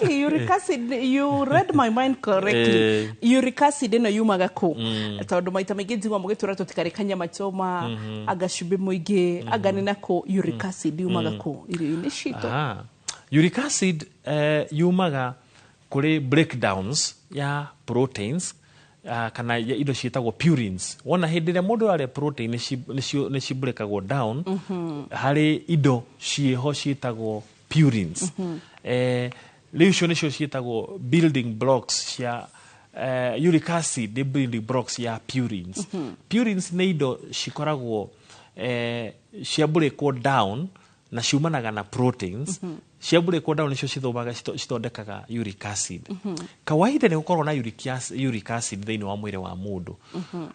Exactly, uric acid, you read my mind correctly. Uric acid ĩno yumaga kũ? Tondũ maita maingĩ njigua mũgĩtwĩra tũtikarĩe kanyama choma, anga cumbĩ mũingĩ, anga nĩ nakũ. Uric acid yumaga kũ irio-inĩ citũ? Aha. Uric acid yumaga kũrĩ breakdowns ya proteins kana ya indo ciĩtagwo purines. Wona hĩndĩ ĩrĩa mũndũ arĩa protein nĩ cibreakagwo down harĩ indo ciĩho ciĩtagwo purines. Rĩu icio nĩcio ciĩtagwo building blocks cia uric acid, nĩ building blocks ya purines. Purines nĩ indo cikoragwo ciabreakwo down na ciumanaga na proteins. Ciabreakwo down nĩcio cithomaga cithondekaga uric acid. Kawaida nĩ gũkorwo na uric acid thĩinĩ wa mwĩrĩ wa mũndũ,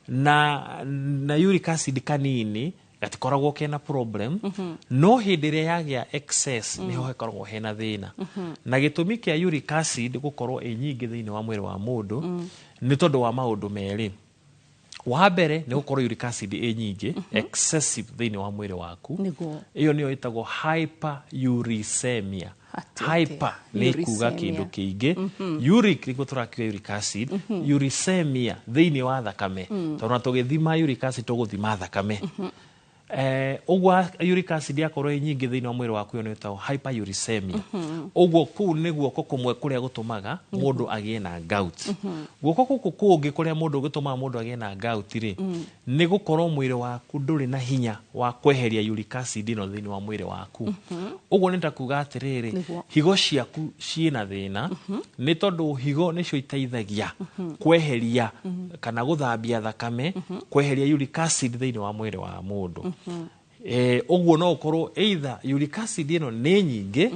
na uric acid kanini gatikoragwo kena problem, no hĩndĩ ĩrĩa yagĩa excess nĩho hakoragwo hena thĩna. Na gĩtũmi kĩa uric acid gũkorwo ĩ nyingĩ thĩinĩ wa mwĩrĩ wa mũndũ nĩ tondũ wa maũndũ merĩ. Wa mbere nĩ gũkorwo uric acid ĩ nyingĩ, excessive, thĩinĩ wa mwĩrĩ waku. Ĩyo nĩyo ĩtagwo hyperuricemia. Atĩ, Hyper nĩ kuga uricemia. Kĩndũ kĩingĩ, uric nĩguo tũrakiuga uric acid, uricemia thĩinĩ wa thakame, tondũ na tũgĩthima uric acid tũgũthima thakame. Ũguo uric acid yakorwo ĩ nyingĩ thĩinĩ wa mwĩrĩ waku, ĩyo nĩ ĩtagwo hyperuricemia. Ũguo kũu nĩ guoko kũmwe kũrĩa gũtũmaga mũndũ agĩe na gout. Guoko gũkũ kũngĩ kũrĩa mũndũ gũtũmaga mũndũ agĩe na gout rĩ, nĩ gũkorwo mwĩrĩ waku ndũrĩ na hinya wa kweheria uric acid ĩno thĩinĩ wa mwĩrĩ waku. Ũguo nĩ ta kuga atĩrĩrĩ, higo ciaku ciĩna thĩna, nĩ tondũ higo nĩcio iteithagia kweheria kana gũthambia thakame, kweheria uric acid thĩinĩ wa mwĩrĩ wa mũndũ. Ũguo no ũkorwo either uric acid ĩno nĩ nyingĩ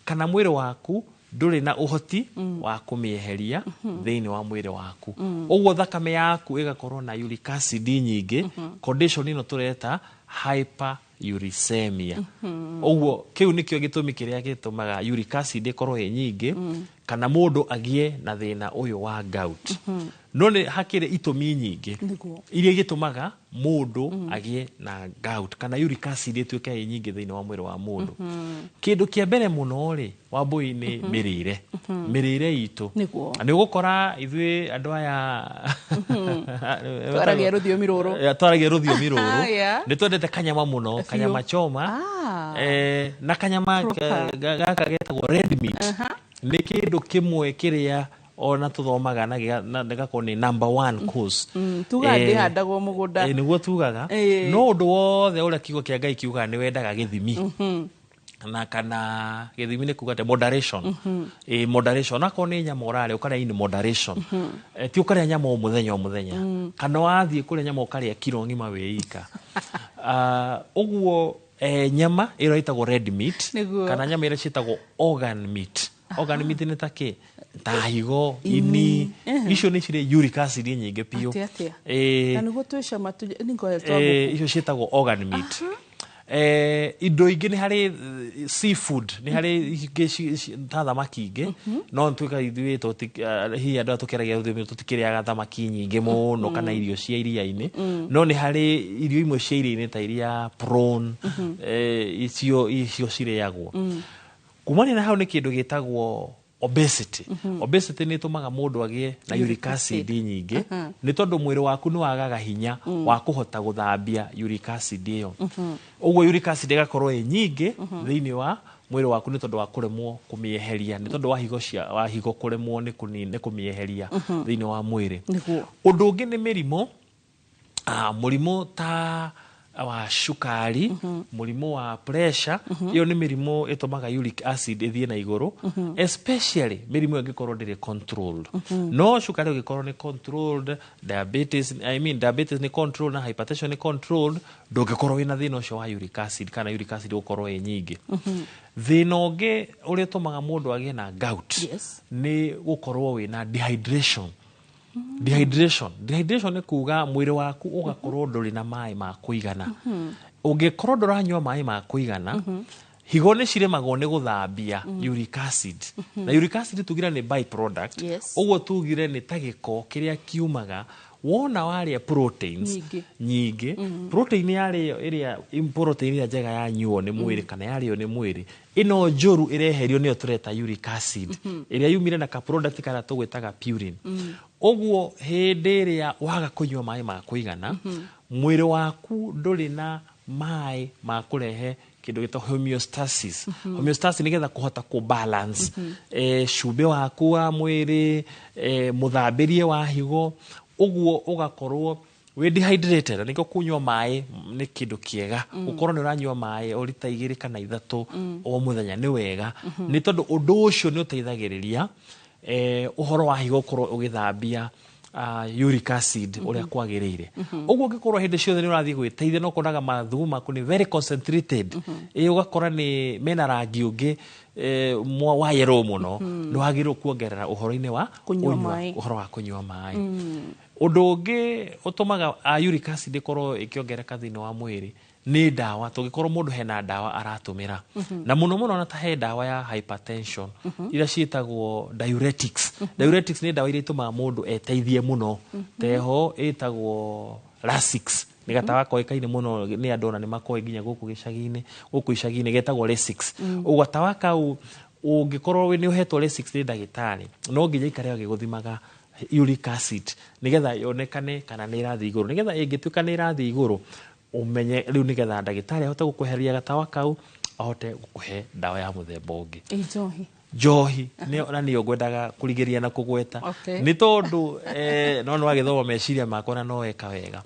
kana mwĩrĩ waku ndũrĩ na ũhoti wa kũmĩeheria thĩinĩ wa mwĩrĩ waku, ũguo thakame yaku ĩgakorwo na uric acid nyingĩ, condition ĩno tũreta hyperuricemia. Ũguo kĩu nĩkĩo gĩtũmi kĩrĩa gĩtũmaga uric acid ĩkorwo ĩ nyingĩ kana mũndũ agĩe na thĩna ũyũ wa gout. No nĩ hakĩrĩ itũmi nyingĩ iria igĩtũmaga mũndũ agĩe na gout kana uric acid ĩtuĩke ĩ nyingĩ thĩinĩ wa mwĩrĩ wa mũndũ. Kĩndũ kĩa mbere mũno rĩ, Wambũi, nĩ mĩrĩre itũ. Nĩ ũgũkora ithuĩ andũ aya Twaragia rũthiomi rũrũ. Twaragia rũthiomi rũrũ. Nĩ twendete kanyama mũno, kanyama choma. Na kanyama Proper. gaka getagwo red meat nĩ kĩndũ kĩmwe kĩrĩa ona tũthomaga na gĩgakorwo nĩ number one cause. Tugaga ndĩhandagwo mũgũnda. Nĩguo tugaga. No ũndũ wothe ũrĩa kiugo kĩa Ngai kiugaga nĩ wendaga gĩthimi, na kana gĩthimi nĩ kuga atĩ moderation. Moderation, onakorwo nĩ nyama ũrarĩa, ũkarĩa in moderation. Ti ũkarĩa nyama o mũthenya o mũthenya, kana wathiĩ kũrĩa nyama ũkarĩa kiro ng'ima wĩ ika. Ũguo nyama ĩyo ĩtagwo red meat kana nyama ĩrĩa ciĩtagwo organ meat. Organ meat nĩ ta kĩ? Ta higo, ini, icio nĩ cirĩ uric acid nyingĩ biũ. Atĩ atĩa? Na nĩguo twĩcama nĩ ngoya Icio ciĩtagwo organ meat. Indo ingĩ nĩ harĩ seafood, nĩ harĩ ingĩ ta thamaki ingĩ, no nĩtuĩka ithuĩ hihi andũ aya tũkĩaragia rũthiomi tũtikĩrĩaga thamaki nyingĩ mũno kana irio cia iria-inĩ, no nĩ harĩ irio imwe cia iria-inĩ ta iria prawn, icio cirĩagwo. Kumania na hau nĩ kĩndũ gĩtagwo obesity. Obesity nĩ ĩtũmaga mũndũ agĩe na uric acid nyingĩ, nĩ tondũ mwĩrĩ waku nĩ wagaga hinya wa kũhota gũthambia uric acid ĩyo. Ũguo uric acid ĩgakorwo ĩ nyingĩ thĩinĩ wa mwĩrĩ waku nĩ tondũ wa kũremwo kũmĩeheria, nĩ tondũ wa higo cia wa higo kũremwo nĩ kũmĩeheria thĩinĩ wa mwĩrĩ. Ũndũ ũngĩ nĩ mĩrimũ, mũrimũ ta wa cukari, mũrimũ wa pressure. Ĩyo nĩ mĩrimũ ĩtũmaga uric acid ĩthiĩ na igũrũ, especially mĩrimũ ĩyo ĩngĩkorwo ndĩrĩ controlled. No cukari ũngĩkorwo nĩ controlled, diabetes, I mean, diabetes nĩ controlled na hypertension nĩ controlled, ndũngĩkorwo wĩna thĩna ũcio wa uric acid kana uric acid gũkorwo ĩ nyingĩ. Thĩna ũngĩ ũrĩa ũtũmaga mũndũ agĩe na gout nĩ gũkorwo wĩna dehydration. Dehydration nĩ kuga mwĩrĩ waku ũgakorwo ndũrĩ na maĩ ma kũigana. Ũngĩkorwo ndũranyua maĩ ma kũigana, higo nĩ ciremagwo nĩ gũthambia uric acid, na uric acid tugire nĩ byproduct. Ũguo tugire nĩ ta gĩko kĩrĩa kiumaga Wona warĩa proteins Nyingĩ. nyingĩ, protein yarĩo ĩrĩa protein ĩrĩa njega yanyuo nĩ mwĩrĩ kana yarĩo nĩ mwĩrĩ, ĩno njũru ĩreherio nĩyo tũreta uric acid, ĩrĩa yumire na ka product karĩa tũgwĩtaga purine. Ũguo hĩndĩ ĩrĩa waga kũnyua maĩ ma kũigana, mwĩrĩ waku ndũrĩ na maĩ ma kũrehe kĩndũ gĩtagwo homeostasis. Homeostasis nĩgetha kũhota kũ balance cumbĩ waku wa mwĩrĩ, mũthambĩrie wa higo. Ũguo ũgakorwo wĩ dehydrated, na nĩkĩo kũnyua maĩ nĩ kĩndũ kĩega. Ũkorwo nĩ ũranyua maĩ o rita 2 kana 3 o mũthenya nĩ wega, nĩ tondũ ũndũ ũcio nĩ ũteithagĩrĩria ũhoro wa higo ũkorwo ũgĩthambia uric acid ũrĩa kwagĩrĩire. Ũguo ũngĩkorwo hĩndĩ ciothe nĩ ũrathiĩ gwĩteithia na ũkonaga mathugumo maku nĩ very concentrated, ũgakora nĩ mena rangi ũngĩ wa yellow mũno, nĩ wagĩrĩirwo kuongerera ũhoro-inĩ wa Kũnyua maĩ. Ũhoro wa kũnyua maĩ. Ũndũ ũngĩ ũtũmaga uric acid ĩkorwo ĩkĩongerereka thĩinĩ wa mwĩrĩ nĩ ndawa. Tũngĩkorwo mũndũ hena ndawa aratũmĩra, na mũno mũno ona ta he ndawa ya hypertension iria ciĩtagwo diuretics. Diuretics nĩ ndawa iria itũmaga mũndũ eteithie mũno. Teho ĩtagwo Lasix, nĩ gatawa koĩkaine mũno nĩ andũ, ona nĩ makoĩ nginya gũkũ gĩcagi-inĩ, gũkũ icagi-inĩ getagwo Lasix. Ũguo gatawa kau ũngĩkorwo nĩ ũhetwo Lasix nĩ ndagĩtarĩ, no nginya ikare agĩgũthimaga uric acid nĩgetha yonekane kana nĩ ĩrathiĩ igũrũ, nĩgetha ĩngĩtuĩka nĩ ĩrathiĩ igũrũ ũmenye rĩu, nĩgetha ndagĩtarĩ ahote gũkweheria gatawa kau, ahote gũkũhe ndawa ya mũthemba ũngĩ. Ĩ njohi? Njohi nĩyo na nĩyo ngwendaga kũrigĩrĩria na kũgweta, nĩ tondũ no nĩ wagĩthoma meciria makwa na no weka wega.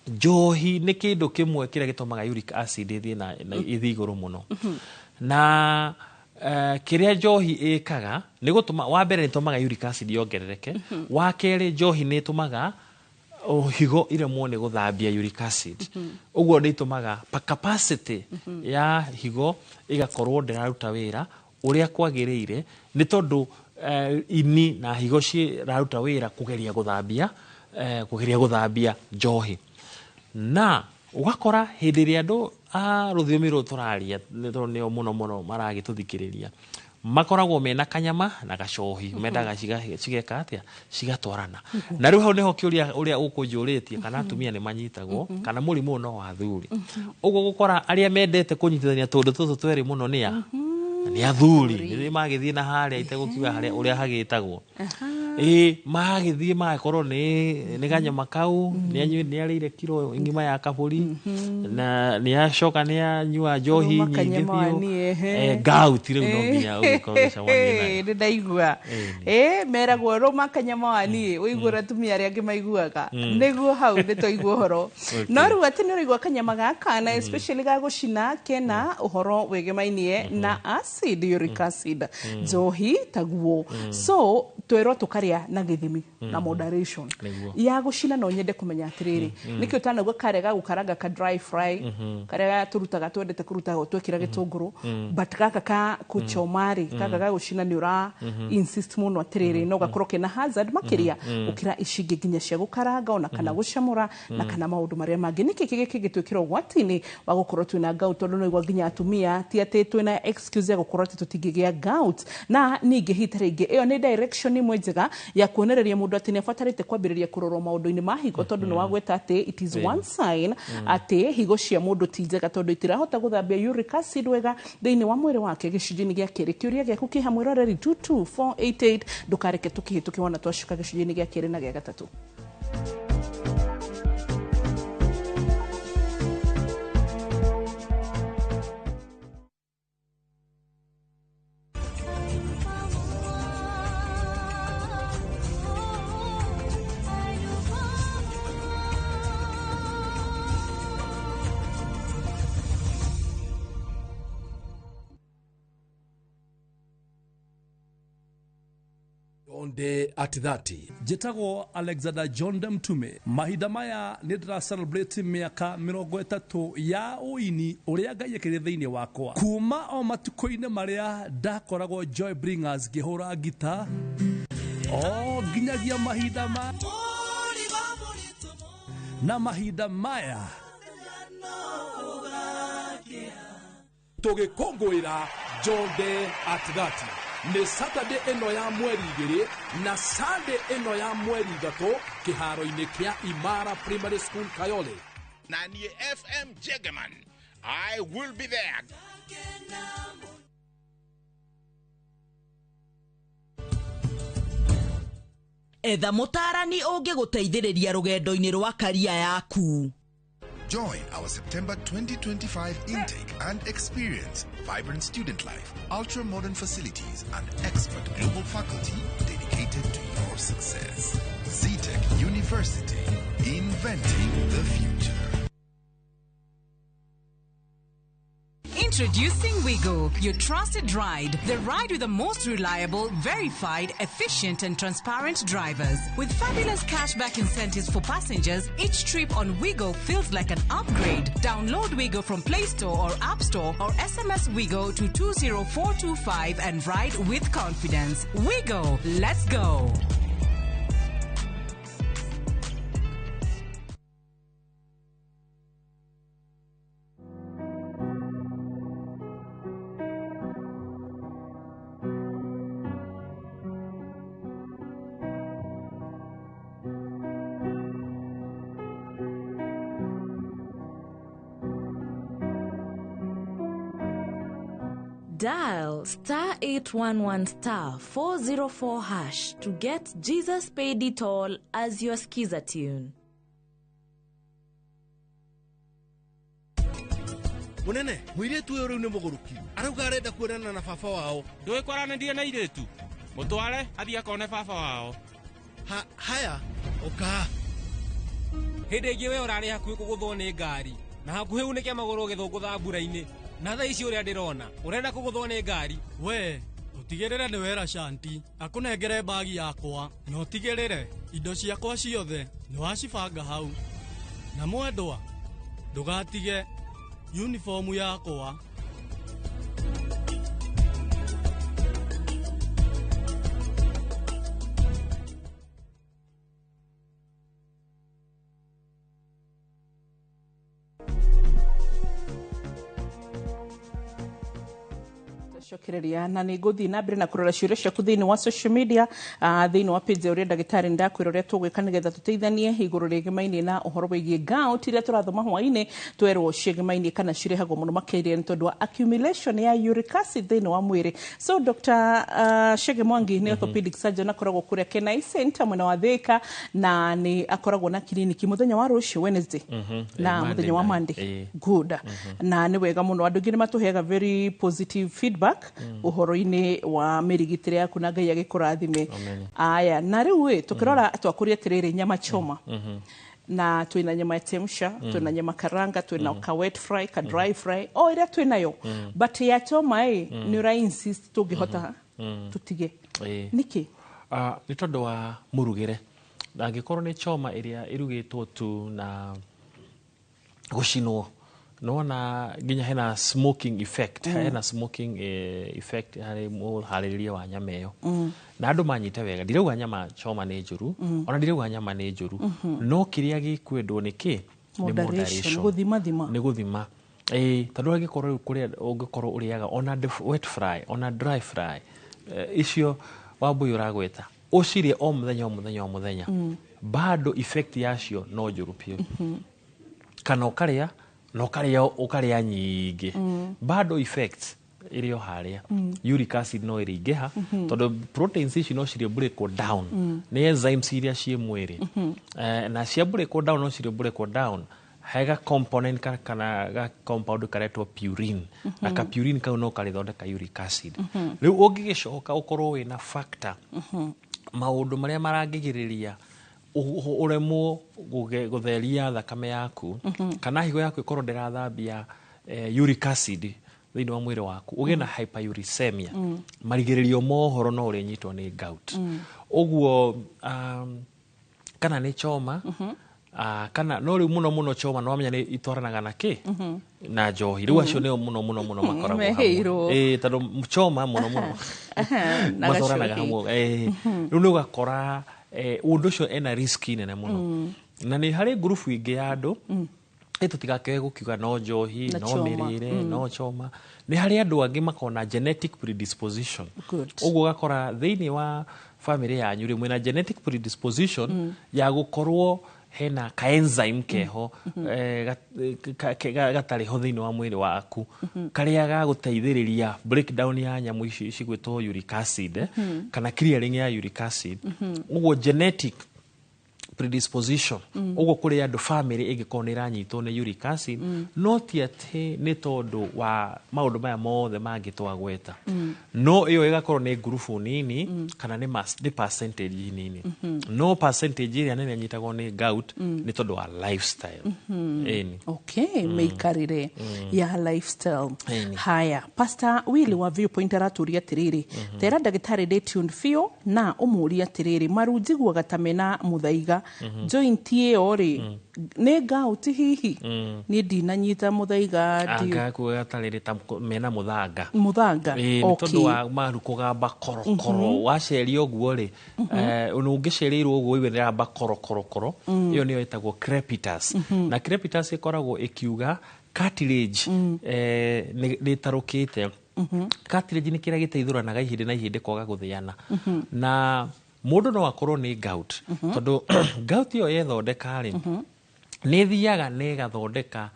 Njohi nĩ kĩndũ kĩmwe kĩrĩa gĩtũmaga uric acid ĩthiĩ na ĩthiĩ igũrũ mũno. Na kĩrĩa njohi ĩkaga nĩ gũtũma, wa mbere nĩ ĩtũmaga uric acid yongerereke, wa kerĩ njohi nĩ ĩtũmaga higo iremwo nĩ gũthambia uric acid. Ũguo nĩ ĩtũmaga capacity ya higo ĩgakorwo ndĩraruta wĩra ũrĩa kwagĩrĩire, nĩ tondũ ini na higo ciraruta wĩra kũgeria gũthambia njohi. Na ũgakora hĩndĩ ĩrĩa andũ a rũthiomi rũrũ tũraria, nĩ tondũ nĩo mũno mũno maragĩtũthikĩrĩria, makoragwo mena kanyama na gacohi, mendaga cigeka atĩa, cigatwarana. Na rĩu hau nĩho kĩũria ũrĩa ũkũnjũrĩtie, kana atumia nĩ manyitagwo kana mũrimũ ũyũ no wa athuri. Ũguo gũkora arĩa mendete kũnyitithania tũndũ tũtũ twerĩ mũno nĩ a nĩ athuri, nĩ magĩthiĩ na harĩa itegũkiuga harĩa ũrĩa hagĩtagwo, ĩ magĩthiĩ magakorwo nĩ kanyama kau, nĩ arĩire kiro ng'ima ya kabũri, na nĩ acoka nĩ anyua njohi Rũma nyingĩ kanyama biũ. wani, ehe. Gout rĩu no nginya ũgĩkorwo ũgĩcemania nayo. Nĩ ndaigua. Meragwo rũma kanyama wani, ũiguaga atumia arĩa angĩ maiguaga nĩguo hau nĩ twaigua ũhoro. No rĩu atĩ nĩ ũraigua kanyama gaka na especially ga gũcina kena ũhoro wĩgemainie na acid, uric acid, njohi taguo. So twerwo tũkarĩa na gĩthimi na moderation. Nĩguo. Ya gũcina, no nyende kũmenya atĩrĩrĩ, nĩkĩ ũtanaigua karĩa ga gũkaranga ka dry fry karĩa tũrutaga, twendete kũruta twekĩra gĩtũngũrũ, but gaka ka kũchoma rĩ, gaka ga gũcina nĩ ũra insist mũno atĩrĩrĩ no gakorwo kena hazard makĩria gũkĩra ici ingĩ nginya cia gũkaranga ona kana gũcamũra na kana maũndũ marĩa mangĩ? Nĩkĩ kĩngĩ kĩngĩtwĩkĩra ũgwati-inĩ wa gũkorwo twĩna gout? Tondũ no igua nginya atumia ti atĩ twĩna excuse ya gũkorwo atĩ tũtingĩgĩa gout. Na ningĩ hita rĩngĩ ĩyo nĩ direction ĩmwe njega ya kuonereria mũndũ atĩ nĩ abatarĩte kwambĩrĩria kũrorwo maũndũ-inĩ ma higo, tondũ nĩ wagweta atĩ it is one sign atĩ higo cia mũndũ ti njega, tondũ itirahota gũthambia uric acid wega thĩinĩ wa mwĩrĩ wake. Gĩcunjĩ-inĩ gĩa kerĩ, kĩũria gĩaku kĩ hamwe roreri 22488, ndũkareke tũkĩhĩtũke wona twacoka gĩcunjĩ-inĩ gĩa kerĩ na gĩa gatatũ. Jonde at 30. Njĩtagwo Alexander John Mtume. Mahinda maya nĩ ndĩra celebrate mĩaka 30 ya ũini ũrĩa Ngai ekĩrire thĩinĩ wakwa, kuma o matukũ-inĩ marĩa ndakoragwo Joy Bringers ngĩhũra ngita o nginyagia mahinda ma na mahinda maya. Tũgĩkũngũĩra Jonde at 30. Nĩ Saturday ĩno ya mweri 2 na Sunday ĩno ya mweri 3 kĩharo-inĩ kĩa Imara Primary School Kayole. Na niĩ FM Jegeman, I will be there. Etha mũtaarani ũngĩgũteithĩrĩria rũgendo-inĩ rwa karia yaku. Join our September 2025 intake and experience vibrant student life, ultra-modern facilities, and expert global faculty dedicated to your success. Zetech University, inventing the future. Introducing Wigo, your trusted ride. The ride with the most reliable, verified, efficient, and transparent drivers. With fabulous cashback incentives for passengers, each trip on Wigo feels like an upgrade. Download Wigo from Play Store or App Store or SMS Wigo to 20425 and ride with confidence. Wigo, let's go. Dial star 811 star 404 hash to get Jesus Paid It All as your skiza tune. Munene, mũirĩtu ũyũ rĩu nĩ mũgũrũki. Arauga arenda kuonana na baba wao. Ndũĩ kwaranĩria na irĩtu. Mũtware athiĩ akone baba wao. Ha, haya, ũka. Hĩndĩ ĩngĩ we ũrarĩ hakuhĩ kũgũthwo nĩ ngari na hakuhĩ unĩke magũrũ ũgĩthũngũtha mbura-inĩ. Na thaa ici ũrĩa ndĩrona ũrenda kũgũthwo nĩ ngari. We ũtigĩrĩre nĩ wera Shanti akũnengere mbagi yakwa na ũtigĩrĩre indo ciakwa ciothe nĩ wacibanga hau. Na mwendwa ndũgatige uniformu yakwa. Cokereria na nä ngå thiä na mbere na kå rora ciå ciaku thä inä wa social media, thä inä wa page ya å rä a ndagätarä nä ndakwä ra å rä a tå gwä ka nä getha tå teithanie igå rå rĩgemainĩ na å horo wä giä gout iria tå rathoma hwainĩ twerwo ciĩgemainĩ kana cirehagwo mũno makĩria nĩ tondũ wa accumulation ya uric acid thĩinĩ wa mwĩrĩ. So Dr. Chege Mwangi nĩ orthopedic surgeon akoragwo kũrĩa Kenai Center mwena wa Thika na nĩ akoragwo na kiriniki mũthenya wa rũciũ Wednesday na mũthenya wa Monday. Good. Na nĩ wega mũno andũ aingĩ nĩ matũheaga very positive feedback uhoro-inĩ wa mĩrigitĩre yaku na Ngai agĩkũrathime. Aya, na rĩu ĩ tũkĩrora twakũria atĩrĩrĩ nyama choma na twĩna nyama ya chemsha, twĩna nyama karanga, twĩna ka wet fry, ka dry fry, o ĩrĩa twĩnayo, but ya choma ĩ nĩ ũra insist tũngĩhota tũtige nĩkĩ? Nĩ tondũ wa mũrugĩre. Na angĩkorwo nĩ choma ĩrĩa ĩrugĩtwo tu na gũcinwo, nona nginya hena smoking effect, hena smoking effect harĩ mũharĩrĩria wa nyama ĩyo. Na andũ manyite wega, ndirauga nyama choma nĩ njũru, ona ndirauga nyama nĩ njũru, no kĩrĩa gĩkwendwo nĩ kĩ? Nĩ moderation, gũthima thima, nĩ gũthima. Tondũ angĩkorwo rĩu kũrĩa ũngĩkorwo ũrĩaga ona wet fry ona dry fry, icio Wambui ũragweta ũcirĩe o mũthenya o mũthenya o mũthenya, bado effect yacio no njũru biũ. Kana ũkarĩa na ũkarĩa nyingĩ, bado effects ĩrĩ o harĩa. Uric acid no ĩrĩingĩha tondũ proteins ici no cirĩ break down nĩ enzymes iria ciĩ mwĩrĩ, na cia break down no cirĩ break down hega component kana ga compound karetwo purine, na ka purine kau no karĩthondeka uric acid. Rĩu ũngĩgĩcoka ũkorwo wĩna factor maũndũ marĩa marangĩgirĩrĩria ũremwo gũtheria thakame yaku, kana higo yaku ĩkorwo ndĩrathambia uric acid thĩinĩ wa mwĩrĩ waku, ũgĩe na hyperuricemia, marigĩrĩrio mohoro no ũrĩnyitwo nĩ gout. Ũguo kana nĩ choma, kana no rĩu mũno mũno choma no wamenya nĩ itwaranaga na kĩ? Na njohi. Rĩu acio nĩo mũno mũno mũno makoragwo hamwe. Tondũ choma mũno mũno matwaranaga hamwe. Rĩu nĩ ũgakora ũndũ ũcio ena risk nene mũno. Na nĩ harĩ ngurubu ingĩ ya andũ Ĩ tũtigakĩoe gũkiuga no njohi, Na no choma. mĩrĩre, no choma. Nĩ harĩ andũ angĩ makoragwo na genetic predisposition. Ũguo ũgakora thĩinĩ wa family yanyu rĩ, mwĩna genetic predisposition ya gũkorwo hena ka enzyme keho, gatarĩ ho thĩinĩ wa mwĩrĩ waku, karĩa gagũteithĩrĩria breakdown ya nyamũ ici cigwĩtwo uric acid, kana clearing ya uric acid. Ũguo genetic predisposition. Ũguo kũrĩ andũ family ĩngĩkorwo nĩ ĩranyitwo nĩ uric acid, no ti atĩ nĩ tondũ wa maũndũ maya mothe mangĩ twagweta. No ĩyo ĩgakorwo nĩ ngurubu nini, kana nĩ percentage nini. No percentage ĩrĩa nene ĩnyitagwo nĩ gout nĩ tondũ wa lifestyle. Ĩni. Okay, mĩikarĩre ya lifestyle. Ĩni. Haya, Pastor Willy wa Viewpoint aratũria atĩrĩrĩ, tera ndagĩtarĩ ndĩ tuned biũ, na ũmũrie atĩrĩrĩ, maru njiguaga ta mena mũthaiga, joint ĩyo rĩ, nĩ gout hihi? Niĩ ndinanyita mũthaiga Anga kuga gatarĩrĩ ta mena mũthanga. Mũthanga. Ĩĩ, nĩ tondũ wa maru kũgamba korokoro. Waceria ũguo rĩ, ona ũngĩcereirwo ũguo ũigue nĩramba korokorokoro, ĩyo nĩyo ĩtagwo crepitus. Na crepitus ĩkoragwo ĩkiuga cartilage nĩ ĩtarũkĩte. Cartilage nĩ kĩrĩa gĩteithũranaga ihĩndĩ na ihĩndĩ kwaga gũthĩana. Na mũndũ no akorwo nĩ gout, tondũ gout ĩyo yethondeka rĩ, nĩ ĩthiaga na ĩgathondeka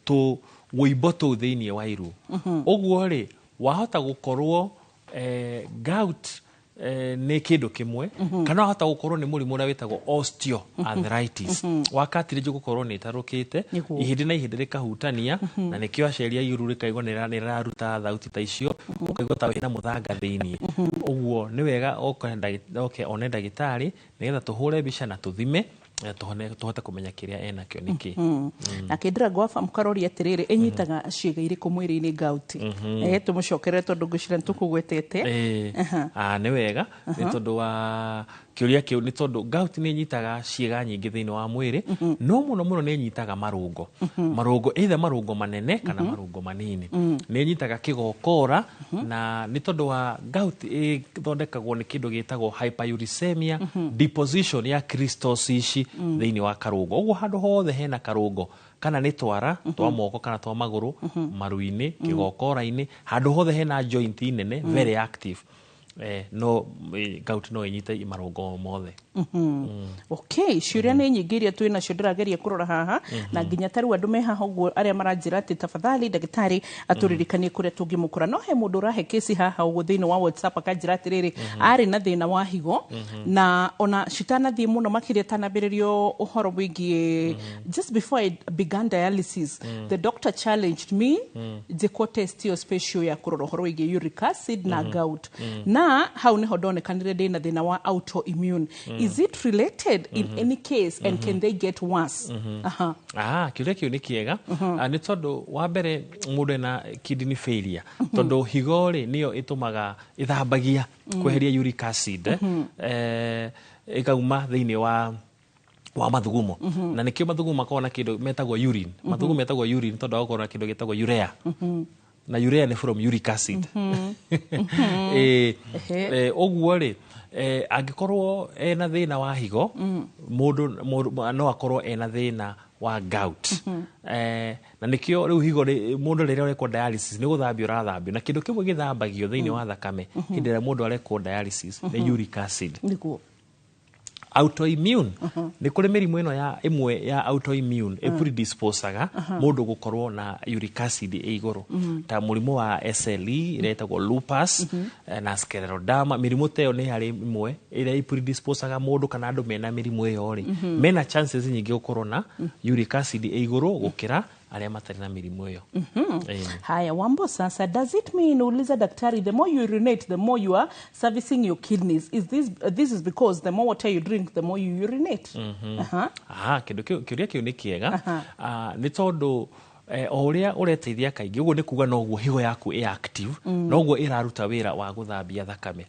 tũ wũimbo tũu thĩinĩ wa iru. Ũguo rĩ, wahota gũkorwo gout nĩ kĩndũ kĩmwe, kana wahota gũkorwo nĩ mũrimũ ũrĩa wĩtagwo osteoarthritis, wa cartilage gũkorwo nĩ ĩtarũkĩte, ihĩndĩ na ihĩndĩ rĩkahutania, na nĩkĩo aceria iru rĩkaigua nĩ rĩraruta thauti ta icio, ũkaigua ta wĩna mũthanga thĩinĩ. Ũguo nĩ wega oke one ndagĩtarĩ, nĩgetha tũhũre mbica na tũthime, tũhote kũmenya kĩrĩa enakĩo nĩ kĩ. Nake Ndĩrangũ wa Famu karoria atĩrĩrĩ, ĩnyitaga ciĩga irĩkũ mwĩrĩ-inĩ gout? Tũmũcokerere tondũ ngwĩciria nĩ tũkũgwetete. Nĩ wega nĩ tondũ wa kĩũria kĩu, nĩ tondũ gout nĩ ĩnyitaga ciĩga nyingĩ thĩinĩ wa mwĩrĩ, no mũno mũno nĩ ĩnyitaga marũngo, marũngo either marũngo manene kana marũngo manini. Nĩ ĩnyitaga kĩgokora, na nĩ tondũ wa gout ĩthondekagwo nĩ kĩndũ gĩtagwo hyperuricemia, deposition ya crystals ici thĩinĩ wa karũngo. Ũguo handũ hothe hena karũngo, kana nĩ twara twa moko kana twa magũrũ, maru-inĩ, kĩgokora-inĩ, handũ hothe hena joint nene very active, no gout no ĩnyite marũngo mothe. Okay, ciũria nĩ nyingĩ iria twĩ nacio ndĩrageria kũrora haha, na nginya ta rĩu andũ me haha ũguo arĩa maranjĩra atĩ tafadhali ndagĩtarĩ atũririkanie kũrĩa tũngĩmũkora. No he mũndũ ũrahe kesi haha ũguo thĩinĩ wa WhatsApp, akanjĩra atĩrĩrĩ, arĩ na thĩna wa higo, na ona citanathiĩ mũno makĩria tanambĩrĩrio ũhoro wĩgiĩ, just before I began dialysis, the doctor challenged me njĩkwo test ĩyo special ya kũrora ũhoro wĩgiĩ uric acid na gout, na hau nĩho ndonekanire ndĩna thĩna wa autoimmune. Is it related in any case, and can they get worse? Aha. Kĩũria kĩu nĩ kĩega. Nĩ tondũ wa mbere mũndũ ena kidney failure, tondũ higo rĩ, nĩyo ĩtũmaga ĩthambagia kweheria uric acid, ĩkauma thĩinĩ wa mathugumo, na nĩkĩo mathugumo makoragwo na kĩndũ metagwo urine. Mathugumo metagwo urine tondũ wa gũkorwo na kĩndũ gĩtagwo urea, na urea nĩ from uric acid. Ũguo rĩ, angĩkorwo ena thĩna wa higo, mũndũ no akorwo ena thĩna wa gout. Na nĩkĩo rĩu higo mũndũ rĩrĩa ũrekwo dialysis nĩ gũthambio ũrathambio, na kĩndũ kĩmwe gĩthambagio thĩinĩ wa thakame hĩndĩ ĩrĩa mũndũ arekwo dialysis nĩ uric acid. Autoimmune, nĩ kũrĩ mĩrimũ ĩno ya ĩmwe ya autoimmune ĩpredisposaga mũndũ gũkorwo na uric acid ĩ igũrũ, ta mũrimũ wa SLE ĩrĩa ĩtagwo lupus, na scleroderma. Mĩrimũ ta ĩyo nĩ harĩ ĩmwe ĩrĩa ĩpredisposaga mũndũ, kana andũ mena mĩrimũ ĩyo rĩ, mena chances nyingĩ gũkorwo na uric acid ĩ igũrũ gũkĩra arĩa matarĩ na mĩrimũ ĩyo. Ĩni. Haya, Wambo sasa, does it mean, uliza daktari, the more you urinate, the more you are servicing your kidneys? Is this this is because the more water you drink, the more you urinate? Aha. Kĩndũ kĩu, kĩũria kĩu nĩ kĩega. Nĩ tondũ o ũrĩa ũreteithia kaingĩ, ũguo nĩ kuga noguo higo yaku ĩ active, noguo ĩraruta wĩra wa gũthambia thakame.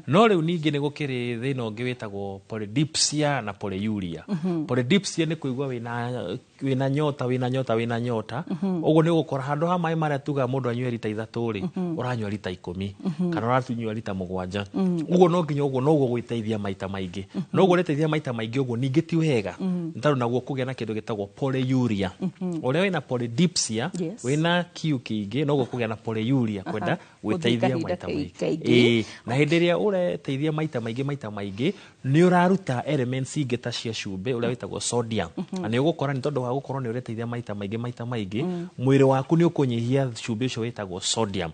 No rĩu ningĩ nĩ gũkĩrĩ thĩna ũngĩ wĩtagwo polydipsia na polyuria. Polydipsia nĩ kũigua wĩna Wĩna nyota, wĩna nyota, wĩna nyota. Ũguo nĩ ũgũkora handũ ha maĩ marĩa tugaga mũndũ anyue rita 3 rĩ, ũranyua rita 10 kana ũranyua rita 7. Ũguo no nginya ũguo noguo gwĩteithia maita maingĩ, noguo ũreteithia maita maingĩ ũguo ningĩ ti wega, nĩ tondũ naguo kũgĩa na kĩndũ gĩtagwo polyuria. Ũrĩa wĩna polydipsia, wĩna kiu kĩingĩ, noguo kũgĩa na polyuria, kwenda Gũthiĩ gwĩteithia kahinda maita maingĩ. Kaingĩ. Ĩĩ, na hĩndĩ ĩrĩa ũreteithia maita maingĩ, maita maingĩ nĩ ũraruta elements ingĩ ta cia cumbĩ ũrĩa wĩtagwo sodium, na nĩ ũgũkora nĩ tondũ wa gũkorwo nĩ ũreteithia maita maingĩ, maita maingĩ, mwĩrĩ waku nĩ ũkũnyihia cumbĩ ũcio wĩtagwo sodium.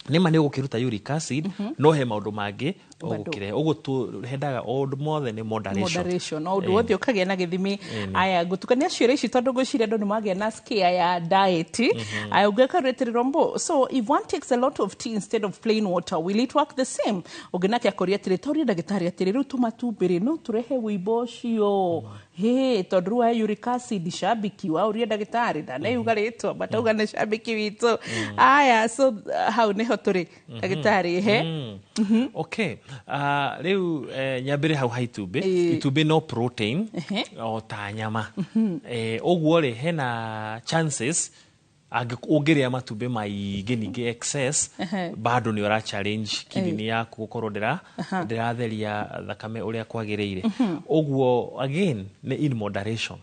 Nĩma nĩ ũgũkĩruta uric acid, no he maũndũ mangĩ ũgũkĩrehe. Ũguo hendaga o ũndũ mothe nĩ moderation. Moderation, o ũndũ wothe ũkagĩa na gĩthimi. Aya, ngũtukania ciũria ici tondũ ngwĩciria andũ nĩ magĩa na scare ya diet. Aya, ũngĩkarĩtĩrĩrwo mbo, so if one takes a lot of tea instead of plain water, will it work the same? Ũngĩ nake akoria atĩrĩ, taurie ndagĩtarĩ atĩrĩ, rĩu tũmatumbĩ rĩ, no tũrehe wĩimbo ũcio hĩ, tondũ rĩu wa uric acid? Shabiki wa ũrie ndagĩtarĩ, ndanaiuga rĩtwa but auga nĩ shabiki witũ. Aya, so hau nĩho tũrĩ, ndagĩtarĩ, he. Okay, rĩu nyambĩre hau ha itumbĩ. Itumbĩ no protein o ta nyama. Ũguo rĩ, hena chances ũngĩrĩa matumbĩ maingĩ ningĩ excess, bado nĩ ũra challenge kidney yaku gũkorwo ndĩratheria thakame ũrĩa kwagĩrĩire. Ũguo again nĩ in moderation.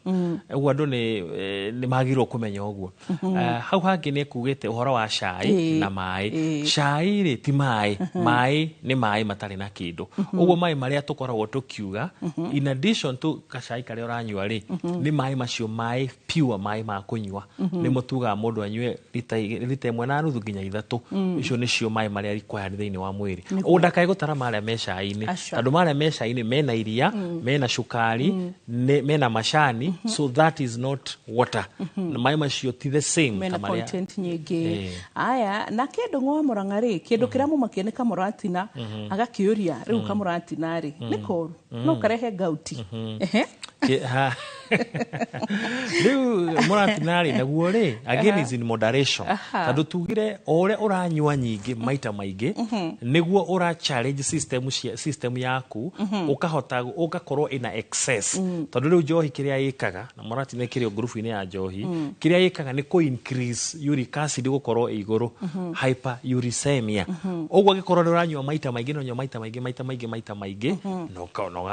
Ũguo andũ nĩ magĩrĩirwo kũmenya ũguo. Hau hangĩ nĩ kugĩte ũhoro wa cai na maĩ. Cai rĩ, ti maĩ. Maĩ nĩ maĩ matarĩ na kĩndũ. Ũguo maĩ marĩa tũkoragwo tũkiuga in addition to gacai karĩa ũranyua rĩ, nĩ maĩ macio, maĩ pure, maĩ ma kũnyua, nĩmo tugaga mũndũ anyue rita 1.5 nginya 3. Icio nĩcio maĩ marĩa required thĩinĩ wa mwĩrĩ. Ũguo ndakae gũtara marĩa me cai-inĩ, Aca. tondũ marĩa me cai-inĩ mena iria, mena cukari, mena macani, so that is not water. Na maĩ macio ti the same mena ta marĩa content nyingĩ. Aya, na kĩndũ ng'wa Mũrang'a rĩ, kĩndũ kĩrĩa mũmakia nĩ kamũratina. Agakĩũria rĩu kamũratina rĩ, nĩ koru no karehe gout? Ehe. Rĩu mũratina rĩ, naguo rĩ, again is in moderation, tondũ tugire o ũrĩa ũranyua nyingĩ maita maingĩ, nĩguo ũra challenge system yaku, ũkahota ũgakorwo ina excess, tondũ rĩu njohi kĩrĩa ĩkaga, na mũratina ĩkĩrĩ o ngurubu-inĩ ya njohi, kĩrĩa ĩkaga nĩ kũ increase uric acid gũkorwo ĩ igũrũ, hyperuricemia. Ũguo angĩkorwo nĩ ũranyua maita maingĩ, no nyua maita maingĩ, maita maingĩ, maita maingĩ,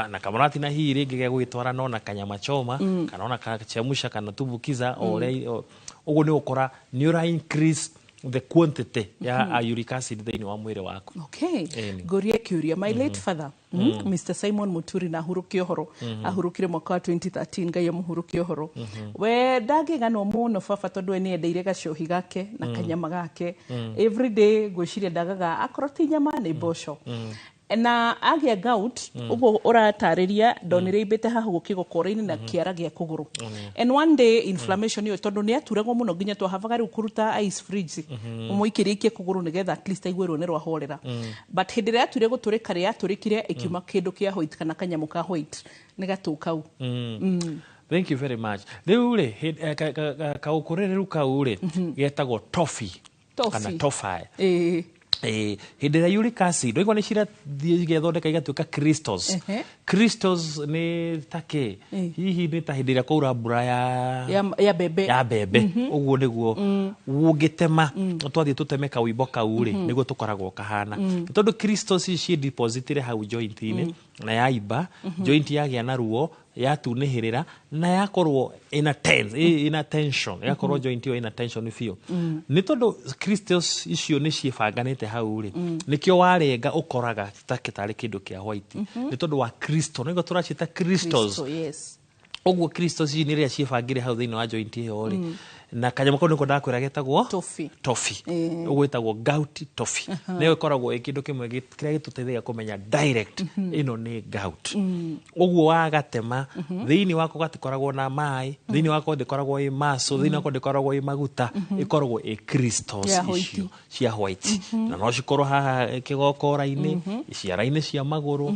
na kamũratina hihi rĩngĩ gegũgĩtwara no na kanyama choma kana ona kachemusha kana tumbukiza o ũrĩa ũguo nĩ ũgũkora nĩ ũra increase the quantity ya uric acid thĩinĩ wa mwĩrĩ waku. Okay. Ĩni. Ngũrie kĩũria. My late father, Mr. Simon Muturi, na ahurũke ũhoro, ahurũkire mwaka wa 2013, Ngai amũhurũke ũhoro. We ndangĩganwo mũno baba, tondũ we nĩendeire gacohi gake na kanyama gake every day. Ngwĩciria ndagaga, akorwo ti nyama nĩ mboco. Na agĩa gout ũguo ũratarĩria, ndonire imbĩte haha ũguo kĩgokora-inĩ na kĩara gĩa kũgũrũ, and one day inflammation ĩyo, tondũ nĩ aturagwo mũno nginya twahavaga rĩu kũruta ice fridge, ũmũikĩrie ikie kũgũrũ nĩgetha at least aigue ruo nĩ rwahorera. But hĩndĩ ĩrĩa yatuire gũtũrĩka rĩ, yatũrĩkire ĩkiuma kĩndũ kĩa white kana kanyamũ ka white, nĩ gatũ kau. Thank you very much. Rĩu rĩ, kaũkũrĩrĩru kau rĩ, getagwo tofi. Toffee. Kana tofi. Hĩndĩ ĩrĩa uric acid waigua nĩ cirathiĩ igethondeka igatuĩka crystals. Crystals nĩ ta kĩ? Hihi nĩ ta hĩndĩ ĩrĩa kwaura mbura ya Ya mbembe. Ya mbembe ũguo nĩguo ũngĩtema, twathiĩ tũteme kawimbo kau rĩ, nĩguo tũkoragwo kahana. Nĩ tondũ crystals ici ciĩ-depositire hau joint-inĩ, na yaimba joint, yagĩa na ruo, yatunĩhĩrĩra na yakorwo ina tense, ina tension, yakorwo joint ĩyo ina tension biũ, nĩ tondũ crystals icio nĩ ciĩbanganĩte hau rĩ, nĩkĩo warenga ũkoraga ta tarĩ kĩndũ kĩa white, nĩ tondũ wa crystal, nĩguo tũraciĩta crystals. Crystal, yes. Ũguo crystals ici nĩ rĩrĩa ciĩbangire hau thĩinĩ wa joint ĩyo rĩ, na kanyamũ kau nĩko ndakwĩra getagwo Toffee. Toffee. Ũguo ĩtagwo gout toffee. Nĩyo ĩkoragwo ĩ kĩndũ kĩmwe kĩrĩa gĩtũteithagia kũmenya direct ĩno nĩ gout. Ũguo wagatema, thĩinĩ wako gatikoragwo na maĩ, thĩinĩ wako ndĩkoragwo ĩ muscle, thĩinĩ wako ndĩkoragwo ĩ maguta, ĩkoragwo ĩ crystals Ya white. icio cia white, na no cikorwo haha kĩgokora-inĩ, ciara-inĩ cia magũrũ,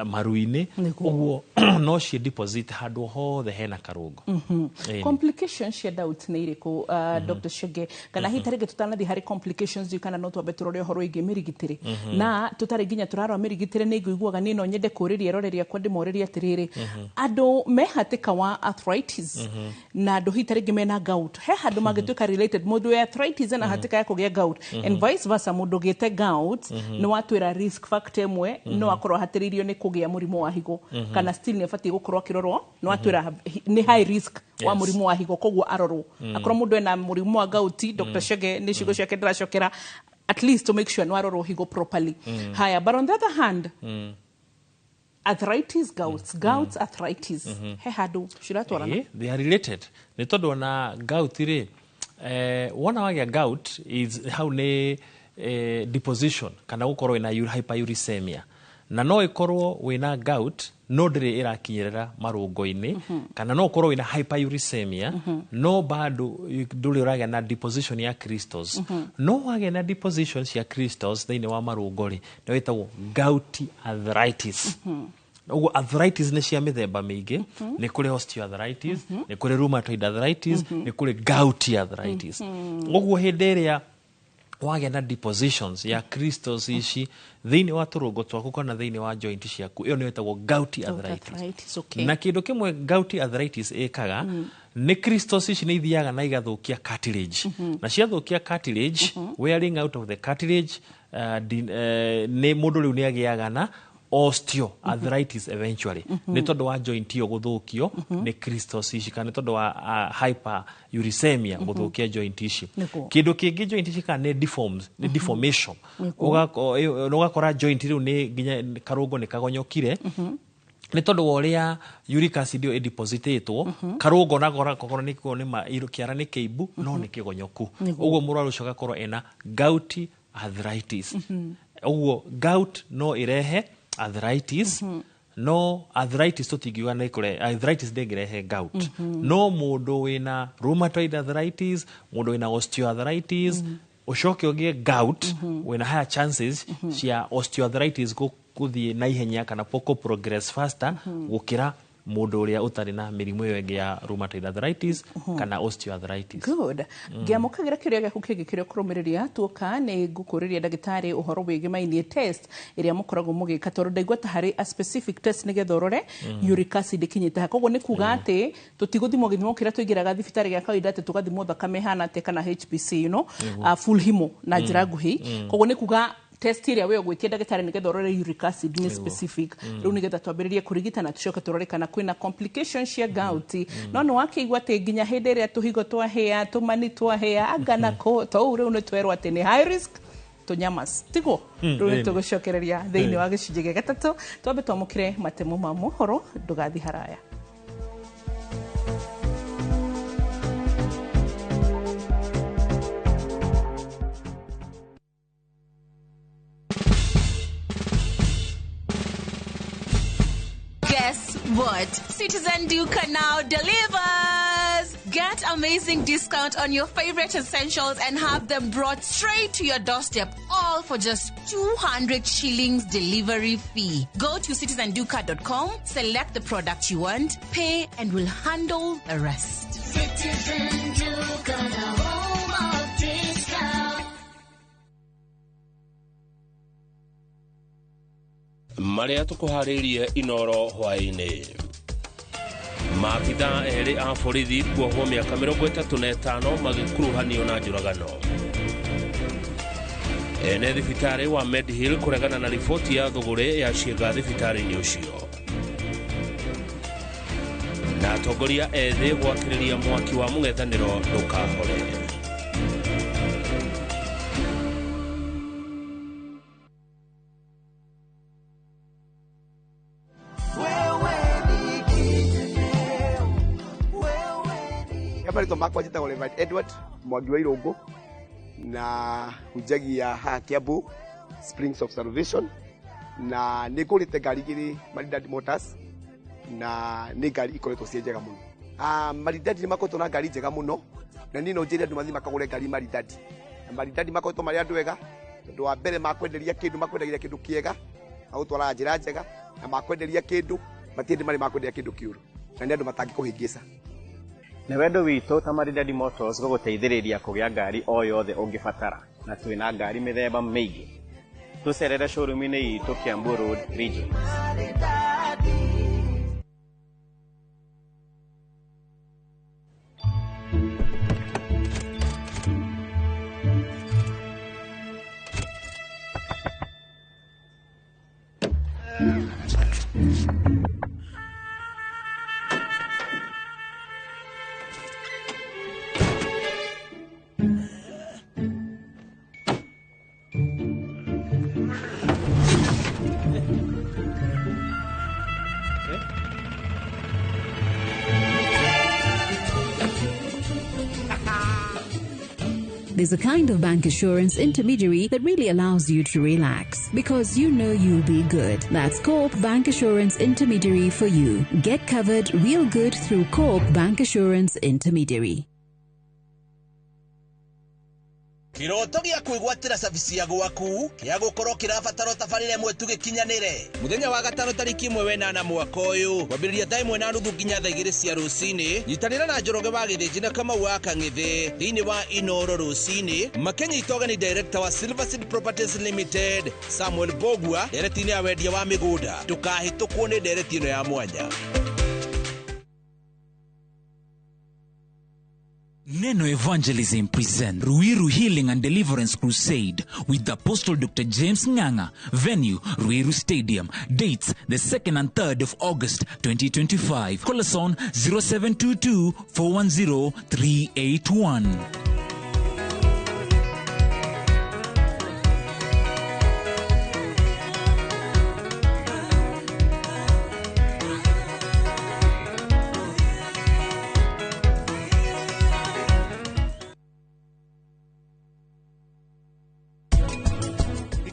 maru-inĩ. Ũguo no ciĩ deposit handũ hothe hena karũngo. Ĩni. Complications cia gout. gout nĩ irĩkũ, Dr. Chege, kana hihi tarĩngĩ tũtanathiĩ harĩ complications, kana no twambe tũrore ũhoro wĩgiĩ mĩrigitĩre? Na tũtarĩ nginya tũrarora mĩrigitĩre, nĩ ngũiguaga niĩ no nyende kũũrĩria eroreri akwa, ndĩmorĩrie atĩrĩrĩ, andũ me hatĩka wa arthritis na andũ hihi tarĩngĩ mena gout, he handũ mangĩtuĩka related? Mũndũ wĩ arthritis ena hatĩka ya kũgĩa gout, and vice versa, mũndũ ũgĩte gout, nĩ watwĩra risk factor ĩmwe, no akorwo ahatĩrĩirio nĩ kũgĩa mũrimũ wa higo, kana still nĩ abatiĩ gũkorwo akĩrorwo? Nĩ watwĩra nĩ high risk wa mũrimũ wa higo, koguo arorwo. Akorwo mũndũ ena mũrimũ wa gout, Dr. Chege, nĩ ciugo ciake ndĩracokera, at least to make sure nĩ warorwo higo properly. Haya, but on the other hand, arthritis, gout, gout, arthritis, he handũ ciratwarana? They are related, nĩ tondũ ona gout rĩ, wona wagĩa gout is hau nĩ deposition kana gũkorwo wĩna hyperuricemia, na no ĩkorwo wĩna gout no ndĩrĩ ĩrakinyĩrĩra marũngo-inĩ, kana no ũkorwo wĩna hyperuricemia no bado ndũrĩ ũragĩa na deposition ya crystals. No wagĩa na deposition cia crystals thĩinĩ wa marũngo rĩ, nĩ wĩtagwo gouty arthritis. Ũguo arthritis nĩ cia mĩthemba mĩingĩ. Nĩ kũrĩ osteoarthritis, nĩ kũrĩ rheumatoid arthritis, nĩ kũrĩ gouty arthritis. Ũguo hĩndĩ ĩrĩa wagĩa na depositions ya crystals ici thĩinĩ wa tũrũngo twaku kana thĩinĩ wa joint ciaku, ĩyo nĩyo ĩtagwo gouty arthritis. Arthritis, okay. Na kĩndũ kĩmwe gouty arthritis ĩkaga, nĩ crystals ici nĩ ithiaga na igathũkia cartilage, na ciathũkia cartilage, wearing out of the cartilage, nĩ mũndũ rĩu nĩ agĩaga na osteoarthritis eventually, nĩ tondũ wa joint ĩyo gũthũkio nĩ crystals ici, kana nĩ tondũ wa hyperuricemia gũthũkia joint ici. Kĩndũ kĩngĩ joint ici kana nĩ deforms, nĩ deformation. Ũgakora joint rĩu nĩ nginya karũngo nĩ kagonyokire, nĩ tondũ wa ũrĩa uric acid ĩyo ĩdepositĩtwo karũngo, nako korwo nĩ nĩ ma kĩara nĩ kĩimbu no nĩ kĩgonyoku. Ũguo mũrwaru ũcio agakorwo ena gouty arthritis. Ũguo gout no ĩrehe arthritis, no arthritis tũtingiuga nĩ kũrehe, arthritis ndĩngĩrehe gout. No mũndũ wĩna rheumatoid arthritis, mũndũ wĩna osteoarthritis, ũcoke ũgĩe gout, wĩna higher chances cia osteoarthritis gũthiĩ na ihenya kana kũ progress faster gũkĩra mũndũ ũrĩa ũtarĩ na mĩrimũ ĩyo ĩngĩ ya rheumatoid arthritis kana osteoarthritis. Good. Ngĩamũkagĩra kĩũria gĩaku kĩngĩ kĩrĩa ũkũrũmĩrĩria, tuoka nĩ ngũkũrĩria ndagĩtarĩ ũhoro wĩgĩmainie test ĩrĩa mũkoragwo mũgĩka, tondũ ndaigua ta harĩ a specific test nĩgetha ũrore uric acid ĩkinyĩte ha. Koguo nĩ kuga atĩ tũtigũthimwo gĩthimo kĩrĩa tũingĩraga thibitarĩ gĩa kawaida, atĩ tũgathimwo thakame ĩhana atĩa kana HBC, full hemo na njĩra nguhĩ. Koguo nĩ kuga test ĩrĩa we ũgwĩtia ndagĩtarĩ nĩgetha ũrore uric acid nĩ specific. Rĩu nĩgetha twambĩrĩrie kũrigita na tũcoke tũrore kana kwĩna complication cia gout. No nĩ wakĩigua atĩ nginya hĩndĩ ĩrĩa tũhigo twahĩa, tũmani twahĩa, anga nako tou, rĩu nĩ twerwo atĩ nĩ high risk tũnyamas tiguo. Rĩu nĩ tũgũcokereria thĩinĩ wa gĩcunjĩ gĩa gatatũ. Twambe twamũkĩre matemo ma mohoro, ndũgathi haraya. Guess what? Citizen Duka now delivers! Get amazing discount on your favorite essentials and have them brought straight to your doorstep, all for just 200 shillings delivery fee. Go to citizenduka.com, select the product you want, pay, and we'll handle the rest. Citizen Duka, the home of discount. Marĩa tũkũharĩirie Inoro hwaĩ-inĩ: maabitha erĩ a borithi kuohwo mĩaka 35 magĩkuruhanio na njũragano; ene thibitarĩ wa Medhill kũregana na riboti ya thũgũrĩ ya ciĩga thibitarĩ-inĩ ũcio; na atongoria ethĩ gwakĩrĩria mwaki wa mũng'ethanĩro ndũkahore. Marĩtwa makwa njĩtagwo Reverend Edward Mwangi wa Irũngũ, na hunjagia haha Kiambu Springs of Salvation, na nĩ ngũrĩte ngari igĩrĩ Maridadi Motors, na nĩ ngari ikoretwo ciĩ njega mũno. Maridadi nĩ makoretwo na ngari njega mũno, na niĩ no njĩre andũ mathiĩ makagũre ngari Maridadi. Na Maridadi makoretwo marĩ andũ ega, tondũ wa mbere makwenderia kĩndũ, makwendagĩria kĩndũ kĩega, magũtwaraga njĩra njega, na makwenderia kĩndũ matirĩ marĩ makwenderia kĩndũ kĩũru, na nĩ andũ matangĩkũhĩngĩca. Nĩ wendo witũ ta Maridadi Motors gũgũteithĩrĩria kũgĩa ngari o yothe ũngĩbatara, na twĩna ngari mĩthemba mĩingĩ. Tũcerere showroom-inĩ itũ Kiambu Road Region. There's a kind of bank assurance intermediary that really allows you to relax because you know you'll be good. That's Co-op Bank Assurance Intermediary for you. Get covered real good through Co-op Bank Assurance Intermediary. Kiroto gĩa kwĩgwatĩra cabici ya gwaku kĩa gũkorwo kĩrabatara tabarĩra ĩmwe tu gĩkinyanĩre. Mũthenya wa gatano tarĩki 1 wenana mwaka ũyũ, kwambĩrĩria thaa 1:30 nginya thaa 2 cia rũcinĩ, nyitanĩra na Njoroge wa Gĩthĩnji na Kamau wa Kang'ithĩ thĩinĩ wa Inoro rũcinĩ, makĩnyita ũgeni director wa Silver Seed Properties Limited Samuel Bogua ndereti-inĩ ya wendia wa mĩgũnda. Ndũkahĩtũkwo nĩ ndereti ĩno ya mwanya. Neno Evangelism present Ruiru Healing and Deliverance Crusade with Apostle Dr. James Nganga. Venue, Ruiru Stadium. Dates, the 2nd and 3rd of August 2025. Call us on 0722 410 381.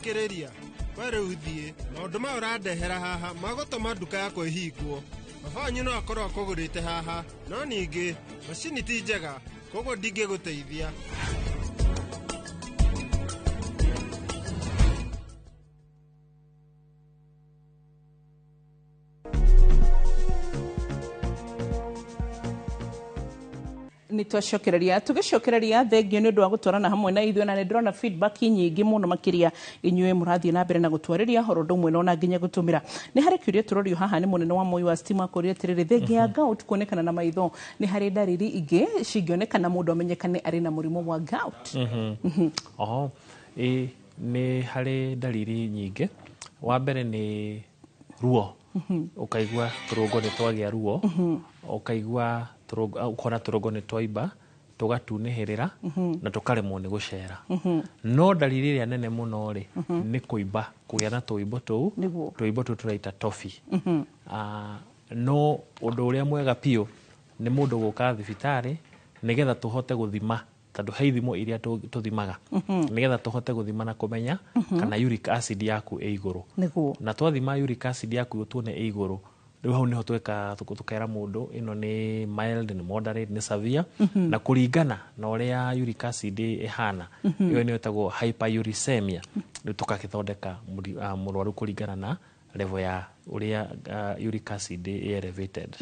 Thikĩrĩria, we rĩu thiĩ maũndũ maya ũrandehera haha magũtũma nduka yakwa ĩhingwo. Baba wanyu no akorwo akũgũrĩte haha, no ningĩ macini ti njega, koguo ndingĩgũteithia. Nĩ twacokereria tũgĩcokereria thengio nĩ ũndũ wa gũtwarana hamwe na ithuĩ, na nĩ ndĩrona feedback nyingĩ mũno makĩria inyuĩ mũrathiĩ na mbere na gũtwarĩria horo ũndũ ũmwe na ona nginya gũtũmĩra. Nĩ harĩ kĩũria tũrorio haha nĩ mũnene wa Moi wa Stima akũria atĩrĩrĩ, thengia ya gout kuonekana na maitho, nĩ harĩ ndariri ingĩ cingĩonekana mũndũ amenyekane arĩ na mũrimũ wa gout? Oho, ĩ nĩ harĩ ndariri nyingĩ. Wa mbere nĩ ruo, ũkaigua tũrũngo nĩ twagĩa ruo, ũkaigua ũkona tũrũngo nĩ twaimba, tũgatunĩhĩrĩra na tũkaremwo nĩ gũcera. No ndariri ĩrĩa nene mũno rĩ, nĩ kũimba, kũgĩa na tũimbo tũu, tũimbo tũu tũraita tofi. No ũndũ ũrĩa mwega biũ nĩ mũndũ gũka thibitarĩ nĩgetha tũhote gũthima, tondũ he ithimo iria tũthimaga nĩgetha tũhote gũthima na kũmenya kana uric acid yaku ĩ igũrũ. Na twathima uric acid yaku tuone ĩ igũrũ, rĩu hau nĩho tweka tũkera mũndũ ĩno nĩ mild, nĩ moderate, nĩ severe, na kũringana na ũrĩa uric acid ĩhana, ĩyo nĩyo ĩtagwo hyperuricemia. Rĩu tũgagĩthondeka mũrwaru kũringana na level ya ũrĩa uric acid ĩ elevated.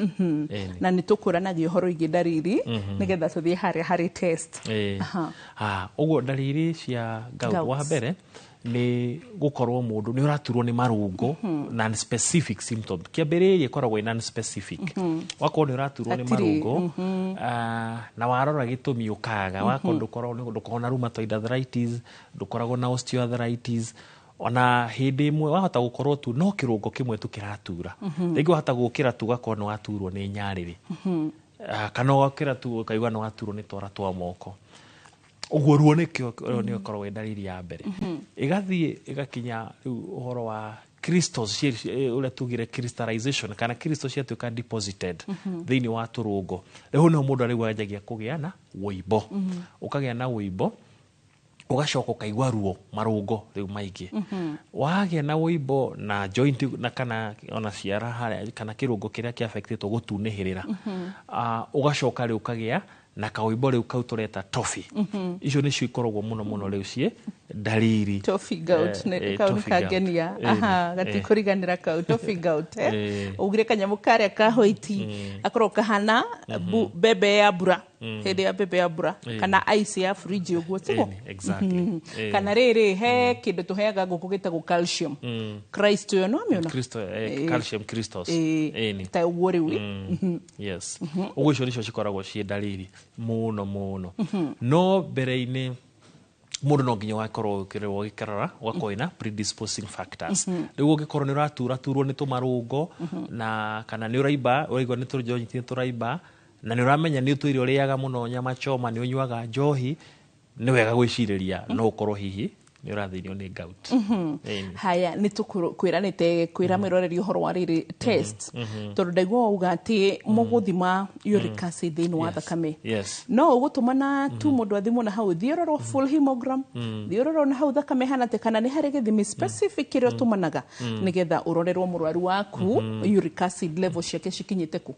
Na nĩ tũkũranagia ũhoro ingĩ ndariri nĩgetha tũthiĩ harĩa harĩ test. Ũguo ndariri cia gout, wa mbere nĩ gũkorwo mũndũ nĩ ũraturwo nĩ marũngo, non-specific symptom. Kĩambĩrĩria ĩkoragwo ĩ non-specific. Wakorwo nĩ ũraturwo nĩ marũngo, na warora gĩtũmi ũkaga, wakorwo ndũkoragwo na rheumatoid arthritis, ndũkoragwo na osteoarthritis, ona hĩndĩ ĩmwe wahota gũkorwo tu no kĩrũngo kĩmwe tu kĩratura. Rĩngĩ wahota gũkĩra tu ũgakorwo nĩ waturwo nĩ nyarĩrĩ, kana ũgokĩra tu ũkaigua nĩ waturwo nĩ twara twa moko. Ũguo ruo nĩkĩo nĩyo ĩkoragwo ĩ ndariri ya mbere. Ĩgathiĩ ĩgakinya rĩu ũhoro wa crystals, ũrĩa tugire crystallization, kana crystals ciatuĩka deposited thĩinĩ wa tũrũngo. Rĩu nĩho mũndũ arĩu anjagia kũgĩa na wũimbo. Ũkagĩa na wũimbo, ũgacoka ũkaigua ruo marũngo rĩu maingĩ. Wagĩa na wũimbo na joint na kana ona ciara harĩa kana kĩrũngo kĩrĩa kĩaffectĩtwo gũtunĩhĩrĩra, ũgacoka rĩu ũkagĩa Na kaũimbo rĩu kau tũreta tofi. Icio nĩcio ikoragwo mũno mũno rĩu ciĩ ndariri. Toffee gout kau nĩ toffee gout. Kangenia. Aha, gatikũriganĩra kau toffee gout, eh? Ugire kanyamũ karĩa ka hoiti akorwo kahana mbembe ya mbura, hĩndĩ ya mbembe ya mbura, kana ice ya fridge ũguo, tiguo? Ĩni, exactly. Kana rĩrĩ he kĩndũ tũheaga ngũkũ gĩtagwo calcium Christ ĩyo no amĩona. Crystal, calcium crystals. Ĩni. Ta ũguo rĩu. Yes, ũguo icio nĩcio cikoragwo ciĩ ndariri mũno mũno. No mbere-inĩ mũndũ no nginya ũgakorwo ũkĩrwo ũgĩkarora ũgakorwo wĩna predisposing factors. Rĩu ũngĩkorwo nĩ ũraturaturwo nĩ tũmarũngo, na kana nĩ ũraimba, ũraigua nĩ tũjoint nĩ tũraimba, na nĩ ũramenya nĩ ũtũire ũrĩaga mũno nyama choma, nĩ ũnyuaga njohi, nĩ wega gwĩcirĩria no ũkorwo hihi nĩ ũrathĩnio nĩ gout. Ĩni. Haya, nĩ tũkwĩranĩte kwĩra mwĩroreri ũhoro wa rĩrĩ test, tondũ ndaigua wauga atĩ mũgũthima uric acid thĩinĩ wa thakame. No ũgũtũmana tu mũndũ athimwo na hau, thiĩ ũrorwo full hemogram, thiĩ ũrorwo na hau thakame hana atĩa, kana nĩ harĩ gĩthimi specific kĩrĩa ũtũmanaga nĩgetha ũrorerwo mũrwaru waku uric acid level ciake cikinyĩte kũ?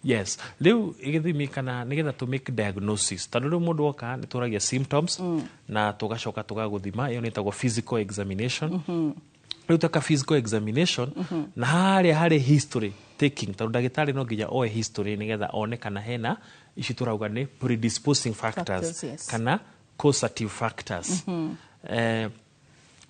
Yes, rĩu gĩthimi kana nĩgetha to make diagnosis, tondũ rĩu mũndũ oka nĩ tũragia symptoms na tũgacoka tũgagũthima, ĩyo nĩ ĩtagwo physical examination. Rĩu tweka physical examination na harĩa harĩ history taking, tondũ ndagĩtarĩ no nginya oe history nĩgetha one kana hena ici tũrauga nĩ predisposing factors, Factors, yes. kana causative factors.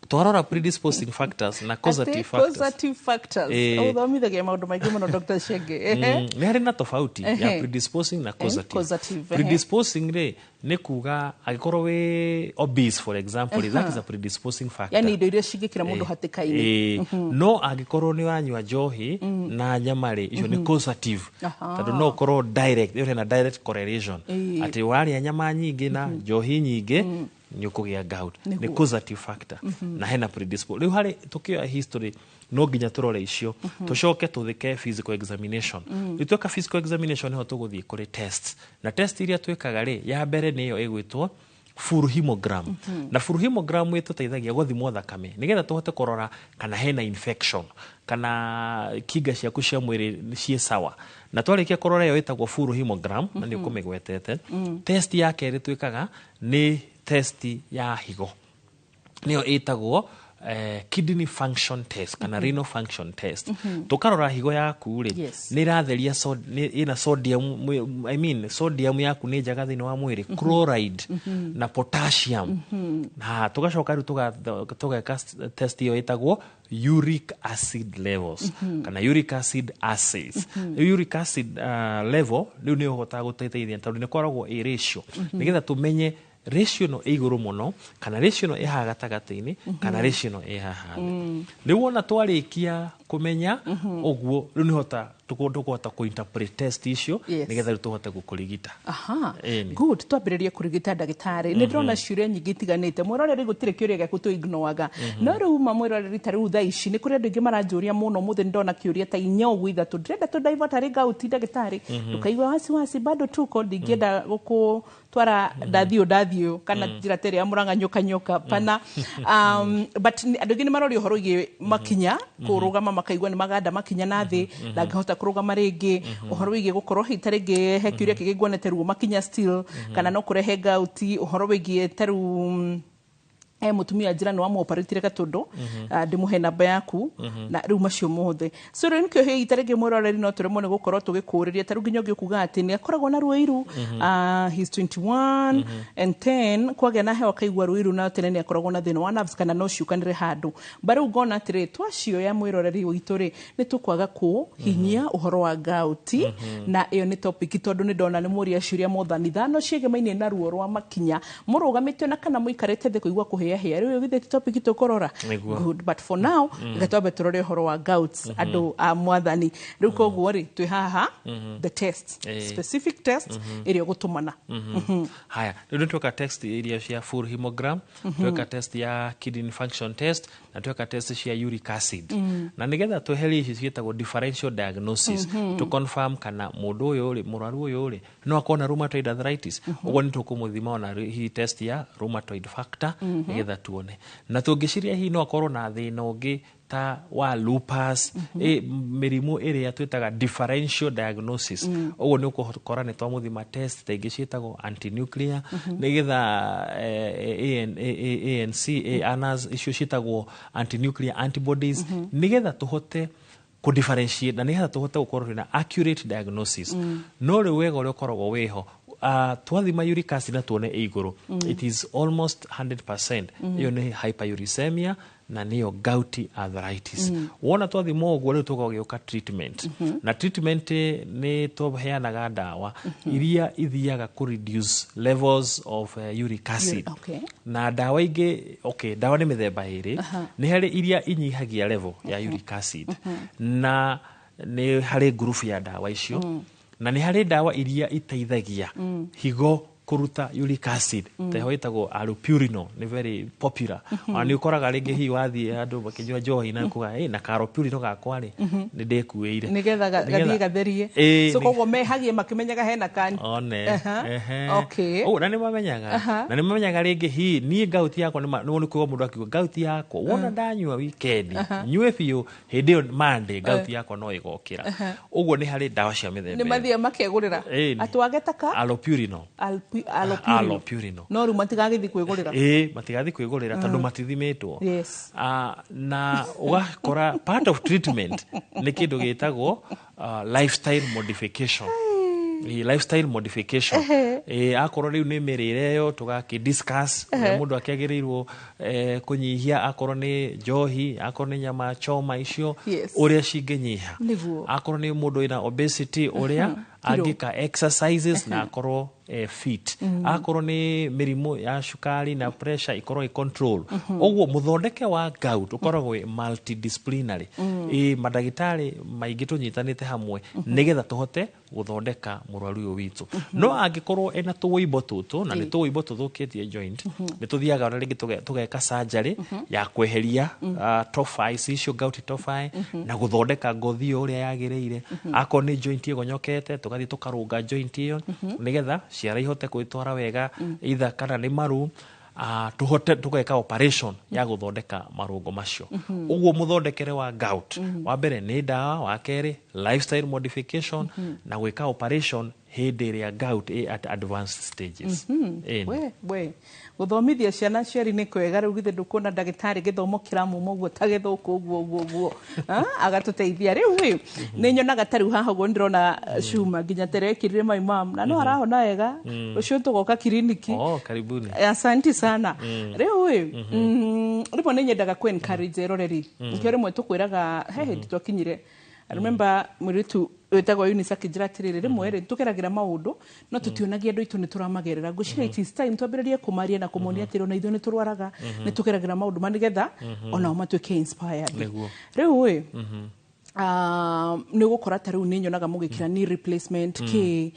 Twarora predisposing factors na causative Atĩ factors. Causative factors. Ũthomithagia maũndũ maingĩ mũno, Dr. Chege. Nĩ harĩ na tofauti ya predisposing na causative. Causative, ehe. Predisposing rĩ nĩ kuga angĩkorwo wĩ obese, for example, that is a predisposing factor. Yani indo iria cingĩkĩra mũndũ hatĩka-inĩ. No angĩkorwo nĩ ũranyua njohi na nyama rĩ, icio nĩ causative, tondũ no ũkorwo direct, ĩyo hena direct correlation atĩ warĩa nyama nyingĩ na njohi nyingĩ nĩ ũkũgĩa gout. Nĩ causative factor na hena predispose. Rĩu harĩ tũkĩoya history no nginya tũrore icio, tũcoke tũthike physical examination. Rĩu tweka physical examination nĩho tũgũthiĩ kũrĩ test, na test iria twĩkaga rĩ, ya mbere nĩ ĩyo ĩgwĩtwo full hemogram. Na full hemogram ĩtũteithagia gũthimwo thakame nĩgetha tũhote kũrora kana hena infection, kana kinga ciaku cia mwĩrĩ ciĩ sawa. Na twarĩkia kũrora ĩyo ĩtagwo full hemogram, na nĩ ũkũmĩgwetete. Test ya kerĩ twĩkaga nĩ test ya higo, nĩyo ĩtagwo kidney function test kana renal function test. Tũkarora higo yaku rĩ, nĩ ĩratheria ĩna sodium, I mean, sodium yaku nĩ njega thĩinĩ wa mwĩrĩ, chloride na potassium. Na tũgacoka rĩu tũgeka test ĩyo ĩtagwo uric acid levels kana uric acid assays. Rĩu uric acid level rĩu nĩ ũhotaga gũteithia tondũ nĩ koragwo ĩ ratio, nĩgetha tũmenye ratio ĩno ĩ igũrũ mũno kana ratio ĩno ĩ haha gatagatĩ-inĩ kana ratio ĩno ĩ haha thĩ. Rĩu wona twarĩkia kũmenya ũguo, rĩu nĩhota tũkũhota kũ-interpret test icio nĩgetha rĩu tũhote gũkũrigita. Aha. Ĩni. Good, twambĩrĩrie kũrigita, ndagĩtarĩ. Nĩ ndĩrona ciũria nyingĩ itiganĩte. Mwĩroreri, gũtirĩ kĩũria gĩaku tũ ignoaga. No rĩu ma mwĩroreri, ta rĩu thaa ici nĩ kũrĩ andũ aingĩ maranjũria mũno. Mũthĩ nĩ ndona kĩũria ta inya ũguo, ithatũ. Ndĩrenda tũ divert harĩ gout, ndagĩtarĩ. Ndũkaigue wasiwasi, bado tuko ndingĩenda gũkũtwara ndathiũ ndathiũ kana njĩra ta ĩrĩa ya Mũrang'a nyoka nyoka pana. But andũ aingĩ nĩ maroria ũhoro wĩgiĩ makinya kũrũgama, makaigua nĩ maganda makinya na thĩ, ndangĩhota kũrũgama rĩngĩ, ũhoro wĩgiĩ gũkorwo hihi ta rĩngĩ he kĩũria kĩngĩ nguonete ruo makinya still kana no kũrehe gout, ũhoro wĩgiĩ ta rĩu he mũtumia njĩra nĩ wamũoparetire gatũndũ. Ah, ndĩmũhe namba yaku na rĩu macio mothe. So rĩu nĩkĩo hihi ta rĩngĩ mwĩroreri no tũremwo nĩ gũkorwo tũgĩkũrĩria, ta rĩu nginya ũngĩ ũkuga atĩ nĩ akoragwo na ruo iru. Ah, he's 21 and 10 kwagĩa na heho akaigua ruiru, na tene nĩ akoragwo na thĩna wa nerves, kana no ciũkanĩre handũ ba. Rĩu ngona atĩrĩ, twacioya mwĩroreri witũ rĩ, nĩ tũkwaga kũhinyia ũhoro wa gout, na ĩyo nĩ topic, tondũ nĩ ndona nĩ mũria ciũria mothani ithano ciĩgemainie na ruo rwa makinya mũrũgamĩte na kana mũikarĩte thĩ kũigua kũhĩahĩa. Rĩu githĩ ti topic tũkũrora? Nĩguo. Good, but for now reke twambe tũrore ũhoro wa gout, andũ a mwathani. Rĩu koguo rĩ, twĩ haha the test, specific test ĩrĩa ũgũtũmana. Haya, rĩu nĩ tweka test iria cia full hemogram, tweka test ya kidney function test, na tweka test cia uric acid, na nĩgetha tweherie ici ciĩtagwo differential diagnosis, to confirm kana mũndũ ũyũ rĩ, mũrwaru ũyũ rĩ, no akorwo na rheumatoid arthritis. Ũguo nĩ tũkũmũthima ona hihi test ya rheumatoid factor, nĩgetha tuone. Na tũngĩciria hihi no akorwo na thĩna ũngĩ Ta wa lupus, mĩrimũ ĩrĩa twĩtaga differential diagnosis. Ũguo nĩ ũgũkora nĩ twamũthima test ta ingĩ ciĩtagwo antinuclear, nĩgetha ANC, ANAs icio ciĩtagwo antinuclear antibodies, nĩgetha tũhote kũ differentiate na nĩgetha tũhote gũkorwo twĩna accurate diagnosis. No rĩu wega ũrĩa ũkoragwo wĩho, twathima uric acid na tuone ĩ igũrũ, it is almost 100%, ĩyo nĩ hyperuricemia na nĩyo gouty arthritis. Wona twathima ũguo, rĩu tũgagĩũka treatment. Na treatment, nĩ tũheanaga ndawa iria ithiaga kũ reduce levels of uric acid. Na ndawa ingĩ, okay, ndawa nĩ mĩthemba ĩrĩ. Nĩ harĩ iria inyihagia level ya uric acid, na nĩ harĩ ngurubu ya ndawa icio, na nĩ harĩ ndawa iria iteithagia higo kũruta uric acid. Ta ĩho ĩtagwo allopurinol, nĩ very popular. Ona nĩ ũkoraga rĩngĩ hihi wathiĩ andũ makĩnyua njohi na kuga, "Hey, na allopurinol gakwa rĩ, nĩ ndĩkuĩire." Nigetha gathiĩ gatherie. So koguo mehagie makĩmenyaga hena kani. One. Aha. Ũguo na nĩ mamenyaga. Na nĩ mamenyaga rĩngĩ hihi niĩ gout yakwa nĩ kuga mũndũ akiuga gout yakwa wona ndanyua weekend, nyue biũ, hĩndĩ ĩyo Monday gout yakwa no ĩgokĩra. Ũguo nĩ harĩ ndawa cia mĩthemba Nĩ ĩyo. mathiĩ makegũrĩra. Atwage taka Allopurinol. Allopurinol. Allopurinol. No rĩu matigagĩthiĩ kwĩgũrĩra. Ĩĩ, matigathiĩ kwĩgũrĩra tondũ matithimĩtwo. Na ũgakora part of treatment nĩ kĩndũ gĩtagwo lifestyle modification. Ĩĩ, lifestyle modification. Ĩĩ, akorwo rĩu nĩ mĩrĩre ĩyo tũgakĩ discuss ũrĩa mũndũ akĩagĩrĩirwo kũnyihia, akorwo nĩ njohi, akorwo nĩ nyama choma icio, ũrĩa cingĩnyiha. Akorwo nĩ mũndũ wĩna obesity, ũrĩa Kiro. angĩka exercises na akorwo fit. Akorwo nĩ mĩrimũ ya cukari na pressure, ikorwo ĩ control. Ũguo mũthondeke wa gout ũkoragwo wĩ multidisciplinary. Ĩ mandagĩtarĩ maingĩ tũnyitanĩte hamwe nĩgetha tũhote gũthondeka mũrwaru ũyũ witũ. No angĩkorwo ena tũwĩimbo tũtũ, na nĩ tũwĩimbo tũthũkĩtie joint, nĩ tũthiaga ona rĩngĩ tũgeka surgery ya kweheria tophi icio, gouty tophi, na gũthondeka ngothi ĩyo ũrĩa yagĩrĩire. Akorwo nĩ joint ĩgonyokete, tũgathiĩ tũkarũnga joint ĩyo nĩgetha ciara ihote gwĩtwara wega, either kana nĩ maru, tũhote tũgeka operation ya gũthondeka marũngo macio. Ũguo mũthondekere wa gout, wa mbere nĩ ndawa, wa kerĩ lifestyle modification, na gwĩka operation hĩndĩ ĩrĩa gout ĩ at advanced stages. Ĩni. We gũthomithia ciana cieri nĩ kwega. Rĩu githĩ ndũkuona ndagĩtarĩ gĩthomo kĩramuma ũguo ta gĩthũkũ ũguo ũguo ũguo? Ah, agatũteithia. Rĩu ĩ nĩ nyonaga ta rĩu haha ũguo nĩndĩrona cuma nginya terekirire my mom na no arahona wega. Rũciũ tũgoka kiriniki. Oh, karibuni. Asante sana. Rĩu ĩ rĩmwe nĩ nyendaga kũ encourage eroreri. Nikĩo rĩmwe tũkwĩraga he hĩndĩ twakinyire. I remember mũirĩtu wĩtagwo Eunice akĩnjĩra atĩrĩrĩ, rĩmwe rĩ tũgeragĩra maũndũ no tũtionagia andũ aitũ nĩ tũramagerera. Ngwĩciria it is time twambĩrĩrie kũmaria na kũmonia atĩrĩ ona ithuĩ nĩ tũrwaraga, nĩ tũgeragĩra maũndũ ma nĩgetha onao matuĩke inspired. Rĩu ĩ nĩ ũgũkora ta rĩu nĩ nyonaga mũgĩkĩra knee replacement kĩ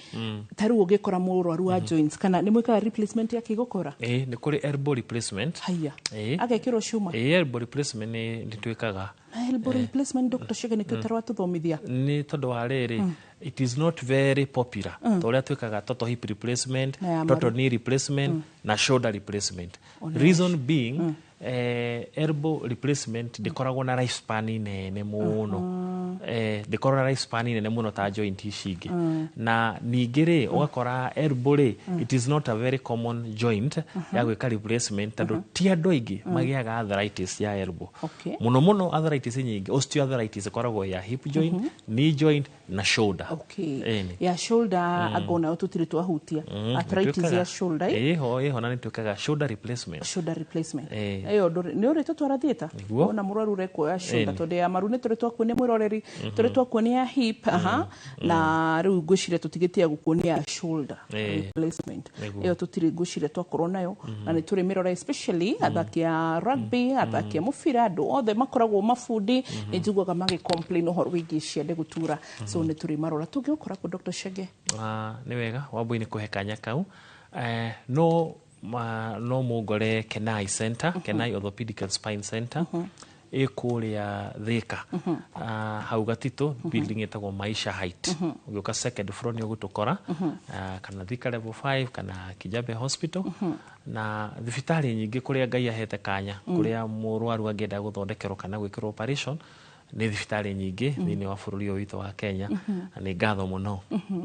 ta rĩu ũngĩkora mũrwaru wa joints, kana nĩ mwĩkaga replacement ya kĩgũkora? Ĩĩ, nĩ kũrĩ elbow replacement. Haya. Ĩĩ. Agekĩrwo cuma. Ĩĩ, elbow replacement nĩ twĩkaga. Na elbow replacement, Dr. Chege, nĩkĩo ũtarĩ watũthomithia? Nĩ tondũ wa rĩrĩ, it is not very popular ta ũrĩa twĩkaga total hip replacement, Na ya maru. total knee replacement na shoulder replacement. Ona Reason being, elbow replacement ndĩkoragwo na lifespan nene mũno, ndĩkoragwo na lifespan nene mũno ta joint ici ingĩ. Na ningĩ rĩ, ũgakora elbow rĩ, it is not a very common joint ya gwĩka replacement tondũ ti andũ aingĩ magĩaga arthritis ya elbow. Mũno mũno arthritis nyingĩ, osteoarthritis, ĩkoragwo ya hip joint, knee joint na shoulder. Ĩni. Ya shoulder anga onayo tũtirĩ twahutia. Arthritis Nĩtwĩkaga. ya shoulder, eh? Ĩho na nĩtwĩkaga shoulder replacement. Shoulder replacement. Ĩĩ. Ĩyo nĩ ũrĩ tũtwara theatre? Nĩguo. Wona mũrwaru ũrekuoya shoulder, Ĩni. tondũ ya maru nĩ tũrĩ twakuonia mwĩroreri, tũrĩ twakuonia ya hip, aha, na rĩu ngwĩciria tũtigĩtie gũkuonia ya shoulder replacement. Ĩyo tũtirĩ ngwĩciria twakorwo nayo, na nĩ tũrĩ mĩrora, especially athaki a rugby, athaki a mũbira, andũ othe makoragwo mabundi, nĩ njiguaga magĩ complain ũhoro wĩgiĩ ciande gũtura, so nĩ tũrĩ marora. Tũngĩgũkora kũ, Dr. Chege? Ah, nĩ wega Wambui nĩ kũhe kanya kau. No ma, no mũngore Kenai Center, Kenai Orthopedic and Spine Center. Ĩ kũrĩa Thika, hau Gatitũ, building ĩtagwo Maisha Height. Ũgĩũka second floor nĩ ũgũtũkora, kana Thika level 5 kana Kijabe Hospital na thibitarĩ nyingĩ kũrĩa Ngai ahete kanya, kũrĩa mũrwaru angĩenda gũthondekerwo kana gwĩkĩrwo operation nĩ thibitarĩ nyingĩ thĩinĩ wa bũrũri ũyũ witũ wa Kenya. Na nĩ ngatho mũno.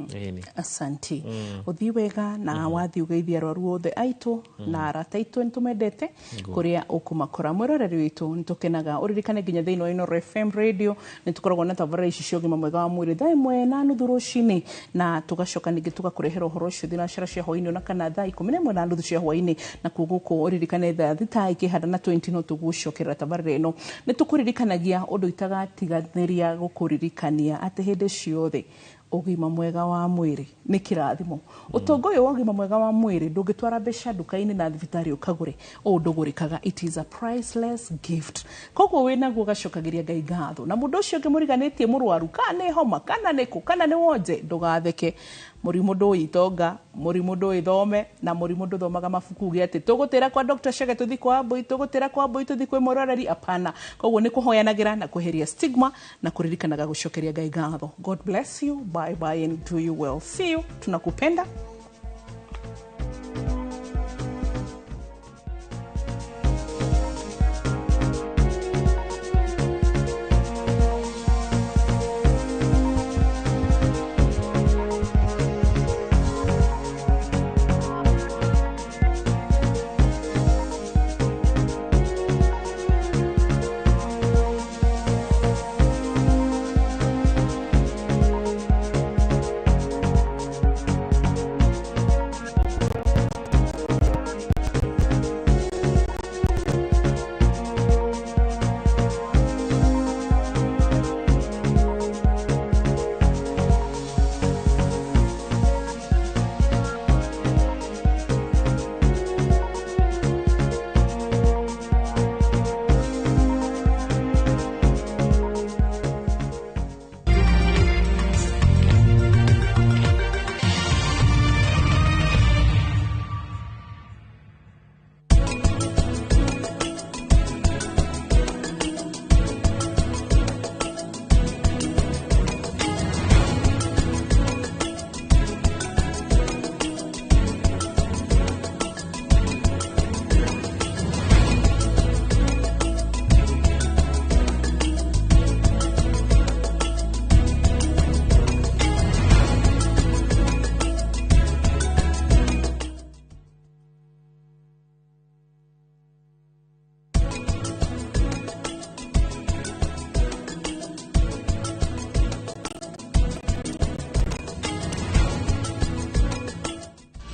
Ĩni. Asanti, ũthiĩ wega na wathiĩ ũgeithia arwaru othe aitũ na arata aitũ nĩ tũmendete. Nĩguo. Kũrĩa ũkũmakora, mwĩroreri witũ, nĩ tũkenaga ũririkane nginya thĩinĩ wa Inooro FM radio nĩ tũkoragwo na tabarĩra ici cia ũgima mwega wa mwĩrĩ 1:30 rũcinĩ, na tũgacoka ningĩ tũgakũrehera ũhoro ũcio thinacara cia hwainĩ ona kana 11:30 cia hwainĩ. Na kuo gũkũ ũririkane 5:20 no tũgũcokerera tabarĩra ĩno. Nĩ tũkũririkanagia ũndũ itagatiganĩria gũkũririkania atĩ hĩndĩ ciothe ũgima mwega wa mwĩrĩ nĩ kĩrathimo. Ũtonga ũyũ wa ũgima mwega wa mwĩrĩ ndũngĩtwara mbeca nduka-inĩ na thibitarĩ ũkagũre, ũũ ndũgũrĩkaga. It is a priceless gift. Koguo wĩnaguo ũgacokagĩria Ngai ngatho. Na mũndũ ũcio ũngĩ mũriganĩtie mũrwaru, kana nĩ homa, kana nĩ kũ, kana nĩ wonje, ndũgatheke. Mũrimũ ndũĩ itonga, mũrimũ ndũĩ thome, na mũrimũ ndũthomaga mabuku uge atĩ tũgũtĩra kwa Dr. Chege tũthi kwa Mbui, tũgũtĩra kwa Mbui tũthi kwĩ mũroreri. Apana. Koguo nĩ kũhoyanagĩra na kweheria stigma na kũririkanaga gũcokeria Ngai ngatho. God bless you. Bye bye and do you well. See you. Tunakupenda.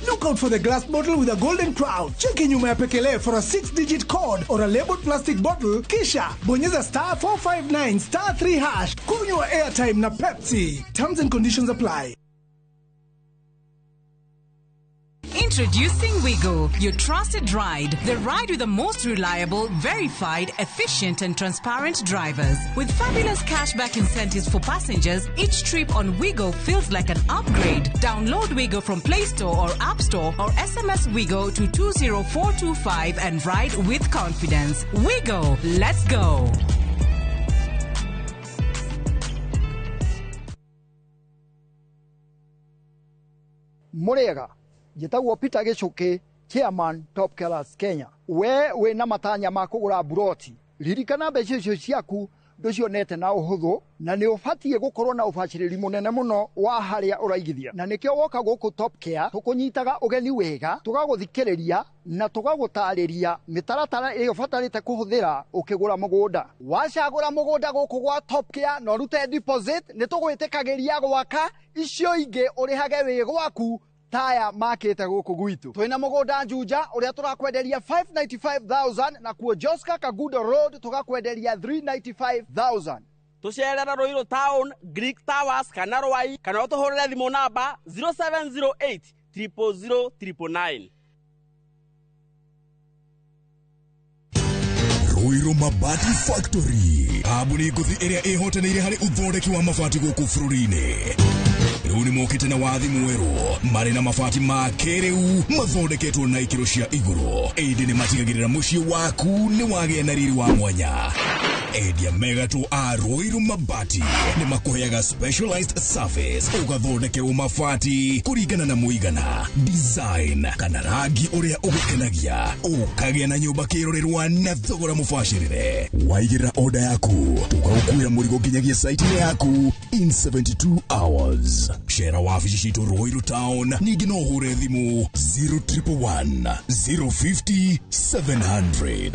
Look out for the glass bottle with a golden crown. Cheki nyuma ya pekele for a 6-digit code or a labeled plastic bottle. Kisha bonyeza star 459 star 3 hash. Kunywa airtime na Pepsi. Terms and conditions apply. Introducing Wigo, your trusted ride. The ride with the most reliable, verified, efficient, and transparent drivers. With fabulous cashback incentives for passengers, each trip on Wigo feels like an upgrade. Download Wigo from Play Store or App Store or SMS Wigo to 20425 and ride with confidence. Wigo, let's go. Murega njĩtagwo Peter Gĩcũkĩ, chairman Top Killers Kenya. We wĩna matanya ma kũgũra buroti, ririkana mbeca icio ciaku ndũcionete na ũhũthũ, na nĩ ũbatiĩ gũkorwo na ũbacĩrĩri mũnene mũno wa harĩa ũraigithia. Na nĩkĩo woka gũkũ Top Care tũkũnyitaga ũgeni wega, tũgagũthikĩrĩria na tũgagũtarĩria mĩtaratara ĩrĩa ũbatarĩte kũhũthĩra ũkĩgũra mũgũnda. Wacagũra mũgũnda gũkũ gwa Top Care na ũrute deposit, nĩ tũgwĩtĩkagĩria gwaka icio ingĩ ũrĩhage wĩ gwaku taya makĩte gũkũ gwitũ. Twĩna mũgũnda Juja ũrĩa tũrakwenderia 595,000, na kuo Joska Kagudo Road tũgakwenderia 395,000. Tũcerera Ruiru Town, Greek Towers kana Rwai, kana ũtũhũrĩre thimũ namba 0708 000 999. Ruiru Mabati Factory, kambuni ngũthi ĩrĩa ĩhotanĩire harĩ ũthondeki wa mabati gũkũ bũrũri-inĩ. Rĩu nĩ mokĩte na wathi mwerũ marĩ na mabati ma kĩrĩu mathondeketwo na ikĩro cia igũrũ, ĩndĩ nĩ matigagĩrĩra mũciĩ waku nĩ wagĩa na riri wa mwanya. Endia megatũ a Ruiru Mabati nĩ makũheaga specialized service ũgathondekerwo mabati kũringana na mũigana, design kana rangi ũrĩa ũgũkenagia, ũkagĩa na nyũmba kĩrorerwa na thogora mũbacĩrĩre. Waigĩrĩra order yaku tũgagũkuĩra mũrigo nginyagia site-inĩ yaku in 72 hours. Cera wabici citũ Ruiru Town, ningĩ no ũhũre thimũ 0111 050 700.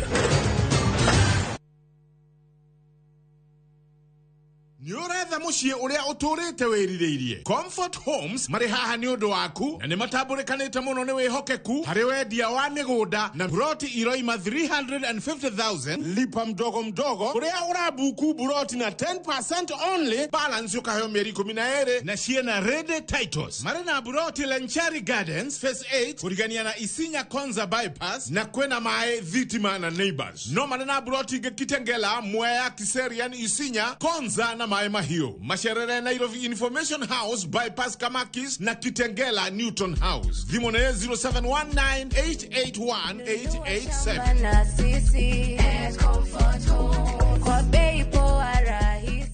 Nĩ ũretha mũciĩ ũrĩa ũtũrĩte wĩrirĩirie. Comfort Homes marĩ haha nĩ ũndũ waku na nĩ matambũrĩkanĩte mũno nĩ wĩhokeku harĩ wendia wa mĩgũnda na buroti iroima 350,000 lipa mdogo mdogo ũrĩa ũrabuku buroti na 10% only, balance ũkaheo mĩeri 12 na ciĩna ready titles. Marĩ na buroti Lenchari Gardens Phase 8 kũrigania na Isinya Konza Bypass na kwĩna maĩ, thitima na neighbors. No marĩ na buroti ingĩ Kitengela, Mwea, Kiserian, Isinya, Konza na Maĩ Mahiũ. Macerere Nairobi Information House Bypass Kamakis na Kitengela Newton House. Thimũ nĩ 0719881887. Na sisi at Comfort Home kwa bei poa rahisi.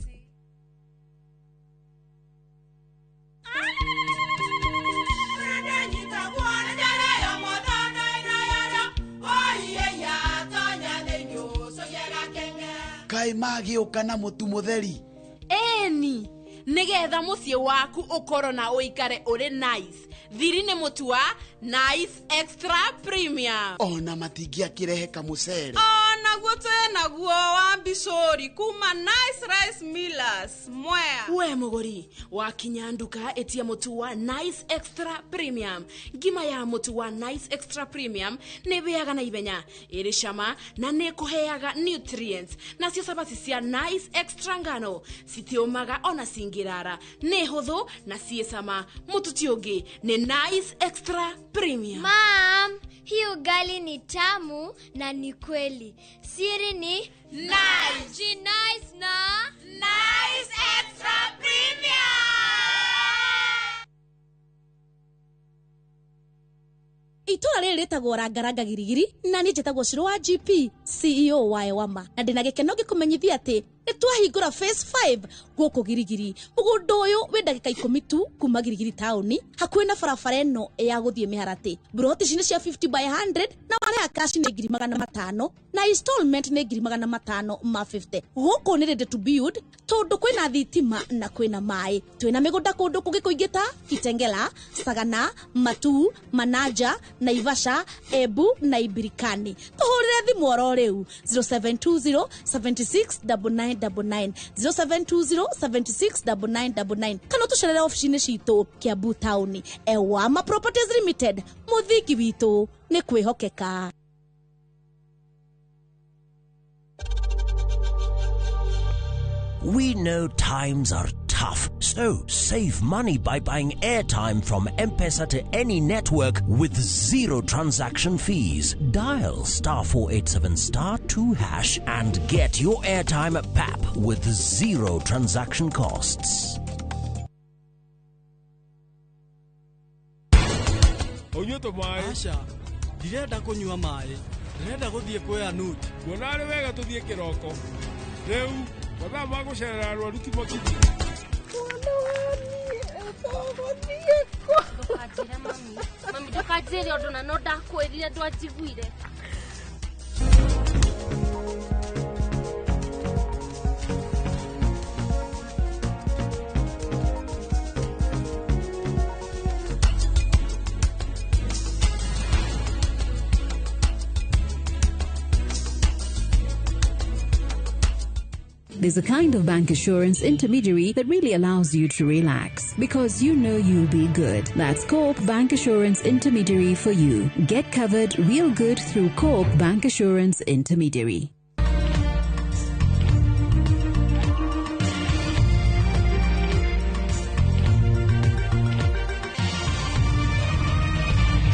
Kaĩ magĩũka na mũtu mũtheri? Eni nigetha muciĩ waku ũkorwo na ũikare ũrĩ nice. Thiri nĩ mũtu wa Nice Extra Premium. Ona matingĩakĩrehe kamũcere. Onaguo twĩ naguo wa mbicũri kuma Nice Rice Millers Mwea. We mũgũri wakinya nduka ĩtia mũtu wa Nice Extra Premium. Ngima ya mũtu wa Nice Extra Premium nĩ ĩhĩaga na ihenya, ĩrĩ cama na nĩ ĩkũheaga nutrients. Nacio cabaci cia Nice Extra ngano citiũmaga ona cingĩrara, nĩ hũthũ na ciĩ cama. Mũtu ti ũngĩ nĩ Nice Extra Premium. Mam, hii ugali ni tamu na ni kweli. Siri ni Nice. Nice na Nice Extra Premium. Itũra rĩrĩ rĩtagwo Rangaranga Girigiri na niĩ njĩtagwo Shiro wa GP CEO wa Ewama na ndĩna gĩkeno ngĩkũmenyithia atĩ nĩ twahingũra phase 5 gũkũ Girigiri. Mũgũnda ũyũ wĩ ndagĩka 10 tu kuma Girigiri taũni, hakuhĩ na barabara ĩno ya gũthiĩ Mĩharatĩ. Buroti ici nĩ cia 50 by 100 na warĩha cash nĩ 500,000 na installment nĩ 550,000. Gũkũ nĩ ready to build tondũ kwĩna thitima na kwĩna maĩ. Twĩna mĩgũnda kũndũ kũngĩ kũingĩ ta Kitengela, Sagana, Matuu, Manaja, Naivasha, Embu na Ibirikani. Tũhũrĩre thimũ oro rĩu 0720 76 9999 0720 76 9999 kana ũtũcerere obici-inĩ citũ Kiambu taũni. Ewama Properties Limited, mũthingi witũ nĩ kwĩhokeka. We know times are tough, so save money by buying airtime from M-Pesa to any network with zero transaction fees. Dial *487*2# and get your airtime at PAP with zero transaction costs. Ũnyuĩte maĩ? Aca, ndirenda kũnyua maĩ, ndĩrenda gũthiĩ kwĩ Anut. Nguona arĩ wega tũthiĩ kĩroko. Rĩu mathaa ma gũcerera arwaru ti makinyu. Ndũkanjĩre mami, mami ndũkanjĩre ũndũ na no ndakwĩrire ndwanjiguire. There's a kind of bank assurance intermediary that really allows you to relax because you know you'll be good. That's Co-op Bank Assurance Intermediary for you. Get covered real good through Co-op Bank Assurance Intermediary.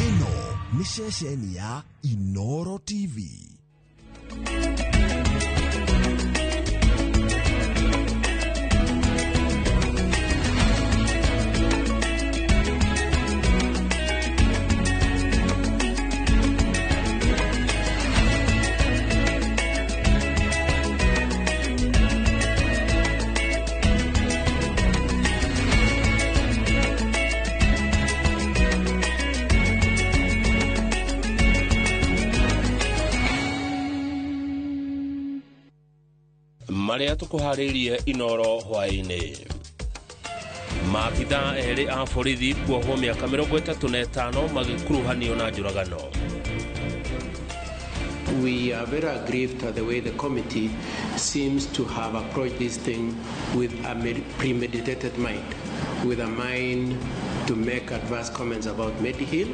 Ĩno nĩ ceceni ya Inoro TV. Marĩa tũkũharĩirie Inoro hwaĩ-inĩ. Maabithaa erĩ a borithi kuohwo mĩaka 35 magĩkuruhanio na njũragano. We are very aggrieved at the way the committee seems to have approached this thing with a premeditated mind, with a mind to make adverse comments about Mediheal,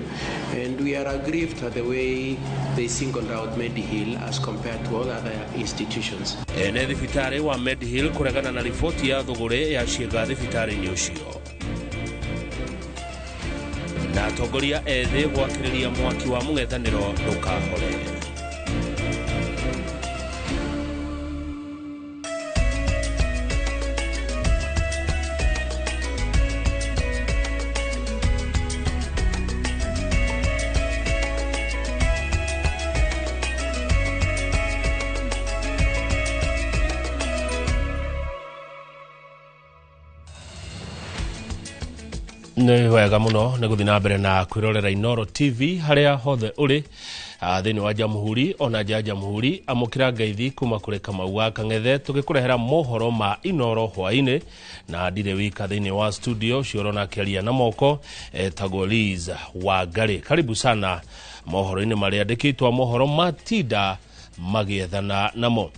and we are aggrieved at the way they singled out Mediheal as compared to all other institutions. Ene thibitarĩ wa Mediheal kũregana na riboti ya thũgũrĩ ya ciĩga thibitarĩ-inĩ ũcio. Na atongoria ethĩ gwakĩrĩria mwaki wa mũng'ethanĩro ndũkahore. Nĩ wega mũno nĩ gũthiĩ na mbere na kwĩrorera Inoro TV harĩa hothe ũrĩ thĩinĩ wa Jamhuri ona nja ya Jamhuri. Amũkĩra ngeithi kuma kũrĩ Kamau wa Kang'ethe tũgĩkũrehera mohoro ma Inoro hwaĩ-inĩ, na ndirĩ wika thĩinĩ wa studio ũcio ũrona akĩaria na moko etagwo Liz Wangari. Karibu sana mohoro-inĩ marĩa andĩkĩtwo mohoro matinda magĩethana namo.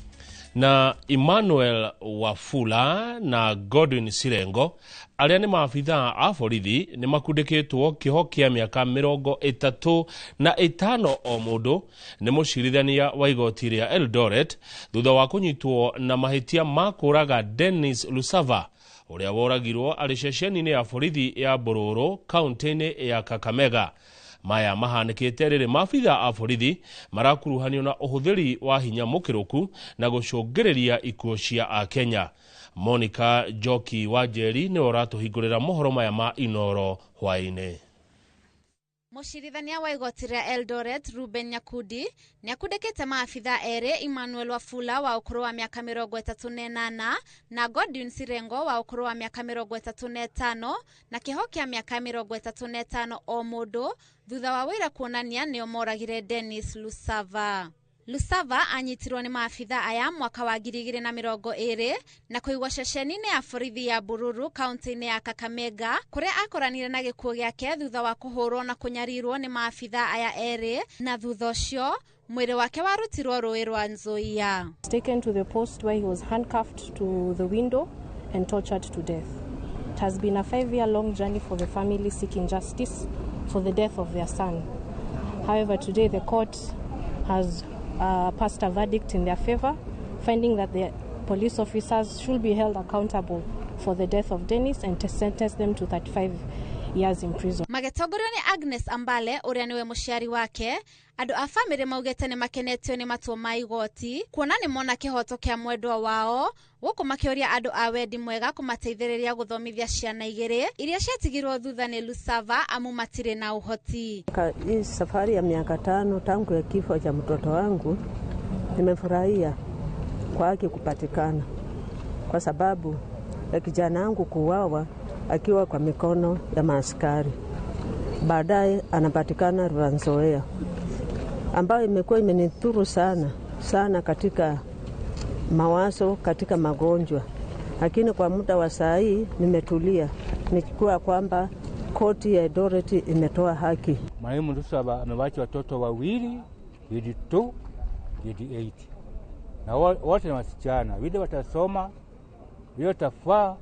Na Emmanuel Wafula na Godwin Sirengo arĩa nĩ maabithaa a borithi nĩ makundĩkĩtwo kĩoho kĩa mĩaka 35 o mũndũ nĩ mũcirithania wa igoti rĩa Eldoret thutha wa kũnyitwo na mahĩtia ma kũũraga Dennis Lusava ũrĩa woragirwo arĩ ceceni-inĩ ya borithi ya Bororo kaunti-inĩ ya Kakamega. Maya mahanĩkĩte rĩrĩ maabithaa a borithi marakuruhanio na ũhũthĩri wa hinya mũkĩrũku na gũcũngĩrĩria ikuũ cia Akenya. Monica Njoki wa Njeri nĩwe ũratũhingũrĩra mohoro maya ma Inoro hwaĩ-inĩ. Mũcirithania wa igoti rĩa Eldoret Ruben Nyakundi nĩakundĩkĩte maabithaa erĩ Emmanuel Wafula wa ũkũrũ wa mĩaka 38 na Godwin Sirengo wa ũkũrũ wa mĩaka 35 na kĩoho kĩa mĩaka 35 o mũndũ thutha wa wĩra kuonania nĩo moragire Dennis Lusava. Lusava anyitirwo nĩ maabithaa aya mwaka wa 2020 na kũigwo ceceni-inĩ ya borithi ya Bururu kaunti-inĩ ya Kakamega kũrĩa akoranire na gĩkuũ gĩake thutha wa kũhũrwo na kũnyarirwo nĩ maabithaa aya erĩ, na thutha ũcio mwĩrĩ wake warutirwo rũĩ rwa Nzoia. Taken to the post where he was handcuffed to the window and tortured to death. It has been a 5-year-long journey for the family seeking justice for the death of their son. However, today the court has passed a verdict in their favor, finding that the police officers should be held accountable for the death of Dennis and to sentence them to 35 years in prison. Magĩtongorio nĩ Agnes Ambale ũrĩa nĩwe mũciari wake, andũ a bamĩrĩ maugĩte nĩ makenetio nĩ matua ma igoti kuona nĩ mona kĩhoto kĩa mwendwa wao, gũkũ makĩũria andũ a wendi mwega kũmateithĩrĩria gũthomithia ciana igĩrĩ iria ciatigirwo thutha nĩ Lusava amu matirĩ na ũhoti. Hii safari ya miaka 5 tangu ya kifo cha mtoto wangu, nimefurahia kwa haki kupatikana, kwa sababu ya kijana wangu kuuawa akiwa kwa mikono ya maaskari, baadaye anapatikana Rwanzoea, ambayo imekuwa imenithuru sana sana katika mawazo, katika magonjwa. Lakini kwa muda wa saa hii nimetulia nikikuwa kwamba koti ya Eldoret imetoa haki. Marehemu Lusava amewacha watoto wawili, grade 2, grade 8, na wote ni wasichana. Vile watasoma, vile watafaa,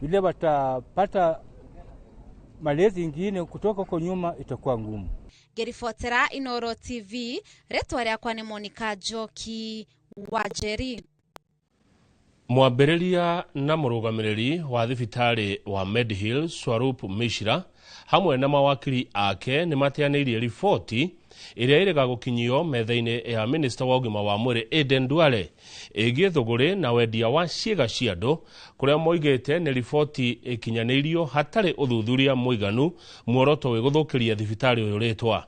vile watapata malezi ingine kutoka huko nyuma itakuwa ngumu. Ngĩribotera Inoro TV, rĩtwa rĩakwa nĩ Monica Njoki wa Njeri. Mwambĩrĩria na mũrũgamĩrĩri wa thibitarĩ wa Mediheal Swarup Mishra hamwe na mawakili ake nĩ mateanĩirie riboti ĩrĩa ĩrĩga gũkinyio metha-inĩ ya minista wa ũgima wa mwĩrĩ Aden Duale ĩgiĩ thũgũrĩ na wendia wa ciĩga cia andũ, kũrĩa moigĩte nĩ riboti ĩkinyanĩirio hatarĩ ũthuthuria mũiganu muoroto wĩ gũthũkĩria thibitarĩ ũyũ rĩtwa.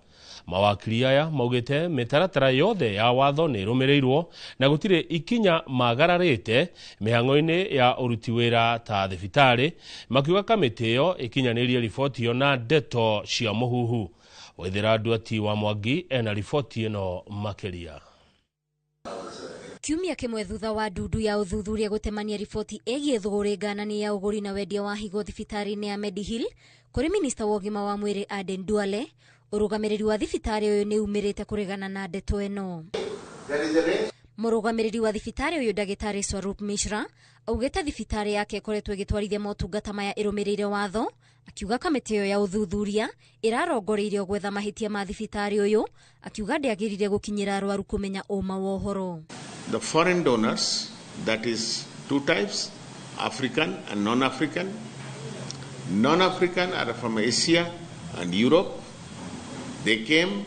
Mawakili aya maugĩte mĩtaratara yothe ya watho nĩ ĩrũmĩrĩirwo na gũtirĩ ikinya magararĩte mĩhang'o-inĩ ya ũruti wĩra ta thibitarĩ, makiuga kamĩtĩ ĩyo ĩkinyanĩirie riboti ĩyo na ndeto cia mũhuhu. Waithĩra Nduati wa Mwangi ena riboti ĩno makĩria. Kiumia kĩmwe thutha wa ndundu ya ũthuthuria gũtemania riboti ĩgiĩ thũgũrĩ ngananie ya ũgũri na wendia wa higo thibitarĩ-inĩ ya Medihill kũrĩ minista wa ũgima wa mwĩrĩ Aden Duale, ũrũgamĩrĩri wa thibitarĩ ũyũ nĩ umĩrĩte kũregana na ndeto ĩno. Mũrũgamĩrĩri wa thibitarĩ ũyũ ndagĩtarĩ Swarup Mishra augĩte thibitarĩ yake ĩkoretwo ĩgĩtwarithia motungata maya ĩrũmĩrĩire watho, akiuga kamĩtĩ ĩyo ya ũthuthuria ĩrarongoreirio gwetha mahĩtia ma thibitarĩ ũyũ, akiuga ndĩagĩrĩire gũkinyĩra arwaru kũmenya ũma wa ũhoro. The foreign donors, that is two types, African and non-African. Non-African are from Asia and Europe. They came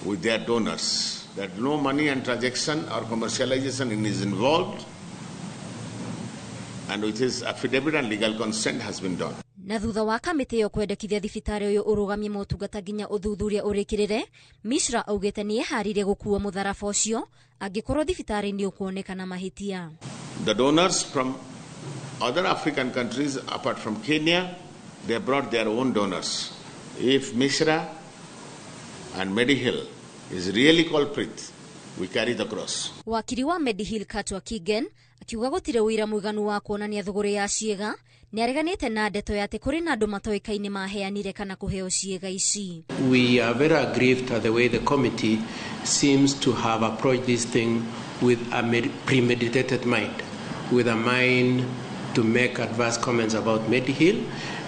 with their donors. That no money and transaction or commercialization is involved, and which is affidavit and legal consent has been done. Na thutha wa kamĩtĩ ĩyo kwendekithia thibitarĩ ũyũ ũrũgamie motungata nginya ũthuthuria ũrĩkĩrĩre, Mishra augĩte nĩ eharĩirie gũkua mũtharaba ũcio angĩkorwo thibitarĩ nĩ ũkuonekana mahĩtia. The donors from other African countries apart from Kenya, they brought their own donors. If Mishra and Medihill is really culprit, we carry the cross. Wakiri wa Medihill Katwa Kigen akiuga gũtirĩ ũira mũiganu wa kuonania thũgũrĩ ya ciĩga, nĩareganĩte na ndeto ya atĩ kũrĩ na andũ matoĩkaine maheanire kana kũheo ciĩga ici. We are very aggrieved at the way the committee seems to have approached this thing with a premeditated mind, with a mind to make adverse comments about Medihill,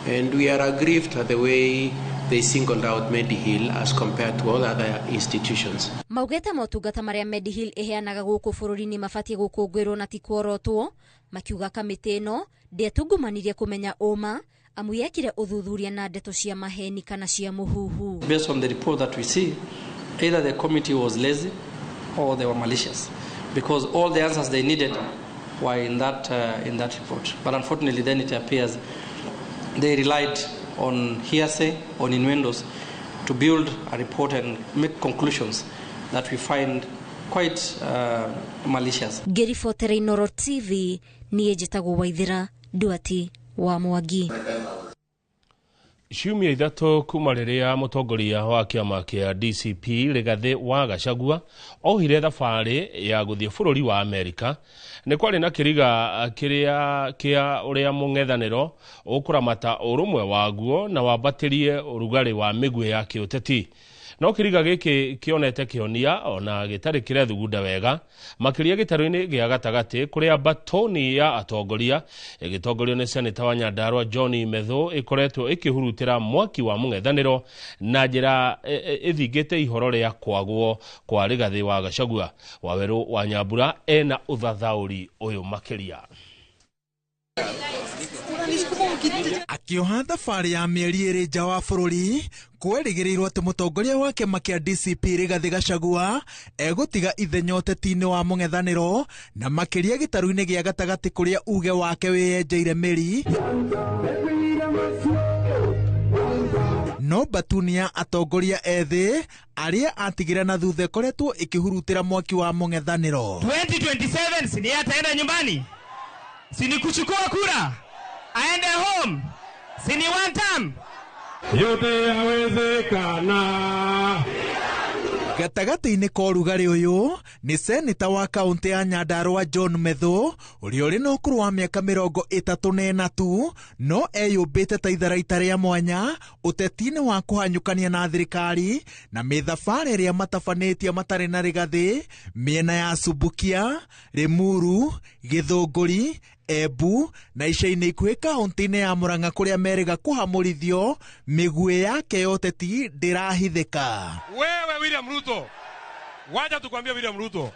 and we are aggrieved at the way they singled out Medihill as compared to all other institutions. Maugĩte motungata marĩa Medihill ĩheanaga gũkũ bũrũri-inĩ mabatiĩ gũkũngũĩrwo na ti kuorotwo, makiuga kamĩtĩ ĩno ndĩetungumanirie kũmenya ũma amu yekire ũthuthuria na ndeto cia maheni kana cia mũhuhu. Based on the report that we see, either the committee was lazy or they were malicious, because all the answers they needed were in that report. But unfortunately then it appears they relied on hearsay, on innuendos, to build a report and make conclusions that we find quite malicious. Ngĩribotera Inooro TV, niĩ njĩtagwo Waithĩra Nduati wa Mwangi. Ciumia ithatũ kuma rĩrĩa mũtongoria wa kĩama kĩa DCP Rigathĩ wa Gachagua ohire thabarĩ ya gũthiĩ bũrũri wa Amerika, nĩ kwarĩ na kĩriga kĩrĩa kĩa ũrĩa mũng'ethanĩro ũkũramata ũrũmwe waguo na wambatĩrie ũrugarĩ wa mĩguĩ ya kĩũteti. No kĩriga gĩkĩ kĩonete kĩhonia ona gĩtarĩ kĩrethugunda wega, makĩria gĩtarũ-inĩ gĩa gatagatĩ kũrĩa batoni ya atongoria ĩgĩtongorio nĩ seneta wa Nyandarua John Methu ĩkoretwo ĩkĩhurutĩra mwaki wa mũng'ethanĩro na njĩra ĩthingĩte ihoro rĩa kwagwo kwa Rigathĩ wa Gachagua. Wawerũ wa Nyambura ena ũthathaũri ũyũ makĩria. Akĩoha thabarĩ ya mĩeri ĩrĩ nja wa bũrũri, kwerĩgĩrĩirwo atĩ mũtongoria wa kĩama kĩa DCP Rigathĩ Gachagua egũtiga ithenya ũteti-inĩ wa mũng'ethanĩro na makĩria gĩtarũ-inĩ gĩa gatagatĩ kũrĩa uge wake wĩyenjeire mĩri. No batuni ya atongoria ethĩ arĩa atigĩra na thutha ĩkoretwo ĩkĩhurutĩra mwaki wa mũng'ethanĩro. 2027 si ni ataenda nyumbani, si ni kuchukua kura aende home, si ni one term. Yote yawezekana. Gatagatĩ-inĩ ka ũrugarĩ ũyũ nĩ seneta wa kaũntĩ ya Nyandarua John Methu ũrĩa ũrĩ na ũkũrũ wa mĩaka 34 tu, no eyũmbĩte ta itharaita rĩa mwanya ũteti-inĩ wa kũhanyũkania na thirikari na mĩthabarĩ ĩrĩa matabanĩtie matarĩ na Rigathĩ mĩena ya Subukia, Limuru, Gĩthũngũri, Embu na ica-inĩ ikuhĩ kaũntĩ-inĩ ya Murang'a kũrĩa merĩga kũhamũrithio mĩguĩ yake ya ũteti ndĩrahithĩka. Wewe William Ruto, wacha tukwambie William Ruto,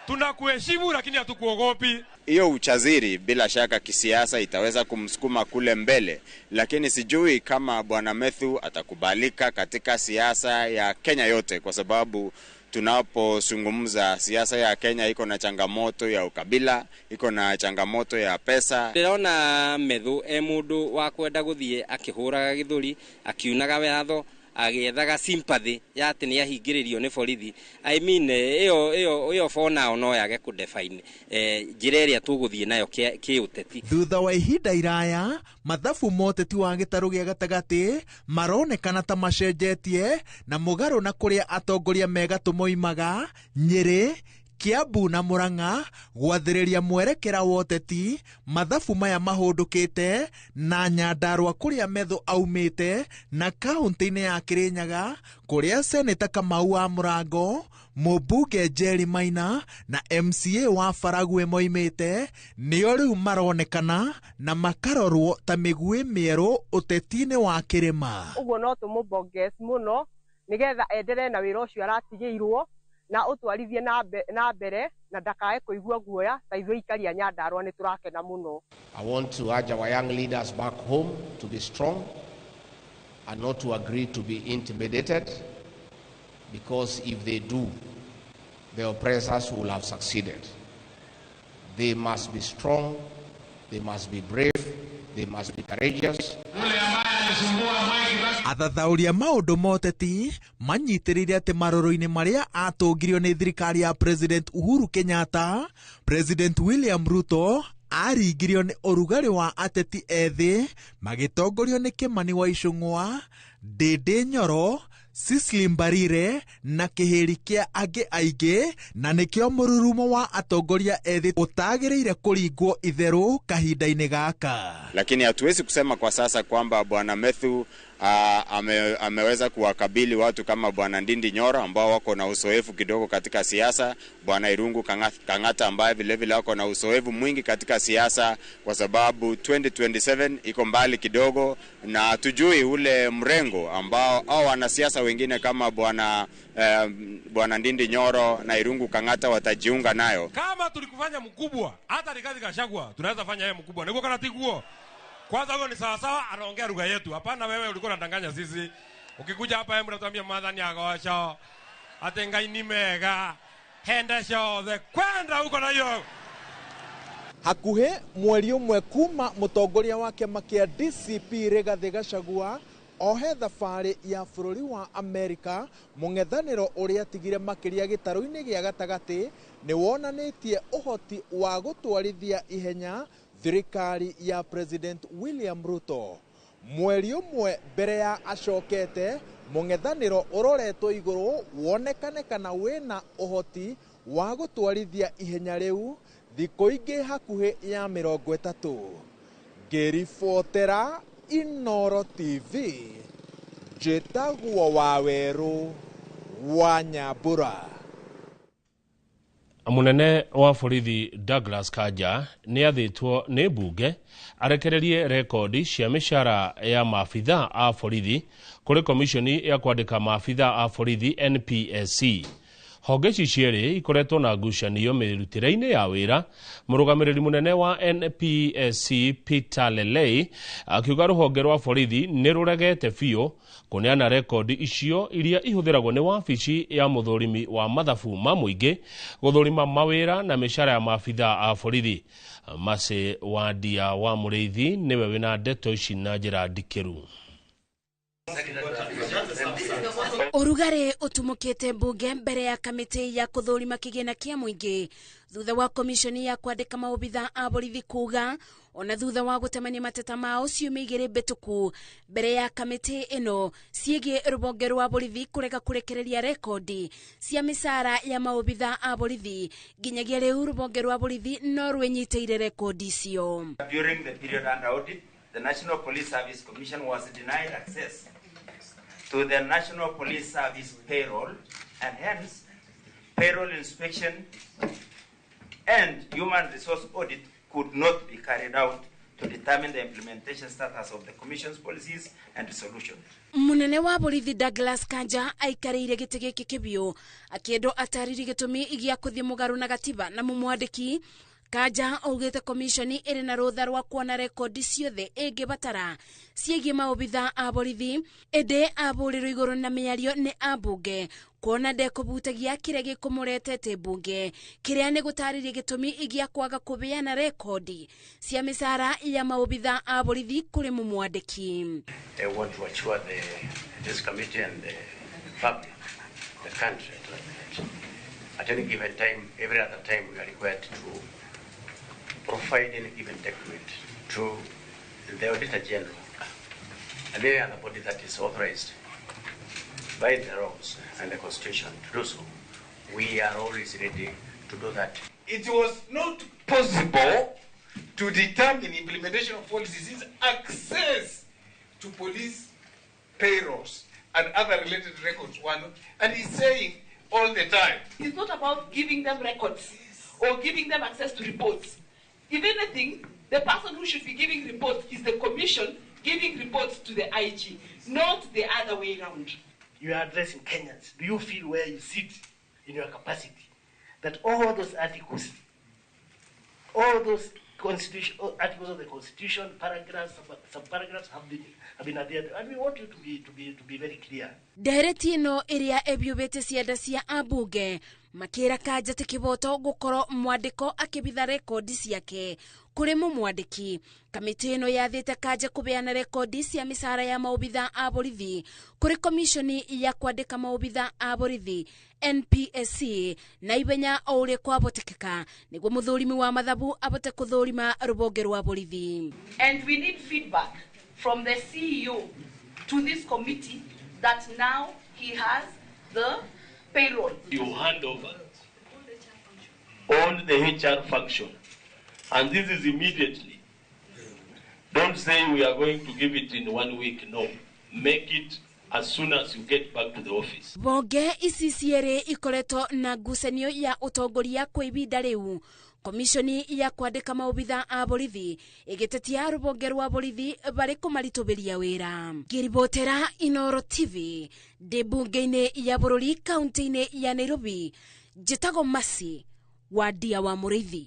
tunakuheshimu lakini hatukuogopi. Hiyo uchaziri bila shaka kisiasa itaweza kumsukuma kule mbele, lakini sijui kama Bwana Methu atakubalika katika siasa ya Kenya yote, kwa sababu tunapozungumza siasa ya Kenya iko na changamoto ya ukabila, iko na changamoto ya pesa. Ndĩrona Methu e mũndũ wa kwenda gũthiĩ akĩhũraga gĩthũri, akiunaga watho, agĩethaga sympathy ya atĩ nĩ ahingĩrĩrio nĩ borithi. I mean ĩyo for now no yage kũdefine njĩra ĩrĩa tũgũthiĩ nayo kĩũteti. Thutha wa ihinda iraya, mathabu ma ũteti wa gĩtarũ gĩa gatagatĩ maronekana ta macenjetie na mũgarũ na kũrĩa atongoria megatũ moimaga Nyĩrĩ, Kiambu na Murang'a gwathĩrĩria mwerekera wa ũteti mathabu maya mahũndũkĩte na Nyandarua kũrĩa Methu aumĩte na kaũntĩ-inĩ ya Kirinyaga kũrĩa Seneta Kamau wa Mũrango, mũmbunge Jerry Maina na MCA wa Faragwe moimĩte nĩo rĩu maronekana na makarorwo ta mĩguĩ mĩerũ ũteti-inĩ wa kĩrĩma. Ũguo no tũmũbongezi mũno nĩgetha enderee na wĩra ũcio aratigĩirwo na ũtwarithie na mbere na ndakae kũigua guoya ta ithuĩ aikari a Nyandarua nĩ tũrakena mũno. I want to urge our young leaders back home to be strong and not to agree to be intimidated, because if they do, the oppressors will have succeeded. They must be strong, they must be brave, they must be courageous. Athathaũria maũndũ ma ũteti manyitĩrĩire atĩ marũrũ-inĩ marĩa atũngirio nĩ thirikari ya President Uhuru Kenyatta, President William Ruto aringirio nĩ ũrugarĩ wa ateti ethĩ magĩtongorio nĩ Kimani wa Ichung'wa, Ndindi Nyoro, Cecily Mbarire na kĩhĩri kĩa angĩ aingĩ, na nĩkĩo mũrurumo wa atongoria ethĩ ũtagĩrĩire kũringwo itherũ kahinda-inĩ gaka. Lakini hatuwezi kusema kwa sasa kwamba Bwana Methu ameweza kuwakabili watu kama Bwana Ndindi Nyoro ambao wako na uzoefu kidogo katika siasa, Bwana Irungu Kang'ata ambaye vile vile wako na uzoefu mwingi katika siasa, kwa sababu 2027 iko mbali kidogo na hatujui ule mrengo ambao au wanasiasa wengine kama Bwana Ndindi Nyoro na Irungu Kang'ata watajiunga nayo. Kama tulikufanya mkubwa, hata Rigathi Gachagua tunaweza fanya yeye mkubwa. Niko kana tiguo. Kwanza huyo ni sawa sawa, anaongea lugha yetu. Hapana, wewe ulikuwa unadanganya sisi. Ukikuja hapa hebu unatuambia madhani agosho. Ate ngai ni mega. Henda shothe kwenda huko na hiyo. Hakuhĩ mweri ũmwe kuma mũtongoria wa kĩama kĩa DCP Rigathi Gachagua ohe thabarĩ ya bũrũri wa Amerika, mũng'ethanĩro ũrĩa atigire makĩria gĩtarũ-inĩ gĩa gatagatĩ nĩ wonanĩtie ũhoti wa gũtwarithia ihenya thirikari ya President William Ruto. Mweri ũmwe mbere ya acokete, mũng'ethanĩro ũroretwo igũrũ wonekane kana wĩna ũhoti wa gũtwarithia ihenya rĩu thikũ ingĩ hakuhĩ ya 30. Ngĩribotera Inoro TV, njĩtagwo Wawerũ wa Nyambura. Munene wa borithi Douglas Kanja nĩ athĩtwo nĩ mbunge arekererie rekondi cia mĩcara ya maabitha a borithi kũrĩ komishoni ya kwandĩka maabitha a borithi NPSC. Honge ici cierĩ ikoretwo na ngucanio mĩrutĩre-inĩ ya wĩra. Mũrũgamĩrĩri mũnene wa NPSC Peter Lelei akiuga rũhonge rwa borithi nĩ rũregete biũ kũneana rekondi icio iria ihũthĩragwo nĩ wabici ya mũthũrimi wa mathabu ma mũingĩ gũthũrima mawĩra na mĩcara ya maabitha a borithi. Mercy Wandia wa Mũrĩithi nĩwe wĩna ndeto ici na njĩra ndikĩru. Ũrugarĩ ũtumũkĩte mbunge mbere ya kamĩtĩ ya kũthũrima kĩgĩna kĩa mũingĩ thutha wa komishoni ya kwandĩka maobitha a borithi kuga ona thutha wa gũtemania mateta mao ciumia igĩrĩ mbĩtũku mbere ya kamĩtĩ ĩno ciĩgiĩ rũhonge rwa borithi kũrega kũrekereria rekondi cia mĩcara ya maobitha a borithi nginyagia rĩu rũhonge rwa borithi no rwĩnyitĩire rekondi icio. During the period under audit, the National Police Service Commission was denied access to the National Police Service payroll, and hence payroll inspection and human resource audit could not be carried out to determine the implementation status of the Commission's policies and resolutions. Munene wa borithi Douglas Kanja aikarĩire gĩtĩ gĩkĩ kĩbiũ akĩendwo atarĩrie gĩtũmi gĩa kũthiĩ mũgarũ na gatiba na mũmwandĩki. Kanja augĩte komishoni ĩrĩ na rũtha rwa kuona rekondi ciothe ĩngĩbatara ciĩgiĩ maobitha a borithi, ĩndĩ abũrĩrwo igũrũ na mĩario nĩ ambunge kuona ndekũbutagia kĩrĩa gĩkũmũretete mbunge kĩrĩa nĩ gũtarĩria gĩtũmi gĩa kwaga kũbeana rekondi cia mĩcara ya maobitha a borithi kũrĩ mũmwandĩki. I want to assure this committee and the public, the country, at any given time, every other time we are required to provide any given document to the Auditor General and any other body that is authorized by the laws and the Constitution to do so. We are always ready to do that. It was not possible to determine implementation of policies since access to police payrolls and other related records were not. And he's saying all the time. It's not about giving them records or giving them access to reports. If anything, the person who should be giving reports is the commission giving reports to the IG, not the other way round. You are addressing Kenyans. Do you feel where you sit in your capacity that all those articles, all those constitution, articles of the Constitution, paragraphs, subparagraphs have been adhered to? And we want you to be very clear. Ndereti ĩno ĩrĩa ĩbiũbĩte cianda cia ambunge makĩra Kanja ti kĩboto gũkorwo mwandĩko akĩbitha rekondi ciake kũrĩ mũmwandĩki. Kamĩtĩ ĩno yathĩte Kanja kũbeana rekondi cia mĩcara ya maobitha a borithi kũrĩ komishoni ya kwandĩka maobitha a borithi NPSC na ihenya o ũrĩa kwabotekeka nĩguo mũthũrimi wa mathabu abote kũthũrima rũbonge rwa borithi. And we need feedback from the CEO to this committee that now he has the payroll. You hand over all the HR function, and this is immediately. Don't say we are going to give it in 1 week. No, make it as soon as you get back to the office. Bonge ici cierĩ ikoretwo na ngucanio ya ũtongoria kwa ibinda rĩu. Komishoni ya kwandĩka maobitha a borithi ĩgĩtetia rũbonge rwa borithi barĩ kũmaritũbĩria wĩra. Ngĩribotera Inoro TV ndĩ mbunge-inĩ ya bũrũri kaunti-inĩ ya Nairobi, njĩtagwo Masi wa Ndia wa Mũrĩithi.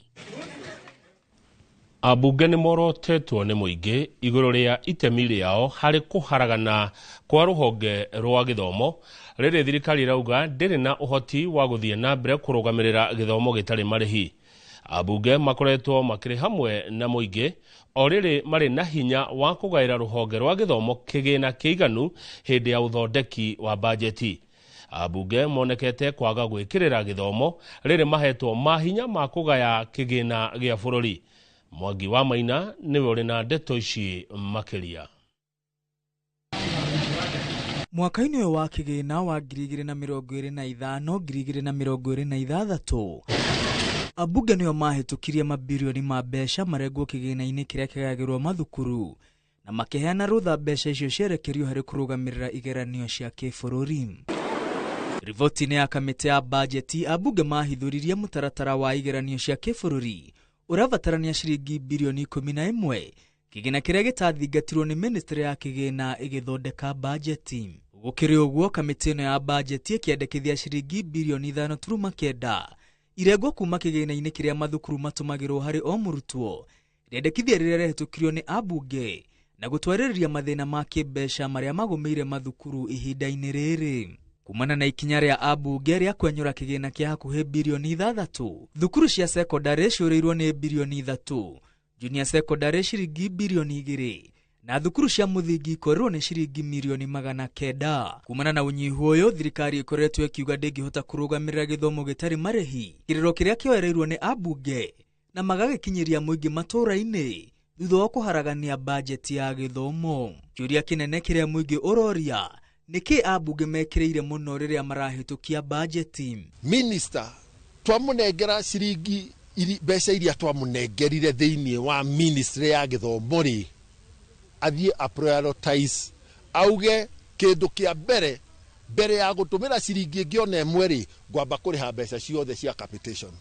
Ambunge nĩ morotetwo nĩ mũingĩ igũrũ rĩa itemi rĩao harĩ kũharagana kwa rũhonge rwa gĩthomo rĩrĩ thirikari ĩrauga ndĩrĩ na ũhoti wa gũthiĩ na mbere kũrũgamĩrĩra gĩthomo gĩtarĩ marĩhi. Ambunge makoretwo makĩrĩ hamwe na mũingĩ o rĩrĩ marĩ na hinya wa kũgaĩra rũhonge rwa gĩthomo kĩgĩna kĩiganu hĩndĩ ya ũthondeki wa bajeti. Ambunge monekete kwaga gwĩkĩrĩra gĩthomo rĩrĩ mahetwo mahinya ma kũgaya kĩgĩna gĩa bũrũri. Mwangi wa Maina nĩwe ũrĩ na ndeto ici makĩria. Mwaka-inĩ ũyũ wa kĩgĩna wa 2025 2026 ambunge nĩo mahĩtũkirie mabirioni ma mbeca marengwo kĩgĩna-inĩ kĩrĩa kĩgayagĩrwo mathukuru na makĩheana rũtha mbeca icio cierekerio harĩ kũrũgamĩrĩra igeranio cia kĩbũrũri. Riboti-inĩ ya kamĩtĩ ya bajeti ambunge mahithũririe mũtaratara wa igeranio cia kĩbũrũri ũrabatarania ciringi birioni 11 kĩgĩna kĩrĩa gĩtathingatirwo nĩ ministry ya kĩgĩna ĩgĩthondeka bajeti. Gũkĩrĩ ũguo kamĩtĩ ĩno ya bajeti ĩkĩendekithia ciringi birioni 5.9 irengwo kuma kĩgĩna-inĩ kĩrĩa mathukuru matũmagĩrwo harĩ o mũrutwo. Rĩendekithia rĩrĩa rĩhĩtũkirio nĩ ambunge na gũtwarĩrĩria mathĩna ma kĩmbeca marĩa magũmĩire mathukuru ihinda-inĩ rĩrĩ. Kumana na ikinya rĩa ambunge rĩa kwenyũra kĩgĩna kĩa hakuhĩ birioni 6, thukuru cia sekondarĩ ciũrĩirwo nĩ birioni 3, junior sekondarĩ ciringi birioni 2 na thukuru cia mũthingi ikorirwo nĩ ciringi mirioni 900. Kumana na ũnyihu ũyũ thirikari ĩkoretwo ĩkiuga ndĩngĩhota kũrũgamĩrĩra gĩthomo gĩtarĩ marĩhi, kĩrĩro kĩrĩa kĩoereirwo nĩ ambunge na magagĩkinyĩria mũingĩ matũũra-inĩ thutha wa kũharagania bajeti ya gĩthomo. Kĩũria kĩnene kĩrĩa mũingĩ ũroria nĩkĩ ambunge mekĩrĩire mũno rĩrĩa marahĩtũkia bajeti. Minister twamũnengera ciringi mbeca iria twamũnengerire thĩinĩ wa ministry ya gĩthomo rĩ, athiĩ a prioritize auge kĩndũ kĩa mbere mbere ya gũtũmĩra ciringi ĩngĩ ona ĩmwe rĩ, ngwamba kũrĩha mbeca ciothe cia capitation.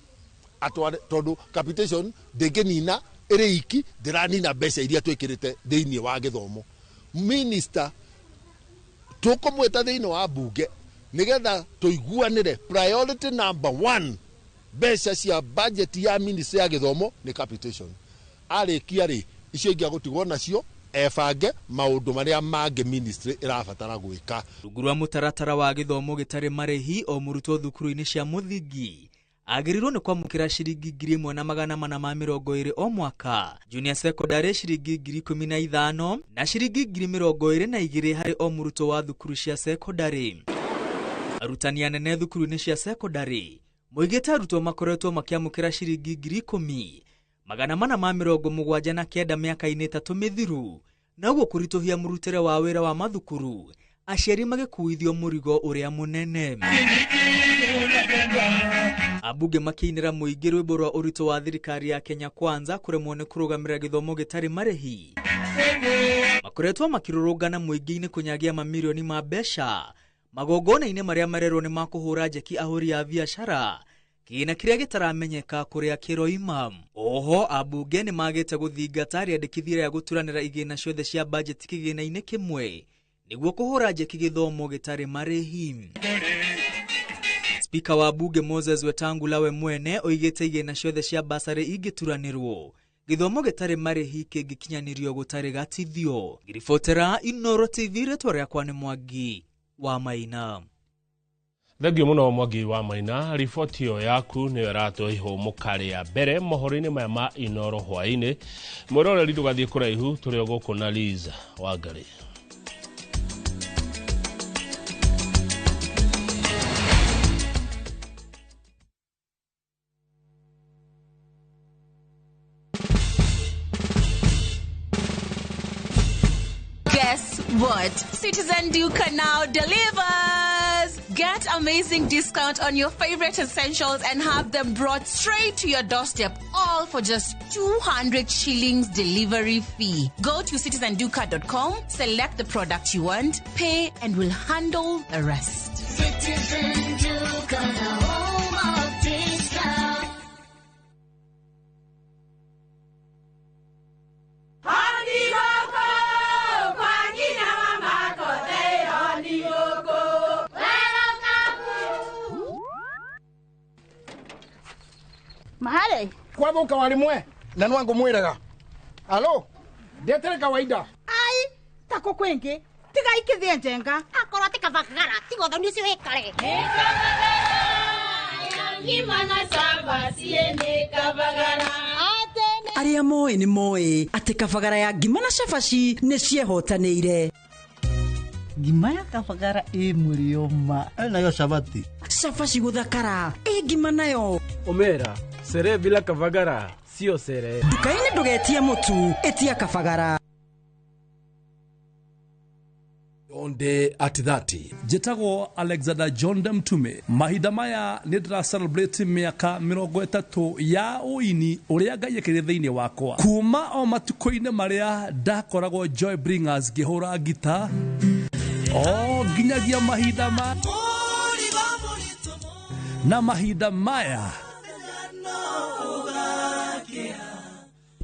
Atware tondũ capitation ndĩngĩnina ĩrĩ iki, ndĩranina mbeca iria twĩkĩrĩte thĩinĩ wa gĩthomo. Minister tũkũmwĩta thĩinĩ wa mbunge nĩgetha tũiguanĩre priority number 1 mbeca cia budget ya ministry ya gĩthomo nĩ capitation. Arĩkia rĩ, icio ingĩ agũtigwo nacio ebange maũndũ marĩa mangĩ ministry ĩrabatara gwĩka. Rungu rwa mũtaratara wa gĩthomo gĩtarĩ marĩhi o mũrutwo thukuru-inĩ cia mũthingi agĩrĩirwo nĩ kwamũkĩra ciringi 1420 o mwaka, junior secondary ciringi 15,000 na ciringi 22,000 harĩ o mũrutwo wa thukuru cia secondary. Arutani anene thukuru-inĩ cia secondary moigĩte arutwo makoretwo makĩamũkĩra ciringi 10,479 mĩaka-inĩ 3 mĩthiru, na ũguo kũritũhia mũrutĩre wa wĩra wa mathukuru, aciari magĩkuithio mũrigo ũrĩa mũnene. Ambunge makĩinĩra mũingĩ rwĩmbo rwa ũritũ wa thirikari ya Kenya Kwanza kũremwo nĩ kũrũgamĩrĩra gĩthomo gĩtarĩ marĩhi. Makoretwo makĩrũrũngana mũingĩ-inĩ kũnyagia mamirioni ma mbeca magongona-inĩ marĩa marerwo nĩ makũhũra njeki ahũri a biacara kĩgĩna kĩrĩa gĩtaramenyeka kũrĩa kĩroima. Oho ambunge nĩ magĩte gũthingata rĩandĩkithia rĩa gũturanĩra igĩna ciothe cia bajeti kĩgĩna-inĩ kĩmwe nĩguo kũhũra njeki gĩthomo gĩtarĩ marĩhi. Spika wa bunge Moses Wetangula we mwene oigĩte igĩna ciothe cia basarĩ ingĩturanĩrwo gĩthomo gĩtarĩ marĩhi kĩngĩkinyanĩrio gũtarĩ gatithio. Ngĩribotera Inooro TV, rĩtwa rĩakwa nĩ Mwangi wa Maina. Thengio muno Mwangi wa Maina, riboti ĩyo yaku nĩyo ĩratũhe ihũmũka rĩa mbere mohoro-inĩ maya ma Inooro hwaĩ-inĩ. Mwĩroreri ndũgathiĩ kũraihu, tũrĩ o gũkũ na Liz Wangari. Guess what? Citizen Duka now delivers! Get amazing discount on your favorite essentials and have them brought straight to your doorstep, all for just 200 shillings delivery fee. Go to citizenduka.com, select the product you want, pay, and we'll handle the rest. Citizen Duka, the home of discount. Mahare kwathuka wari mwe na nwangu mwiraga alo ndetere kawaida ai tako kwingi tiga ikithie njenga akorwo ti kabagara tiga uthoni ucio wikare Arĩa moĩ nĩ moĩ atĩ kabagara ya ngima na cabaci nĩ ciehotanĩire. Ngima ya kabagara ĩ mũrĩo ma nayo cabati cabaci gũthakara ĩ ngima nayo Omera, sere bila kavagara sio sere. Nduka-inĩ ndũgetie mũtu, ĩtia kabagara. Jonde at 30. Njĩtagwo Alexander John Mtume. Mahinda maya nĩ ndĩra celebrate mĩaka 30 ya ũini ũrĩa Ngai ekĩrire thĩinĩ wakwa kuma o matukũ-inĩ marĩa ndakoragwo Joy Bringers ngĩhũra ngita o nginyagia mahinda ma na mahinda maya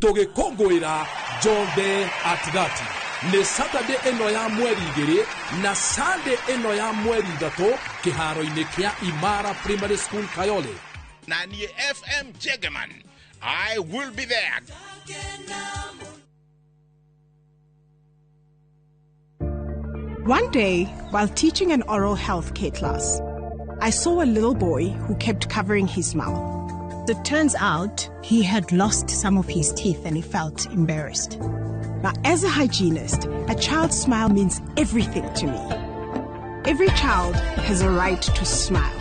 Tũgĩkũngũĩra Jonde at 30 nĩ Saturday ĩno ya mweri 2 na Sunday ĩno ya mweri 3 kĩharo-inĩ kĩa Imara Primary School Kayole. Na niĩ FM Jegeman, I will be there. One day, while teaching an oral health care class, I saw a little boy who kept covering his mouth. It turns out he had lost some of his teeth and he felt embarrassed. Now, as a hygienist, a child's smile means everything to me. Every child has a right to smile,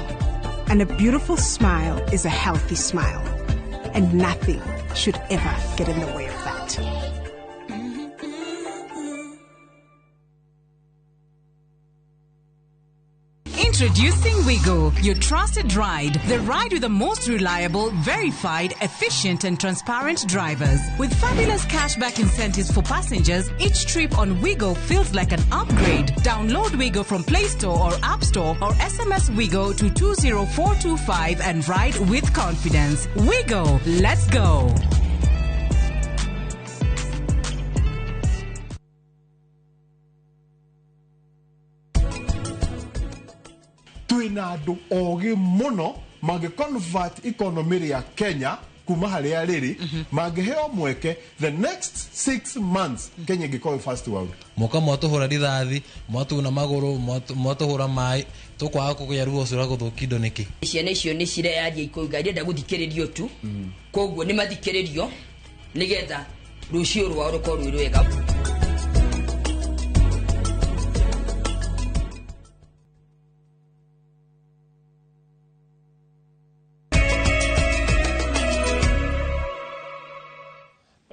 and a beautiful smile is a healthy smile, and nothing should ever get in the way of that. Introducing Wigo, your trusted ride. The ride with the most reliable, verified, efficient and transparent drivers. With fabulous cashback incentives for passengers, each trip on Wigo feels like an upgrade. Download Wigo from Play Store or App Store or SMS Wigo to 20425 and ride with confidence. Wigo, let's go. Twina andũ ogĩ mũno mangĩ convert economy ya Kenya kuma harĩa rĩrĩ mangĩheo mweke the next 6 months Kenya ĩngĩkorwo first world. Moka mwatũhũra rithathi, mwatuna magũrũ, mwatũhũra maĩ, tũkwaga kũgĩa ruo ũcio rwa gũthũkia indo nĩkĩ? Ciana icio nĩ cireyaria ikauga irenda gũthikĩrĩrio tu, koguo nĩ mathikĩrĩrio nĩgetha rũciũ rwao rũkorwo rwĩ rwega.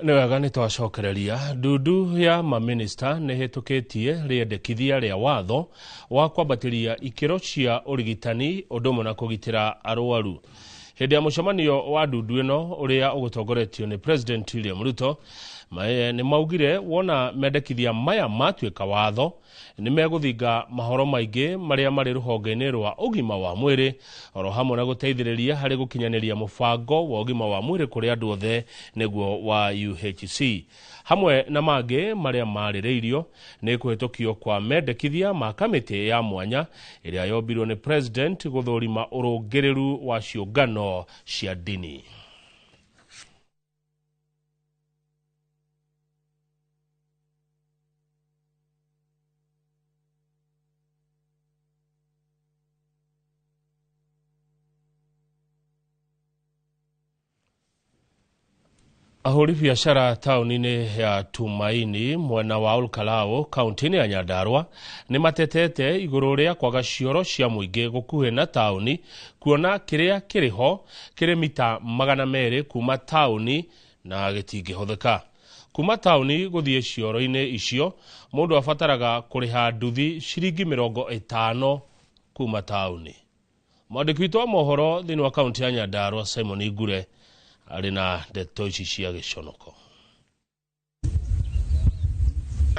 Nĩ wega nĩ twacokereria ndundu ya maminista nĩ hĩtũkĩtie rĩendekithia rĩa watho wa kwambatĩria ikĩro cia ũrigitani ũndũ ũmwe na kũgitĩra arwaru. Hĩndĩ ya mũcemanio wa ndundu ĩno ũrĩa ũgũtongoretio nĩ President William Ruto, nĩ maugire wona mendekithia maya matuĩka watho nĩ megũthinga mahoro maingĩ marĩa marĩ rũhonge-inĩ rwa ũgima wa mwĩrĩ oro hamwe na gũteithĩrĩria harĩ gũkinyanĩria mũbango wa ũgima wa mwĩrĩ kũrĩ andũ othe nĩguo wa UHC. Hamwe na mangĩ marĩa marĩrĩirio nĩ kũhĩtũkio kwa mendekithia ma kamĩtĩ ya mwanya ĩrĩa yombirwo nĩ President gũthũrima ũrũngĩrĩru wa ciũngano cia ndini. Ahũri biacara taũni-inĩ ya Tumaini mwena wa Olkalau kaunti-inĩ ya Nyandarua nĩ matetete igũrũ rĩa kwaga cioro cia mũingĩ gũkuhĩ na taũni, kuona kĩrĩa kĩrĩ ho kĩrĩ mita 200 kuma taũni na gĩtingĩhũthĩka. Kuma taũni gũthiĩ cioro-inĩ icio mũndũ abataraga kũrĩha nduthi ciringi 50 kuma taũni. Mwandĩki witũ wa mohoro thĩinĩ wa kaunti ya Nyandarua Simon Ngure arĩ na ndeto ici cia gĩconoko.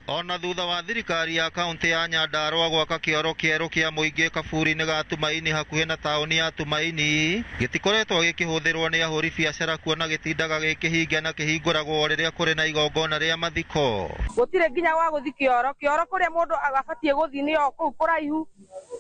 Ona thutha wa thirikari ya kaunti ya Nyandarua gwaka kĩoro kĩerũ kĩa mũingĩ kaburi-inĩ ga Tumaini hakuhĩ na taũni ya Tumaini, gĩtikoretwo gĩkĩhũthĩrwo nĩ ahũri biacara kuona gĩtindaga gĩkĩhinge na kĩhingũragwo rĩrĩa kũrĩ na igongona rĩa mathiko. Gũtirĩ nginya wa gũthiĩ kĩoro, kĩoro kũrĩa mũndũ abatiĩ gũthiĩ nĩ o kũu kũraihu,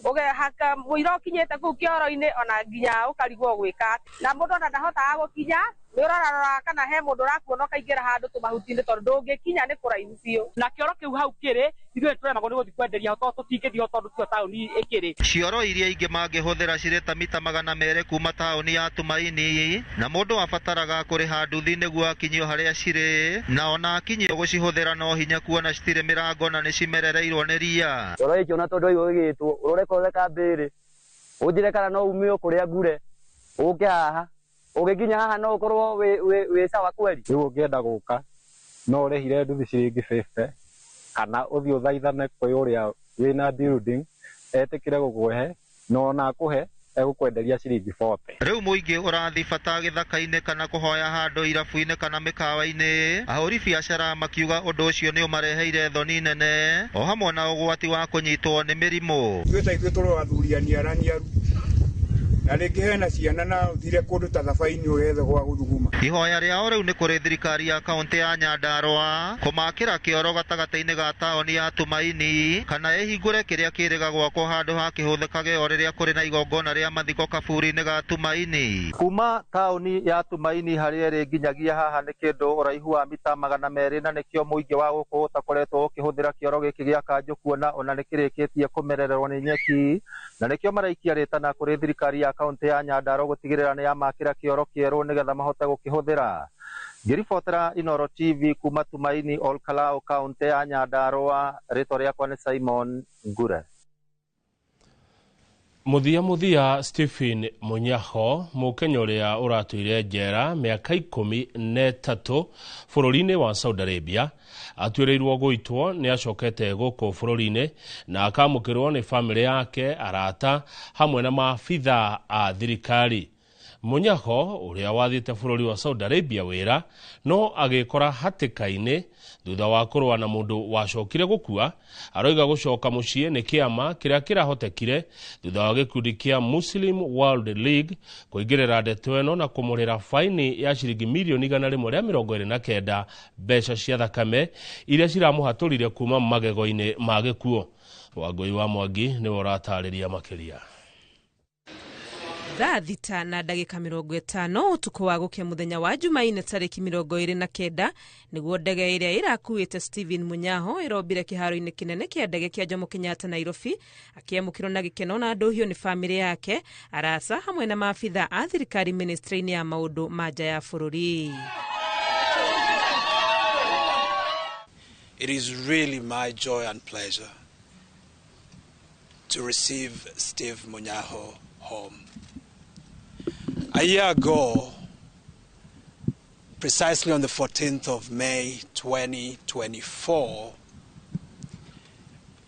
ũgehaka mũira ũkinyĩte kũu kĩoro-inĩ ona nginya ũkarigwo gwĩka, na mũndũ ona ndahotaga gũkinya. Nĩ ũrorarora kana he mũndũ ũrakuona ũkaingĩra handũ tũmahuti-inĩ tondũ ndũngĩkinya nĩ kũraihu biũ. Na kĩoro kĩu hau kĩrĩ ithuĩ tũremagwo nĩ gũthiĩ kwenderia ho tondũ tũtingĩthiĩ ho tondũ tio taũni ĩkĩrĩ. Cioro iria ingĩ mangĩhũthĩra cirĩ ta mita 200 kuma taũni ya Tumaini, na mũndũ abataraga kũrĩha nduthi nĩguo akinyio harĩa cirĩ, na ona akinyio gũcihũthĩra no hinya kuona citirĩ mĩrango na nĩ cimerereirwo nĩ ria. Kĩoro gĩkĩ ona tondũ gĩgĩtwo ũrore kore kambĩrĩ ũnjĩre kana no umio kũrĩa ngure ũke haha ũgĩkinya haha no ũkorwo wĩ sawa kweli. Rĩu ũngĩenda gũka no ũrĩhire nduthi ciringi 50 kana ũthiĩ ũthaithane kwĩ ũrĩa wĩna building etĩkĩre gũkũhe na ona akũhe egũkwenderia ciringi 40. Rĩu mũingĩ ũrathiĩ bata gĩthaka-inĩ kana kũhoya handũ irabu-inĩ kana mĩkawa-inĩ, ahũri biacara makiuga ũndũ ũcio nĩ ũmareheire thoni nene o hamwe na ũgwati wa kũnyitwo nĩ mĩrimũ. Ithuĩ ta ithuĩ tũrĩ athuri aniaraniaru na rĩngĩ hena ciana na ũthire kũndũ ta thabainĩ ũgethe gwa gũthuguma. Ihoya rĩao rĩu nĩ kũrĩ thirikari ya kaunti ya Nyandarua kũmakĩra kĩoro gatagatĩ-inĩ ga taũni ya Tumaini kana ĩhingũre kĩrĩa kĩrĩga gwakwo handũ ha kĩhũthĩkage o rĩrĩa kũrĩ na igongona rĩa mathiko kaburi-inĩ ga Tumaini. Kuma taũni ya Tumaini harĩa ĩrĩ nginyagia haha nĩ kĩndũ ũraihu wa mita 200 na nĩkĩo mũingĩ wa gũkũ ũtakoretwo ũkĩhũthĩra kĩoro gĩkĩ gĩa kanjũ kuona ona nĩkĩrĩkĩtie kũmererwo nĩ nyeki, na nĩkĩo maraikia rĩtana kũrĩ thirikari ya kaunti ya Nyandarua gũtigĩrĩra nĩ yamakĩra kĩoro kĩerũ nĩgetha mahote gũkĩhũthĩra. Ngĩribotera Inooro TV kuma Tumaini, Olkalau, kaunti ya Nyandarua, rĩtwa rĩakwa nĩ Simon Ngure. Mũthia Stephen Munyaho, Mũkenya ũrĩa ũratũire njera mĩaka 13 bũrũri-inĩ wa Saudi Arabia, atuĩrĩirwo gũitwo nĩ acokete gũkũ bũrũri-inĩ na akamũkĩrwo nĩ bamĩrĩ yake, arata hamwe na maabitha a thirikari. Munyaho ũrĩa wathiĩte bũrũri wa Saudi Arabia wĩra no agĩkora hatĩka-inĩ thutha wa kũrũa na mũndũ wacokire gũkua, aroiga gũcoka mũciĩ nĩ kĩama kĩrĩa kĩrahotekire thutha wa gĩkundi kĩa Muslim World League kũingĩrĩra ndeto ĩno na kũmũrĩra faini ya ciringi mirioni 129 mbeca cia thakame iria ciramũhatũrire kuma magego-inĩ ma gĩkuũ. Wangũi wa Mwangi nĩwe ũratarĩria makĩria. Thaa 6:50 utuku wa gukia muthenya wa Jumaine tariki 29 niguo ndege iria irakuite Stephen Munyaho irombire kiharo-ini kinene kia ndege kia Jomo Kenyatta Nairobi, akiamukirwo na gikeno na nduhio ni family yake, arasa hamwe na maabitha a thirikari ministry-ini ya maundu ma nja ya bururi. It is really my joy and pleasure to receive Steve Munyaho home. A year ago, precisely on the 14th of May 2024,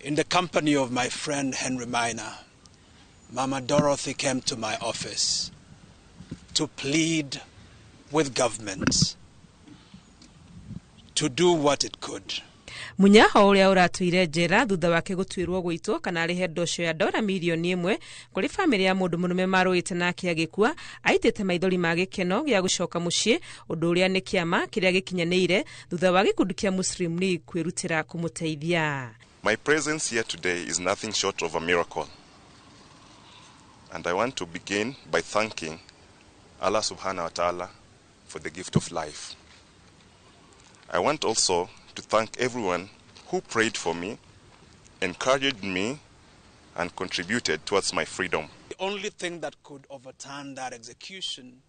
in the company of my friend Henry Miner, Mama Dorothy came to my office to plead with government to do what it could. Munyaho ũrĩa ũratũire njera thutha wake gũtuĩrwo gũitwo kana arĩhe ndosho ya dora mirioni 1 kũrĩ bamĩrĩ ya mũndũ mũrũme marũĩte nake agĩkua, aitĩte maithori ma gĩkeno gĩa gũcoka mũciĩ, ũndũ ũrĩa nĩ kĩama kĩrĩa gĩkinyanĩire thutha wa gĩkundi kĩa Muslim League kwĩrutĩra kũmũteithia. My presence here today is nothing short of a miracle. And I want to begin by thanking Allah subhanahu wa ta'ala for the gift of life. I want also to thank everyone who prayed for me, encouraged me, and contributed towards my freedom. The only thing that could overturn that execution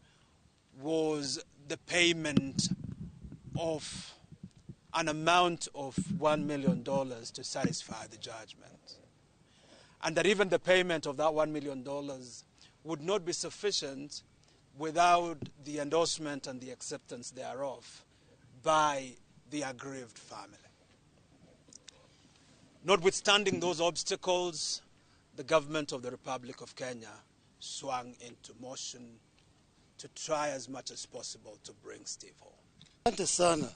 was the payment of an amount of $1 million to satisfy the judgment. And that even the payment of that $1 million would not be sufficient without the endorsement and the acceptance thereof by the aggrieved family. Notwithstanding those obstacles, the government of the Republic of Kenya swung into motion to try as much as possible to bring Steve home. Asante sana.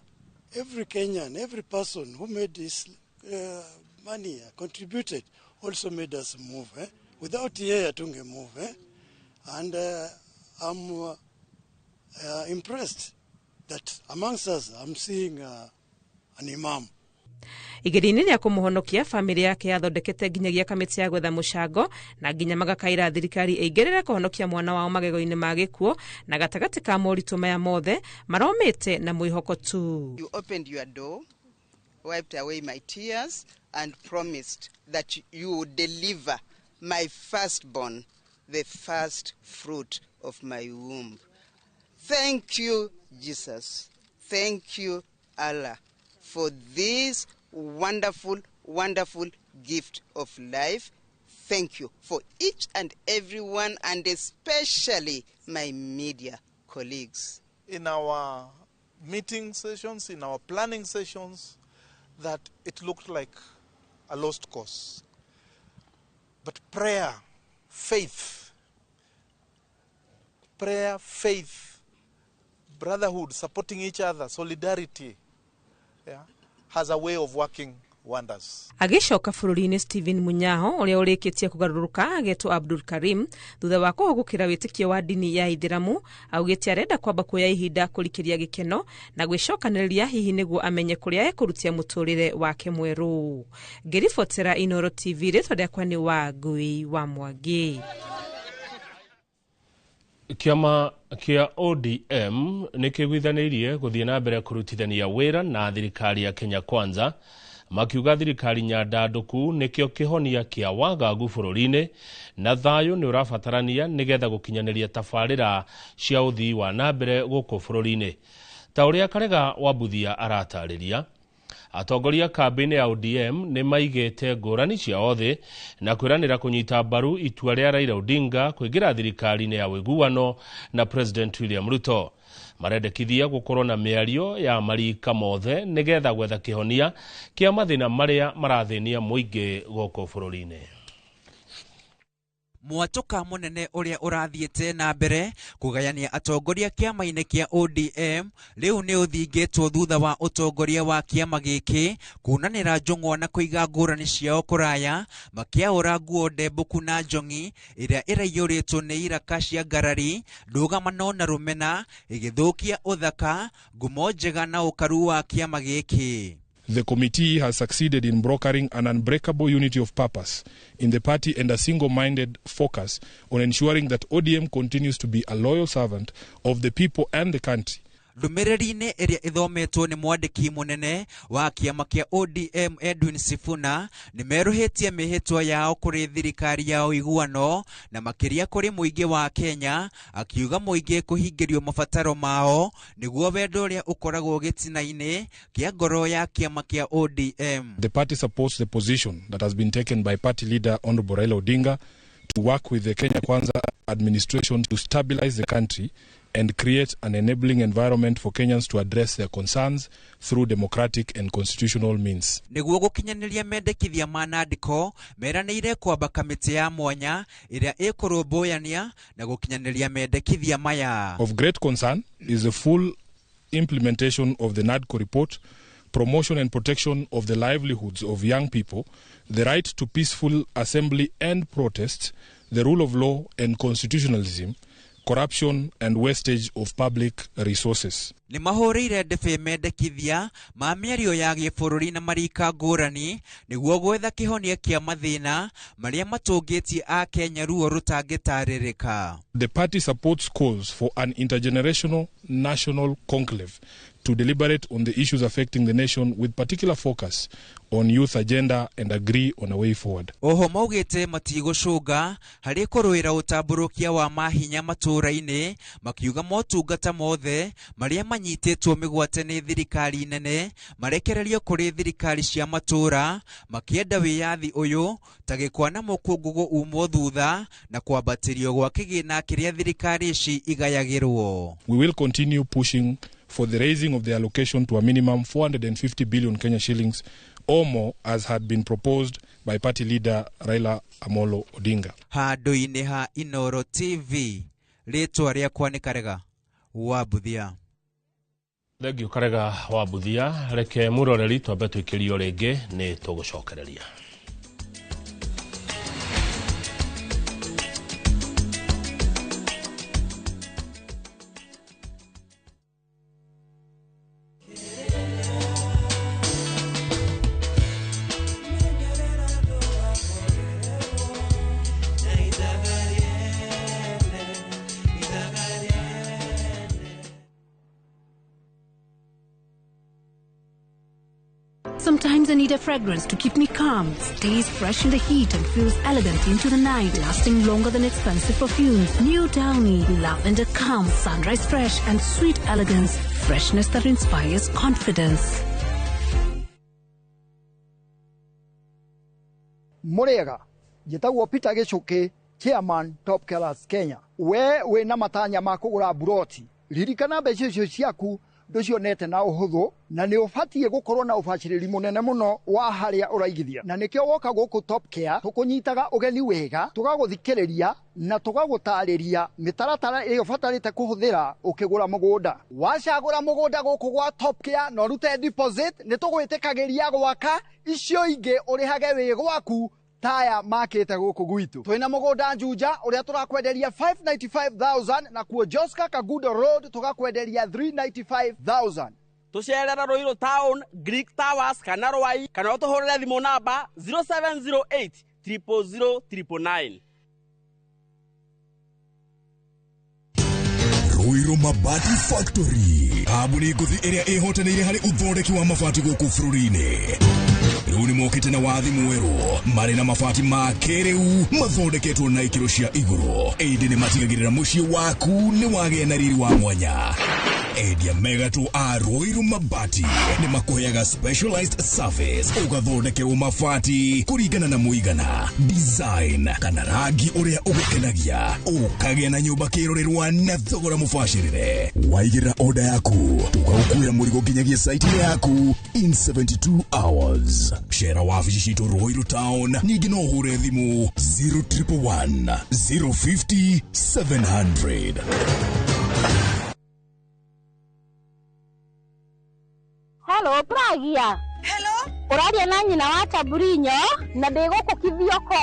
Every Kenyan, every person who made this money, contributed, also made us move. Without yeye hatunge move. And I'm impressed that amongst us I'm seeing an imam. Igeria-inĩ rĩa kũmũhonokia, bamĩrĩ yake yathondekete nginyagia kamĩtĩ ya gwetha mũcango na nginya magakaĩra thirikari ĩingĩrĩre kũhonokia mwana wao magego-inĩ ma gĩkuũ, na gatagatĩ ka moritũ maya mothe maromĩte na mwĩhoko tu. You opened your door, wiped away my tears, and promised that you would deliver my firstborn, the first fruit of my womb. Thank you, Jesus. Thank you, Allah, for this wonderful, wonderful gift of life. Thank you for each and every one, and especially my media colleagues. In our meeting sessions, in our planning sessions, that it looked like a lost cause. But prayer, faith, brotherhood, supporting each other, solidarity, has a way of working wonders. Agĩcoka bũrũri-inĩ, Stephen Munyaho ũrĩa ũrĩkĩtie kũgarũrũka agetwo Abdul Karim thutha wa kũhũgũkĩra wĩtĩkio wa ndini ya Ithĩramu, augĩte arenda kwamba kuoya ihinda kũrikĩria gĩkeno na gwĩcokanĩrĩria hihi nĩguo amenye kũrĩa ekũrutia mũtũrĩre wake mwerũ. Ngĩribotera Inooro TV, rĩtwa rĩakwa nĩ Wangui wa Mwangi. Kĩama kĩa ODM nĩ kĩiguithanĩirie gũthiĩ na mbere kũrutithania wĩra na thirikari ya Kenya Kwanza, makiuga thirikari nyandandũku nĩkĩo kĩhonia kĩa wagagu bũrũri-inĩ na thayũ nĩ ũrabatarania nĩgetha gũkinyanĩria tabarĩra cia ũthii wa na mbere gũkũ bũrũri-inĩ. Ta ũrĩa Karega wa Mbuthia aratarĩria, atongoria kambĩ-inĩ ya ODM nĩ maigĩte ngũrani ciao thĩ na kwĩranĩra kũnyita mbaru itua rĩa Raila Odinga kũingĩra thirikari-inĩ ya ũiguano na President William Ruto. Marendekithia gũkorwo na mĩario ya marika mothe nĩgetha gwetha kĩhonia kĩa mathĩna marĩa marathĩnia mũingĩ gũkũ bũrũri-inĩ. Mwatũka mũnene ũrĩa ũrathiĩte na mbere kũgayania atongoria kĩama-inĩ kĩa ODM rĩu nĩ ũthingĩtwo thutha wa ũtongoria wa kĩama gĩkĩ kunanĩra njũng'wa na kũiga ngũrani ciao kũraya, makĩaũra nguo ndembũku na njong'i ĩrĩa ĩraiyũrĩtwo nĩ iraka cia ngarari, ndũgamano na rũmena, ĩgĩthũkia ũthaka, ngumo njega na ũkaru wa kĩama gĩkĩ. The committee has succeeded in brokering an unbreakable unity of purpose in the party and a single-minded focus on ensuring that ODM continues to be a loyal servant of the people and the country. Ndũmĩrĩri-inĩ ĩrĩa ĩthometwo nĩ mwandĩki mũnene wa kĩama kĩa ODM Edwin Sifuna, nĩ merũhĩtie mĩhĩtwa yao kũrĩ thirikari ya ũiguano na makĩria kũrĩ mũingĩ wa Kenya, akiuga mũingĩ kũhingĩrio mabataro mao nĩguo wendo ũrĩa ũkoragwo gĩtina-inĩ kĩa ngoro ya kĩama kĩa ODM. The party supports the position that has been taken by party leader Honorable Raila Odinga to work with the Kenya Kwanza administration to stabilize the country and create an enabling environment for Kenyans to address their concerns through democratic and constitutional means. Nĩguo gũkinyanĩria mendekithia ma NADCO meranĩire kwamba kamĩtĩ ya mwanya ĩrĩa ĩkũrũmbũyania na gũkinyanĩria mendekithia maya. Of great concern is the full implementation of the NADCO report, promotion and protection of the livelihoods of young people, the right to peaceful assembly and protest, the rule of law and constitutionalism, corruption and wastage of public resources. Nĩ mahũrĩire ndebe mendekithia ma mĩario ya gĩbũrũri na marika ngũrani nĩguo gwetha kĩhonia kĩa mathĩna marĩa matũngĩtie Akenya ruo rũtangĩtarĩrĩka. The party supports calls for an intergenerational national conclave to deliberate on the issues affecting the nation with particular focus on youth agenda and agree on a way forward. Oho maugĩte matigũcũnga harĩ kũrũĩra ũtambũrũkia wa mahinya matũũra-inĩ, makiuga motungata mothe marĩa manyitĩtwo mĩgwate nĩ thirikari nene marekererio kũrĩ thirikari cia matũũra, makĩenda wĩyathi ũyũ ta gĩkwa na mũkũngũgũ umwo thutha na kwambatĩrio gwa kĩgĩna kĩrĩa thirikari ici igayagĩrwo. We will continue pushing for the raising of the allocation to a minimum 450 billion Kenya shillings or more, as had been proposed by party leader Raila Amolo Odinga. Handũ-inĩ ha Inooro TV, rĩtwa rĩakwa nĩ Karega wa Mbuthia. Thengiũ Karega wa Mbuthia. Reke mũroreri twambe twĩkĩrio rĩngĩ nĩ tũgũcokereria. Sometimes I need a fragrance to keep me calm, stays fresh in the heat and feels elegant into the night, lasting longer than expensive perfumes. New Downy, lavender calm, sunrise fresh and sweet elegance, freshness that inspires confidence. Murega, njĩtagwo Peter Gĩchũkĩ, Chairman Top Killers Kenya. We wĩna matanya ma kũgũra buroti, ririkana mbeca icio ciaku ndũcionete na ũhũthũ, na nĩ ũbatiĩ gũkorwo na ũbacĩrĩri mũnene mũno wa harĩa ũraigithia, na nĩkĩo woka gũkũ Top Care tũkũnyitaga ũgeni wega, tũgagũthikĩrĩria na tũgagũtarĩria mĩtaratara ĩrĩa ũbatarĩte kũhũthĩra ũkĩgũra mũgũnda. Wacagũra mũgũnda gũkũ gwa Top Care na ũrute deposit, nĩ tũgwĩtĩkagĩria gwaka icio ingĩ ũrĩhage wĩ gwaku taya makĩte gũkũ gwitũ. Twĩna mũgũnda Juja ũrĩa tũrakwenderia 595,000 na kuo Joska Kagudo Road tũgakwenderia 395,000. Tũcerera Ruiru Town, Greek Towers kana Rwai, kana ũtũhũrĩre thimũ namba 0708 000 999. Ruiru Mabati Factory, kambuni ngũthi ĩrĩa ĩhotanĩire harĩ ũthondeki wa mabati gũkũ bũrũri-inĩ. Rĩu nĩ mokĩte na wathi mwerũ, marĩ na mabati ma kĩrĩu mathondeketwo na ikĩro cia igũrũ, ĩndĩ nĩ matigagĩrĩra mũciĩ waku nĩ wagĩa na riri wa mwanya. Endia megatũ a Ruiru Mabati nĩ makũheaga specialized service, ũgathondekerwo mabati kũringana na mũigana, design kana rangi ũrĩa ũgũkenagia, ũkagĩa na nyũmba kĩrorerwa na thogora mũbacĩrĩre. Waigĩrĩra order yaku, tũgagũkuĩra mũrigo nginyagia site yaku in 72 hours. Cera wabici citũ Ruiru Town, ningĩ no ũhũre thimũ 0111 050 700. Hello, Pragia. Hello. Ũraria na nyina wa Taburinyo na ndĩ gũkũ Kithioko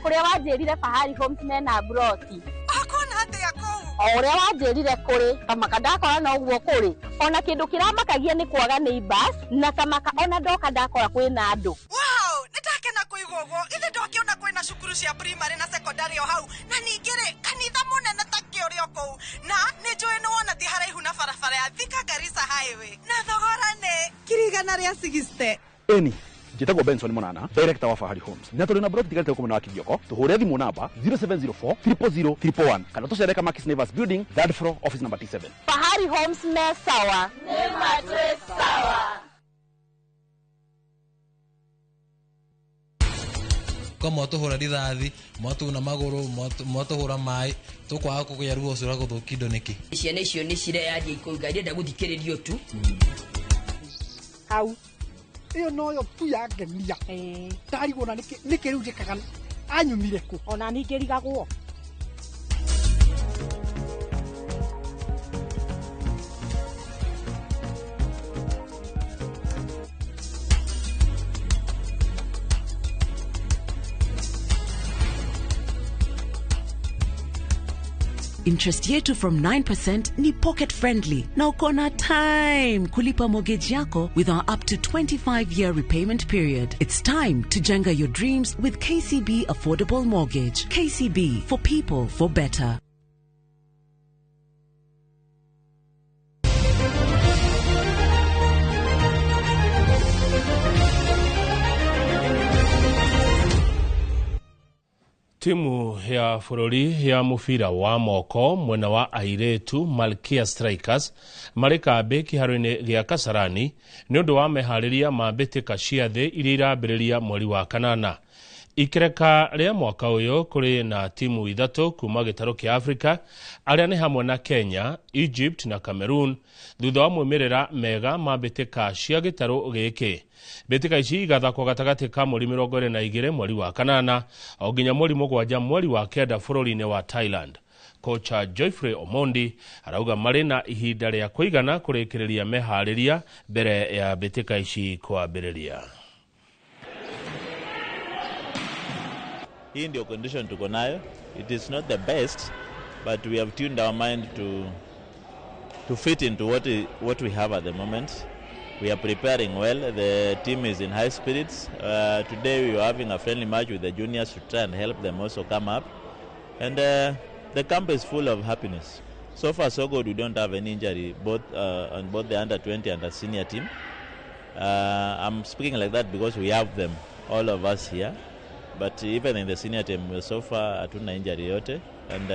kũrĩa wanjĩrire Fahari Homes mena broti. Akona atĩa kũu? O ũrĩa wanjĩrire kũrĩ kamaka ndakora no ũguo kũrĩ. Ona kĩndũ kĩramakagia nĩ kwaga neighbors na kamaka ona ndoka ndakora kwĩna andũ. Wow, nĩndakena kũigua ũguo. Ithe ndokĩona kwĩna cukuru cia primary na secondary o hau, na ningĩ rĩ kanitha mũnene ta kĩũrĩ o kũu, na nĩ njũĩ nĩ wona ti haraihu na barabara ya Thika Garissa Highway, na thogora nĩ 160,000. Eni njĩtagwo Benson Monana, director wa Fahari Homes, na tũrĩ na broti tigarĩte gũkũ mwena wa Kithioko. Tũhũre thimũ namba 0704 000 111 kana tũcere Kamakis Neighbors Building, third floor, office number T7. Fahari Homes me sawa. Nĩ matwĩ sawa. Kwa mwatũhũra rithathi, mwatuna magũrũ, mwatũhũra maĩ, tũkwaga kũgĩa ruo ũcio rwa gũthũkia indo nĩkĩ? Ciana icio nĩ cireyaria ikauga irenda gũthikĩrĩrio tu. Hau ĩyo noyo tu yangenia. Ndarigwo na nĩkĩ rĩu njĩkaga anyumire kũ? Ona niĩ ngĩrigagwo. Interest yetu from 9% ni pocket friendly na uko na time kulipa mortgage yako with our up to 25-year repayment period. It's time to jenga your dreams with KCB Affordable Mortgage. KCB, for people, for better. Timu ya bũrũri ya mũbira wa moko mwena wa airĩtu Malkia Strikers marĩ kambĩ kĩharo-inĩ gĩa Kasarani nĩ ũndũ wa meharĩria ma mbĩtĩka cia thĩ iria irambĩrĩria mweri wa kanana. Ikereka rĩa mwaka ũyũ kũrĩ na timu ithatũ kuma gĩtarũ kĩa Afrika arĩa nĩ hamwe na Kenya, Egypt na Cameroon thutha wa maumĩrĩra mega ma mbĩtĩka cia gĩtarũ gĩkĩ. Mbĩtĩka ici igathakwo gatagatĩ ka mweri 22 mweri wa kanana o nginya mweri 7 mweri wa kenda bũrũri-inĩ wa Thailand. Kocha Geoffrey Omondi arauga marĩ na ihinda rĩa kũigana kũrĩkĩrĩria meharĩria mbere ya mbĩtĩka ici kwambĩrĩria. Hii ndio condition tuko nayo. It is not the best, but we have tuned our mind to fit into what we have at the moment. We are preparing well. The team is in high spirits. Today we are having a friendly match with the juniors to try and help them also come up. And the camp is full of happiness. So far so good. We don't have any injury, both on both the under 20 and the senior team. I'm speaking like that because we have them, all of us here. But even in the senior team, so far hatuna injury yote, and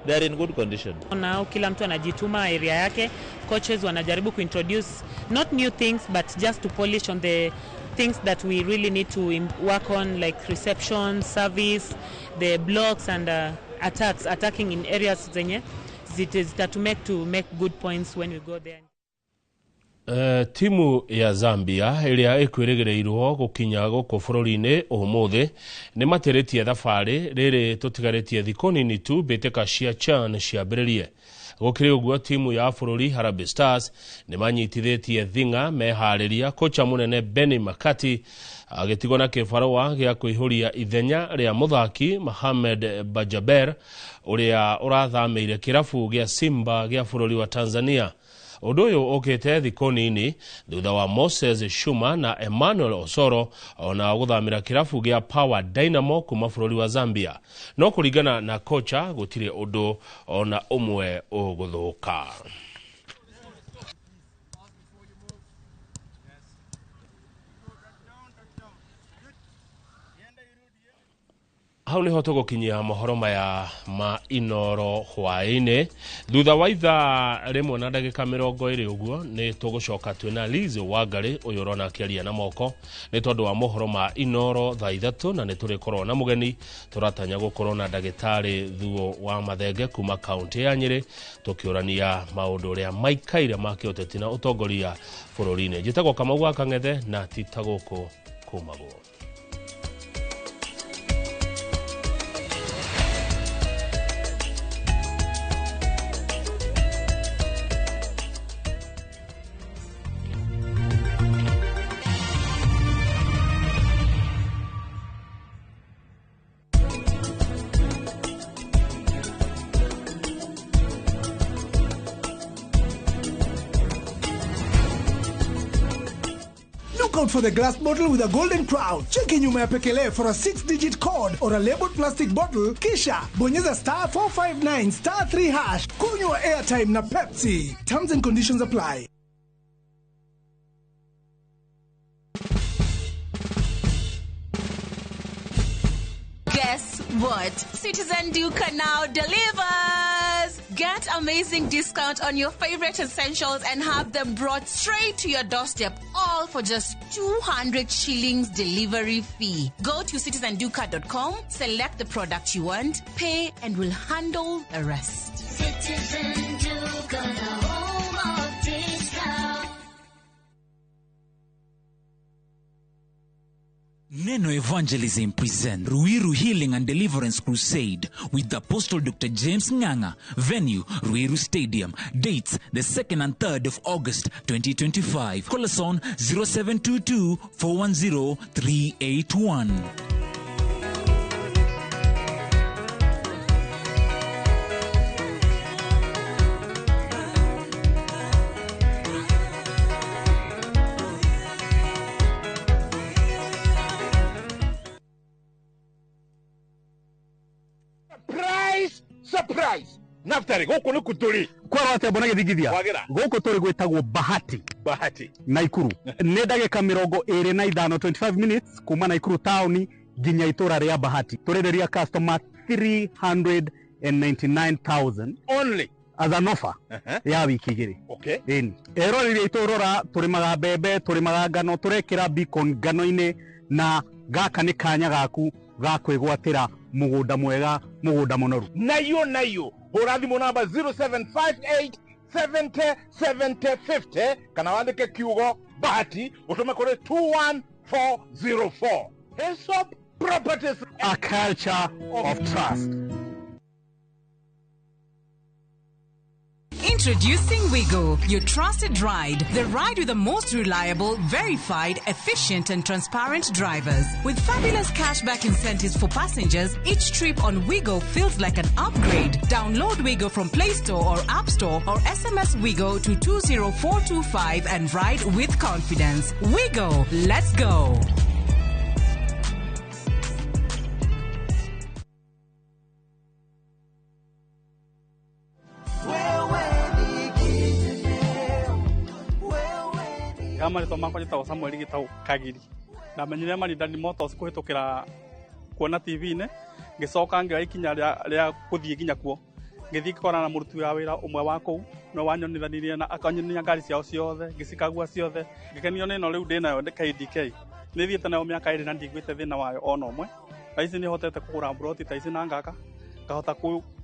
they are in good condition. Now kila mtu anajituma area yake. Coaches wanajaribu kuintroduce not new things but just to polish on the things that we really need to work on, like reception, service, the blocks and attacks, attacking in areas zenye zitatumake to make good points when we go there. Timu ya Zambia ĩrĩa ĩkwĩrĩgĩrĩirwo gũkinya gũkũ bũrũri-inĩ ũmũthĩ nĩ matĩrĩtie thabarĩ rĩrĩ tũtigarĩtie thikũ nini tu mbĩtĩka cia CHAN ciambĩrĩrie. Gũkĩrĩ ũguo timu ya bũrũri Harambee Stars nĩ manyitithĩtie thing'a meharĩria kocha mũnene Benny McCarthy agĩtigwo na kĩbarũa gĩa kũihũria ithenya rĩa mũthaki Mohamed Bajaber ũrĩa ũrathamĩire kĩrabu gĩa Simba gĩa bũrũri wa Tanzania. Ũndũ ũyũ ũkĩte thikũ nini thutha wa Moses Shuma na Emmanuel Osoro ona gũthamĩra kĩrabu gĩa Power Dynamo kuma bũrũri wa Zambia. No kũringana na kocha gũtirĩ ũndũ ona ũmwe ũgũthũka. Hau niho tũgũkinyia mohoro maya ma Inoro hwaĩ-inĩ. Thutha wa ithaa rĩmwe na ndagĩka 20 ũguo nĩ tũgũcoka twĩna Liz Wangari ũyũ ũrona akĩaria na moko nĩ tondũ wa mohoro ma Inoro thaa 3, na nĩ tũrĩkorwo na mũgeni tũratanya gũkorwo na ndagĩtarĩ Thuo wa Mathenge kuma kaunti ya Nyĩrĩ tũkĩũrania maũndũ ũrĩa maikaire ma kĩũteti na ũtongoria bũrũri-inĩ. Njĩtagwo Kamau wa Kang'ethe na ti ta gũkũ kũmagwo. Out for the glass bottle with a golden crown. Cheki nyuma ya pekele for a 6-digit code or a labeled plastic bottle. Kisha bonyeza star 459 star 3 hash. Kunywa airtime na Pepsi. Terms and conditions apply. Guess what? Citizen Duka now delivers! Get amazing discount on your favorite essentials and have them brought straight to your doorstep, all for just 200 shillings delivery fee. Go to citizenduka.com, select the product you want, pay, and we'll handle the rest. Citizen Duka, the home of discount. Neno Evangelism present Ruiru Healing and Deliverance Crusade with Apostle Dr. James Nganga. Venue, Ruiru Stadium. Dates, the 2nd and 3rd of August 2025. Call us on 0722 410 381. Surprise! Naftari, gũkũ nĩ kũ tũrĩ? Kwarwo atĩa mbona gĩthingithia? Kwagĩra. Gũkũ tũrĩ gwĩtagwo Bahati. Bahati. Naikuru. Nĩ ndagĩka 25, 25 minutes kuma Naikuru taũni nginya itũra rĩa Bahati. Tũrenderia customer 399,000 only as an offer ya wiki igĩrĩ. Okay. Ĩni. Eroreri aitũ rora, tũrĩmaga mbembe, tũrĩmaga ngano, tũrekĩra beacon ngano-inĩ, na gaka nĩ kanya gaku ga kwĩgwatĩra mũgũnda mwega, mũgũnda mũnoru. Nayo nayo, hũra thimũ namba 0758 70 70 50 kana wandĩke kiugo Bahati ũtũme kũrĩ 21404. Hesop Properties, a culture of trust. Introducing Wigo, your trusted ride. The ride with the most reliable, verified, efficient, and transparent drivers. With fabulous cashback incentives for passengers, each trip on Wigo feels like an upgrade. Download Wigo from Play Store or App Store or SMS Wigo to 20425 and ride with confidence. Wigo, let's go. Marĩtwa makwa njĩtagwo Samuel Gĩtaũ Kagiri. Ndamenyire Maridadi Motors kũhĩtũkĩra kuona TV-inĩ, ngĩcoka ngĩoya ikinya rĩa gũthiĩ nginya kuo. Ngĩthiĩ ngĩkorana na mũruti wa wĩra ũmwe wa kũu, nĩwe wanyonithanirie na akanyonia ngari ciao ciothe, ngĩcikagua ciothe. Ngĩkenio nĩ ĩno rĩu ndĩnayo KDK. Nĩ thiĩte nayo mĩaka 2 na ndiguĩte thĩna wayo ona ũmwe. Thaa ici nĩ hotete kũgũra mburoti ta ici na ngaka, ngahota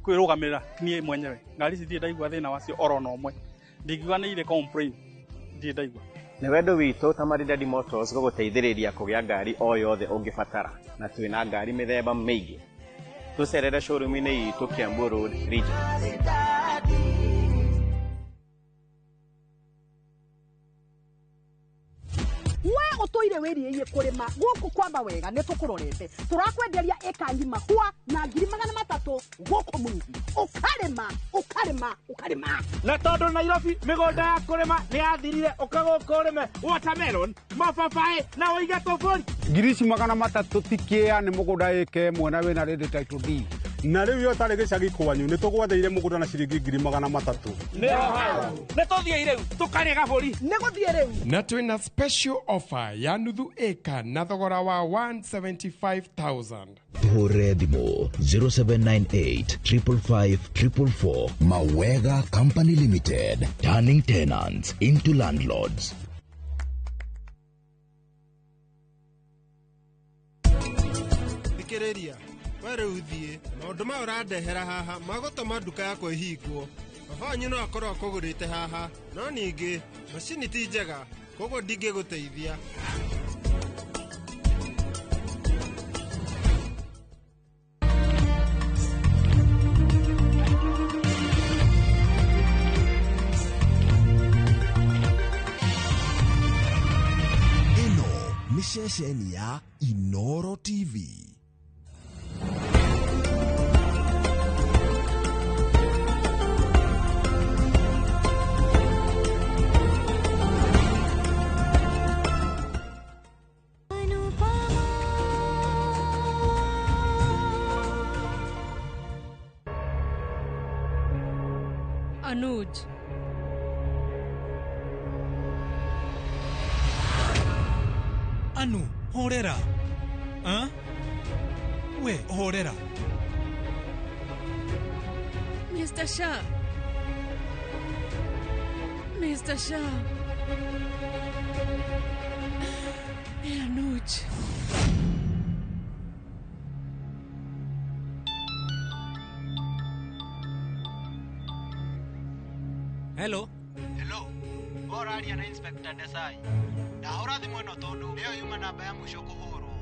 kwĩrũgamĩrĩra niĩ mwenyewe. Ngari ici ndirĩ ndaigua thĩna wacio oro na ũmwe. Ndingiuga nĩ irĩ complain, ndirĩ ndaigua. Nĩ wendo witũ ta Maridadi Motors gũgũteithĩrĩria kũgĩa ngari o yothe ũngĩbatara, na twĩna ngari mĩthemba mĩingĩ. Tũcerere showroom-inĩ itũ Kiambu Road, Region. We ũtũire wĩrirĩirie kũrĩma gũkũ kwamba wega nĩ tũkũrorete. Tũrakwenderia ĩka ng'ima hua na 300,000 gũkũ Mũrũthi. Ũkarĩma, ũkarĩma, ũkarĩma. Na tondũ Nairobi mĩgũnda ya kũrĩma nĩ yathirire, ũka gũkũ ũrĩme watermelon, mababaĩ na ũige tũbũri. 300,000 ti kĩa nĩ mũgũnda ĩka ĩmwe na wĩna ready title deed. Na rĩu yo tarĩ gĩcagi kwanyu nĩ tũgwathĩire mũgũnda na ciringi 300,000. Nĩ tũthiĩ rĩu tũkarĩe gabũri. Nĩ gũthiĩ rĩu. Na twĩna special offer ya nuthu ĩka na thogora wa 175,000. Tũhũre thimũ 0798 555 444. Mawega Company Limited, turning tenants into landlords. Thikĩrĩria, we rĩu thiĩ, maũndũ maya ũrandehera haha magũtũma nduka yakwa ĩhingwo. Baba wanyu no akorwo akũgũrĩte haha, no ningĩ macini ti njega, koguo ndingĩgũteithia. Ĩno nĩ ceceni ya Inoro TV. Anuj, Anu, horera. Huh? We, horera. Mr. Shah, Mr. Shah. Hey, Anuj. Hello. Hello. Ũraria na Inspector Desai. Ndahũra thimũ ĩno tondũ nĩyo yuma namba ya mũico kũhũrwo.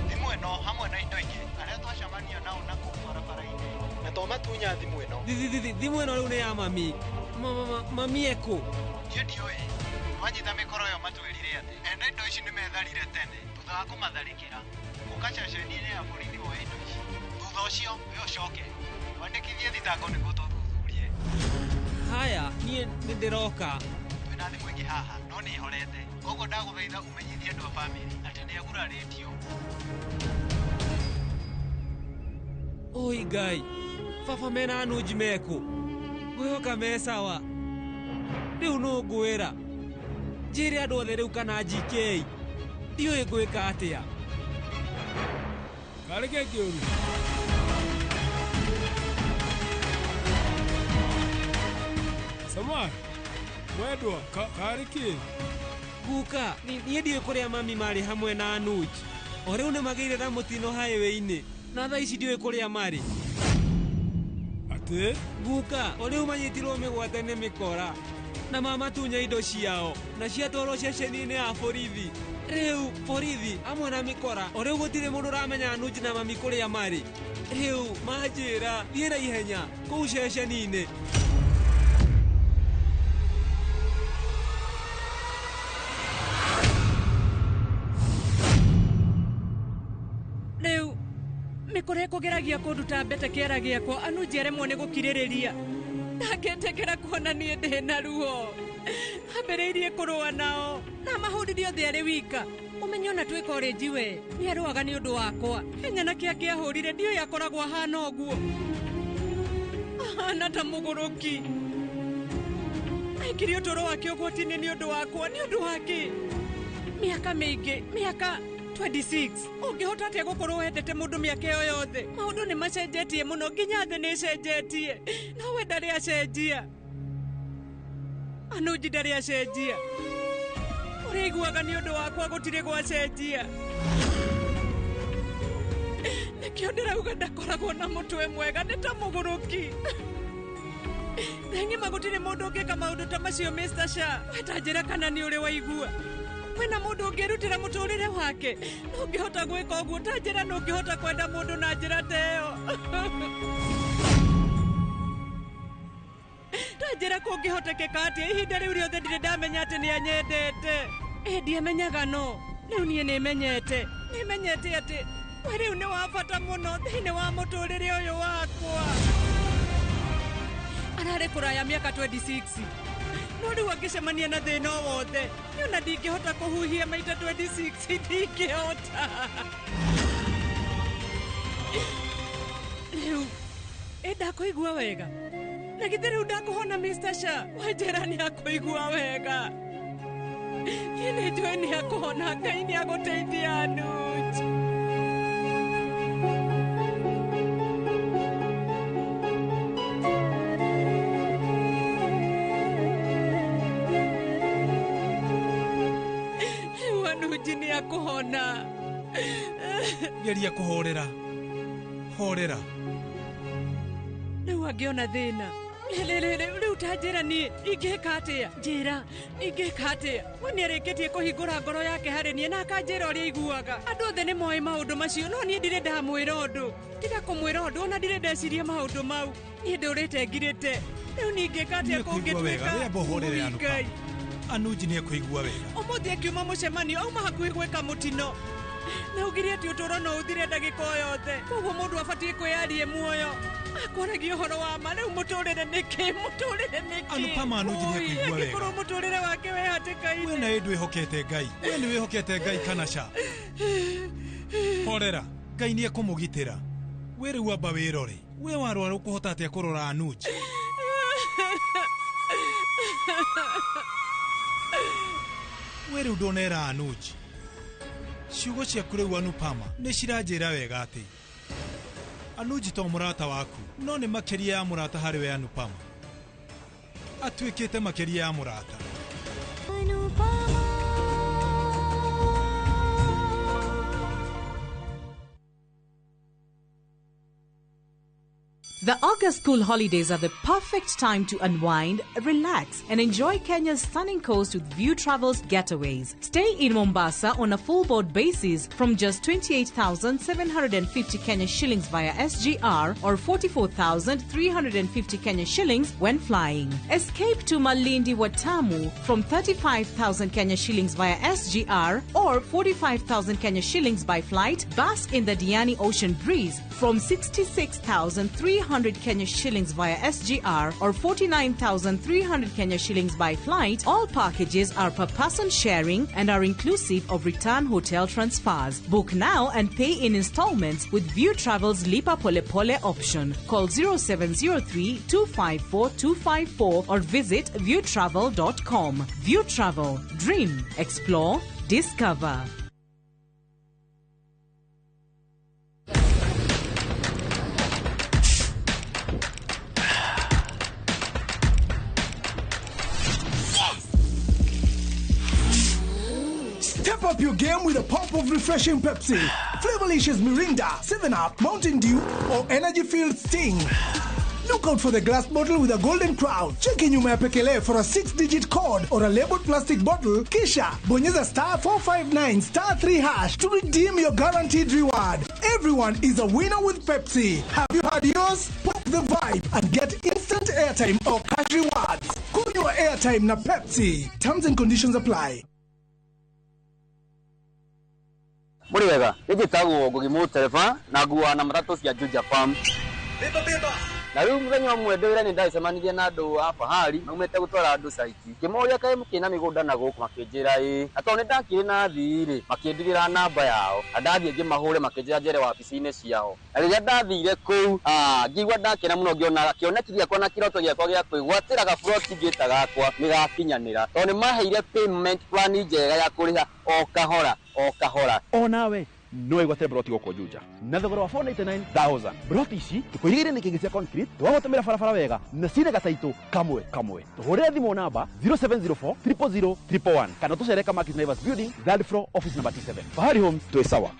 Thimũ ĩno hamwe na indo ingĩ arĩa twacemania nao na kũu barabara-inĩ na twamatunya thimũ ĩno. Thimũ ĩno rĩu nĩ ya mami. Mami ekũ? Niĩ ndiũĩ. Twanyita mĩkoro ĩyo matwĩrire atĩ ene indo ici nĩmetharire tene thutha wa kũmatharĩkĩra. Ũka ceceni-inĩ ya borithi woe indo ici. Thutha ũcio we ũcoke wandĩkithie thitango nĩguo tũthuthurie. Haya, niĩ nĩndĩroka. Twĩna thimũ ĩngĩ haha no nĩ ĩhorete. Koguo ndagũthaitha ũmenyithie andũ a bamĩrĩ atĩ nĩagurarĩtio. Oi Ngai, baba mena Anuj mekũ? Ngwĩhoka me sawa. Rĩu nũ ngwĩra? Njĩre andũ othe rĩu kana njikei? Ndiũĩ ngwĩka atĩa. Karĩ kĩ kĩũru? Samar, mwendwa, karĩ kĩ? Guka, niĩ ndiũĩ kũrĩa mami marĩ hamwe na Anuj. O rĩu nĩmagĩire na mũtino highway-inĩ na thaa ici ndiũĩ kũrĩa marĩ. Atĩ? Guka, o rĩu manyitirwo mĩgwate nĩ mĩkora na mamatunya indo ciao na ciatwarwo ceceni-inĩ ya borithi. Rĩu borithi hamwe na mĩkora o rĩu gũtirĩ mũndũ ũramenya Anuj na mami kũrĩa marĩ. Rĩu manjĩra thiĩ na ihenya kũu ceceni-inĩ. Rĩu mĩkora ĩkũgeragia kũnduta mbete kĩara gĩakwa Anuj aremwo nĩ gũkirĩrĩria. Ndangĩtĩkĩra kuona niĩ ndĩ na ruo. Ambĩrĩirie kũrũa nao na mahũrire othe arĩ wika. Ũmenye ona twĩ college we nĩ arũaga nĩ ũndũ wakwa. Hinya na kĩ angĩahũrire ndiũĩ akoragwo ahana ũguo. Ahana ta mũgũrũki. Aikirie ũtũũro wake ũgwati-inĩ nĩ ũndũ wakwa, nĩ ũndũ wake. Mĩaka mĩingĩ, mĩaka 26. Ũngĩhota atĩa gũkorwo wendete mũndũ mĩaka ĩyo yothe? Maũndũ nĩ macenjetie mũno nginya thĩ nĩ ĩcenjetie. No we ndarĩ acenjia. Anuj ndarĩ acenjia. Ũrĩa aiguaga nĩ ũndũ wakwa gũtirĩ gwacenjia. Nĩkĩo ndĩrauga ndakoragwo na mũtwe mwega, nĩ ta mũgũrũki. Theng'ima gũtirĩ mũndũ ũngĩka maũndũ ta macio Mr. Shah. We ta njĩra kana nĩ ũrĩ waigua. Kwĩna mũndũ ũngĩrutĩra mũtũrĩre wake. No ũngĩhota gwĩka ũguo ta njĩra no ũngĩhota kwenda mũndũ na njĩra ta ĩyo. Ta njĩra kũngĩhotekeka atĩa ihinda rĩu rĩothe ndirĩ ndamenya atĩ nĩ anyendete. Ĩ ndiamenyaga no. Rĩu niĩ nĩmenyete. Nĩmenyete atĩ we rĩu nĩ wa bata mũno thĩinĩ wa mũtũrĩre ũyũ wakwa. Ararĩ kũraya mĩaka 26. No rĩu angĩcemania na thĩna o wothe niona ndingĩhota kũhuhia maita 26 ndingĩhota. Rĩu ĩ ndakũigua wega. Na githĩ rĩu ndakũhona Mr. Shah? Wanjĩra nĩ akũigua wega. Niĩ nĩ njũĩ nĩ akũhona. Ngai nĩ agũteithia Anuj. Rĩu Anuj nĩ akũhona. Geria kũhorera. Horera. Rĩu angĩona thĩna. Rĩu ta njĩra niĩ ingĩka atĩa? Njĩra ingĩka atĩa? We nĩarĩkĩtie kũhingũra ngoro yake harĩ niĩ na akanjĩra ũrĩa aiguaga. Andũ othe nĩ moĩ maũndũ macio no niĩ ndirĩ ndamwĩra ũndũ. Tiga kũmwĩra ũndũ ona ndirĩ ndeciria maũndũ mau. Niĩ ndũrĩte ngirĩte. Rĩu niĩ ingĩka atĩa Nĩekũigua wega. kũngĩtuĩka? We amba ũhorere Ui, Anupama. Ngai. Anuj nĩekũigua wega. Ũmũthĩ akiuma mũcemanio auma hakuhĩ gwĩka mũtino. Na ugire atĩ ũtũũro no ũthire ndagĩka o yothe. Koguo mũndũ abatiĩ kwĩyarie muoyo. Akwaragia ũhoro wa ma. Rĩu mũtũrĩre nĩkĩ? Mũtũrĩre nĩkĩ? Anupama Anuj nĩekũigua wega. Angĩkorwo mũtũrĩre wake wĩ hatĩka-inĩ. We na ĩ ndwĩhokete Ngai. We nĩ wĩhokete Ngai kana ca? Horera. Ngai nĩekũmũgitĩra. We rĩu amba wĩrore. We warwara ũkũhota atĩa kũrora Anuj? We rĩu ndũnera Anuj. Ciugo ciaku rĩu Anupama nĩ ciranjĩra wega atĩ Anuj to mũrata waku no nĩ makĩria ya mũrata harĩ we Anupama. Atuĩkĩte makĩria ya mũrata. The August school holidays are the perfect time to unwind, relax, and enjoy Kenya's stunning coast with View Travels getaways. Stay in Mombasa on a full board basis from just 28,750 Kenya shillings via SGR or 44,350 Kenya shillings when flying. Escape to Malindi Watamu from 35,000 Kenya shillings via SGR or 45,000 Kenya shillings by flight. Bask in the Diani Ocean breeze from 66,300 Kenya shillings via SGR or 49,300 Kenya shillings by flight. All packages are per person sharing and are inclusive of return hotel transfers. Book now and pay in installments with View Travel's Lipa Pole Pole option. Call 0703 254 254 or visit viewtravel.com. View Travel. Dream, explore, discover. Step up your game with a pop of refreshing Pepsi. Flavorlicious Mirinda, 7-Up, Mountain Dew, or energy-filled Sting. Look out for the glass bottle with a golden crown. Cheki nyuma ya pekele for a 6-digit code or a labeled plastic bottle. Kisha, bonyeza star 459 star 3 hash to redeem your guaranteed reward. Everyone is a winner with Pepsi. Have you had yours? Pop the vibe and get instant airtime or cash rewards. Kunywa airtime na Pepsi. Terms and conditions apply. Muri wega, njĩtagwo Ngugi Mũtereba na nguaga na matatũ cia Juja Farm. Na rĩu mũthenya ũmwe ndĩ wĩra nĩ ndacemanirie na andũ a Fahari maumĩte gũtwara andũ caiti. Ngĩmoria kaĩ mũkĩrĩ na mĩgũnda na gũkũ makĩnjĩra ĩĩ. Na tondũ nĩ ndakĩrĩ na athii rĩ, makĩndigĩra namba yao. Na ndathiĩ ngĩmahũre makĩnjĩra njere wabici-inĩ ciao. Na rĩrĩa ndathire kũu, ngĩigua ndakena mũno ngĩona kĩoneki gĩakwa na kĩroto gĩakwa gĩa kwĩgwatĩra gaburoti ngĩta gakwa nĩ gakinyanĩra. Tondũ nĩ maheire payment plan njega ya kũrĩha o kahora o kahora. Onawe no wĩgwatĩre broti gũkũ Juja na thogora wa 499,000. Broti ici tũkũigĩire nĩ kĩngĩ cia concrete, twagũtũmĩra barabara wega na cina gataitũ kamwe kamwe. Tũhũrĩre thimũ namba 0704 000 111 kana tũcere Kamakis Naivas Building, third floor, office number T7. Fahari Homes, twĩ sawa.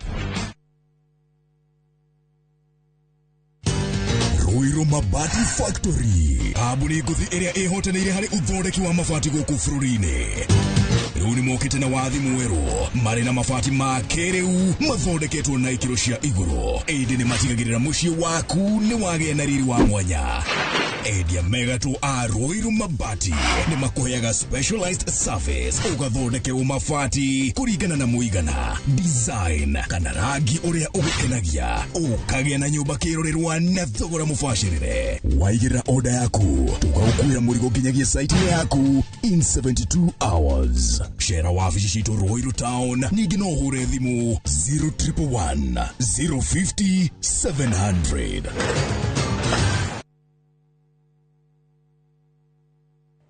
Ruiru Mabati Factory, kambuni ngũthi ĩrĩa ĩhotanĩire harĩ ũthondeki wa mabati gũkũ bũrũri-inĩ. Rĩu nĩ mokĩte na wathi mwerũ, marĩ na mabati ma kĩrĩu mathondeketwo na ikĩro cia igũrũ. Ĩndĩ nĩ matigagĩrĩra mũciĩ waku nĩ wagĩa na riri wa mwanya. Endia megatũ a Ruiru Mabati nĩ makũheaga specialized service ũgathondekerwo mabati kũringana na mũigana, design kana rangi ũrĩa ũgũkenagia, ũkagĩa na nyũmba kĩrorerwa na thogora mũbacĩrĩre. Waigĩrĩra order yaku tũgagũkuĩra mũrigo nginyagia site-inĩ yaku in 72 hours. Cera wabici citũ Ruiru Town, ningĩ no ũhũre thimũ 0111 050 700.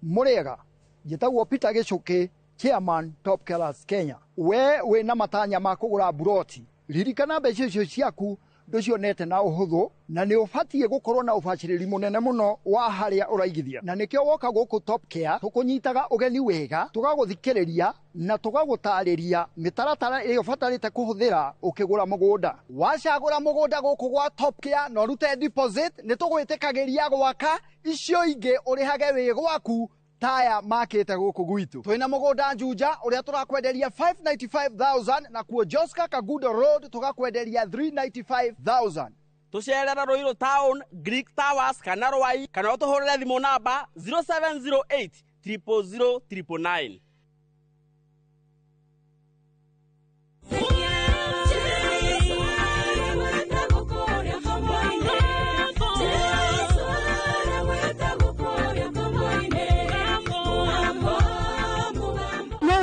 Mũrĩega, njĩtagwo Peter Gĩcũkĩ, chairman Top Killers Kenya. We wĩna matanya ma kũgũra buroti, ririkana mbeca icio ciaku ndũcionete na ũhũthũ, na nĩ ũbatiĩ gũkorwo na ũbacĩrĩri mũnene mũno wa harĩa ũraigithia. Na nĩkĩo woka gũkũ Top Care tũkũnyitaga ũgeni wega, tũgagũthikĩrĩria na tũgagũtarĩria mĩtaratara ĩrĩa ũbatarĩte kũhũthĩra ũkĩgũra mũgũnda. Wacagũra mũgũnda gũkũ gwa Top Care na ũrute deposit, nĩ tũgwĩtĩkagĩria gwaka icio ingĩ ũrĩhage wĩ gwaku taya makĩte gũkũ gwitũ. Twĩna mũgũnda Juja ũrĩa tũrakwenderia 595,000 na kuo Joska Kagudo Road tũgakwenderia 395,000. Tũcerere Ruiru Town, Greek Towers kana Rwai, kana ũtũhũrĩre thimũ namba 0708 000 999.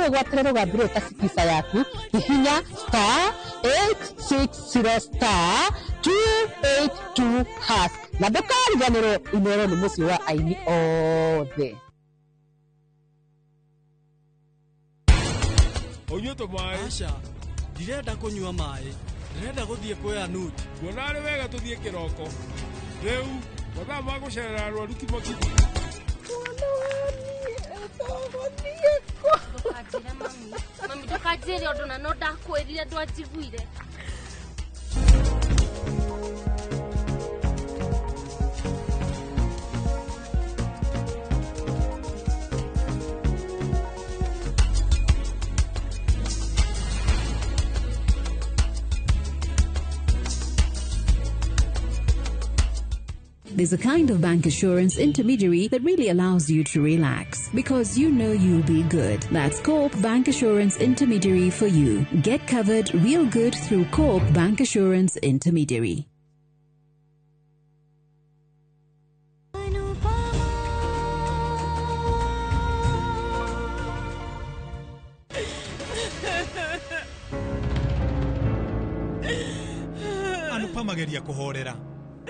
Wĩgwatĩre rũgambi rũrũ ta Skiza yaku, hihinya star 860 star 282 hash na ndũkariganĩrwo Inooro nĩ mũciĩ wa aini othe. Ũnyue tũmaĩ. Aca, ndirenda kũnyua maĩ, ndĩrenda gũthiĩ kwĩ Anuj. Kuona arĩ wega tũthiĩ kĩroko. Rĩu mathaa ma gũcerera arwaru ti makinyu. Gũthiĩ kũ? Ndũkanjĩre mami. Mami ndũkanjĩre ũndũ na no ndakwĩrire ndwanjiguire. There's a kind of bank assurance intermediary that really allows you to relax because you know you'll be good. That's Co-op Bank Assurance Intermediary for you. Get covered real good through Co-op Bank Assurance Intermediary. Anupama geria kuhorera.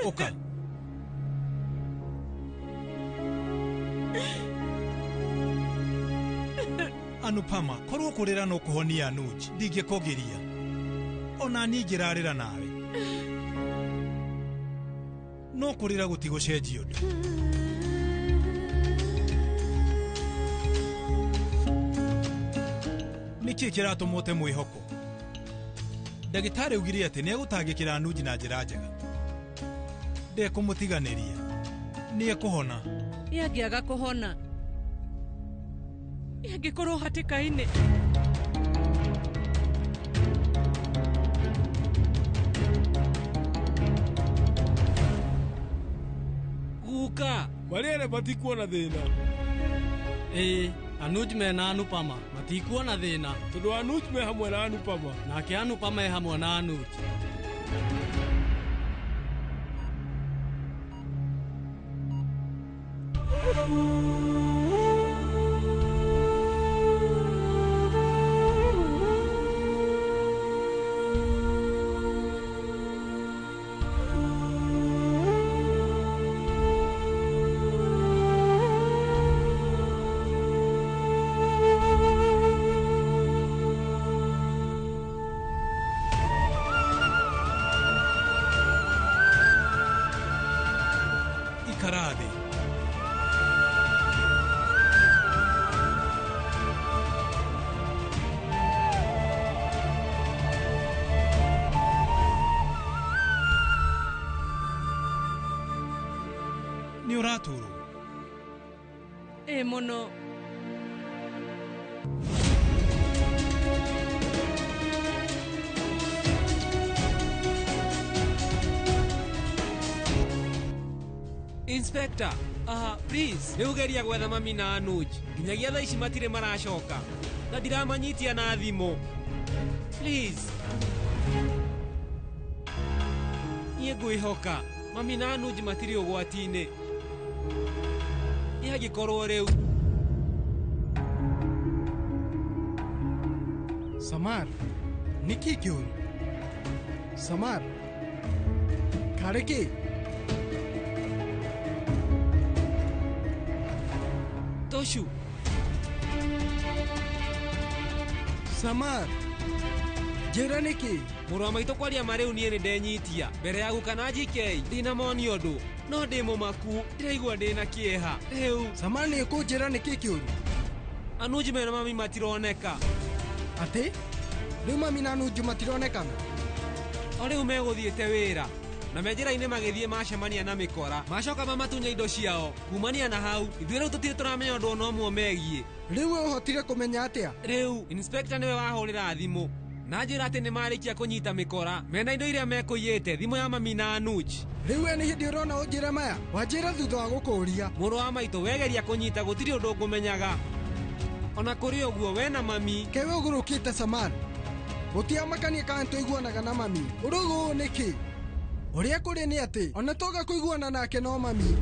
Uka. Anupama, korwo kurira no kuhonia Anuj, ndingĩkũgiria. Ona niĩ ingĩrarĩra nawe. No kũrĩra gũtigũcenjia ũndũ. Nĩkĩ kĩratũma ũte mwĩhoko? Ndagĩtarĩ augire atĩ nĩegũtangĩkĩra Anuj na njĩra njega. Ndekũmũtiganĩria. Nĩekũhona. Ĩ angĩaga kũhona? Ĩ angĩkorwo hatĩka-inĩ? Guka, marĩ erĩ matikuona thĩna. Ĩĩ, Anuj mena Anupama matikuona thĩna. Tondũ Anuj me hamwe na Anupama. Nake Anupama e hamwe na Anuj. Ikara thĩ. Nĩ ũraturwo? Ĩ mũno. Inspector, please, rĩu geria gwetha mami na Anuj. Nginyagia thaa ici matirĩ maracoka. Na ndiramanyitia na thimũ. Please. Niĩ ngwĩhoka mami na Anuj matirĩ ũgwati-inĩ. Ĩ angĩkorwo rĩu. Samar, nĩkĩ kĩũru? Samar, karĩ kĩ? Toshu. Samar, njĩra nĩkĩ? Mũrũ wa maitũ kwaria ma rĩu niĩ nĩndenyitia. Mbere ya guka na GK ndinamoni ũndũ. No ndĩ mũmaku, ndĩraigua ndĩna kĩeha. Rĩu. Samar nĩ ũkũnjĩra nĩkĩ kĩũru? Anuj mena mami matironeka. Atĩ? Rĩu mami na Anuj matironekana? O rĩu megũthiĩte wĩra. Na me njĩra-inĩ magĩthiĩ macemania na mĩkora. Macoka mamatunya indo ciao. Kumania na hau, ithuĩ rĩu tũtirĩ tũramenya ũndũ ona ũmwe megiĩ. Rĩu we ũhotire kũmenya atĩa? Rĩu, inspector nĩwe wahũrĩra thimũ. Na njĩra atĩ nĩmarĩkia kũnyita mĩkora. Mena indo iria mekũiyĩte, thimũ ya mami na Anuj. Rĩu we nĩ hĩndĩ ũrona ũnjĩre maya? Wanjĩra thutha wa gũkũũria. Mũrũ wa maitũ wegeria kũnyita gũtirĩ ũndũ ngũmenyaga. Ona kũrĩ ũguo we na mami. Ke we ũgũrũkĩte Samar. Gũtiamakania kana tũiguanaga na mami. Ũrũgũ ũũ nĩkĩ? Ũrĩa kũrĩ nĩ atĩ ona toga kũiguana nake no mami.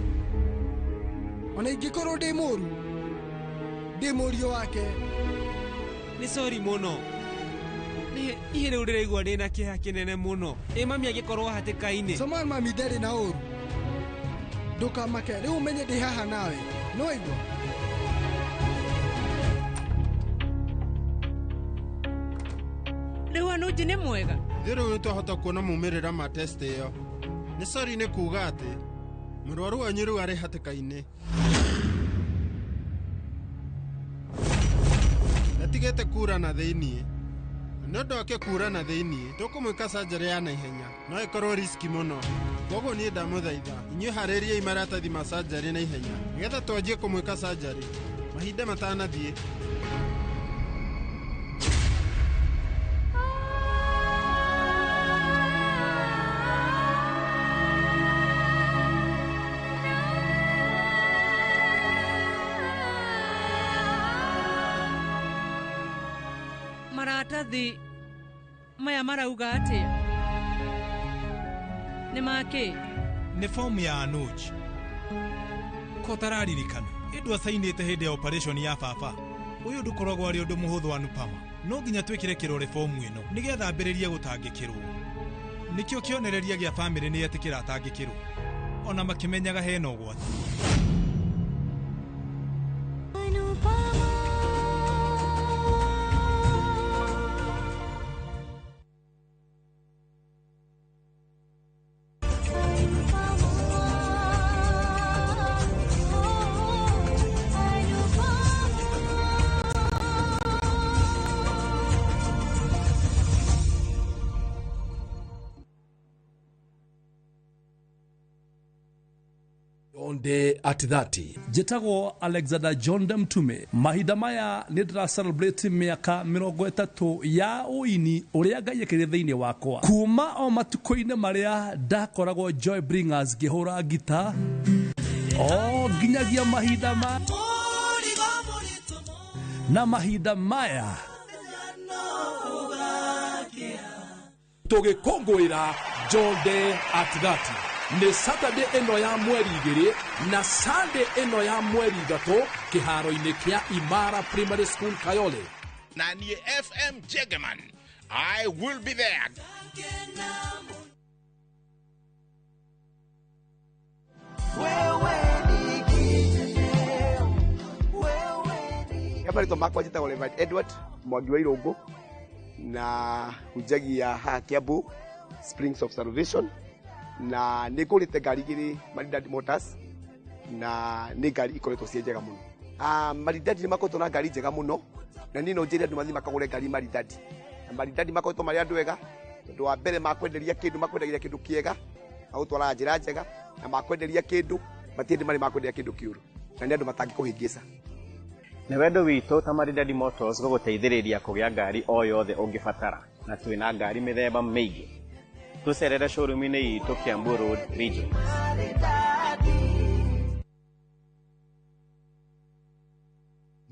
Ona ingĩkorwo ndĩ mũũru, ndĩ mũriũ wake. Nĩ sorry mũno. Niĩ rĩu ndĩraigua ndĩna kĩeha kĩnene mũno. Ĩ mami angĩkorwo hatĩka-inĩ. Samar mami ndarĩ na ũũru. Ndũkamake, rĩu ũmenye ndĩ haha nawe. Nĩ waigua? Rĩu Anuj nĩ mwega? Ithuĩ rĩu nĩtwahota kuona maumĩrĩra ma test ĩyo. Nĩ sorry nĩ kuuga atĩ mũrwaru wanyu rĩu arĩ hatĩka-inĩ. Nĩatigĩte kura na thĩiniĩ. Nĩ ũndũ wake kura na thĩiniĩ, tũkũmwĩka surgery ya naihenya. No ĩkorwo riski mũno. Koguo niĩ ndamũthaitha, inyuĩ harĩriai maratathi ma surgery na ihenya, nĩgetha twanjie kũmwĩka surgery. Mahinda matanathiĩ. Maratathi maya marauga atia? Nĩ makĩ? Nĩ fomu ya Anuj. Ko tararirikana ĩndũ acainĩte hĩndĩ ya operation ya baba. Ũyũ ndũkoragwo arĩ ũndũ mũhũthũ Anupama. No nginya twĩkĩre kĩrore fomu ĩno nĩgetha ambĩrĩrie gũtangĩkĩrwo. Nĩkĩo kĩonereria gĩa bamĩrĩ nĩ etĩkĩra atangĩkĩrwo, ona makĩmenyaga hena ũgwati. Day at 30. Njĩtagwo Alexander John Mtume. Mahinda maya nĩ ndĩra celebrate mĩaka 30 ya ũini ũrĩa Ngai ekĩrire thĩinĩ wakwa. Kuma o matukũ-inĩ marĩa ndakoragwo Joy Bringers ngĩhũra ngita o nginyagia mahinda ma na mahinda maya tũgĩkũngũĩra John Day at 30. Nĩ Saturday ĩno ya mweri 2 na Sunday ĩno ya mweri 3 kĩharo-inĩ kĩa Imara Primary School Kayole. Na niĩ FM Jegeman, I will be there. Marĩtwa makwa njĩtagwo Reverend Edward Mwangi wa Irũngũ na hunjagia haha Kiambu Springs of Salvation, na nĩ ngũrĩte ngari igĩrĩ Maridadi Motors na nĩ ngari ikoretwo ciĩ njega mũno. Maridadi nĩ makoretwo na ngari njega mũno, na niĩ no njĩre andũ mathiĩ makagũre ngari Maridadi. Na Maridadi makoretwo marĩ andũ ega, tondũ wa mbere makwenderia kĩndũ makwendagĩria kĩndũ kĩega, magũtwaraga njĩra njega, na makwenderia kĩndũ matirĩ marĩ makwenderia kĩndũ kĩũru, na nĩ andũ matangĩkũhĩngĩca. Nĩ wendo witũ ta Maridadi Motors gũgũteithĩrĩria kũgĩa ngari o yothe ũngĩbatara, na twĩna ngari mĩthemba mĩingĩ. Tũcerere showroom-inĩ itũ Kiambu Road Region.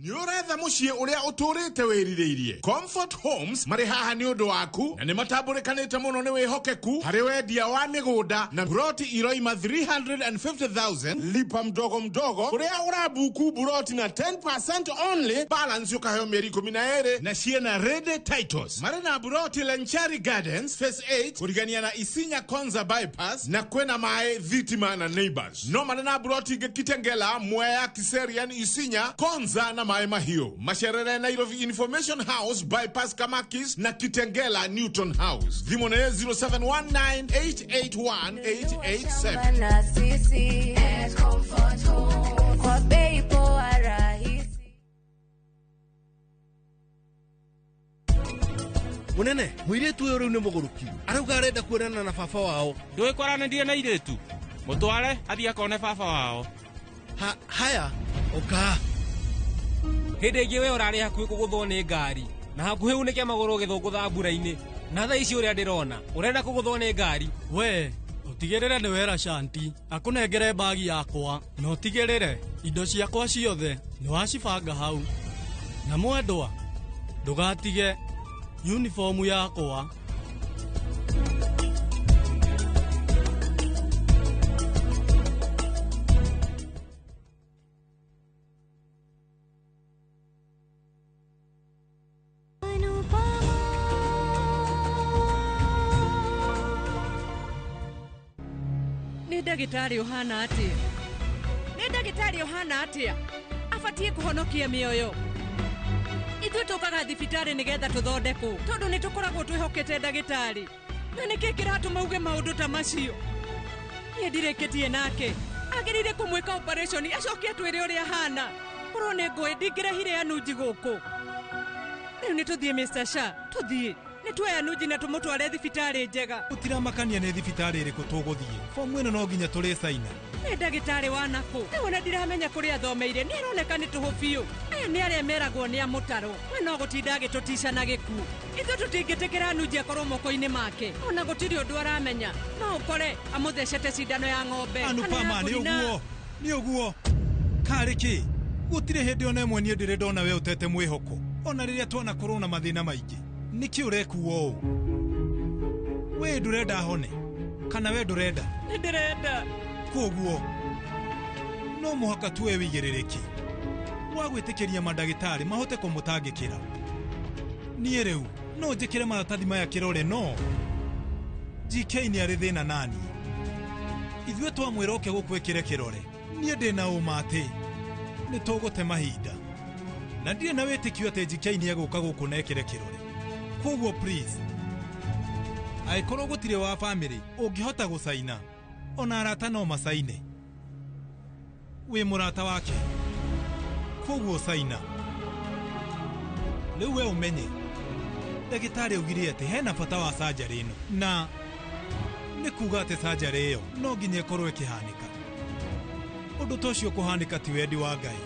Nĩ ũretha mũciĩ ũrĩa ũtũrĩte wĩrirĩirie. Comfort Homes marĩ haha nĩ ũndũ waku, na nĩ matambũrĩkanĩte mũno nĩ wĩhokeku harĩ wendia wa mĩgũnda na buroti iroima 350,000 lipa mdogo mdogo, kũrĩa ũrabuku buroti na 10% only, balance ũkaheo mĩeri 12 na ciĩna ready titles. Marĩ na buroti Lenchari Gardens Phase 8 kũrigania na Isinya Konza Bypass, na kwĩna maĩ, thitima na neighbors. No marĩ na buroti ingĩ Kitengela, Mwea, Kiserian, Isinya, Konza na Maĩ Mahiũ. Macerere Nairobi Information House Bypass Kamakis na Kitengela Newton House. Thimũ nĩ 0719881887. Na sisi Comfort Home kwa bei poa rahisi. Munene, mũirĩtu ũyũ rĩu nĩ mũgũrũki. Arauga arenda kuonana na baba wao. Ndũĩ kwaranĩria na airĩtu? Mũtware athiĩ akone baba wao. Ha, haya, ũka. Hĩndĩ ĩngĩ we ũrarĩ hakuhĩ kũgũthwo nĩ ngari, na hakuhĩ unĩke magũrũ ũgĩthũngũtha mbura-inĩ. Na thaa ici ũrĩa ndĩrona, ũrenda kũgũthwo nĩ ngari. We, ũtigĩrĩre nĩ wera Shanti akũnengere bagi yakwa, na ũtigĩrĩre indo ciakwa ciothe nĩ wacibanga hau. Na mwendwa, ndũgatige uniformu yakwa. Nĩ ndagĩtarĩ ũhana atĩa? Nĩ ndagĩtarĩ ũhana atĩa? Abatiĩ kũhonokia mĩoyo. Ithuĩ tũkaga thibitarĩ nĩgetha tũthondekwo, tondũ nĩ tũkoragwo twĩhokete ndagĩtarĩ. Na nĩkĩ kĩratũma uge maũndũ ta macio? Niĩ ndirĩkĩtie nake. Agĩrĩire kũmwĩka operation acoke atwĩre ũrĩa ahana. Korwo nĩ ngũĩ ndingĩrehire Anuji gũkũ. Rĩu nĩ tũthiĩ Mr. Shah, tũthiĩ. Nĩ tuoya Anuji na tũmũtware thibitarĩ njega. Gũtiramakania nĩ thibitarĩ ĩrĩkũ tũgũthiĩ. Fomu ĩno no nginya tũrĩcaina. Nĩ ndagĩtarĩ wa nakũ. Rĩu ona ndiramenya kũrĩa athomeire, nĩ aroneka nĩ tũhũ biũ. Aya nĩ arĩa meragwo nĩ a mũtaro. We no gũtinda agĩtũtica na gĩkuũ. Ithuĩ tũtingĩtĩkĩra Anuji akorwo moko-inĩ make. Ona gũtirĩ ũndũ aramenya. No ũkore amũthecete cindano ya ng'ombe. Anupama, nĩ ũguo. Nĩ ũguo. Karĩ kĩ? Gũtirĩ hĩndĩ ona ĩmwe niĩ ndĩrĩ ndona we ũtete mwĩhoko. Ona rĩrĩa twanakorwo na mathĩna maingĩ. Nĩkĩ ũrekuo ũũ? We ndũrenda hone? Kana we ndũrenda? Nĩ ndĩrenda. Koguo no mũhaka tuoe wĩigĩrĩrĩki wa gwĩtĩkĩria mandagĩtarĩ mahote kũmũtangĩkĩra. Niĩ rĩu no njĩkĩre maratathi maya kĩrore no GK nĩ arĩ thĩna naniĩ. Ithuĩ twamwĩra oke gũkwĩkĩre kĩrore, niĩ ndĩna ũma atĩ nĩ tũgũte mahinda. Na ndirĩ na wĩtĩkio atĩ GK nĩ egũka gũkũ na ekĩre kĩrore. Koguo please, angĩkorwo gũtirĩ wa bamĩrĩ ũngĩhota gũcaina, ona arata no macaine. Wĩ mũrata wake, koguo caina. Rĩu we ũmenye, ndagĩtarĩ augire atĩ hena bata wa surgery ĩno, na nĩ kuga atĩ surgery ĩyo no nginya ĩkorwo ĩkĩhanĩka. Ũndũ ta ũcio kũhanĩka ti wendi wa Ngai,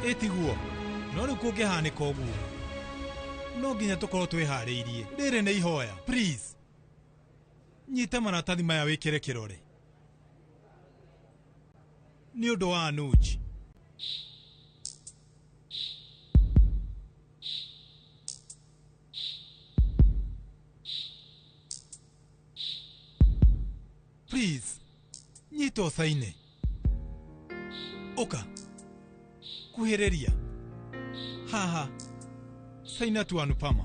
ĩtiguo? No rĩu kũngĩhanĩka ũguo, no nginya tũkorwo twĩharĩirie. Rĩrĩ nĩ ihoya, please. Nyita maratathi maya wĩkĩre kĩrore. Nĩ ũndũ wa Anuji. Please, nyita ũcaine. Ũka. Kuhĩrĩria. Haha. Saina tu Anupama.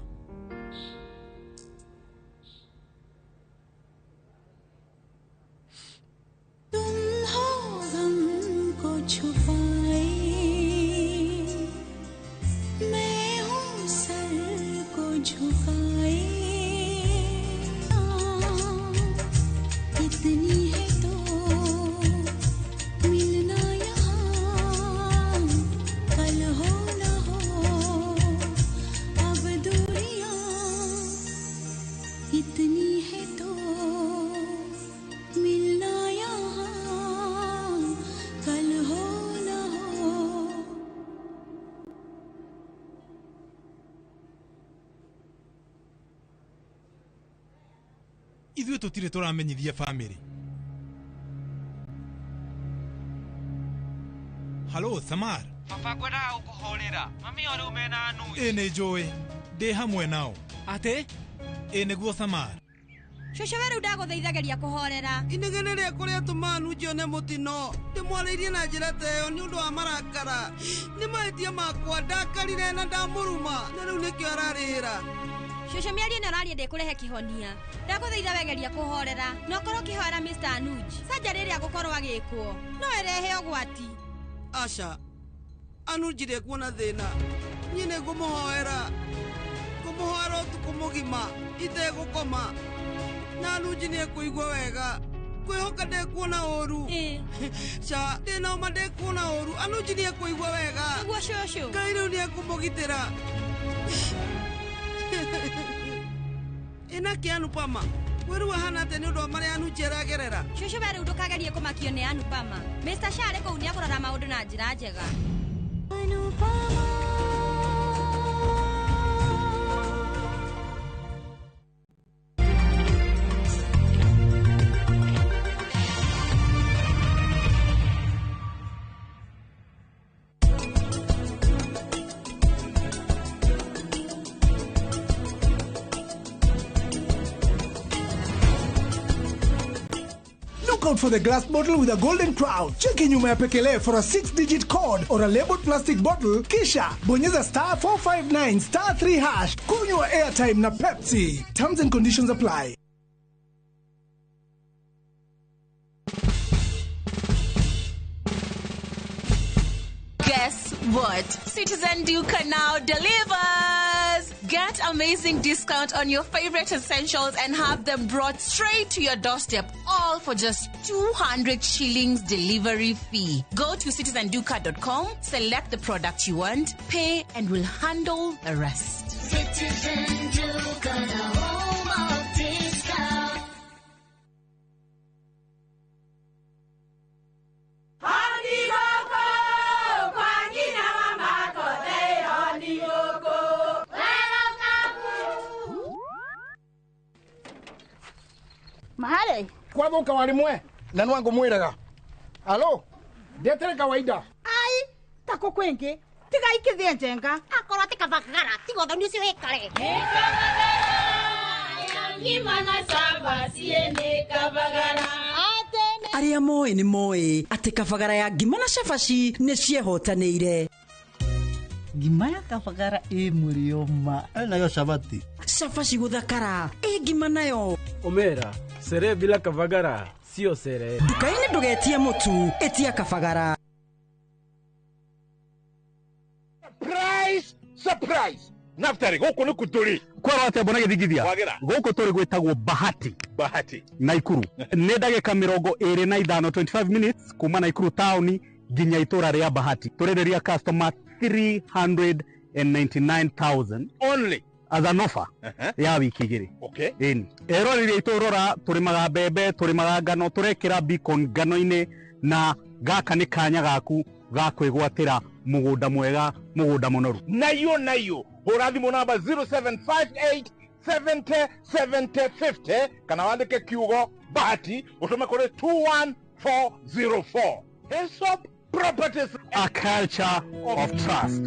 तुम हो गम को छुपाए, मैं हूँ सर को झुकाए। इतनी है तो मिलना यहाँ, कल हो न हो अब दूरियां। इतनी है तो मिलना यहाँ, कल हो न हो। Ithuĩ tũtirĩ tũramenyithia bamĩrĩ. Halo, Samar. Baba ngwendaga gũkũhũrĩra. Mami o rĩu mena Anuji. Ĩ nĩ njũĩ, ndĩ hamwe nao. Atĩ? Ĩ nĩguo Samar. Cũcũ we rĩu ndagũthaithageria kũhorera. Inegene rĩakwa rĩatũma Anuji one mũtino. Ndĩmwarĩirie na njĩra ta ĩyo nĩ ũndũ wa marakara. Nĩ mahĩtia makwa, ndakarire na ndamũruma, na rĩu nĩkĩo ararĩhĩra. Cũcũ mĩario ĩno ũraria ndĩkũrehe kĩhonia. Ndagũthaitha wegeria kũhorera, na ũkorwo ũkĩhoera Mr. Anuj. Surgery ĩrĩa agũkorwo agĩkwo no ĩrehe ũgwati. Aca, Anuji ndekuona thĩna. Niĩ nĩ ngũmũhoera. Ngũmũhoera ũtukũ mũgima, itegũkoma. Na Anuji nĩ ekũigua wega. Kwĩhoka ndekuona ũru. Ca, ndĩna ũma ndekuona ũru. Anuji nĩ ekũigua wega. Nĩguo cũcũ. Ngai rĩu nĩ ekũmũgitĩra. Ĩna kĩ Anupama? Wĩru ahana atĩa nĩ ũndũ wa marĩa Anuji aragerera? Cũcũ we rĩu ndũkagerie kũmakio nĩ Anupama. Mr. Shah arĩ kũu nĩekũrora maũndũ na njĩra njega. Look out for the glass bottle with a golden crown. Cheki nyuma ya pekele for a 6-digit code or a labeled plastic bottle. Kisha bonyeza star 459 star 3 hash. Kunywa airtime na Pepsi. Terms and conditions apply. Guess what? Citizen Duka now delivers! Get amazing discount on your favorite essentials and have them brought straight to your doorstep, all for just 200 shillings delivery fee. Go to citizenduka.com, select the product you want, pay, and we'll handle the rest. Citizen Duka, the home of discount. Mahale kwathuka warimwe na nwangu mwiraga alo ndetere kawaida ai tako kwingi tiga ikithie njenga akorwo ti kabagara tiga ũthoni ũcio wĩkare Arĩa moĩ nĩ moĩ atĩ kabagara ya ngima na cabaci nĩ ciehotanĩire. Ngima ya kabagara ĩ mũrĩo ma. Nayo cabati. Cabaci gũthakara ĩ ngima nayo. Omera, sere bila kavagara sio sere. Nduka-inĩ ndũgetie mũtu, ĩtia kabagara. Surprise! Surprise! Naftari, gũkũ nĩ kũ tũrĩ? Kwerwo atĩa mbona gĩthingithia? Wagĩra. Gũkũ tũrĩ gwĩtagwo Bahati. Bahati. Naikuru. Nĩ ndagĩka 25, 25 minutes kuma Naikuru taũni nginya itũra rĩa Bahati. Tũrenderia customer 399,000 only as an offer ya wiki igĩrĩ. Okay. Ĩni. Eroreri aitũ rora, tũrĩmaga mbembe, tũrĩmaga ngano, tũrekĩra beacon ngano-inĩ, na gaka nĩ kanya gaku ga kwĩgwatĩra mũgũnda mwega, mũgũnda mũnoru. Nayo nayo hũra thimũ namba 0758 70 70 50 kana wandĩke kiugo Bahati ũtũme kũrĩ 21404. Hesop Properties, a culture of trust.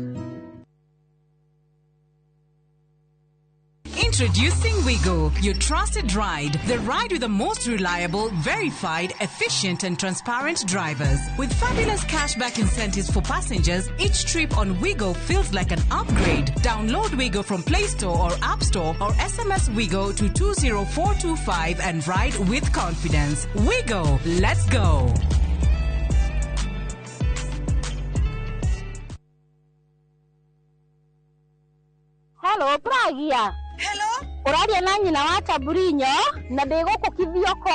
Introducing Wigo, your trusted ride. The ride with the most reliable, verified, efficient, and transparent drivers. With fabulous cashback incentives for passengers, each trip on Wigo feels like an upgrade. Download Wigo from Play Store or App Store or SMS Wigo to 20425 and ride with confidence. Wigo, let's go. Hello, Pragia. Hello? Ũraria na nyina wa Taburinyo na ndĩ gũkũ Kithioko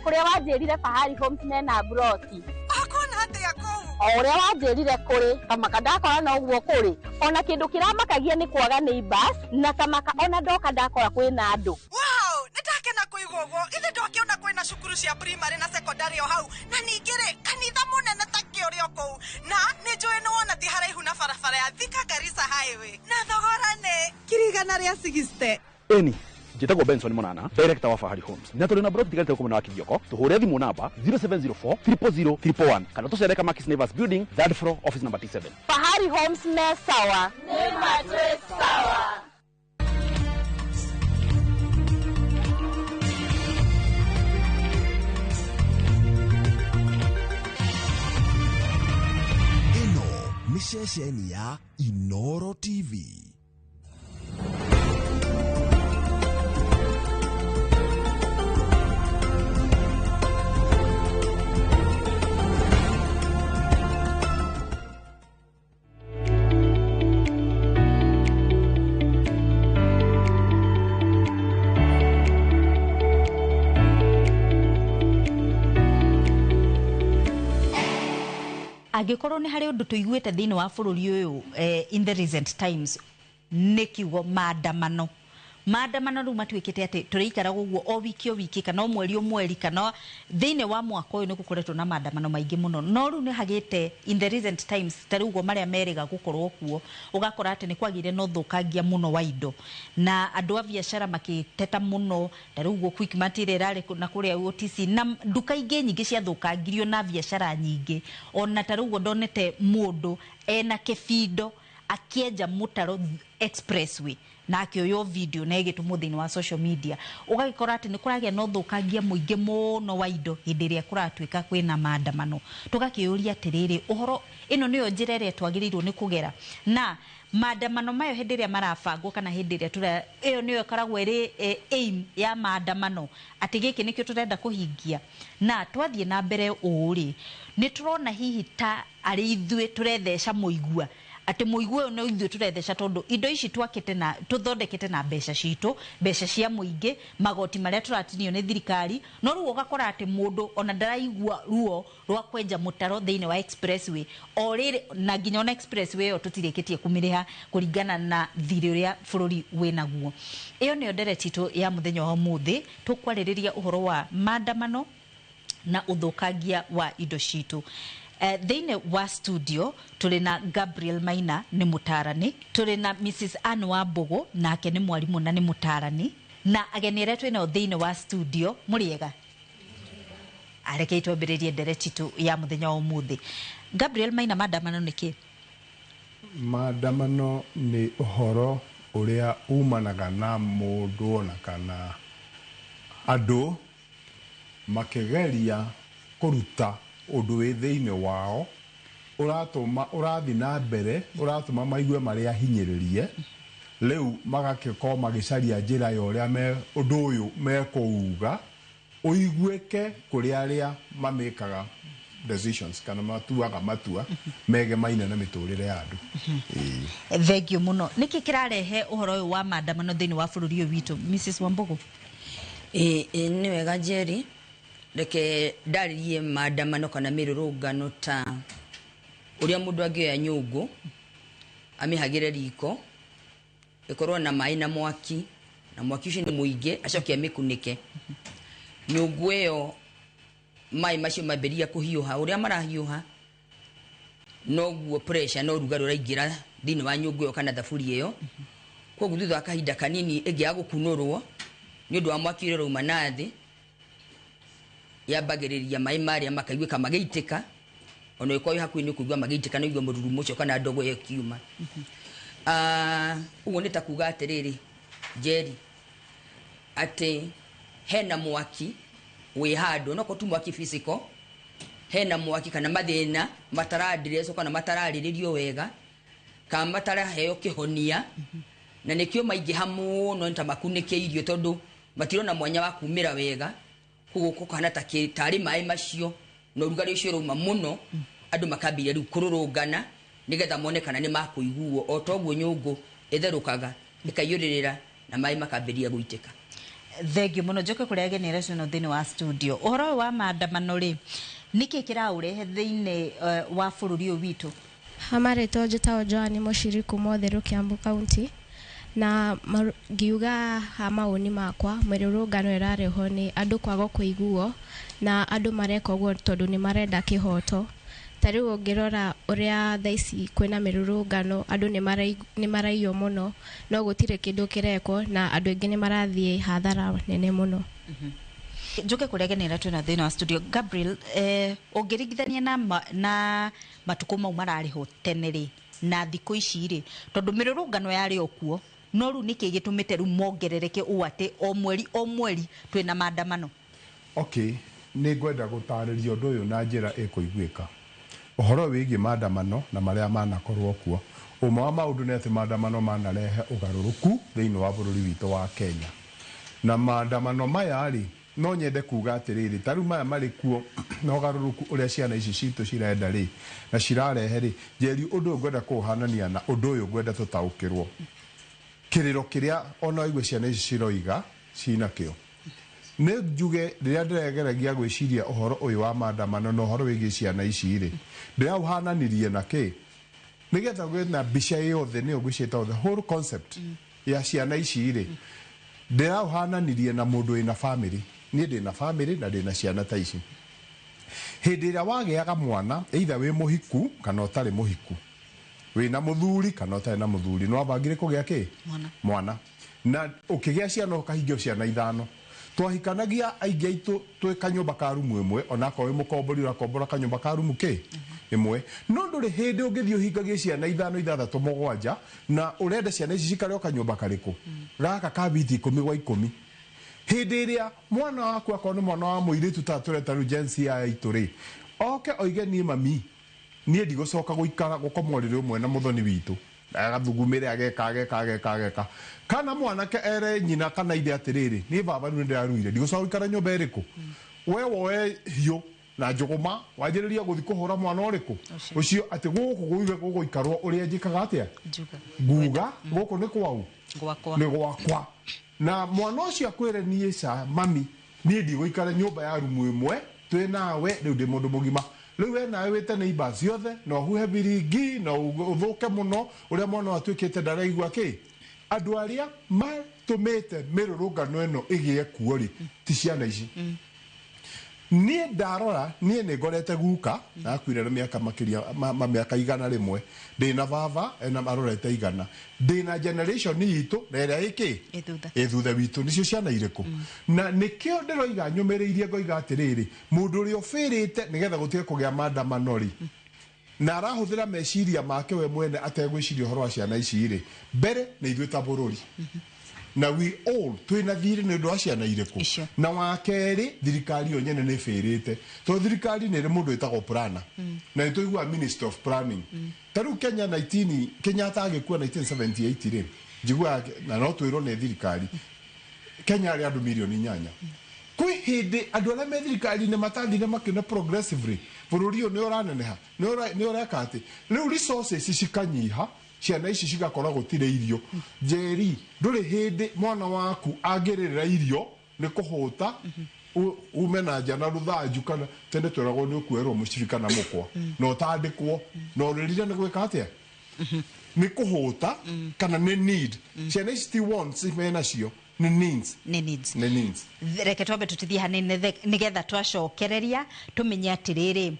kũrĩa wanjĩrire Fahari Homes mena mburoti. Ũkuona atĩa kũu? O ũrĩa wanjĩrire kũrĩ, tamaka ndakora noguo kũrĩ. Ona kĩndũ kĩramakagia nĩ kwaga neighbors na tamaka ona ndoka ndakora kwĩna andũ. Wow, nĩ ndakena kũigua ũguo. Ithe ndokĩona kwĩna cukuru cia primary na secondary o hau, na ningĩ rĩ kanitha mũnene ta kĩ ũrĩ o kũu, na nĩ njũĩ nĩ wona ti haraihu na barabara ya Thika Garissa Highway, na thogora nĩ 160,000. Ĩni, njĩtagwo Benson Monana, director wa Fahari Homes, na tũrĩ na broti tigarĩte gũkũ mwena wa Kithioko. Tũhũre thimũ namba 0704 000 111 kana tũcere Kamakis Neighbors Building, third floor, office number T7. Fahari Homes me sawa. Nĩ matwĩ sawa. Ĩno nĩ ceceni ya Inoro TV. Angĩkorwo nĩ harĩ ũndũ tũiguĩte thĩinĩ wa bũrũri ũyũ, in the recent times, nĩ kiugo maandamano. Maandamano rĩu matuĩkĩte atĩ tũrĩikaraga ũguo o wiki o wiki kana o mweri o mweri, kana thĩinĩ wa mwaka ũyũ nĩ gũkoretwo na maandamano maingĩ mũno. No rĩu nĩ hagĩte in the recent times, ta rĩu ũguo marĩa merĩga gũkorwo kuo, ũgakora atĩ nĩ kwagĩire na ũthũkangia mũno wa indo na andũ a biacara makĩteta mũno. Ta rĩu ũguo Quickmart ĩrĩa ĩrarĩ na kũrĩa OTC, na nduka ingĩ nyingĩ ciathũkangirio na biacara nyingĩ. Ona ta rĩu ũguo ndonete mũndũ ena kĩbindo akĩenja mũtaro expressway na akĩoywo video na ĩgĩtũmwo thĩinĩ wa social media. Ũgagĩkora atĩ nĩ kũragĩa na ũthũkangia mũingĩ mũno wa indo hĩndĩ ĩrĩa kũratuĩka kwĩna maandamano. Tũgakĩũria atĩrĩrĩ, ũhoro ĩno nĩyo njĩra ĩrĩa twagĩrĩirwo nĩ kũgera, na maandamano mayo hĩndĩ ĩrĩa marabangwo kana hĩndĩ ĩrĩa tũra, ĩyo nĩyo ĩkoragwo ĩrĩ aim ya maandamano, atĩ gĩkĩ nĩkĩo tũrenda kũhingia. Na twathiĩ na mbere ũũ rĩ, nĩ tũrona hihi ta arĩ ithuĩ tũretheca mũigua Atĩ mũigua ũyũ no ithuĩ tũretheca, tondũ indo ici twakĩte na tũthondekete na mbeca citũ, mbeca cia mũingĩ, magoti marĩa tũratinio nĩ thirikari. No rĩu ũgakora atĩ mũndũ ona ndaraigua ruo rwa kwenja mũtaro thĩinĩ wa expressway o rĩrĩ, na nginya ona expressway ĩyo tũtirĩkĩtie kũmĩrĩha kũringana na thirĩ ũrĩa bũrũri wĩnaguo. Ĩyo nĩyo ndereti itũ ya mũthenya wa ũmũthĩ. Tũkwarĩrĩria ũhoro wa maandamano na ũthũkangia wa indo citũ. Thĩinĩ wa studio tũrĩ na Gabriel Maina, nĩ mũtarani, tũrĩ na Mrs Anne Wambũgũ, nake nĩ mwarimũ na nĩ mũtarani, na ageni arĩa twĩ nao thĩinĩ wa studio. Mũrĩega? Arekei twambĩrĩrie ndereti itũ ya mũthenya wa ũmũthĩ. Gabriel Maina, maandamano nĩ kĩ? Maandamano nĩ ũhoro ũrĩa umanaga na mũndũ ona kana andũ makĩgeria kũruta ũndũ wĩ thĩinĩ wao ũratũma ũrathiĩ na mbere, ũratũma maigue marĩ ahinyĩrĩrie. Rĩu magagĩkorwo magĩcaria njĩra ya ũrĩa me ũndũ ũyũ mekũuga ũiguĩke kũrĩ arĩa mamĩkaga decisions kana matuaga matua megemaine na mĩtũrĩre ya andũ. Ĩĩ. Thengio mũno. Nĩkĩ kĩrarehe ũhoro ũyũ wa maandamano thĩinĩ wa bũrũri ũyũ witũ, Mrs Wambugu? Ĩ nĩ wega, Njeri. Reke ndarĩrie maandamano kana mĩrũrũngano ta ũrĩa mũndũ angĩoya nyũngũ, amĩhagĩre riko, ĩkorwo na maĩ na mwaki, na mwaki ũcio nĩ mũingĩ, acoke amĩkunĩke nyũngũ ĩyo. Maĩ macio mambĩrĩria kũhiũha, ũrĩa marahiũha noguo pressure na ũrugarĩ ũraingĩra thĩinĩ wa nyũngũ ĩyo kana thaburia ĩyo. Koguo thutha wa kahinda kanini ĩngĩaga gũkunũrwo nĩ ũndũ wa mwaki ũrĩa ũrauma na thĩ, yambagĩrĩria maĩ marĩa makaiguĩka magĩitĩka. Ona ũngĩkorwo wĩ hakuhĩ nĩ ũkũigua magĩitĩka na ũigue mũrurumo ũcio kana ndogo ĩyo ĩkiuma. Ũguo nĩ ta kuga atĩrĩrĩ, Njeri, atĩ hena mwaki wĩ handũ, no tu mwaki physical, hena mwaki kana mathĩna mataraadireswo kana matararĩrĩrio wega kana mataraheo kĩhonia, na nĩkĩo maingĩha mũno, nĩ ta makunĩkĩirio tondũ matirona mwanya wa kumĩra wega. Koguo gũkahana ta tarĩ maĩ macio na ũrugarĩ ũcio ũrauma mũno, andũ makambĩrĩria rĩu kũrũrũngana nĩgetha mone kana nĩ makũiguo, o toguo nyũngũ ĩtherũkaga ĩkaiyũrĩrĩra na maĩ makambĩrĩria gũitĩka. Thengio mũno. Njoke kũrĩa ageni arĩa twĩnao thĩinĩ wa studio. Ũhoro ũyũ wa maandamano rĩ, nĩkĩ kĩraũrehe thĩinĩ wa bũrũri ũyũ witũ? Hamarĩtwo njĩtagwo Joan Mũciri kuma Ũtheru, Kiambu County, na ngiuga ha mawoni makwa, mĩrũrũngano ĩrarehwo nĩ andũ kwaga kũiguo, na andũ mareka ũguo tondũ nĩ marenda kĩhoto. Ta rĩu ũngĩrora ũrĩa thaa ici kwĩna mĩrũrũngano, andũ nĩ maraiywo mũno, no gũtirĩ kĩndũ kĩrekwo, na andũ aingĩ nĩ marathiĩ hathara nene mũno. Njoke kũrĩa ageni arĩa twĩna thĩinĩ wa studio. Gabriel, ũngĩringithania na matukũ mau mararĩho tene rĩ na thikũ ici rĩ, tondũ mĩrũrũngano yarĩ o kuo, no rĩu nĩkĩ gĩtũmĩte rĩu mongerereke ũũ atĩ o mweri o mweri twĩna maandamano? Okay, nĩ ngwenda gũtarĩria ũndũ ũyũ na njĩra ĩkũiguĩka. Ũhoro wĩgiĩ maandamano na marĩa manakorwo kuo, ũmwe wa maũndũ nĩ atĩ maandamano manarehe ũgarũrũku thĩinĩ wa bũrũri witũ wa Kenya. Na maandamano maya rĩ, no nyende kuga atĩrĩrĩ, ta rĩu maya marĩ kuo na ũgarũrũku ũrĩa ciana ici citũ cirenda rĩ na cirarehe rĩ, Njeri, ũndũ ũyũ ngwenda kũũhanania na ũndũ ũyũ ngwenda tũtaũkĩrwo kĩrĩro kĩrĩa ona igue ciana ici ciroiga cinakĩo. Nĩ njuge rĩrĩa ndĩregeragia gwĩciria ũhoro ũyũ wa maandamano na ũhoro wĩgiĩ ciana ici rĩ, ndĩraũhananirie na kĩ nĩgetha gwĩ na mbica yothe, nĩyo ngwĩciĩta the whole concept ya ciana ici rĩ, ndĩraũhananirie na mũndũ wĩna family. Niĩ ndĩna family na ndĩna ciana ta ici. Hĩndĩ ĩrĩa wagĩaga mwana, either wĩ mũhiku kana ũtarĩ mũhiku, wĩna mũthuri kana ũtarĩ na mũthuri, nĩ wabangire kũgĩa kĩ? Mwana. Mwana. Na ũkĩgĩa ciana ũkahingia ciana 5. Twahikanagia aingĩ aitũ twĩ kanyũmba ka rumu ĩmwe, onakorwo wĩ mũkombori ũrakombora kanyũmba ka rumu kĩ ĩmwe, no ndũrĩ hĩndĩ ũngĩthiĩ ũhingagie ciana 5, 6, 7, na ũrenda ciana ici cikare o kanyũmba karĩkũ gaka ka biti 10 gwa 10. Hĩndĩ ĩrĩa mwana waku akorwo nĩ mwana wa mũirĩtu ta tũreta rĩu Gen Z aya aitũ rĩ, oke oige niĩ mami niĩ ndigũcoka gũikara gũkoma ũrĩrĩ ũmwe na mũthoni witũ, agathugumĩre ageka ageka ageka ageka, kana mwanake ere nyina kana ithe atĩrĩrĩ, niĩ baba rĩu nĩndĩraruire, ndigũcoka gũikara nyũmba ĩrĩkũ, we woe hiũ na njũgũma wanjĩrĩria gũthiĩ kũhũra mwana ũrĩkũ ũcio atĩ gũkũ gũiwe gũgũikarwo ũrĩa njĩkaga atĩa nguga gũkũ nĩ kwau nĩ gwakwa na mwana ũcio akwĩre niĩ ca mami niĩ ndigũikara nyũmba ya rumu ĩmwe twĩ nawe rĩu ndĩ mũndũ mũgima rĩu we nawe wĩte neighbors ciothe na ũhuhe biringi na ũthũke mũno ũrĩa mwana ũyũ atuĩkĩte ndaraigua kĩ andũ arĩa matũmĩte mĩrũrũngano ĩno ĩgĩe kuo rĩ ti ciana ici. Niĩ ndarora niĩ nĩ ngorete guka akuire na mĩaka makĩria ma mĩaka 101 ndĩna baba ena arorete 100 ndĩna generation itũ na ĩrĩa ĩkĩ ĩ thutha witũ nĩcio ciana irĩkũ na nĩkĩo ndĩroiga nyũmĩrĩirie ngoiga atĩrĩrĩ mũndũ ũrĩa ũbĩrĩte nĩgetha gũtige kũgĩa maandamano rĩ na arahũthĩra meciria make we mwene ategwĩciria ũhoro wa ciana ici rĩ mbere nĩ ithuĩ ta bũrũri na we all twina thiri nĩ ũndũ wa ciana irĩkũ na wa kerĩ thirikari yo nyene nĩ ĩbĩrĩte tondũ thirikari nĩ ĩrĩ mũndũ wĩtagwo planner na nĩ tũiguaga minister of planning ta rĩu Kenya 19 Kenyatta agĩkua 1978 rĩ njiguaga na no twĩrwo nĩ thirikari Kenya arĩ andũ mirioni 8 kwĩ hĩndĩ andũ arĩa me thirikari-inĩ matathire makĩona progressively bũrũri ũyũ nĩ ũraneneha nĩ ũreka atĩ rĩu resources cikanyiha ciana ici cigakora gũtirĩ irio Njeri ndũrĩ hĩndĩ mwana waku angĩrĩrĩra irio nĩ kũhũta ume na nja na rũthanju kana tene twĩragwo nĩ ũkuerwo mũcibi kana mũkwa na ũtandĩkwo na ũrĩrire nĩ gwĩka atĩa nĩ kũhũta kana nĩ need ciana ici ti wants menacio nĩ needs nĩ needs nĩ needs reke twambe tutithie hanini nigetha twacokereria tumenye atiriri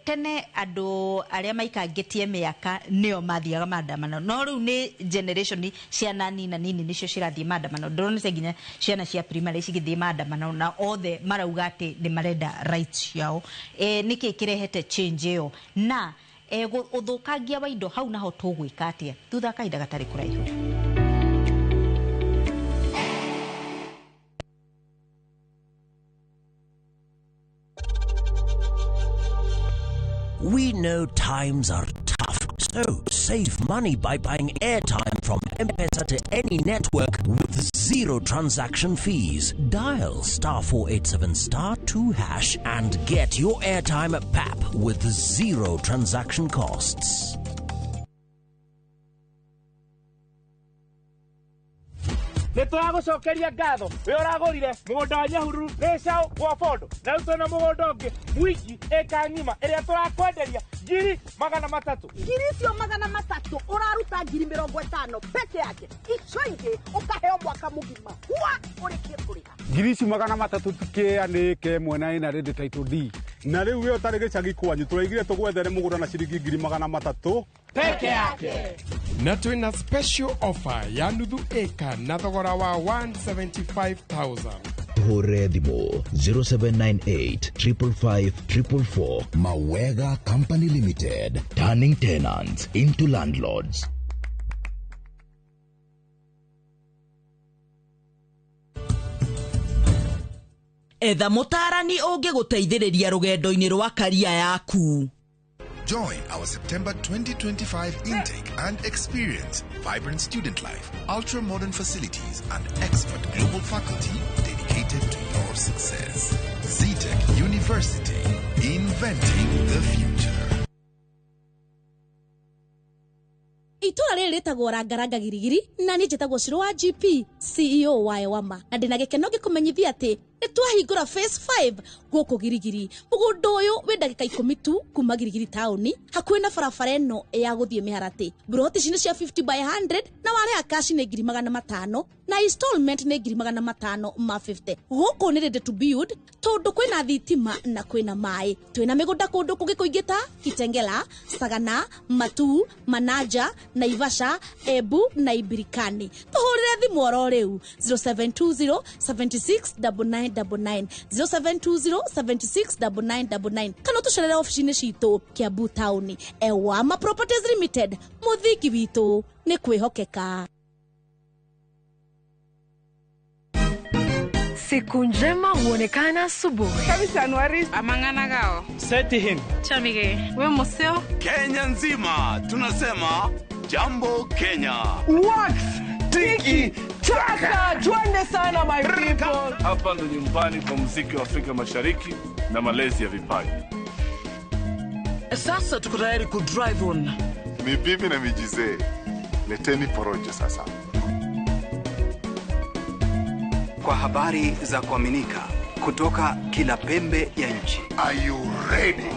tene andu aria maikangitie miaka nio mathiaga maandamano no riu ni generation ciana nina nini nicio cirathie maandamano ndironete nginya ciana cia primary cigithie maandamano na othe marauga ati ni marenda rights ciao niki kirehete change iyo na uthukangia wa indo hau naho tugwika atia thutha kahinda gatari kuraihu. We know times are tough, so save money by buying airtime from M-Pesa to any network with zero transaction fees. Dial *487*2# and get your airtime at PAP with zero transaction costs. Nĩ tũragũcokeria ngatho we ũragũrire mũgũnda wa Nyahururu Gĩcaũ gwa Bondo na rĩu twĩna mũgũnda ũngĩ mwingi ĩka ng'ima ĩrĩa tũrakwenderia 300,000. Ngiri icio 300 ũraruta 50,000 peke yake icio ingĩ ũkaheo mwaka mũgima wa ũrĩkie kũrĩha. Ngiri ici 300 tikĩa nĩ ĩka ĩmwe na ĩna rĩndĩ title D na rĩu we ũtarĩ gĩcagi kwanyu tũraigire tũgwethere mũgũnda na ciringi 300,000 peke yake na twina special offer ya nuthu eka na thogora wa 175,000. Hũre thimũ 0798 555 444. Mawega Company Limited, turning tenants into landlords. Etha mũtaarani ũngĩgũteithĩrĩria rũgendo-inĩ rwa karia yaku. Join our September 2025 intake and experience vibrant student life, ultra-modern facilities, and expert global faculty dedicated to your success. ZTech University, inventing the future. Itura rĩrĩ rĩtagwo rangaranga girigiri na niĩ njĩtagwo Shiro wa GP CEO wa Ewama na ndĩna gĩkeno ngĩkũmenyithia atĩ nĩ twahingũra phase 5 gũkũ Girigiri. Mũgũnda ũyũ wĩ ndagĩka 10 tu kuma Girigiri taũni hakuhĩ na barabara ĩno ya gũthiĩ Mĩharatĩ. Mburoti ici nĩ cia 50 by 100 na warĩha kaci nĩ 500,000 na installment nĩ 550,000. Gũkũ nĩ ready to build tondũ kwĩna thitima na kwĩna maĩ. Twĩna mĩgũnda kũndũ kũngĩ kũingĩ ta Kitengela, Sagana, Matuu, Manaja, Naivasha, Embu na Ibirikani. Tũhũrĩre thimũ oro rĩu 0720 76 9999 0720 76 9999 kana ũtũcerere obici-inĩ citũ Kiambu taũni. Ewama Properties Limited, mũthingi witũ nĩ kwĩhokeka. Siku njema huonekana asubuhi. Kabisa Anuari. Amangana gao. Seti hin. Chamige. We museo. Kenya nzima tunasema Jambo Kenya. Wax tiki Chaka, twende sana my people. Hapa ndo nyumbani kwa muziki wa Afrika Mashariki na malezi ya vipaji. Sasa tuko tayari ku drive on. Mibibi na mijizee, leteni porojo sasa. Kwa habari za kuaminika kutoka kila pembe ya nchi. Are you ready?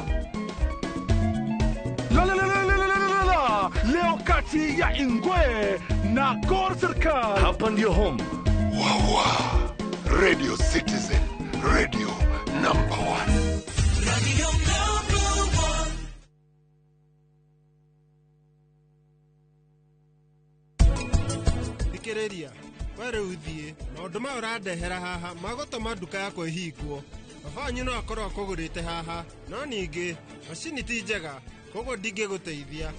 La la la la la la la la. Leo kati ya Ingwe na Gor Serikal. Hapa ndio home. Wawa. Radio Citizen, radio number 1. Radio number 1. Thikĩrĩria, we rĩu thiĩ maũndũ maya ũrandehera haha magũtũma nduka yakwa ĩhingwo. Baba wanyu no akorwo akũgũrĩte haha, no ningĩ macini ti njega, koguo ndingĩgũteithia.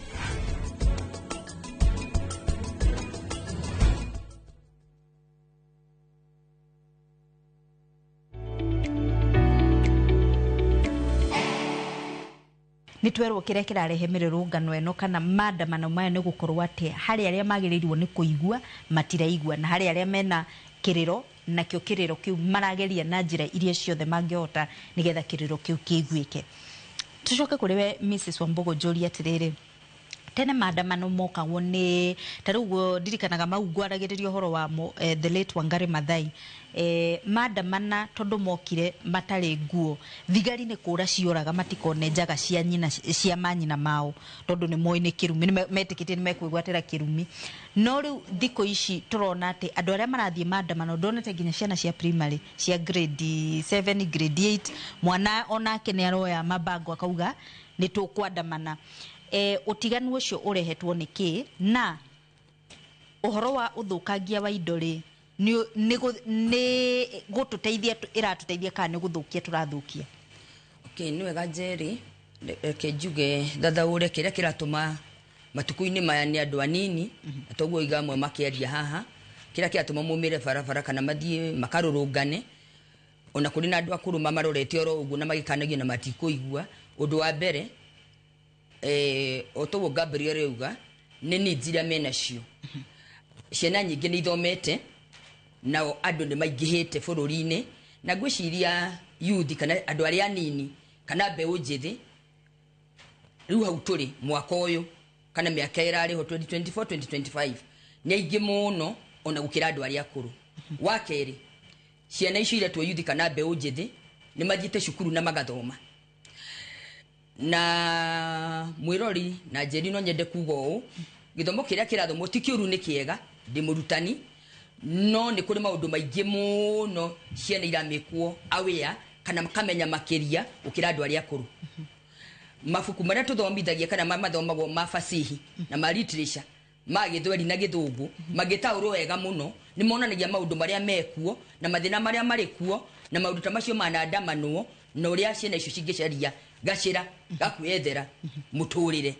Nĩ twerwo kĩrĩa kĩrarehe mĩrũrũngano ĩno kana maandamano maya nĩ gũkorwo atĩ harĩ arĩa magĩrĩirwo nĩ kũigua matiraigua, na harĩ arĩa mena kĩrĩro nakĩo kĩrĩro kĩu marageria na njĩra iria ciothe mangĩhota nĩgetha kĩrĩro kĩu kĩiguĩke. Tucoke kũrĩ we Mrs Wambugu njũrie atĩrĩrĩ, tene maandamano mokagwo nĩ ta rĩu ũguo ndirikanaga mau ngwaragĩrĩria ũhoro wa the late Wangari Maathai, maandamana tondũ mokire matarĩ nguo, thigari nĩ kũra cioraga matikone njaga cia nyina cia manyina mao tondũ nĩ moĩ nĩ kĩrumi, nĩ metĩkĩtie nĩ mekwĩgwatĩra kĩrumi. No rĩu thikũ ici tũrona atĩ andũ arĩa marathiĩ maandamano, ndonete nginya ciana cia primary cia grade 7 grade 8, mwana onake nĩ aroya mabango akauga nĩ tũkwandamana. Ũtiganu ũcio ũrehetwo nĩ kĩ, na ũhoro wa ũthũkangia wa indo rĩ nĩ gũtũteithia ĩratũteithia kana nĩ gũthũkia tũrathũkia? Okay, nĩ wega Njeri, reke njuge thathaũre kĩrĩa kĩratũma matukũ-inĩ maya nĩ andũ anini, na toguo iga amwe makĩaria haha, kĩrĩa kĩratũma maumĩre barabara kana mathiĩ makarũrũngane, ona kũrĩ na andũ akũrũ mamarorete oro ũguo na magĩkanagio na matikũigua. Ũndũ wa mbere, o toguo Gabriel auga, nĩ needs iria menacio. Ciana nyingĩ nĩ ithomete, nao andũ nĩ maingĩhĩte bũrũri-inĩ, na ngwĩciria youth kana andũ arĩa anini kana mbeũ njĩthĩ, rĩu hau tũrĩ mwaka ũyũ kana mĩaka ĩrarĩho 2024 2025 nĩ aingĩ mũno ona gũkĩra andũ arĩa akũrũ. Wa kerĩ, ciana icio iretwo youth kana mbeũ njĩthĩ nĩ mathiĩte cukuru na magathoma. Na mwĩrori na Njeri no nyende kuga ũũ, gĩthomo kĩrĩa kĩrathomwo ti kĩũru, nĩ kĩega, ndĩ mũrutani, no nĩ kũrĩ maũndũ maingĩ mũno ciana iramĩkwo aware kana makamenya makĩria gũkĩra andũ arĩa akũrũ. Mabuku marĩa tũthomithagia kana mathomagwo ma fasihi na ma literature ma gĩthweri na gĩthũngũ mangĩtaũrwo wega mũno nĩ monanagia maũndũ marĩa mekuo na mathĩna marĩa marĩ kuo na maũndũ ta macio manandamanwo na ũrĩa ciana icio cingĩcaria gacĩra ga kwĩyethera mũtũrĩre.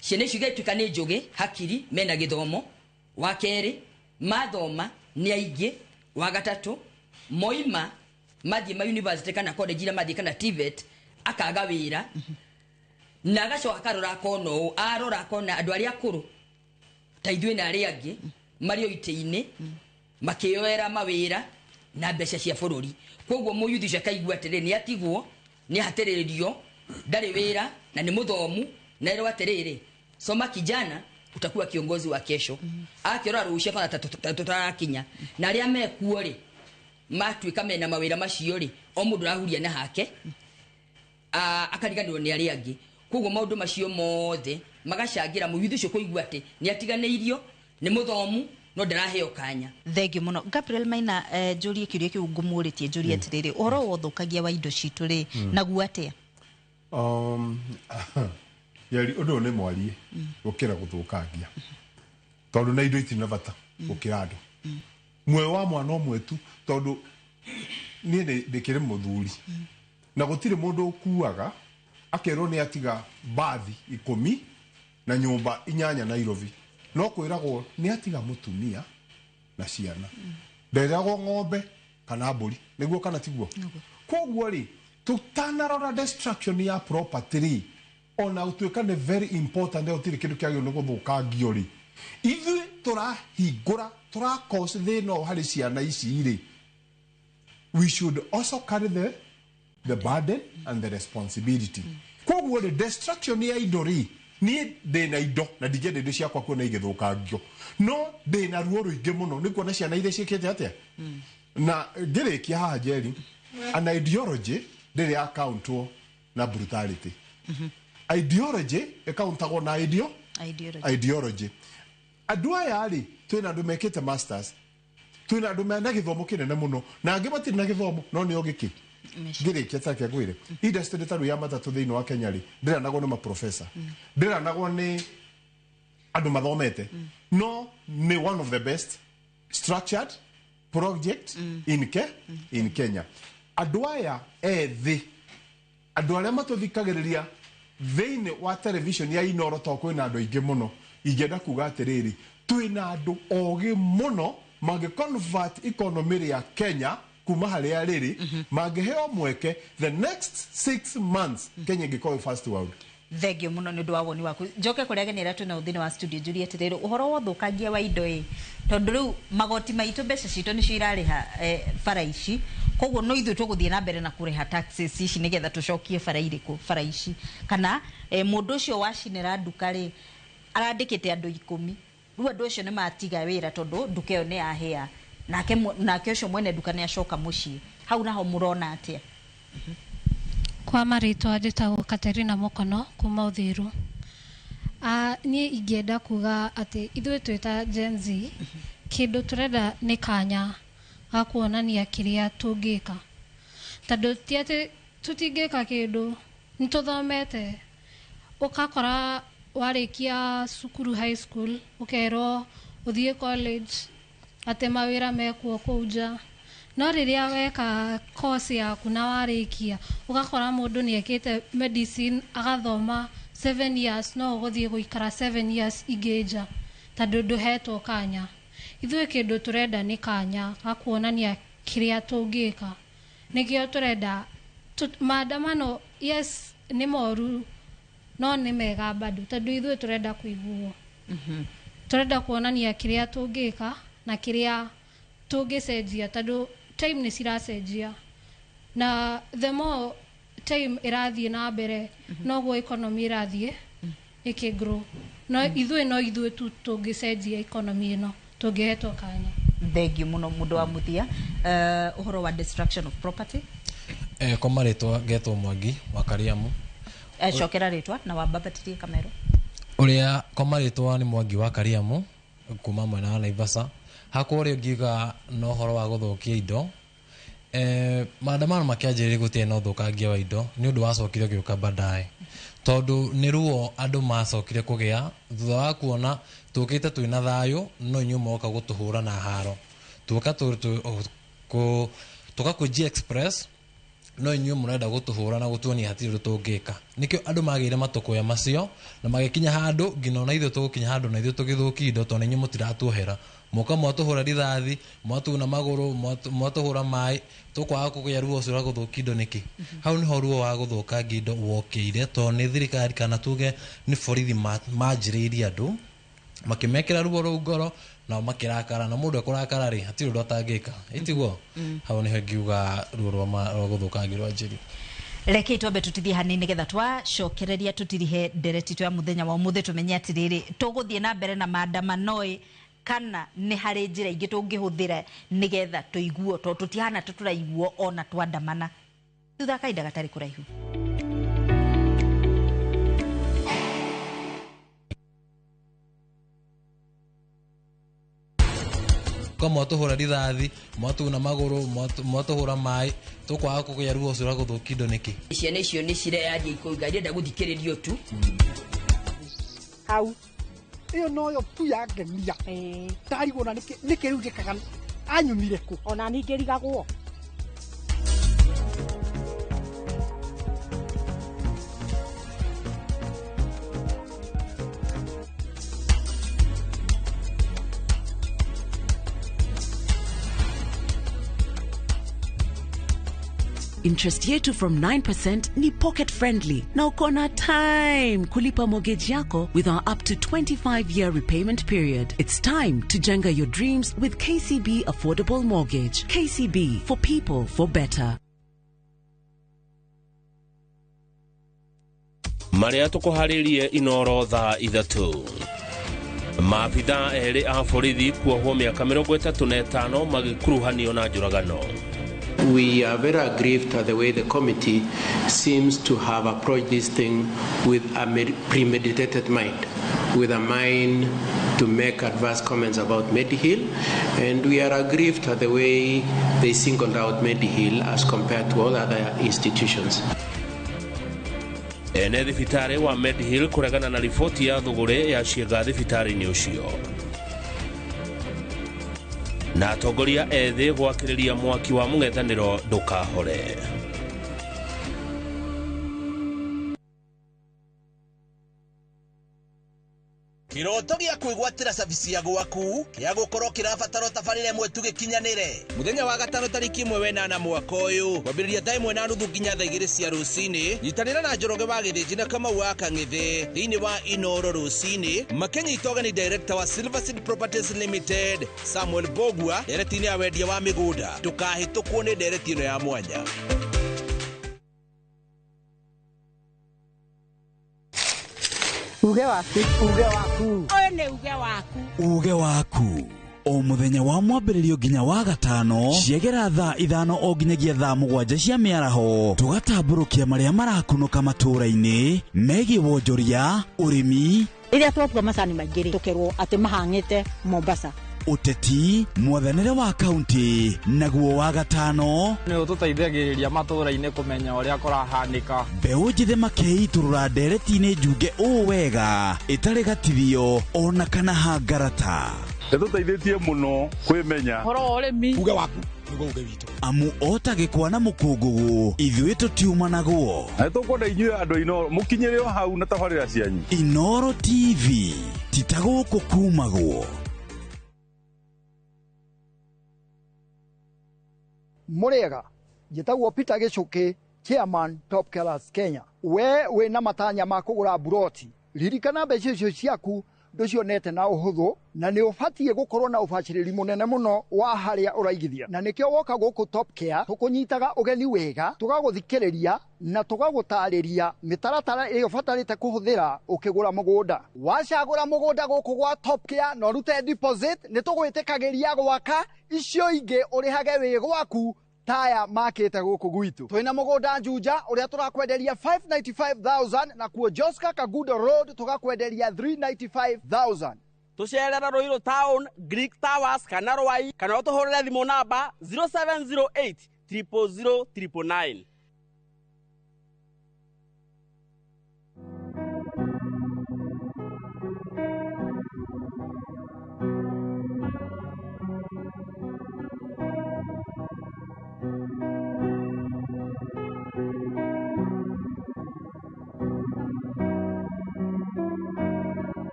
Ciana icio igatuĩka nĩ njũgĩ hakiri mena gĩthomo. Wa kerĩ, mathoma nĩ aingĩ. Wa gatatũ, moima mathiĩ ma university kana college iria mathiĩ kana TVET, akaga wĩra na agacoka akarora akona ũũ, arora akona andũ arĩa akũrũ ta ithuĩ na arĩa angĩ marĩ o itĩ-inĩ makĩyoera mawĩra na mbeca cia bũrũri. Koguo mũyuthi ũcio akaigua atĩrĩrĩ, nĩ atigwo, nĩ ahatĩrĩrio, ndarĩ wĩra na nĩ mũthomu, na erwo atĩrĩrĩ, soma kijana utakuwa kiongozi wa kesho. Akĩrora rũciũ akona ta tũtarakinya, na arĩa mekuo rĩ matuĩka mena mawĩra macio rĩ, o mũndũ arahuria na hake, akariganĩrwo nĩ arĩa angĩ. Koguo maũndũ macio mothe magacangĩra mũyuthi ũcio kũigua atĩ nĩ atiganĩirio, nĩ mũthomu no ndaraheo kanya. Thengiũ mũno Gabriel Maina. Njũrie kĩũria kĩu ngũmũrĩtie, njũrie atĩrĩrĩ, ũhoro wa ũthũkangia wa indo citũ rĩ, naguo atĩa? Yeri, ũndũ ũyũ nĩ mwarie gũkĩra gũthũkangia, tondũ na indo itirĩ na bata gũkĩra andũ. Muoyo wa mwana ũmwe tu, tondũ niĩ ndĩkĩrĩ mũthuri na gũtirĩ mũndũ ũkuaga akerwo nĩ atiga bathi 10 na nyũmba 8 Nairobi, no kwĩragwo nĩ atiga mũtumia na ciana, nderagwo ng'ombe kana mbũri, nĩguo kana tiguo? Koguo rĩ, tũtanarora destruction ya property rĩ, ona gũtuĩka nĩ very important, gũtirĩ kĩndũ kĩagĩrĩirwo nĩ gũthũkangio rĩ, ithuĩ tũrahingũra Tũra cause thĩna ũyũ harĩ ciana ici rĩ, we should also carry the burden and the responsibility. Koguo rĩ, destruction ya indo rĩ, niĩ ndĩna indo na ndingĩenda indo ciakwa kuona igĩthũkangio, no ndĩna ruo rũingĩ mũno nĩ kuona ciana iria ciĩkĩte atĩa. Na ngĩrĩkia haha, Njeri, an ideology ndĩrĩ yacountwo na brutality. Ideology ĩkauntagwo na Ideology. Ideology. Andũ aya rĩ, twĩna andũ mekĩte masters, twĩna andũ mena gĩthomo kĩnene mũno, na angĩ matirĩ na gĩthomo no nĩ ogĩkĩ. Ngĩrĩkia take ngwĩre, industry ta rĩu ya matatũ thĩinĩ wa Kenya rĩ, ndĩranagwo nĩ maprofesa, ndĩranagwo nĩ andũ mathomete, no nĩ one of the best structured project in Kenya. Andũ aya ethĩ, andũ arĩa matũthikagĩrĩria thĩinĩ wa television ya Inoro, to kwĩna andũ aingĩ mũno, ingĩenda kuga atĩrĩrĩ, twĩna andũ ogĩ mũno mangĩ convert economy ya Kenya kuma harĩa rĩrĩ. Mangĩheo mweke the next 6 months, Kenya ĩngĩkorwo first world. Thengio muno nĩ ũndũ wa woni waku. Njoke kũrĩa ageni arĩa twĩnao thĩinĩ wa studio. Njurie atĩrĩrĩ, ũhoro wa ũthũkangia wa indo ĩ, tondũ rĩu magoti maitũ, mbeca citũ nĩcio irarĩha bara ici, koguo no ithuĩ tũgũthiĩ na mbere na kũrĩha taxes ici nĩgetha tũcokie bara irĩkũ, bara ici, kana mũndũ ũcio wacinĩra nduka rĩ, arandĩkĩte andũ 10, rĩu andũ acio nĩ matiga wĩra tondũ nduka ĩyo nĩ yahĩa, nake nake ũcio mwene nduka nĩ acoka mũciĩ. Hau naho mũrona atĩa? Kwa marĩtwa njĩtagwo Katerina Mũkono kuma Uthiru. Niĩ ingĩenda kuga atĩ ithuĩ twĩ ta Gen Z, kĩndũ tũrenda nĩ kanya ga kuonania kĩrĩa tũngĩka, tondũ ti atĩ tũtingĩka kĩndũ, nĩ tũthomete. Ũgakora warĩkia cukuru, high school, ũkerwo ũthiĩ college atĩ mawĩra mekuo kũu nja, no rĩrĩa weka course yaku na warĩkia, ũgakora mũndũ nĩ ekĩte medicine agathoma 7 years, no ũgũthiĩ gũikara 7 years ingĩ nja tondũ ndũhetwo kanya. Ithuĩ kĩndũ tũrenda nĩ kanya ga kuonania kĩrĩa tũngĩka, nĩkĩo tũrenda maandamano. Yes, nĩ moru no nĩ mega bado, tondũ ithuĩ tũrenda kũiguo, tũrenda kuonania kĩrĩa tũngĩka na kĩrĩa tũngĩcenjia, tondũ time nĩ ciracenjia, na the more time ĩrathiĩ na mbere, noguo economy ĩrathiĩ ĩkĩgrow. No ithuĩ, no ithuĩ tu tũngĩcenjia economy ĩno tũngĩhetwo kanya. Thengio muno. Mũndũ wa mũthia, ũhoro wa destruction of property. Kwa marĩtwa ngetwo Mwangi wa Kariamu. Cokera rĩtwa na wambambatirie kamero. Ũrĩa kwa marĩtwa nĩ Mwangi wa Kariamu kuma mwena wa Naivasha. Hakwa ũrĩa ũngiuga na ũhoro wa gũthũkia indo, maandamano makĩanjĩrĩria gũtirĩ na ũthũkangia wa indo, nĩ ũndũ wacokire ũgĩũka baadaye, tondũ nĩ ruo andũ macokire kũgĩa thutha wa kuona tũkĩte twĩna thayũ, no inyuĩ moka gũtũhũra na haro, tuoka tũka kwĩ Express, no inyuĩ mũrenda gũtũhũra na gũtuonia hatirĩ ũndũ tũngĩka. Nĩkĩo andũ magĩire matũkũya macio na magĩkinya handũ nginya ona ithuĩ tũgũkinya handũ na ithuĩ tũgĩthũkia indo, tondũ inyuĩ mũtiratuohera. Moka mwatũhũra rithathi, mwatuna magũrũ, mwatũhũra maĩ, tũkwaga kũgĩa ruo ũcio rwa gũthũkia indo nĩkĩ? Hau nĩho ruo wa gũthũkangia indo wokĩire, tondũ nĩ thirikari kana tuge nĩ borithi manjĩrĩirie andũ makĩmekĩra ruo rũu ngoro, nao makĩrakara, na mũndũ ekũrakara rĩ, hatirĩ ũndũ atangĩka, ĩtiguo? Hau nĩho ngiuga ruo rwa gũthũkangia rwanjĩrie. Reke twambe tutithie hanini nigetha twacokereria tutirihe ndereti ya muthenya wa umuthi, tumenye atiriri, tuguthie na mbere na maandamano ĩ kana nĩ harĩ njĩra ingĩ tũngĩhũthĩra nĩgetha tũiguo, tondũ tũtihana tũtũraiguo ona twandamana. Thutha kahinda gatarĩ kũraihu. Kwa mwatũhũra rithathi, mwatuna magũrũ, mwatũhũra maĩ, tũkwaga kũgĩa ruo ũcio rwa gũthũkia indo nĩkĩ? Ciana icio nĩ cireyaria ikũiga, irenda gũthikĩrĩrio tu. Hau ĩyo noyo tu yangenia, ndarigwo na nĩkĩ rĩu njĩkaga anyumire kũ. Ona niĩ ngĩrigagwo. Interest yetu from 9% ni pocket friendly na uko na time kulipa mortgage yako with our up to 25-year repayment period. It's time to jenga your dreams with KCB Affordable Mortgage. KCB, for people, for better. Marĩa tũkũharĩrie Inoro thaa 3. Maabithaa erĩ a borithi kuohwo mĩaka 35 magĩkuruhanio na njũragano. We are very aggrieved at the way the committee seems to have approached this thing with a premeditated mind, with a mind to make adverse comments about Mediheal, and we are aggrieved at the way they singled out Mediheal as compared to all other institutions. Ene thibitarĩ wa Mediheal kũregana na riboti ya thũgũrĩ ya ciĩga thibitarĩ-inĩ ũcio. Na atongoria ethĩ gwakĩrĩria mwaki wa mũng'ethanĩro ndũkahore. Kiroto gĩa kwĩgwatĩra cabici ya gwaku kĩa gũkorwo kĩrabatara tabarĩra ĩmwe tu gĩkinyanĩre. Mũthenya wa gatano tarĩki 1 wenana mwaka ũyũ kwambĩrĩria thaa 1:30 nginya thaa 2 cia rũcinĩ. Nyitanĩra na Njoroge wa Gĩthĩnji na Kamau wa Kang'ĩthĩ thĩinĩ wa Inoro rũcinĩ makĩnyita ũgeni director wa Silver Seed Properties Limited Samuel Bogua ndereti-inĩ ya wendia wa mĩgũnda. Ndũkahĩtũkwo nĩ ndereti ĩno ya mwanya. Uge waku, uge waku. Ũyũ nĩ uge waku. Uge waku. O mũthenya wa mwambĩrĩrio nginya wa gatano ciegera thaa 5 o nginyagia thaa 7 cia mĩaraho tũgatambũrũkia marĩa marakunũka matũũra-inĩ megiĩ wonjoria, ũrĩmi. Rĩrĩa twatua macani maingĩ rĩ, tũkerwo atĩ mahang'ĩte Mombasa. Ũteti, mwathanĩre wa kaunti, naguo wa gatano nĩ ũtũteithagĩrĩria matũũra-inĩ kũmenya ũrĩa kũrahanĩka. Mbeũ njĩthĩ makeitũrũra ndereti-inĩ njunge ũũ wega ĩtarĩ gatithio ona kana hangarata. Nĩtũteithĩtie mũno kwĩmenya ũhoro wa ũrĩmi. Uge waku nĩguo uge witũ. Amu ota gĩkwa na mũkũngũgũ ithuĩ tũtiumanagwo. Na nĩtũkwenda inyuĩ andũ a Inoro mũkinyĩre o hau na tabarĩra cianyu. Inoro TV ti ta gũkũ kumagwo. Mũrĩega, njĩtagwo Peter Gĩcũkĩ, chairman Top Killers Kenya. We wĩna matanya ma kũgũra buroti, ririkana mbeca icio ciaku ndũcionete na ũhũthũ, na nĩ ũbatiĩ gũkorwo na ũbacĩrĩri mũnene mũno wa harĩa ũraigithia. Na nĩkĩo woka gũkũ Top Care tũkũnyitaga ũgeni wega, tũgagũthikĩrĩria na tũgagũtarĩria mĩtaratara ĩrĩa ũbatarĩte kũhũthĩra ũkĩgũra mũgũnda. Wacagũra mũgũnda gũkũ gwa Top Care na ũrute deposit, nĩ tũgwĩtĩkagĩria gwaka icio ingĩ ũrĩhage wĩ gwaku taya makĩte gũkũ gwitũ. Twĩna mũgũnda Juja ũrĩa tũrakwenderia 595,000 na kuo Joska Kagudo Road tũgakwenderia 395,000. Tũcerera Ruiru Town, Greek Towers kana Rwai kana ũtũhũrĩre thimũ namba 0708 000 999.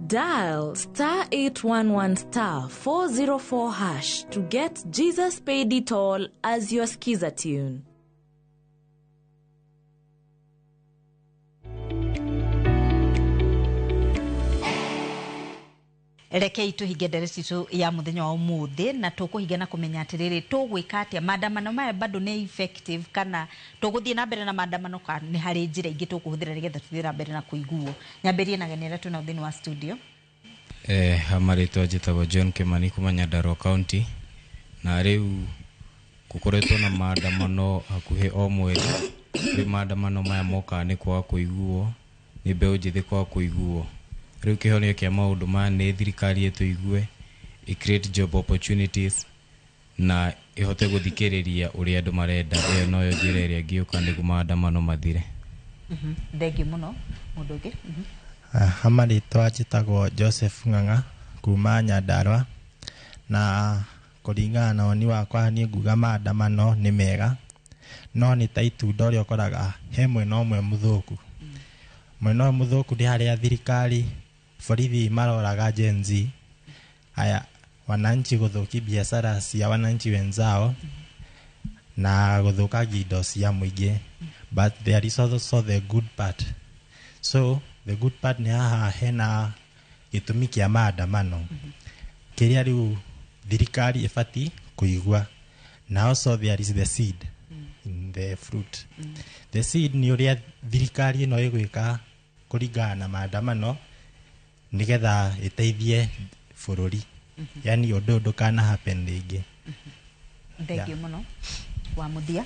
Dial star 811 star 404 hash to get Jesus Paid It All as your skiza tune. Rekei tuhinge ndereti citũ ya muthenya wa umuthi na tukuhinga na kumenya atiriri tugwika atia maandamano maya bado ni effective kana tuguthie na mbere na maandamano kana ni hari njira ingi tukuhuthira nigetha tuthie na mbere na kuiguo. Nyambirie na geni aria twina thiini wa studio. Hamarĩtwa njĩtagwo John Kimani kuma Nyandarua County, na rĩu gũkoretwo na maandamano hakuhĩ o mweri. Rĩu maandamano maya mokaga nĩ kwaga kũiguo, nĩ mbeũ njĩthĩ kwaga kũiguo. Rĩu kĩhonia kĩa maũndũ maya nĩ thirikari ĩtũigue, ĩ create job opportunities na ĩhote gũthikĩrĩria ũrĩa andũ marenda. Ĩyo noyo njĩra ĩrĩa ĩngĩũka nĩguo maandamano mathire. Thengiũ mũno. Mũndũ ũngĩ? Hamarĩtwa njĩtagwo Joseph Ng'ang'a kuma Nyandarua, na kũringana na woni wakwa niĩ nguga maandamano nĩ mega, no nĩ ta itunda ũrĩa ũkoraga he mwena ũmwe mũthũku. Mwena ũyũ mũthũku nĩ harĩa thirikari borithi maroraga Gen Z, haya wananchi gũthũki biacara cia wananchi wenzao, Na gũthũkangia indo cia mũingĩ, but there is also the good part. So the good part nĩ haha hena gĩtũmi kĩa maandamano kĩrĩa rĩu thirikari ĩbatiĩ kũigua, na also there is the seed in the fruit. The seed nĩ ũrĩa thirikari ĩno ĩgwĩka kũringana na maandamano nĩgetha ĩteithie bũrũri, yani ũndũ ũyũ ndũkana happen rĩngĩ. Thengiũ mũno. Wa mũthia?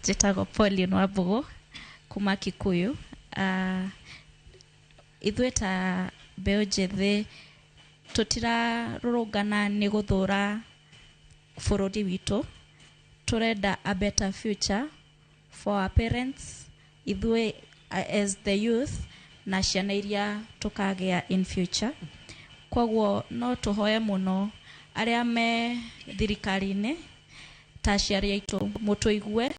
Njĩtagwo Pauline Wambũgũ kuma Kikuyu. Ithuĩ ta mbeũ njĩthĩ tũtirarũrũngana nĩ gũthũra bũrũri witũ, tũrenda a better future for our parents, ithuĩ as the youth na ciana iria tũkagĩa in future. Koguo no tũhoe mũno arĩa me thirikari-inĩ ta aciari aitũ mũtũigue,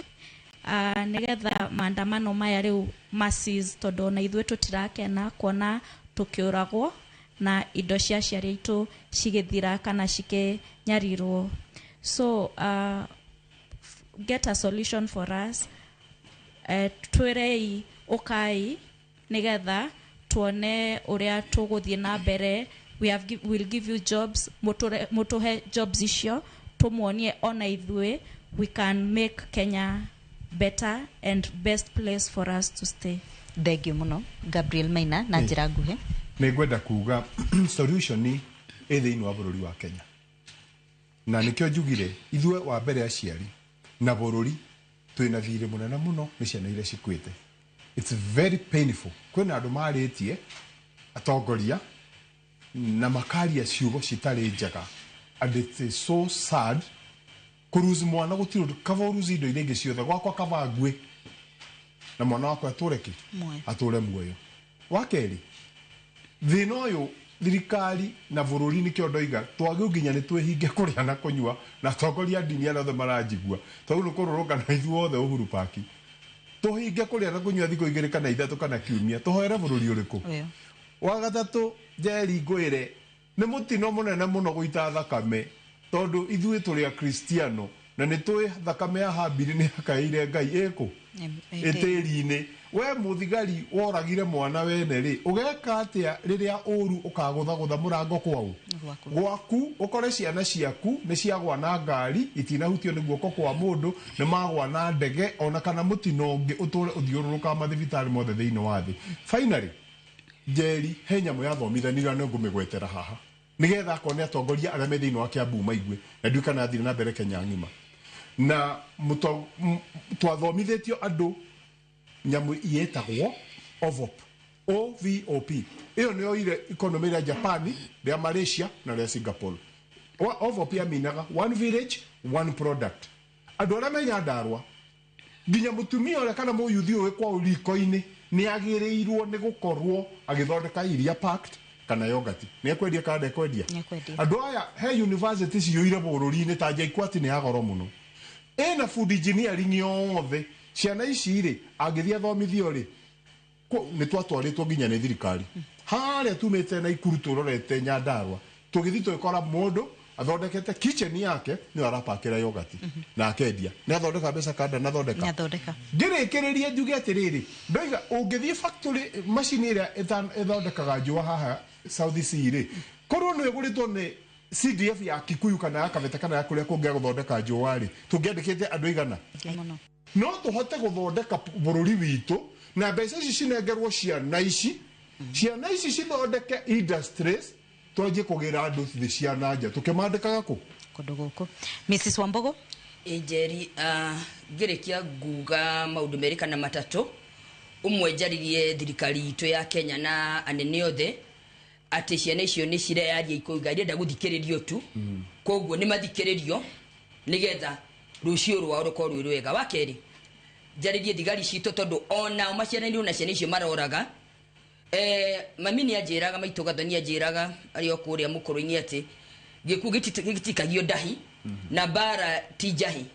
nĩgetha maandamano maya rĩu macease, tondũ ona ithuĩ tũtirakena kuona tũkĩũragwo na indo cia aciari aitũ cigĩthira kana cikĩnyarirwo. So get a solution for us. Twĩrei ũkai nĩgetha tuone ũrĩa tũgũthiĩ na mbere. We have will give you jobs, mũtũhe jobs icio tũmuonie ona ithuĩ we can make Kenya better and best place for us to stay. Thengiũ mũno. Gabriel Maina, na njĩra nguhĩ. Nĩ ngwenda kuga solution ĩ thĩinĩ wa bũrũri wa Kenya, na nĩkĩo njugire ithuĩ wa mbere aciari na bũrũri twĩna thirĩ mũnene mũno nĩ ciana iria cikuĩte. It's very painful. Kwĩna andũ marĩtie atongoria na makaria ciugo citarĩ njega, and it is so sad kũruzi mwana gũtirĩ ũndũ kaba ũruzi indo iria ingĩ ciothe gwakwa kaba ngue na mwana wakwa atũre kĩ atũre muoyo. Wa kerĩ, thĩna ũyũ thirikari na bũrũri nĩkĩo ndoiga twagĩrĩirwo nginya nĩ twĩhinge kũrĩa na kũnyua, na atongoria a ndini arĩa othe maranjigua tondũ nĩ kũrũrũngana ithuothe Uhuru Park, tũhinge kũrĩa na kũnyua thikũ 2 kana 3 kana kiumia, tũhoere bũrũri ũrĩkũ? Wa gatatũ, Njeri, ngwĩre nĩ mũtino mũnene mũno gũita thakame, tondũ ithuĩ tũrĩ akristiano na nĩ tũĩ thakame ya Habili nĩ yakaĩire Ngai ĩkũ ĩtĩri-inĩ. We mũthigari woragire mwana wene rĩ, ũgeka atĩa rĩrĩa ũru ũkagũthagũtha mũrango kwao gwaku, ũkore ciana ciaku nĩ ciagwa na ngari itinahutio nĩ guoko kwa mũndũ, nĩ magwa na ndege ona kana mũtino ũngĩ ũtũre ũthiũrũrũkaga mathibitarĩ mothe thĩinĩ wa thĩ. Finally, Njeri, he nyamũ yathomithanirio na nĩngũmĩgwetera haha nĩgetha akorwo nĩ atongoria arĩa me thĩinĩ wa Kiambu maigue, na ndiũĩ kana athire na mbere Kenya ng'ima. Na twathomithĩtio andũ nyamũ yetagwo OVOP, OVOP. Ĩyo nĩyo ire economy rĩa Japan, rĩa Malaysia na rĩa Singapore. OVOP yaminaga one village one product. Andũ arĩa me Nyandarua nginya mũtumia ũrĩa kana mũyuthi ũyũ kwao riko-inĩ nĩ agĩrĩirwo nĩ gũkorwo agĩthondeka iria packed kana yogurt. Nĩ ekwendia kana ndekwendia? Andũ aya he university ciyũire bũrũri-inĩ ta JKUAT nĩ ya goro mũno, ĩna food engineering yothe. Ciana ici rĩ, angĩthiĩ athomithio rĩ, nĩ twatwarĩtwo nginya nĩ thirikari harĩa tumĩte na Ikuru tũrorete Nyandarua, tũgĩthiĩ tũgĩkora mũndũ athondekete kitchen yake nĩyo arapakĩra yogurt na akendia. Nĩ athondeka mbeca kana ndanathondeka? Ngĩrĩkĩrĩria njuge atĩrĩrĩ, ndoiga ũngĩthiĩ factory macini ĩrĩa ĩthondekaga njũa haha South C rĩ, korwo nĩ ĩgũrĩtwo nĩ CDF ya Kikuyu kana ya Kabete kana ya kũrĩa kũngĩ ya gũthondeka njũa rĩ, tũngĩandĩkĩte andũ aigana? No tũhote gũthondeka bũrũri witũ na mbeca ici cinengerwo ciana ici, ciana ici cithondeke industries, twanjie kũgĩra andũ thĩ cia na nja tũkĩmandĩkaga kũ kũndũ gũkũ. Mrs Wambogo? Njeri, ngĩrĩkia nguga maũndũ merĩ kana matatũ. Ũmwe, njaririe thirikari itũ ya Kenya na anene othe atĩ ciana icio nĩ cireyaria ikauga irenda gũthikĩrĩrio tu, koguo nĩ mathikĩrĩrio nĩgetha rũciũ rwao rũkorwo rwĩ rwega. Wa kerĩ, njarĩrie thigari citũ tondũ onao maciaranĩirwo na ciana icio maroraga. Mami nĩ anjĩraga, maitũ Gathoni anjĩraga arĩ o kũrĩa mũkũrũ-inĩ atĩ gĩkuũ gĩtikagio ndahi na mbara ti njahi.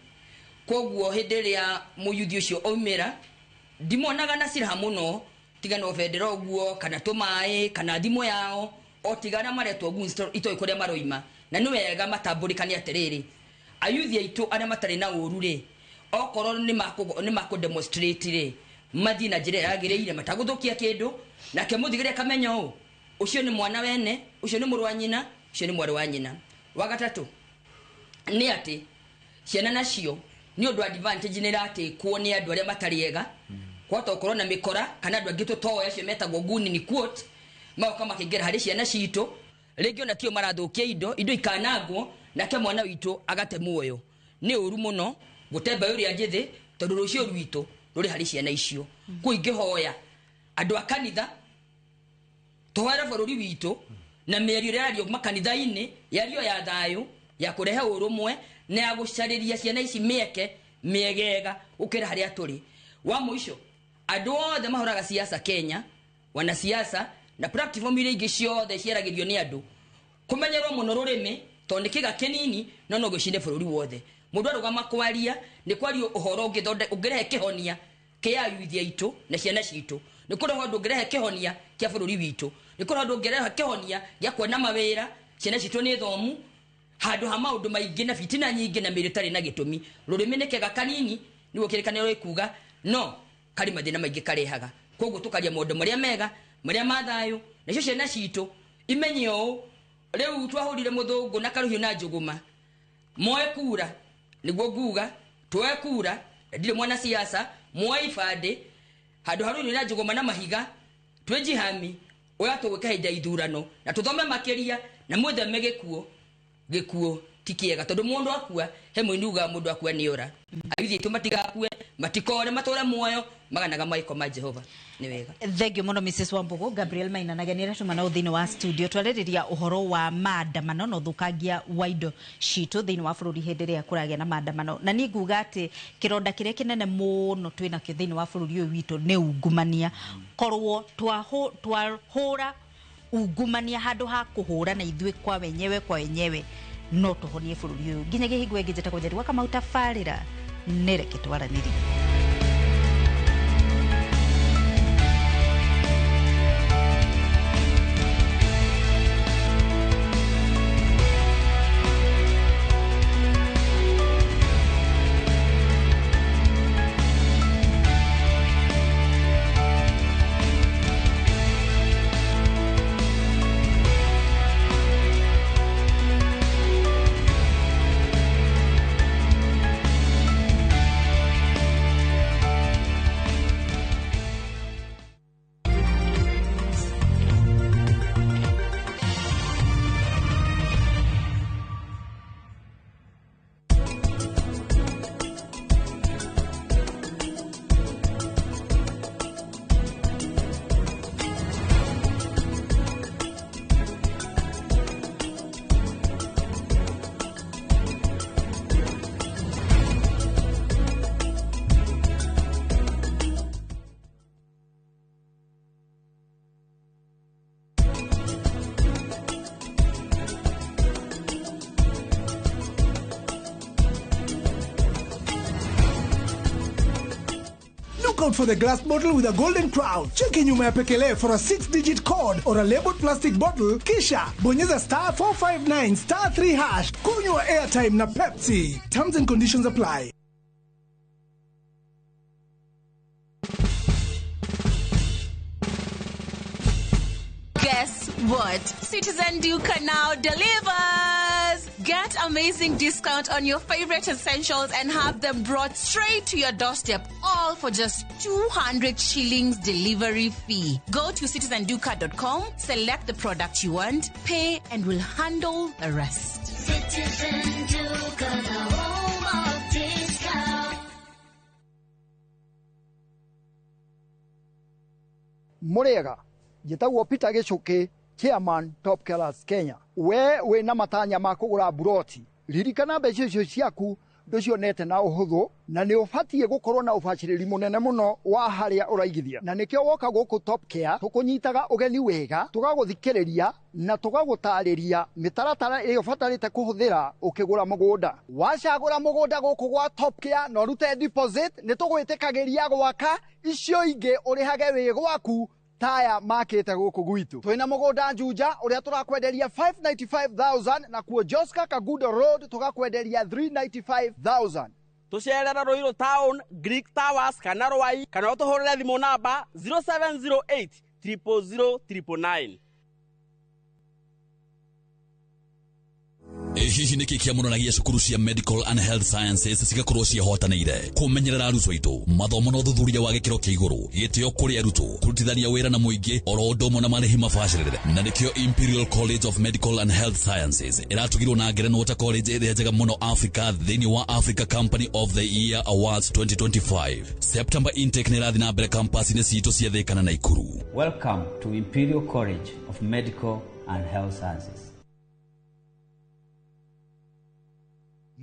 Koguo hĩndĩ ĩrĩa mũyuthi ũcio aumĩra ndimonaga na silaha mũno, tiga no bendera ũguo kana tũmaĩ kana thimũ yao, o tiga arĩa maretwo goons itoĩ kũrĩa maroima. Na nĩ wega matambũrĩkane atĩrĩrĩ, Ayuthi aitũ arĩa matarĩ na ũru rĩ, okorwo nĩ makũ demonstrate rĩ, mathiĩ na njĩra ĩrĩa yagĩrĩire matagũthũkia kĩndũ, nake mũthigari akamenya ũũ, ũcio nĩ mwana wene, ũcio nĩ mũrũ wa nyina, ũcio nĩ mwarĩ wa nyina. Wa gatatũ nĩ atĩ ciana nacio nĩ ũndũ advantage nĩ ĩratĩkwo nĩ andũ arĩa matarĩ ega, kwahota gũkorwo na mĩkora kana andũ angĩ tũtoĩ acio metagwo nguni ni quote, magoka makĩingĩra harĩ ciana citũ, rĩngĩ ona tio marathũkia indo, indo ikanangwo, nake mwana witũ agate muoyo. Nĩ ũru mũno gũte mbeũ ĩrĩa njĩthĩ, tondũ rũciũ rwitũ rũrĩ harĩ ciana icio. Kũu ingĩhoya andũ a kanitha tũhoere bũrũri witũ na mĩario ĩrĩa yario makanitha-inĩ, yario ya thayũ, ya kũrehe ũrũmwe na ya gũcarĩria ciana ici mĩeke mĩegega gũkĩra harĩa tũrĩ. Wa mũico, andũ othe mahũraga siasa Kenya, wanasiasa na platform iria ingĩ ciothe ciaragĩrio nĩ andũ, kũmenyerwo mũno rũrĩmĩ tondũ nĩ kĩga kĩnini no no gĩcine bũrũri wothe. Mũndũ arũgama kwaria nĩ kwaria ũhoro ũngĩrehe kĩhonia kĩa ayuthi aitũ na ciana citũ, nĩ kũrehe ũndũ ũngĩrehe kĩhonia kĩa bũrũri witũ, nĩ kũrehe ũndũ ũngĩrehe kĩhonia gĩa kuona mawĩra, ciana citũ nĩ thomu, handũ ha maũndũ maingĩ na fitina nyingĩ na mĩĩrĩ ĩtarĩ na gĩtũmi. Rũrĩmĩ nĩ kega kanini nĩguo kĩrĩkanĩro gĩkuga, no karĩ mathĩna maingĩ karehaga. Koguo tũkaria maũndũ marĩa mega, marĩa ma thayũ, nacio ciana citũ imenye ũũ, rĩu twahũrire mũthũngũ na karũhiũ na njũgũma, moe kura nĩguo nguga, tuoe kura, ndirĩ mwana siasa, moe ibandĩ, handũ ha rũhiũ na njũgũma na mahiga, twĩjihami ũrĩa tũgwĩka hĩndĩ ya ithurano, na tũthome makĩria na mwĩtheme gĩkuũ. Gĩkuũ ti kĩega tondũ mũndũ akua, he mũini ugaga mũndũ akua nĩ ora. Ayuthi aitũ matigakue, matikore, matũre muoyo, maganaga maiko ma Jehova. Nĩ wega. Thank you mũno Mrs Wambugu. Gabriel Mainanage nĩ aratũma nao thĩinĩ wa studio twarĩrĩria ũhoro wa maandamano na ũthũkangia wa indo citũ thĩinĩ wa bũrũri hĩndĩ ĩrĩa kũragĩa na maandamano. Na niĩ nguga atĩ kĩronda kĩrĩa kĩnene mũno twĩnakĩo thĩinĩ wa bũrũri ũyũ witũ nĩ ungumania. Korwo twahũra ungumania handũ ha kũhũra na ithuĩ kwa wenyewe kwa wenyewe, no tũhonie bũrũri ũyũ. Nginya kĩhingo ĩngĩ njĩtagwo Njeri wa Kamau, tabarĩra nĩ reke twaranĩrie. Out for the glass bottle with a golden crown. Cheki nyuma ya pekele for a 6-digit code or a labeled plastic bottle, kisha bonyeza star 459 star 3 hash. Kunywa airtime na Pepsi. Terms and conditions apply. Guess what? Citizen Duka now delivers! Get amazing discount on your favorite essentials and have them brought straight to your doorstep, all for just 200 shillings delivery fee. Go to citizenduka.com, select the product you want, pay, and we'll handle the rest. Citizen Duka, the home of discount. Murega, njĩtagwo Peter Gĩchũkĩ, Chairman Top Killers Kenya. We wĩna matanya ma kũgũra buroti, ririkana mbeca icio ciaku ndũcionete na ũhũthũ, na nĩ ũbatiĩ gũkorwo na ũbacĩrĩri mũnene mũno wa harĩa ũraigithia. Na nĩkĩo woka gũkũ Top Care tũkũnyitaga ũgeni wega, tũgagũthikĩrĩria na tũgagũtarĩria mĩtaratara ĩrĩa ũbatarĩte kũhũthĩra ũkĩgũra mũgũnda. Wacagũra mũgũnda gũkũ gwa Top Care na ũrute deposit, nĩ tũgwĩtĩkagĩria gwaka icio ingĩ ũrĩhage wĩ gwaku Taya makĩte gũkũ gwitũ. Twĩna mũgũnda Juja ũrĩa tũrakwenderia 595,000 na kuo Joska Kagudo Road tũgakwenderia 395,000. Tũcerere Ruiru Town, Greek Towers kana Rwai, kana ũtũhũrĩre thimũ namba 0708 000 999. Ĩ hihi nĩkĩ kĩamũranagia cukuru cia medical and health sciences cigakorwo ciĩhotanĩire kũmenyerera arutwo aitũ, mathomo na ũthuthuria wa gĩkĩro kĩa igũrũ, gĩtĩo kũrĩ arutwo, kũrutithania wĩra na mũingĩ, oro ũndũ ũmwe na marĩhi mabacĩrĩre? Na nĩkĩo Imperial College of Medical and Health Sciences ĩratugirwo na ngerenwa ta college ĩrĩa njega mũno Africa thĩinĩ wa Africa Company of the Year Awards 2025. September intake nĩ ĩrathiĩ na mbere campus-inĩ citũ cia Thĩka na Naikuru. Welcome to Imperial College of Medical and Health Sciences.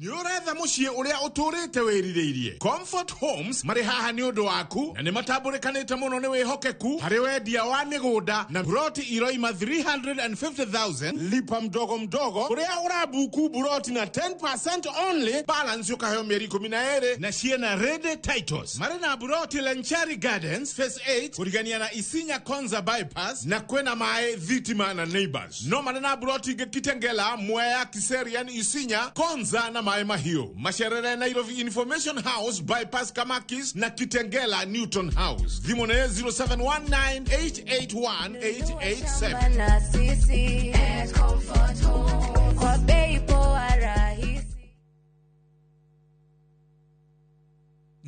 Nĩ ũretha mũciĩ ũrĩa ũtũrĩte wĩrirĩirie? Comfort Homes marĩ haha nĩ ũndũ waku, na nĩ matambũrĩkanĩte mũno nĩ wĩhokeku harĩ wendia wa mĩgũnda na buroti iroima 350,000 lipa mdogo mdogo, kũrĩa ũrabuku buroti na 10% only, balance ũkaheo mĩeri 12, na ciĩna ready titles. Marĩ na buroti Lenchari Gardens Phase 8 kũrigania na Isinya Konza Bypass, na kwĩna maĩ, thitima na neighbors. No marĩ na buroti ingĩ Kitengela, Mwea, Kiserian, Isinya Konza na Maĩ Mahiũ. Macerere Nairobi Information House Bypass Kamakis na Kitengela Newton House. Thimũ nĩ 0719881887. Na sisi at Comfort Home kwa bei poa rahisi.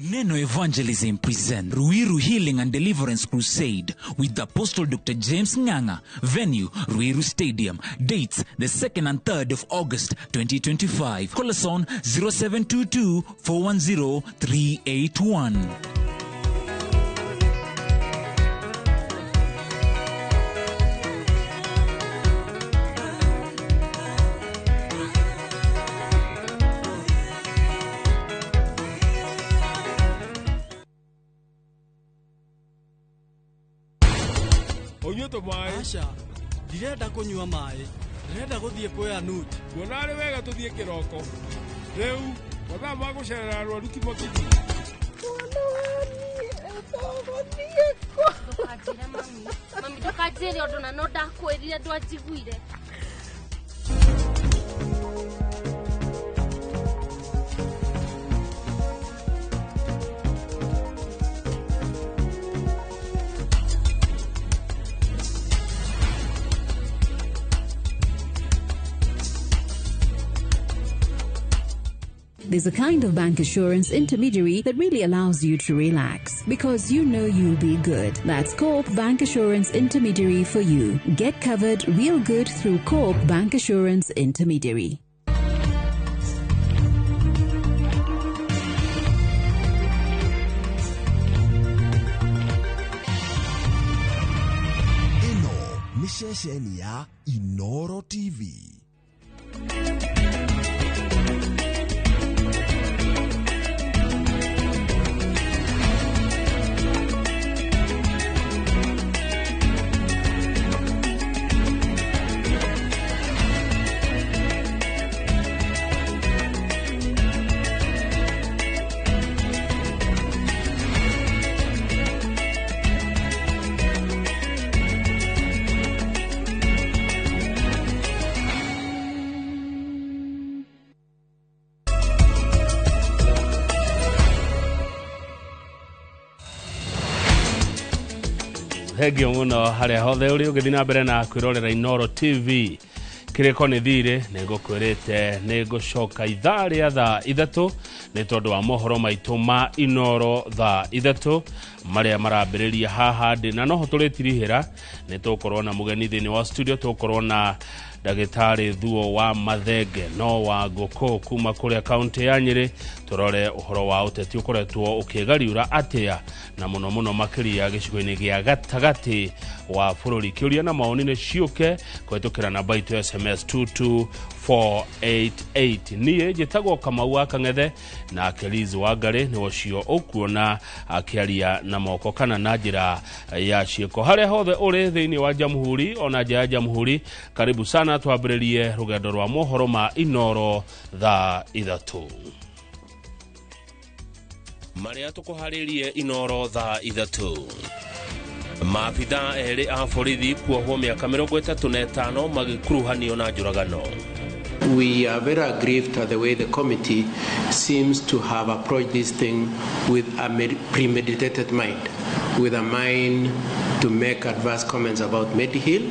Neno Evangelism present Ruiru Healing and Deliverance Crusade with Apostle Dr. James Nganga. Venue, Ruiru Stadium. Dates, the 2nd and 3rd of August 2025. Call us on 0722 410 381. Ũnyuĩte maĩ? Aca, ndirenda kũnyua maĩ, ndĩrenda gũthiĩ kwĩ Anut. Kuona arĩ wega tũthiĩ kĩroko. Rĩu mathaa ma gũcerera arwaru ti makinyu. Ndũkanjĩre mami, mami, ndũkanjĩre ũndũ, na no ndakwĩrire ndwanjiguire. There's a kind of bank assurance intermediary that really allows you to relax because you know you'll be good. That's Co-op Bank Assurance Intermediary for you. Get covered real good through Co-op Bank Assurance Intermediary. Ĩno nĩ ceceni ya Inoro TV. Thengio mũno harĩa hothe ũrĩ ũgĩthiĩ na mbere na kwĩrorera Inoro TV. Kĩrĩko nĩ thirĩ, nĩ ngũkwĩrĩte nĩ ngũcoka ithaa rĩa thaa 3 nĩ tondũ wa mohoro maitũ ma Inoro thaa 3 marĩa marambĩrĩria haha ndĩ, na noho tũrĩtirihĩra nĩ tũgũkorwo na mũgeni thĩinĩ wa studio. Tũgũkorwo na ndagĩtarĩ Thuo wa Mathenge no wa ngũkũ kuma kũrĩa kaunti ya Nyĩrĩ, tũrore ũhoro wa ũteti ũkoretwo ũkĩgariũra atĩa, na mũno mũno makĩria gĩcigo-inĩ gĩa gatagatĩ wa bũrũri. Kĩũria na maoni nĩ ciũke kũhetũkĩra namba itũ ya SMS 22488. Niĩ njĩtagwo Kamau wa Kang'ethe, nake Liz Wangarĩ nĩ ũcio ũkuona akĩaria na moko kana na njĩra ya ciĩko. Harĩa hothe ũrĩ thĩinĩ wa jamhuri ona nja ya jamhuri, karibu sana, twambĩrĩrie rũgendo rwa mohoro ma Inoro thaa 3 marĩa tũkũharĩrie Inoro thaa 3. Maabitha erĩ a borithi kuohwo mĩaka 35 magĩkuruhanio na njũragano. We are very aggrieved at the way the committee seems to have approached this thing with a premeditated mind, with a mind to make adverse comments about Mediheal,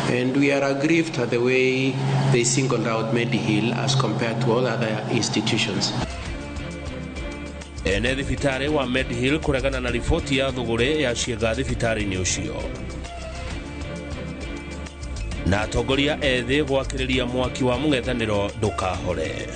and we are aggrieved at the way they singled out Mediheal as compared to all other institutions. Ene thibitarĩ wa Mediheal kũregana na riboti ya thũgũrĩ ya ciĩga thibitarĩ-inĩ ũcio. Na atongoria ethĩ gwakĩrĩria mwaki wa mũng'ethanĩro ndũkahore.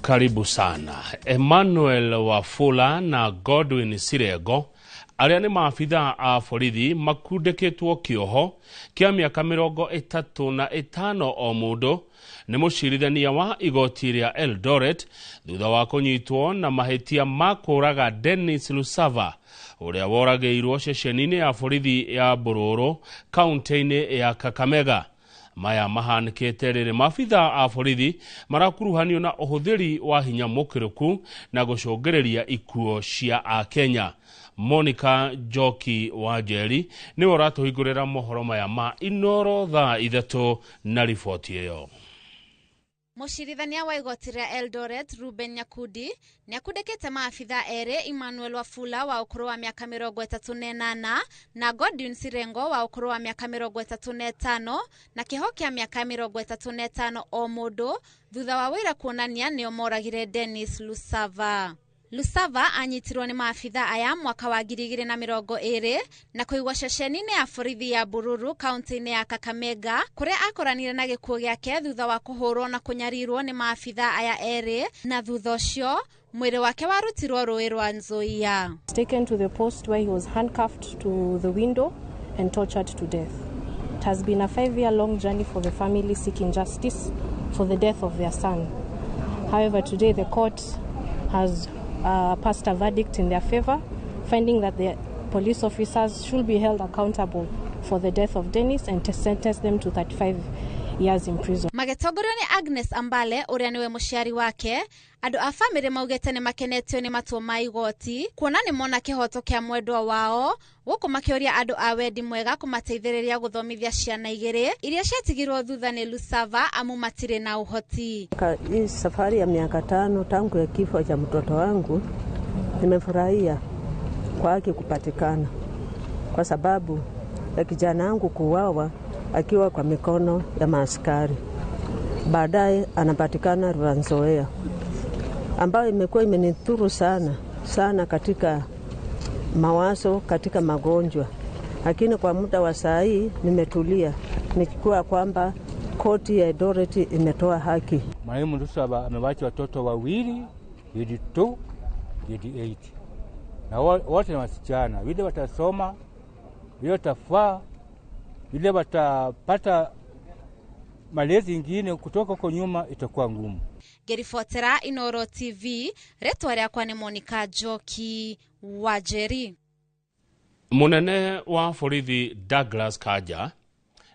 Karibu sana. Emmanuel Wafula na Godwin Sirego arĩa nĩ maabitha a borithi makundĩkĩtwo kĩoho kĩa mĩaka 35 o mũndũ nĩ mũcirithania wa igoti rĩa Eldoret thutha wa kũnyitwo na mahĩtia ma kũũraga Dennis Lusava ũrĩa woragĩirwo ceceni-inĩ ya borithi ya Bururu kaunti-inĩ ya Kakamega. Maya mahanĩkĩte rĩrĩ maabitha a borithi marakuruhanio na ũhũthĩri wa hinya mũkĩrũku na gũcũngĩrĩria ikuũ cia Akenya. Monica Njoki wa Njeri nĩwe ũratũhingũrĩra mohoro maya ma Inoro thaa 3 na riboti ĩyo. Mũcirithania wa igoti rĩa Eldoret Ruben Nyakudi nĩakundĩkĩte maabitha erĩ Emmanuel Wafula wa ũkũrũ wa mĩaka 38 na Godwin Sirengo wa ũkũrũ wa mĩaka 35 na kĩoho kĩa mĩaka 35 o mũndũ thutha wa wĩra kuonania nĩo moragire Dennis Lusava. Lusava anyitirwo nĩ maabitha aya mwaka wa 2020 na kũigwo ceceni-inĩ ya borithi ya Bururu kaunti-inĩ ya Kakamega kũrĩa akoranire na gĩkuũ gĩake thutha wa kũhũrwo na kũnyarirwo nĩ maabitha aya erĩ na thutha ũcio mwĩrĩ wake warutirwo rũĩ rwa Nzoia. Taken to the post where he was handcuffed to the window and tortured to death. It has been a 5-year-long journey for the family seeking justice for the death of their son. However, today the court has passed a verdict in their favor, finding that the police officers should be held accountable for the death of Dennis and to sentence them to 35 years in prison. Magĩtongorio nĩ Agnes Ambale ũrĩa nĩwe mũciari wake, andũ a famĩlĩ maugĩte nĩ makenetio nĩ matua ma igoti kuona nĩ mona kĩhoto kĩa mwendwa wao gũkũ makĩũria andũ a wendi mwega kũmateithĩrĩria gũthomithia ciana igĩrĩ iria ciatigirwo thutha nĩ Lusava amu matirĩ na ũhoti. Hii safari ya miaka 5 tangu ya kifo cha mtoto wangu nimefurahia kwa haki kupatikana, kwa sababu ya kijana wangu kuuawa akiwa kwa mikono ya maaskari, baadaye anapatikana Rwanzoea, ambayo imekuwa imenithuru sana sana katika mawazo, katika magonjwa. Lakini kwa muda wa saa hii nimetulia nikikuwa kwamba koti ya Eldoret imetoa haki. Marehemu Lusava amewacha watoto wawili, grade 2, grade 8, na wote ni wasichana. Vile watasoma, vile watafaa, vile watapata malezi ingine kutoka huko nyuma itakuwa ngumu. Ngĩribotera Inoro TV, rĩtwa rĩakwa nĩ Monica Njoki wa Njeri. Mũnene wa borithi Douglas Kanja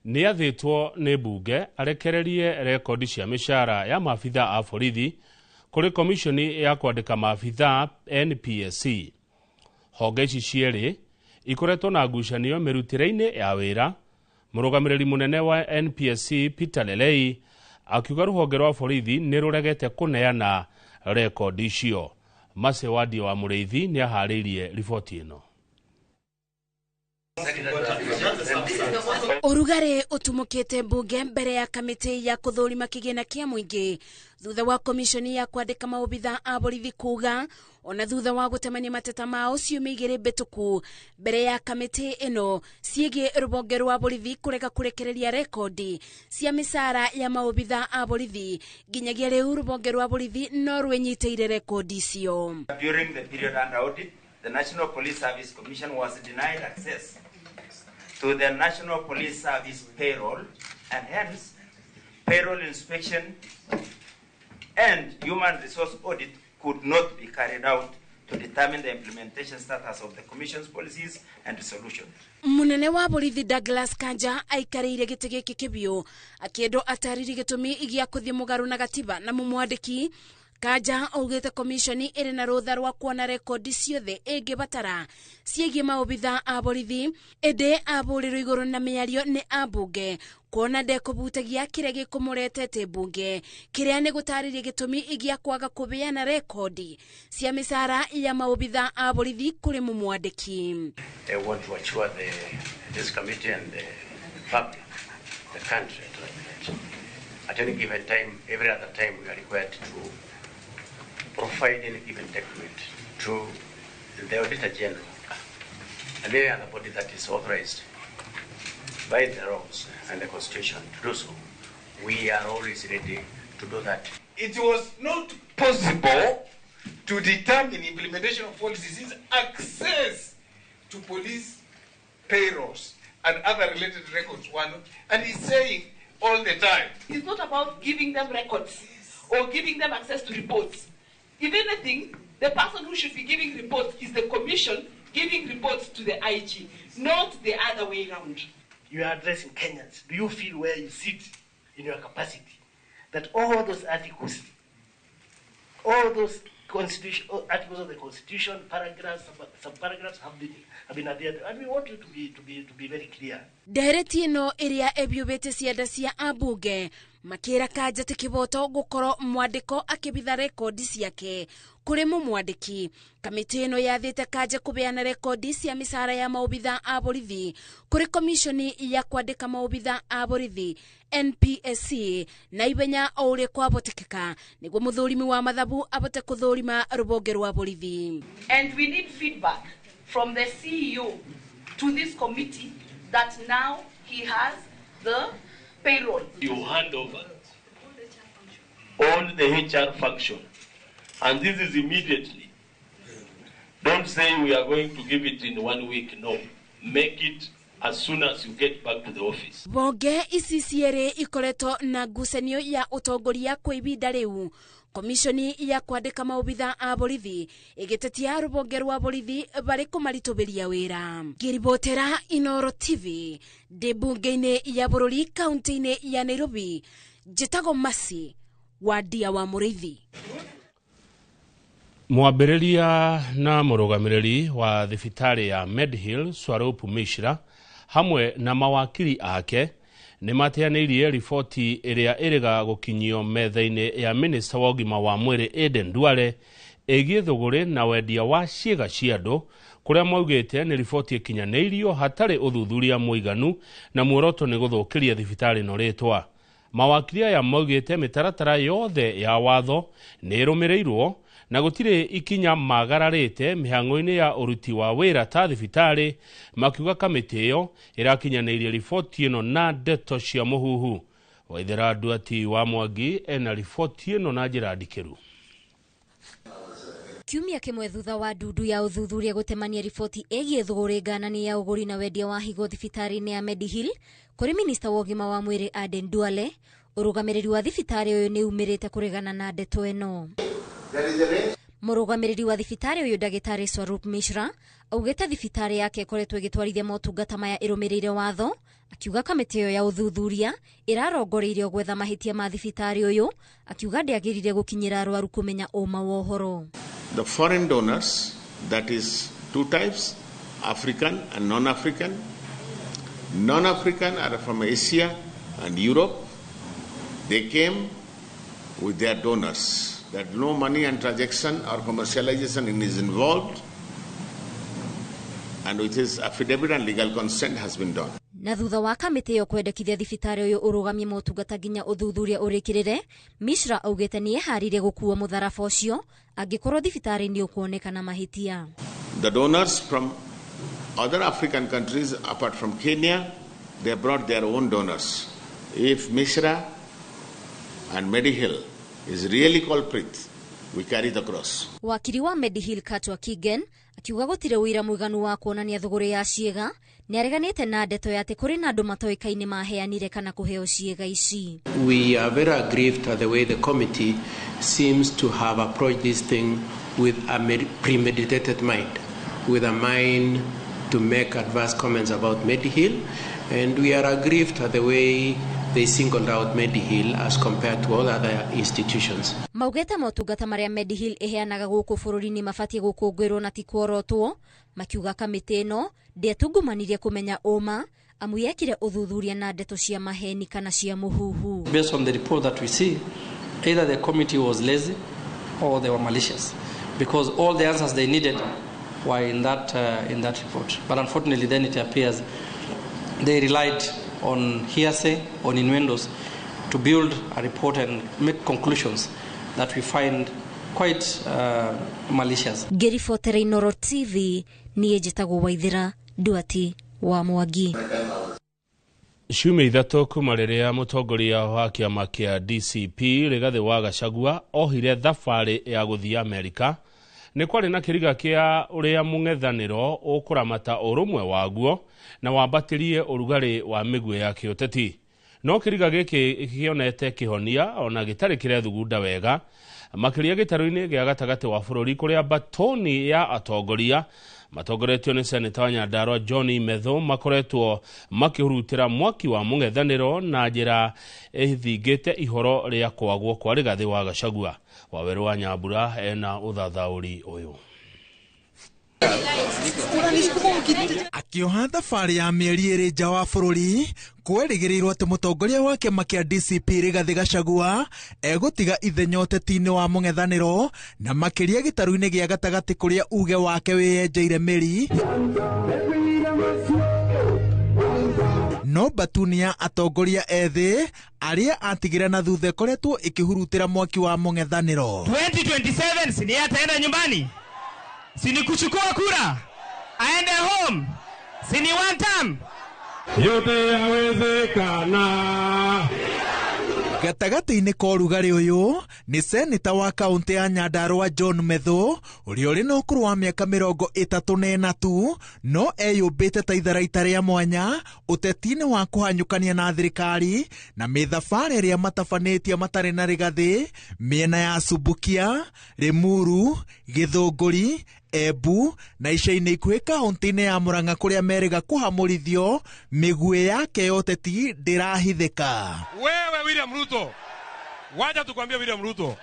nĩ athĩtwo nĩ mbunge arekererie rekondi cia mĩcara ya maabitha a borithi kũrĩ komishoni ya kwandĩka maabitha NPSC. Honge ici cierĩ ikoretwo na ngucanio mĩrutĩre-inĩ ya wĩra. Mũrũgamĩrĩri mũnene wa NPSC Peter Lelei akiuga rũhonge rwa borithi nĩ rũregete kũneana rekondi icio. Mase Wadi wa Mũrĩithi nĩ aharĩirie riboti ĩno. Ũrugarĩ ũtumũkĩte mbunge mbere ya kamĩtĩ ya kũthũrima kĩgĩna kĩa mũingĩ thutha wa komishoni ya kwandĩka maobitha a borithi kuga ona thutha wa gũtemania mateta mao ciumia igĩrĩ mbĩtũku mbere ya kamĩtĩ ĩno ciĩgiĩ rũhonge rwa borithi kũrega kũrekereria rekondi cia mĩcara ya maobitha a borithi nginyagia rĩu rũhonge rwa borithi no rwĩnyitĩire rekondi icio. During the period under audit, the National Police Service Commission was denied access to the National Police Service payroll, and hence payroll inspection And human resource audit could not be carried out to determine the implementation status of the Commission's policies and resolutions. Munene wa borithi Douglas Kanja aikarĩire gĩtĩ gĩkĩ kĩbiũ akĩendwo atarĩrie gĩtũmi gĩa kũthiĩ mũgarũ na gatiba na mũmwandĩki. Kanja augĩte komishoni ĩrĩ na rũtha rwa kuona rekondi ciothe ĩngĩbatara ciĩgiĩ maobitha a borithi, ĩndĩ abũrĩrwo igũrũ na mĩario nĩ ambunge kuona ndekũbutagia kĩrĩa gĩkũmũretete mbunge kĩrĩa nĩ gũtarĩria gĩtũmi gĩa kwaga kũbeana rekondi cia mĩcara ya maobitha a borithi kũrĩ mũmwandĩki. I want to assure this committee and the public, the country, at any given time, every other time we are required to provide any given document to the Auditor General and any other body that is authorized by the laws and the Constitution to do so. We are always ready to do that. It was not possible to determine implementation of policies since access to police payrolls and other related records were not, and he's saying all the time. It's not about giving them records or giving them access to reports. If anything, the person who should be giving reports is the commission giving reports to the IG, not the other way round. You are addressing Kenyans. Do you feel where you sit in your capacity that all those articles, all those constitution, articles of the Constitution, paragraphs, subparagraphs have been adhered to? And we want you to be very clear. Ndereti ĩno ĩrĩa ĩbiũbĩte cianda cia ambunge makĩra Kanja ti kĩboto gũkorwo mwandĩko akĩbitha rekondi ciake kũrĩ mũmwandĩki. Kamĩtĩ ĩno yathĩte Kanja kũbeana rekondi cia mĩcara ya maobitha a borithi kũrĩ komishoni ya kwandĩka maobitha a borithi NPSC na ihenya o ũrĩa kwabotekeka nĩguo mũthũrimi wa mathabu abote kũthũrima rũbonge rwa borithi. And we need feedback from the CEO to this committee that now he has the payroll. You hand over all the HR function, and this is immediately. Don't say we are going to give it in 1 week. No, make it as soon as you get back to the office. Bonge ici cierĩ ikoretwo na ngucanio ya ũtongoria kwa ibinda rĩu. Komishoni ya kwandĩka maobitha a borithi ĩgĩtetia rũbonge rwa borithi barĩ kũmaritũbĩria wĩra. Ngĩribotera Inoro TV ndĩ mbunge-inĩ ya bũrũri kaunti-inĩ ya Nairobi, njĩtagwo Masi wa Ndia wa Mũrĩithi. Mwambĩrĩria na mũrũgamĩrĩri wa thibitarĩ ya Medhill Swarup Mishra hamwe na mawakili ake nĩ mateanĩirie riboti ĩrĩa ĩrĩga gũkinyio metha-inĩ ya minista wa ũgima wa mwĩrĩ Aden Duale ĩgiĩ thũgũrĩ na wendia wa ciĩga cia andũ kũrĩa maugĩte nĩ riboti ĩkinyanĩirio hatarĩ ũthuthuria mũiganu na muoroto nĩ gũthũkĩria thibitarĩ ĩno rĩtwa. Mawakili aya maugĩte mĩtaratara yothe ya watho nĩ ĩrũmĩrĩirwo na gũtirĩ ikinya magararĩte mĩhang'o-inĩ ya ũruti wa wĩra ta thibitarĩ, makiuga kamĩtĩ ĩyo ĩrakinyanĩirie riboti ĩno na ndeto cia mũhuhu. Waithera Nduati wa Mwangi ena riboti ĩno na njĩra ndikĩru. Kiumia kĩmwe thutha wa ndundu ya ũthuthuria gũtemania riboti ĩgiĩ thũgũrĩ nganani ya ũgũri na wendia wa higo thibitarĩ-inĩ ya Medihill kũrĩ minista wa ũgima wa mwĩrĩ Aden Duale, ũrũgamĩrĩri wa thibitarĩ ũyũ nĩ umĩrĩte kũregana na ndeto ĩno. Mũrũgamĩrĩri wa thibitarĩ ũyũ ndagĩtarĩ Swarup Mishra augĩte thibitarĩ yake ĩkoretwo ĩgĩtwarithia motungata maya ĩrũmĩrĩire watho, akiuga kamĩtĩ ĩyo ya ũthuthuria ĩrarongoreirio gwetha mahĩtia ma thibitarĩ ũyũ, akiuga ndĩagĩrĩire gũkinyĩra arwaru kũmenya ũma wa ũhoro. The foreign donors, that is two types, African and non-African. Non-African are from Asia and Europe. They came with their donors. That no money and transaction or commercialization is involved, and with his affidavit and legal consent has been done. Na thutha wa kamĩtĩ ĩyo kwendekithia thibitarĩ ũyũ ũrũgamie motungata nginya ũthuthuria ũrĩkĩrĩre, Mishra augĩte nĩ eharĩirie gũkua mũtharaba ũcio angĩkorwo thibitarĩ nĩ ũkuonekana mahĩtia. The donors from other African countries apart from Kenya, they brought their own donors. If Mishra and Medihill is really culprit, we carry the cross. Wakiri wa Medihill Katwa Kigen Akiuga gũtirĩ ũira mũiganu wa kuonania thũgũrĩ ya ciĩga, nĩareganĩte na ndeto ya atĩ kũrĩ na andũ matoĩkaine maheanire kana kũheo ciĩga ici. We are very aggrieved at the way the committee seems to have approached this thing with a premeditated mind, with a mind to make adverse comments about Mediheal, and we are aggrieved at the way they singled out Mediheal as compared to all other institutions. Maugĩte motungata marĩa Mediheal ĩheanaga gũkũ bũrũri-inĩ mabatiĩ gũkũngũĩrwo na ti kuorotwo, makiuga kamĩtĩ ĩno ndĩetungumanirie kũmenya ũma amu yekire ũthuthuria na ndeto cia maheni kana cia mũhuhu. Based on the report that we see, either the committee was lazy or they were malicious, because all the answers they needed were in that report. But unfortunately, then it appears they relied on hearsay, on innuendos, to build a report and make conclusions that we find quite malicious. Ngĩribotera Inooro TV, niĩ njĩtagwo Waithĩra Nduati wa Mwangi. Ciumia ithatũ kuma rĩrĩa mũtongoria wa kĩama kĩa DCP Rigathĩ wa Gachagua ohire thabarĩ ya gũthiĩ Amerika, nĩ kwarĩ na kĩriga kĩa ũrĩa mũng'ethanĩro ũkũramata ũrũmwe waguo na wambatĩrie ũrugarĩ wa mĩguĩ ya kĩũteti. No kĩriga gĩkĩ kĩonete kĩhonia ona gĩtarĩ kĩrethugunda wega, makĩria gĩtarũ-inĩ gĩa gatagatĩ wa bũrũri kũrĩa batoni ya atongoria matongoretio nĩ seneta wa Nyandarua John Methu makoretwo makĩhurutĩra mwaki wa mũng'ethanĩro na njĩra ĩthingĩte ihoro rĩa kwagwo kwa Rigathĩ wa Gachagua. Wawerũ wa Nyambura ena ũthathaũri ũyũ. Akĩoha thabarĩ ya mĩeri ĩrĩ nja wa bũrũri, kwerĩgĩrĩirwo atĩ mũtongoria wa kĩama kĩa DCP Rigathĩ Gachagua egũtiga ithenya ũteti-inĩ wa mũng'ethanĩro na makĩria gĩtarũ-inĩ gĩa gatagatĩ kũrĩa uge wake wĩyenjeire mĩri. No batuni ya atongoria ethĩ arĩa atigĩra na thutha ĩkoretwo ĩkĩhurutĩra mwaki wa mũng'ethanĩro. 2027 si ni ataenda nyumbani, si ni kuchukua kura aende home, si ni one term. Yote yawezekana. Gatagatĩ-inĩ ka ũrugarĩ ũyũ nĩ seneta wa kaũntĩ ya Nyandarua John Methu ũrĩa ũrĩ na ũkũrũ wa mĩaka 34 tu, no eyũmbĩte ta itharaita rĩa mwanya ũteti-inĩ wa kũhanyũkania na thirikari na mĩthabarĩ ĩrĩa matabanĩtie matarĩ na Rigathĩ mĩena ya Subukia, Limuru, Gĩthũngũri, Embu na ica-inĩ ikuhĩ kaũntĩ-inĩ ya Murang'a kũrĩa merĩga kũhamũrithio mĩguĩ yake ya ũteti ndĩrahithĩka. Wewe William Ruto, wacha tukwambie William Ruto,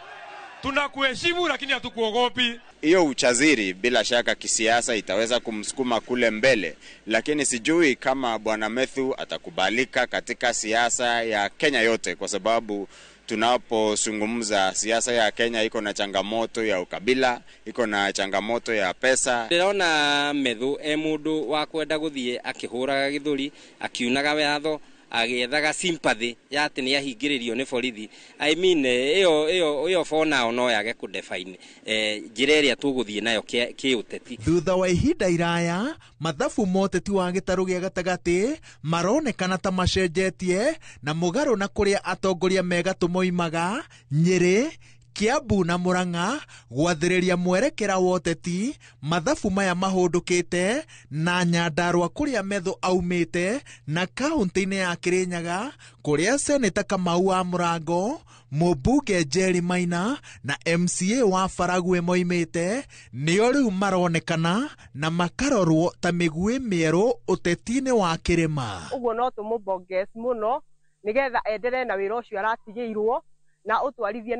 tunakuheshimu lakini hatukuogopi. Hiyo uchaziri bila shaka kisiasa itaweza kumsukuma kule mbele, lakini sijui kama Bwana Methu atakubalika katika siasa ya Kenya yote, kwa sababu tunapozungumza siasa ya Kenya iko na changamoto ya ukabila, iko na changamoto ya pesa. Ndĩrona Methu e mũndũ wa kwenda gũthiĩ akĩhũraga gĩthũri, akiunaga watho, agĩethaga sympathy ya atĩ nĩ ahingĩrĩrio nĩ borithi. I mean, ĩyo for now no yage kũdefine njĩra ĩrĩa tũgũthiĩ nayo kĩũteti. Thutha wa ihinda iraya, mathabu ma ũteti wa gĩtarũ gĩa gatagatĩ maronekana ta macenjetie na mũgarũ na kũrĩa atongoria megatũ moimaga Nyĩrĩ, Kiambu na Murang'a gwathĩrĩria mwerekera wa ũteti. Mathabu maya mahũndũkĩte na Nyandarua kũrĩa Methu aumĩte na kaũntĩ-inĩ ya Kĩrĩnyaga kũrĩa seneta Kamau wa Mũrango, mũmbunge Jerry Maina na MCA wa Faragwe moimĩte nĩo rĩu maronekana na makarorwo ta mĩguĩ mĩerũ ũteti-inĩ wa kĩrĩma. Ũguo no tũmũbongezi mũno nĩgetha enderee na wĩra ũcio aratigĩirwo na ũtwarithie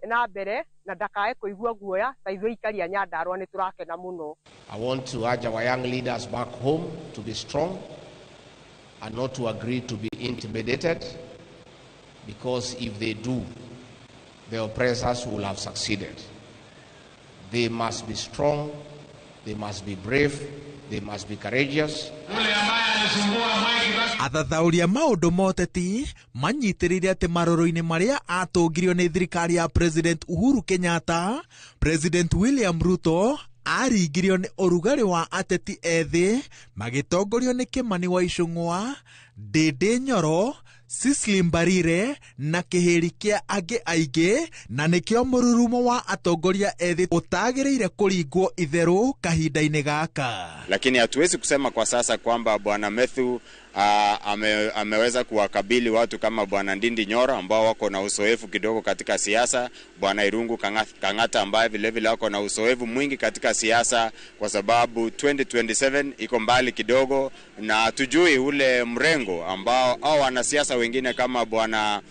na mbere na ndakae kũigua guoya ta ithuĩ aikari a Nyandarua nĩ tũrakena mũno. I want to urge our young leaders back home to be strong and not to agree to be intimidated, because if they do, the oppressors will have succeeded. They must be strong, they must be brave, they must be courageous. Athathaũri a maũndũ ma ũteti manyitĩrĩire atĩ marũrũ-inĩ marĩa atũngirio nĩ thirikari ya President Uhuru Kenyatta, President William Ruto aringirio nĩ ũrugarĩ wa ateti ethĩ magĩtongorio nĩ Kimani wa Ichung'wa, Ndindi Nyoro, Cicely Mbarire na kĩhĩri kĩa angĩ aingĩ, na nĩkĩo mũrurumo wa atongoria ethĩ ũtagĩrĩire kũringwo itherũ kahinda-inĩ gaka. Lakini hatuwezi kusema kwa sasa kwamba Bwana Methu ameweza kuwakabili watu kama Bwana Ndindi Nyoro ambao wako na uzoefu kidogo katika siasa, Bwana Irungu Kang'ata ambaye vile vile wako na uzoefu mwingi katika siasa, kwa sababu 2027 iko mbali kidogo na hatujui ule mrengo ambao au wanasiasa wengine kama Bwana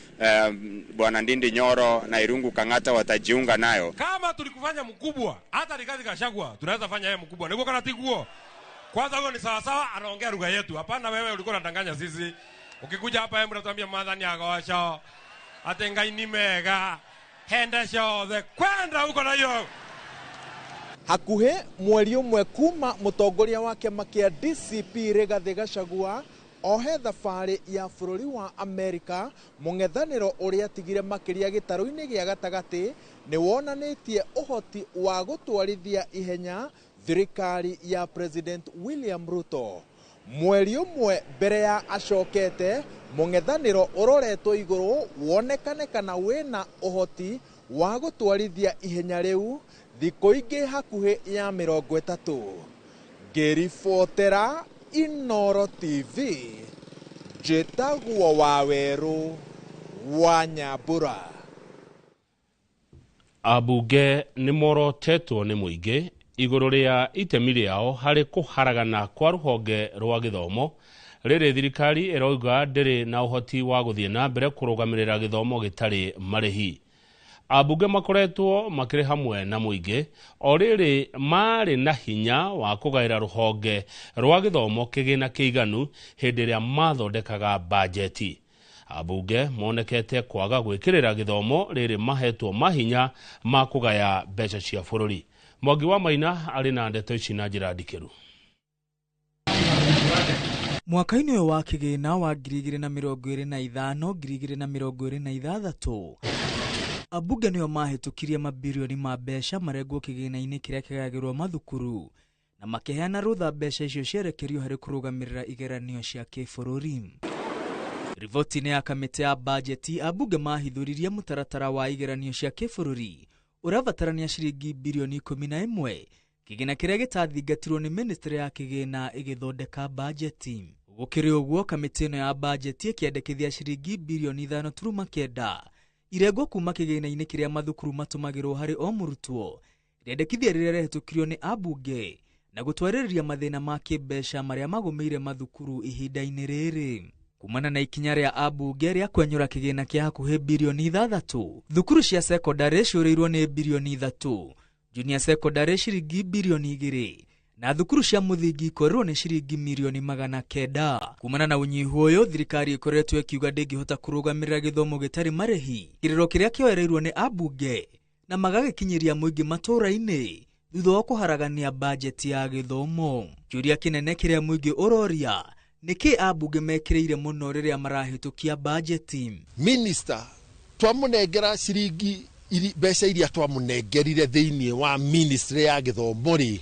Ndindi Nyoro na Irungu Kang'ata watajiunga nayo. Kama tulikufanya mkubwa, hata Rigathi Gachagua tunaweza fanya yeye mkubwa. Niko kana tiguo. Kwanza huyo ni sawa sawa, anaongea lugha yetu. Hapana, wewe ulikuwa unadanganya sisi. Ukikuja hapa hebu unatuambia madhani agosho. Ate ngai ni mega. Henda shothe kwenda huko na hiyo. Hakuhi mweri ũmwe kuma mũtongoria wa kĩama kĩa DCP Rigathi Gachagua ohe thabarĩ ya bũrũri wa Amerika, mũng'ethanĩro ũrĩa atigire makĩria gĩtarũ-inĩ gĩa gatagatĩ nĩ wonanĩtie ũhoti wa gũtwarithia ihenya thirikari ya President William Ruto. Mweri ũmwe mbere ya acokete, mũng'ethanĩro ũroretwo igũrũ wonekane kana wĩna ũhoti wa gũtwarithia ihenya rĩu thikũ ingĩ hakuhĩ ya 30. Ngĩribotera Inooro TV, njĩtagwo Wawerũ wa Nyambura. Ambunge nĩ morotetwo nĩ mũingĩ igũrũ rĩa itemi rĩao harĩ kũharagana kwa rũhonge rwa gĩthomo rĩrĩ thirikari ĩrauga ndĩrĩ na ũhoti wa gũthiĩ na mbere kũrũgamĩrĩra gĩthomo gĩtarĩ marĩhi. Ambunge makoretwo makĩrĩ hamwe na mũingĩ o rĩrĩ marĩ na hinya wa kũgaĩra rũhonge rwa gĩthomo kĩgĩna kĩiganu hĩndĩ ĩrĩa mathondekaga bajeti. Ambunge monekete kwaga gwĩkĩrĩra gĩthomo rĩrĩ mahetwo mahinya ma kũgaya mbeca cia bũrũri. Mwangi wa Maina arĩ na ndeto ici na njĩra ndikĩru. Mwaka-inĩ ũyũ wa kĩgĩna wa 2025 2026 ambunge nĩo mahĩtũkirie mabirioni ma mbeca marengwo kĩgĩna-inĩ kĩrĩa kĩgayagĩrwo mathukuru na makĩheana rũtha mbeca icio cierekerio harĩ kũrũgamĩrĩra igeranio cia kĩbũrũri. Riboti-inĩ ya kamĩtĩ ya bajeti, ambunge mahithũririe mũtaratara wa igeranio cia kĩbũrũri ũrabatarania ciringi birioni 11, kĩgĩna kĩrĩa gĩtathingatirwo nĩ ministry ya kĩgĩna ĩgĩthondeka bajeti. Gũkĩrĩ ũguo, kamĩtĩ ĩno ya bajeti ĩkĩendekithia ciringi birioni 5.9 irengwo kuma kĩgĩna-inĩ kĩrĩa mathukuru matũmagĩrwo harĩ o mũrutwo, rĩendekithia rĩrĩa rĩhĩtũkirio nĩ ambunge na gũtwarĩrĩria mathĩna ma kĩmbeca marĩa magũmĩire mathukuru ihinda-inĩ rĩrĩ. Kumana na ikinya rĩa ambunge rĩa kwenyũra kĩgĩna kĩa hakuhĩ birioni 6, thukuru cia sekondarĩ ciũrĩirwo nĩ birioni 3, junior sekondarĩ ciringi birioni 2 na thukuru cia mũthingi ikorĩrwo nĩ ciringi mirioni 900. Kumana na ũnyihu ũyũ, thirikari ĩkoretwo ĩkiuga ndĩngĩhota kũrũgamĩrĩra gĩthomo gĩtarĩ marĩhi, kĩrĩro kĩrĩa kĩoereirwo nĩ ambunge na magagĩkinyĩria mũingĩ matũũra-inĩ thutha wa kũharagania bajeti ya gĩthomo. Kĩũria kĩnene kĩrĩa mũingĩ ũroria nĩkĩ ambunge mekĩrĩire mũno rĩrĩa marahĩtũkia bajeti. Minister twamũnengera ciringi mbeca iria twamũnengerire thĩinĩ wa ministry ya gĩthomo rĩ,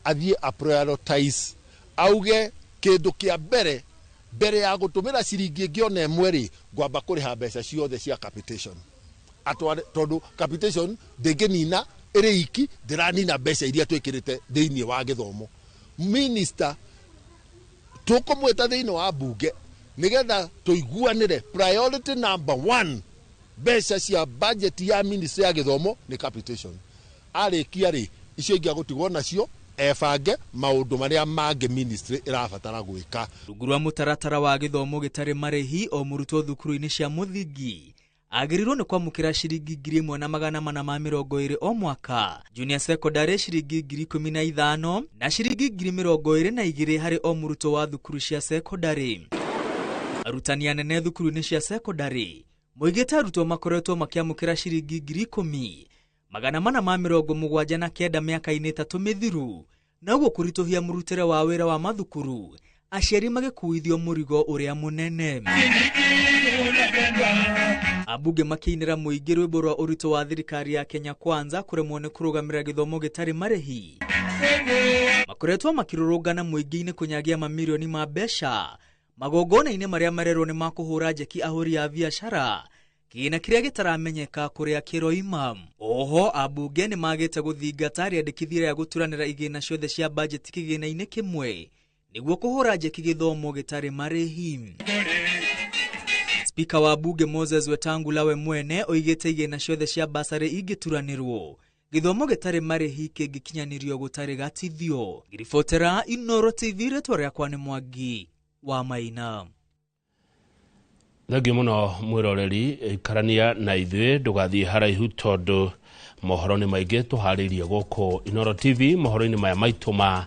athiĩ a prioritize, auge kĩndũ kĩa mbere mbere ya gũtũmĩra ciringi ĩngĩ ona ĩmwe rĩ, ngwamba kũrĩha mbeca ciothe cia capitation. Atware, tondũ capitation ndĩngĩnina ĩrĩ iki, ndĩranina mbeca iria twĩkĩrĩte thĩinĩ wa gĩthomo. Minister tũkũmwĩta thĩinĩ wa bunge nĩgetha tũiguanĩre priority number 1 mbeca cia budget ya ministry ya gĩthomo nĩ capitation. Arĩkia rĩ, icio ingĩ agũtigwo nacio ebange maũndũ marĩa mangĩ ministry ĩrabatara gwĩka. Rungu rwa mũtaratara wa gĩthomo gĩtarĩ marĩhi, o mũrutwo thukuru-inĩ cia mũthingi agĩrĩirwo nĩ kwamũkĩra ciringi 1420 o mwaka, junior secondary ciringi 15,000 na ciringi 22,000 harĩ o mũrutwo wa thukuru cia secondary. Arutani anene thukuru-inĩ cia secondary moigĩte arutwo makoretwo makĩamũkĩra ciringi 10,479 mĩaka-inĩ 3 mĩthiru, na ũguo kũritũhia mũrutĩre wa wĩra wa mathukuru, aciari magĩkuithio mũrigo ũrĩa mũnene. Ambunge makĩinĩra mũingĩ rwĩmbo rwa ũritũ wa thirikari ya Kenya Kwanza kũremwo nĩ kũrũgamĩrĩra gĩthomo gĩtarĩ marĩhi, makoretwo makĩrũrũngana mũingĩ-inĩ kũnyagia mamirioni ma mbeca Magongona-inĩ marĩa marerwo nĩ makũhũra njeki ahũri a biacara kĩgĩna kĩrĩa gĩtaramenyeka kũrĩa kĩroima. Oho ambunge nĩ magĩte gũthingata rĩandĩkithia rĩa gũturanĩra igĩna ciothe cia bajeti kĩgĩna-inĩ kĩmwe nĩguo kũhũra njeki gĩthomo gĩtarĩ marĩhi. Spika wa bunge Moses Wetangula we mwene oigĩte igĩna ciothe cia basarĩ ingĩturanĩrwo gĩthomo gĩtarĩ marĩhi kĩngĩkinyanĩrio gũtarĩ gatithio. Ngĩribotera Inooro TV, rĩtwa rĩakwa nĩ Mwangi wa Maina. Thengiũ mũno mwĩroreri, ikarania na ithuĩ ndũgathiĩ haraihu tondũ mohoro nĩ maingĩ tũharĩirie gũkũ Inooro TV mohoro-inĩ maya maitũ ma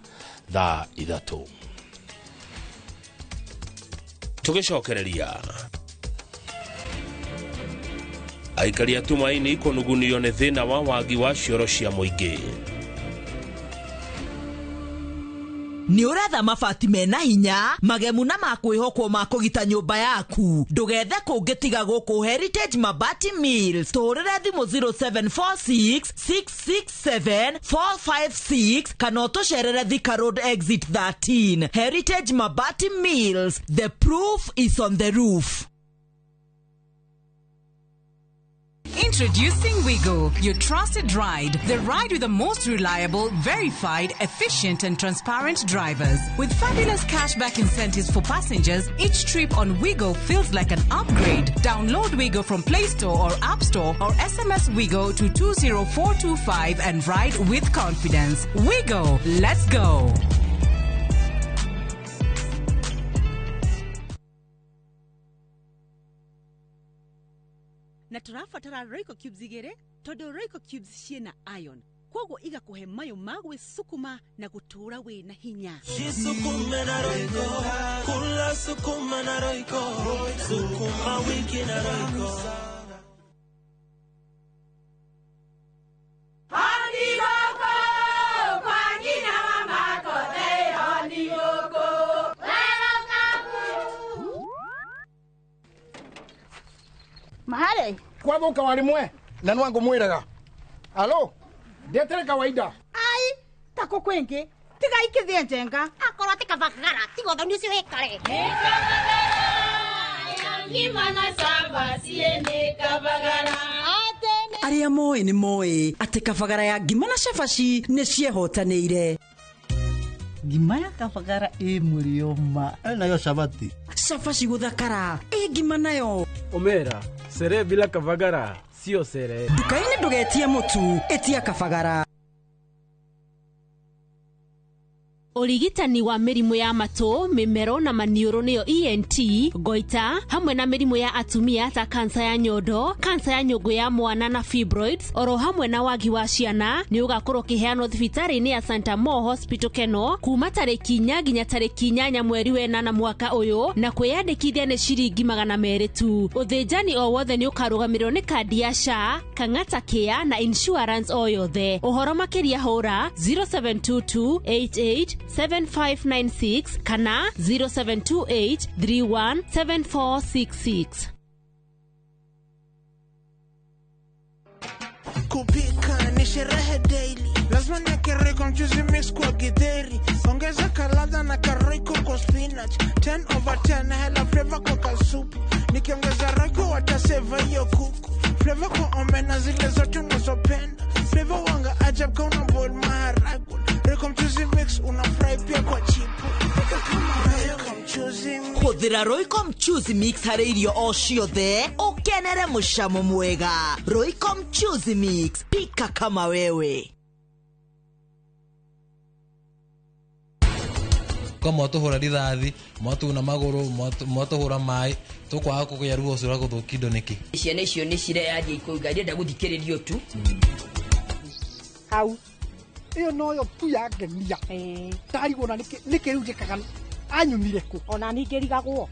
thaa 3. Tũgĩcokereria aikari a Tumaini kũnugunio nĩ thĩna wa wagi wa cioro cia mũingĩ. Nĩ ũretha mabati mena hinya magemu na makwĩhokwo ma kũgita nyũmba yaku, ndũgethe kũngĩ tiga gũkũ Heritage Mabati Mills. Tũhũrĩre thimũ 0746 667 456 kana ũtũcerere Thika Road Exit 13. Heritage Mabati Mills, the proof is on the roof. Introducing Wigo, your trusted ride. The ride with the most reliable, verified, efficient and transparent drivers. With fabulous cashback incentives for passengers, each trip on Wigo feels like an upgrade. Download Wigo from Play Store or App Store or SMS Wigo to 20425 and ride with confidence. Wigo, let's go. Na tũrabatara Royco cubes igĩrĩ tondũ Royco cubes ciĩna iron, koguo igakũhe mayũ ma gwĩcukuma na gũtũũra wĩna hinya. Jisukume na Royco, kula sukuma na Royco, sukuma wiki na Royco. Mahare kwathuka warimwe na nwangu mwiraga alo ndetere kawaida ai tako kwingi tiga ikithie njenga akorwo ti kabagara tiga uthoni ucio wikare Arĩa moĩ nĩ moĩ atĩ kabagara ya ngima na cabaci nĩ ciehotanĩire. Ngima ya kabagara ĩ mũrĩo ma nayo cabati cabaci gũthakara ĩ ngima nayo omera sere bila kabagara sio sere. Nduka-inĩ ndũgetie mũtu, ĩtia kabagara. Ũrigitani wa mĩrimũ ya matũ, mĩmero na maniũrũ nĩyo ENT, goita, hamwe na mĩrimũ ya atumia ta kansa ya nyondo, kansa ya nyũngũ ya mwana na fibroids, oro hamwe na wagi wa ciana, nĩ ũgakorwo ũkĩheanwo thibitarĩ-inĩ ya Santa Mo Hospital Keno kuma tarĩki 4 nginya tarĩki 8 mweri wa 8 mwaka ũyũ, na kwĩyandĩkithia nĩ ciringi 200 tu. Ũthĩnjani o wothe nĩ ũkarũgamĩrĩrwo nĩ kandi ya SHA, Kang'ata Care na insurance o yothe. Ũhoro makĩria hũra 0722 88 7596 kana 0728 317466. Kupika ni sherehe daily, lazima niweke Royco mchuzi mix kwa githeri, ongeza kaladha na karoyco kwa spinach, 10/10 hela flavor kwa kasupu, nikiongeza Royco wataseva hiyo kuku, flavor kwa omena zile zote unazopenda, flavor wanga ajab kwa una boil maharagwe, Royco mchuzi mix una fry pia kwa chipu. Hũthĩra Royco mchuzi mix harĩ irio o ciothe ũkenere mũcamo mwega. Royco mchuzi mix, pika kama wewe. Kwa mwatũhũra rithathi, mwatuna magũrũ, mwatũhũra maĩ, tũkwaga kũgĩa ruo ũcio rwa gũthũkia indo nĩkĩ? Ciana icio nĩ cireyaria ikauga irenda gũthikĩrĩrio tu. Hau ĩyo noyo tu yangenia. Ndarigwo na nĩkĩ rĩu njĩkaga anyumire kũ? Ona niĩ ngĩrigagwo.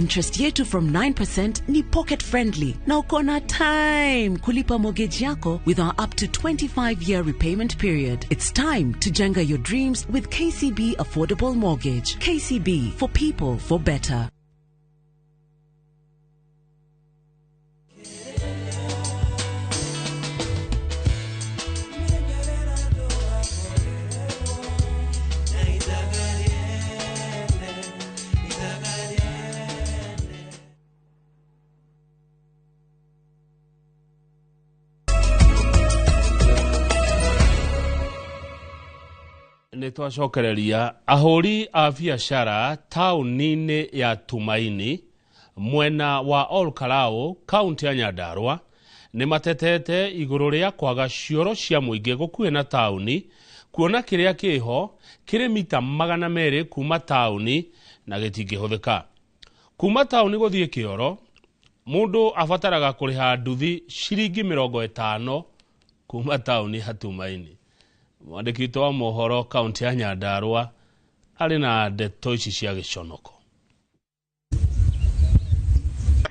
Interest yetu from 9% ni pocket friendly na uko na time kulipa mortgage yako with our up to 25-year repayment period. It's time to jenga your dreams with KCB Affordable Mortgage. KCB, for people, for better. Nä twacokereria ahũri a biacara taũni-inĩ ya Tumaini mwena wa Olkalau kaunti ya Nyandarua nĩ matetete igũrũ rĩa kwaga cioro cia mũingĩ gũkuhĩ na taũni kuona kĩrĩa kĩho kĩrĩ mita 200 kuma taũni na gĩtingĩhũthĩka. Kuma taũni gũthiĩ kĩoro mũndũ abataraga kũrĩha nduthi ciringi 50 kuma taũni ya Tumaini. Mwandĩki witũ wa mohoro kaunti ya Nyandarua arĩ na ndeto ici cia gĩconoko.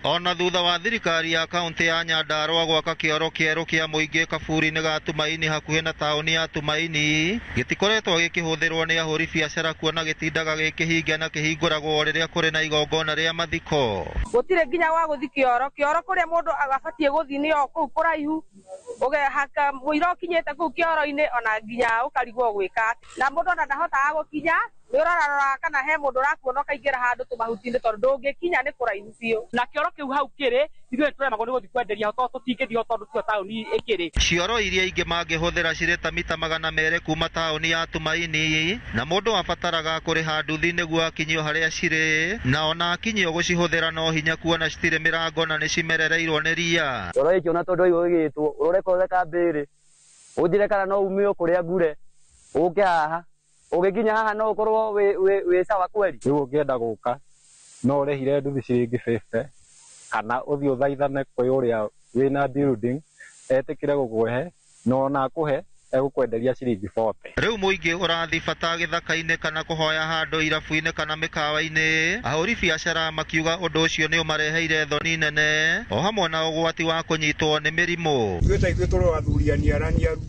Ona thutha wa thirikari ya kaunti ya Nyandarua gwaka kĩoro kĩerũ kĩa mũingĩ kaburi-inĩ ga Tumaini hakuhĩ na taũni ya Tumaini gĩtikoretwo gĩkĩhũthĩrwo nĩ ahũri biacara kuona gĩtindaga gĩkĩhinge na kĩhingũragwo rĩrĩa kũrĩ na igongona rĩa mathiko. Gũtirĩ nginya wa gũthiĩ kĩoro, kĩoro kũrĩa mũndũ agabatiĩ gũthiĩ nĩ o kũu kũraihu ũgehaka mũira ũkinyĩte kũu kĩoro-inĩ ona nginya ũkarigwo gwĩka na mũndũ ona ndahotaga gũkinya nĩ ũrorarora kana he mũndũ ũrakuona ũkaingĩra handũ tũmahuti-inĩ tondũ ndũngĩkinya nĩ kũraihu biũ. Na kĩoro kĩu hau kĩrĩ ithuĩ tũremagwo nĩ gũthiĩ kwenderia ho tondũ tũtingĩthiĩ ho tondũ tiyo taũni ĩkĩrĩ. Cioro iria ingĩ mangĩhũthĩra cirĩ ta mita 200 kuma taũni ya Tumaini na mũndũ abataraga kũrĩha nduthi nĩguo akinyio harĩa cirĩ na ona akinyio gũcihũthĩra no hinya kuona citirĩ mĩrango na nĩ cimerereirwo nĩ ria. Kĩoro gĩkĩ ona tondũ gĩgĩtwo ũrore kothe kambĩrĩ ũthire kana no umio kũrĩa ngure ũke haha ũgĩkinya haha no ũkorwo wĩ sawa kweli. Rĩu ũngĩenda gũka no ũrĩhire nduthi ciringi 50 kana ũthiĩ ũthaithane kwĩ ũrĩa wĩna building etĩkĩre gũkũhe na ona akũhe egũkwenderia ciringi 40. Rĩu mũingĩ ũrathiĩ bata gĩthaka-inĩ kana kũhoya handũ irabu-inĩ kana mĩkawa-inĩ ahũri biacara makiuga ũndũ ũcio nĩ ũmareheire thoni nene o hamwe na ũgwati wa kũnyitwo nĩ mĩrimũ. Ithuĩ ta ithuĩ tũrĩ athuri aniaraniaru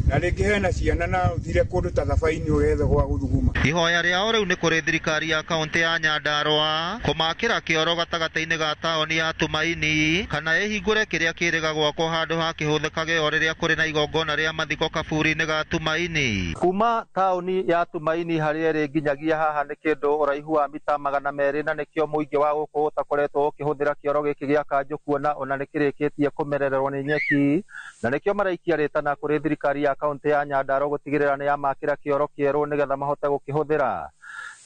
na rĩngĩ hena ciana na ũthire kũndũ ta thabainĩ ũgethe gwa gũthuguma. Ihoya rĩao rĩu nĩ kũrĩ thirikari ya kaunti ya Nyandarua kũmakĩra kĩoro gatagatĩ-inĩ ga taũni ya Tumaini kana ĩhingũre kĩrĩa kĩrĩga gwakwo handũ ha kĩhũthĩkage o rĩrĩa kũrĩ na igongona rĩa mathiko kaburi-inĩ ga Tumaini. Kuma taũni ya Tumaini harĩa ĩrĩ nginyagia haha nĩ kĩndũ ũraihu wa mita 200 na nĩkĩo mũingĩ wa gũkũ ũtakoretwo ũkĩhũthĩra kĩoro gĩkĩ gĩa kanjũ kuona ona nĩkĩrĩkĩtie kũmerererwo nĩ nyeki na nĩkĩo maraikia rĩtana kũrĩ thirikari ya kaunti ya Nyandarua gũtigĩrĩra nĩ yamakĩra kĩoro kĩerũ nĩgetha mahote gũkĩhũthĩra.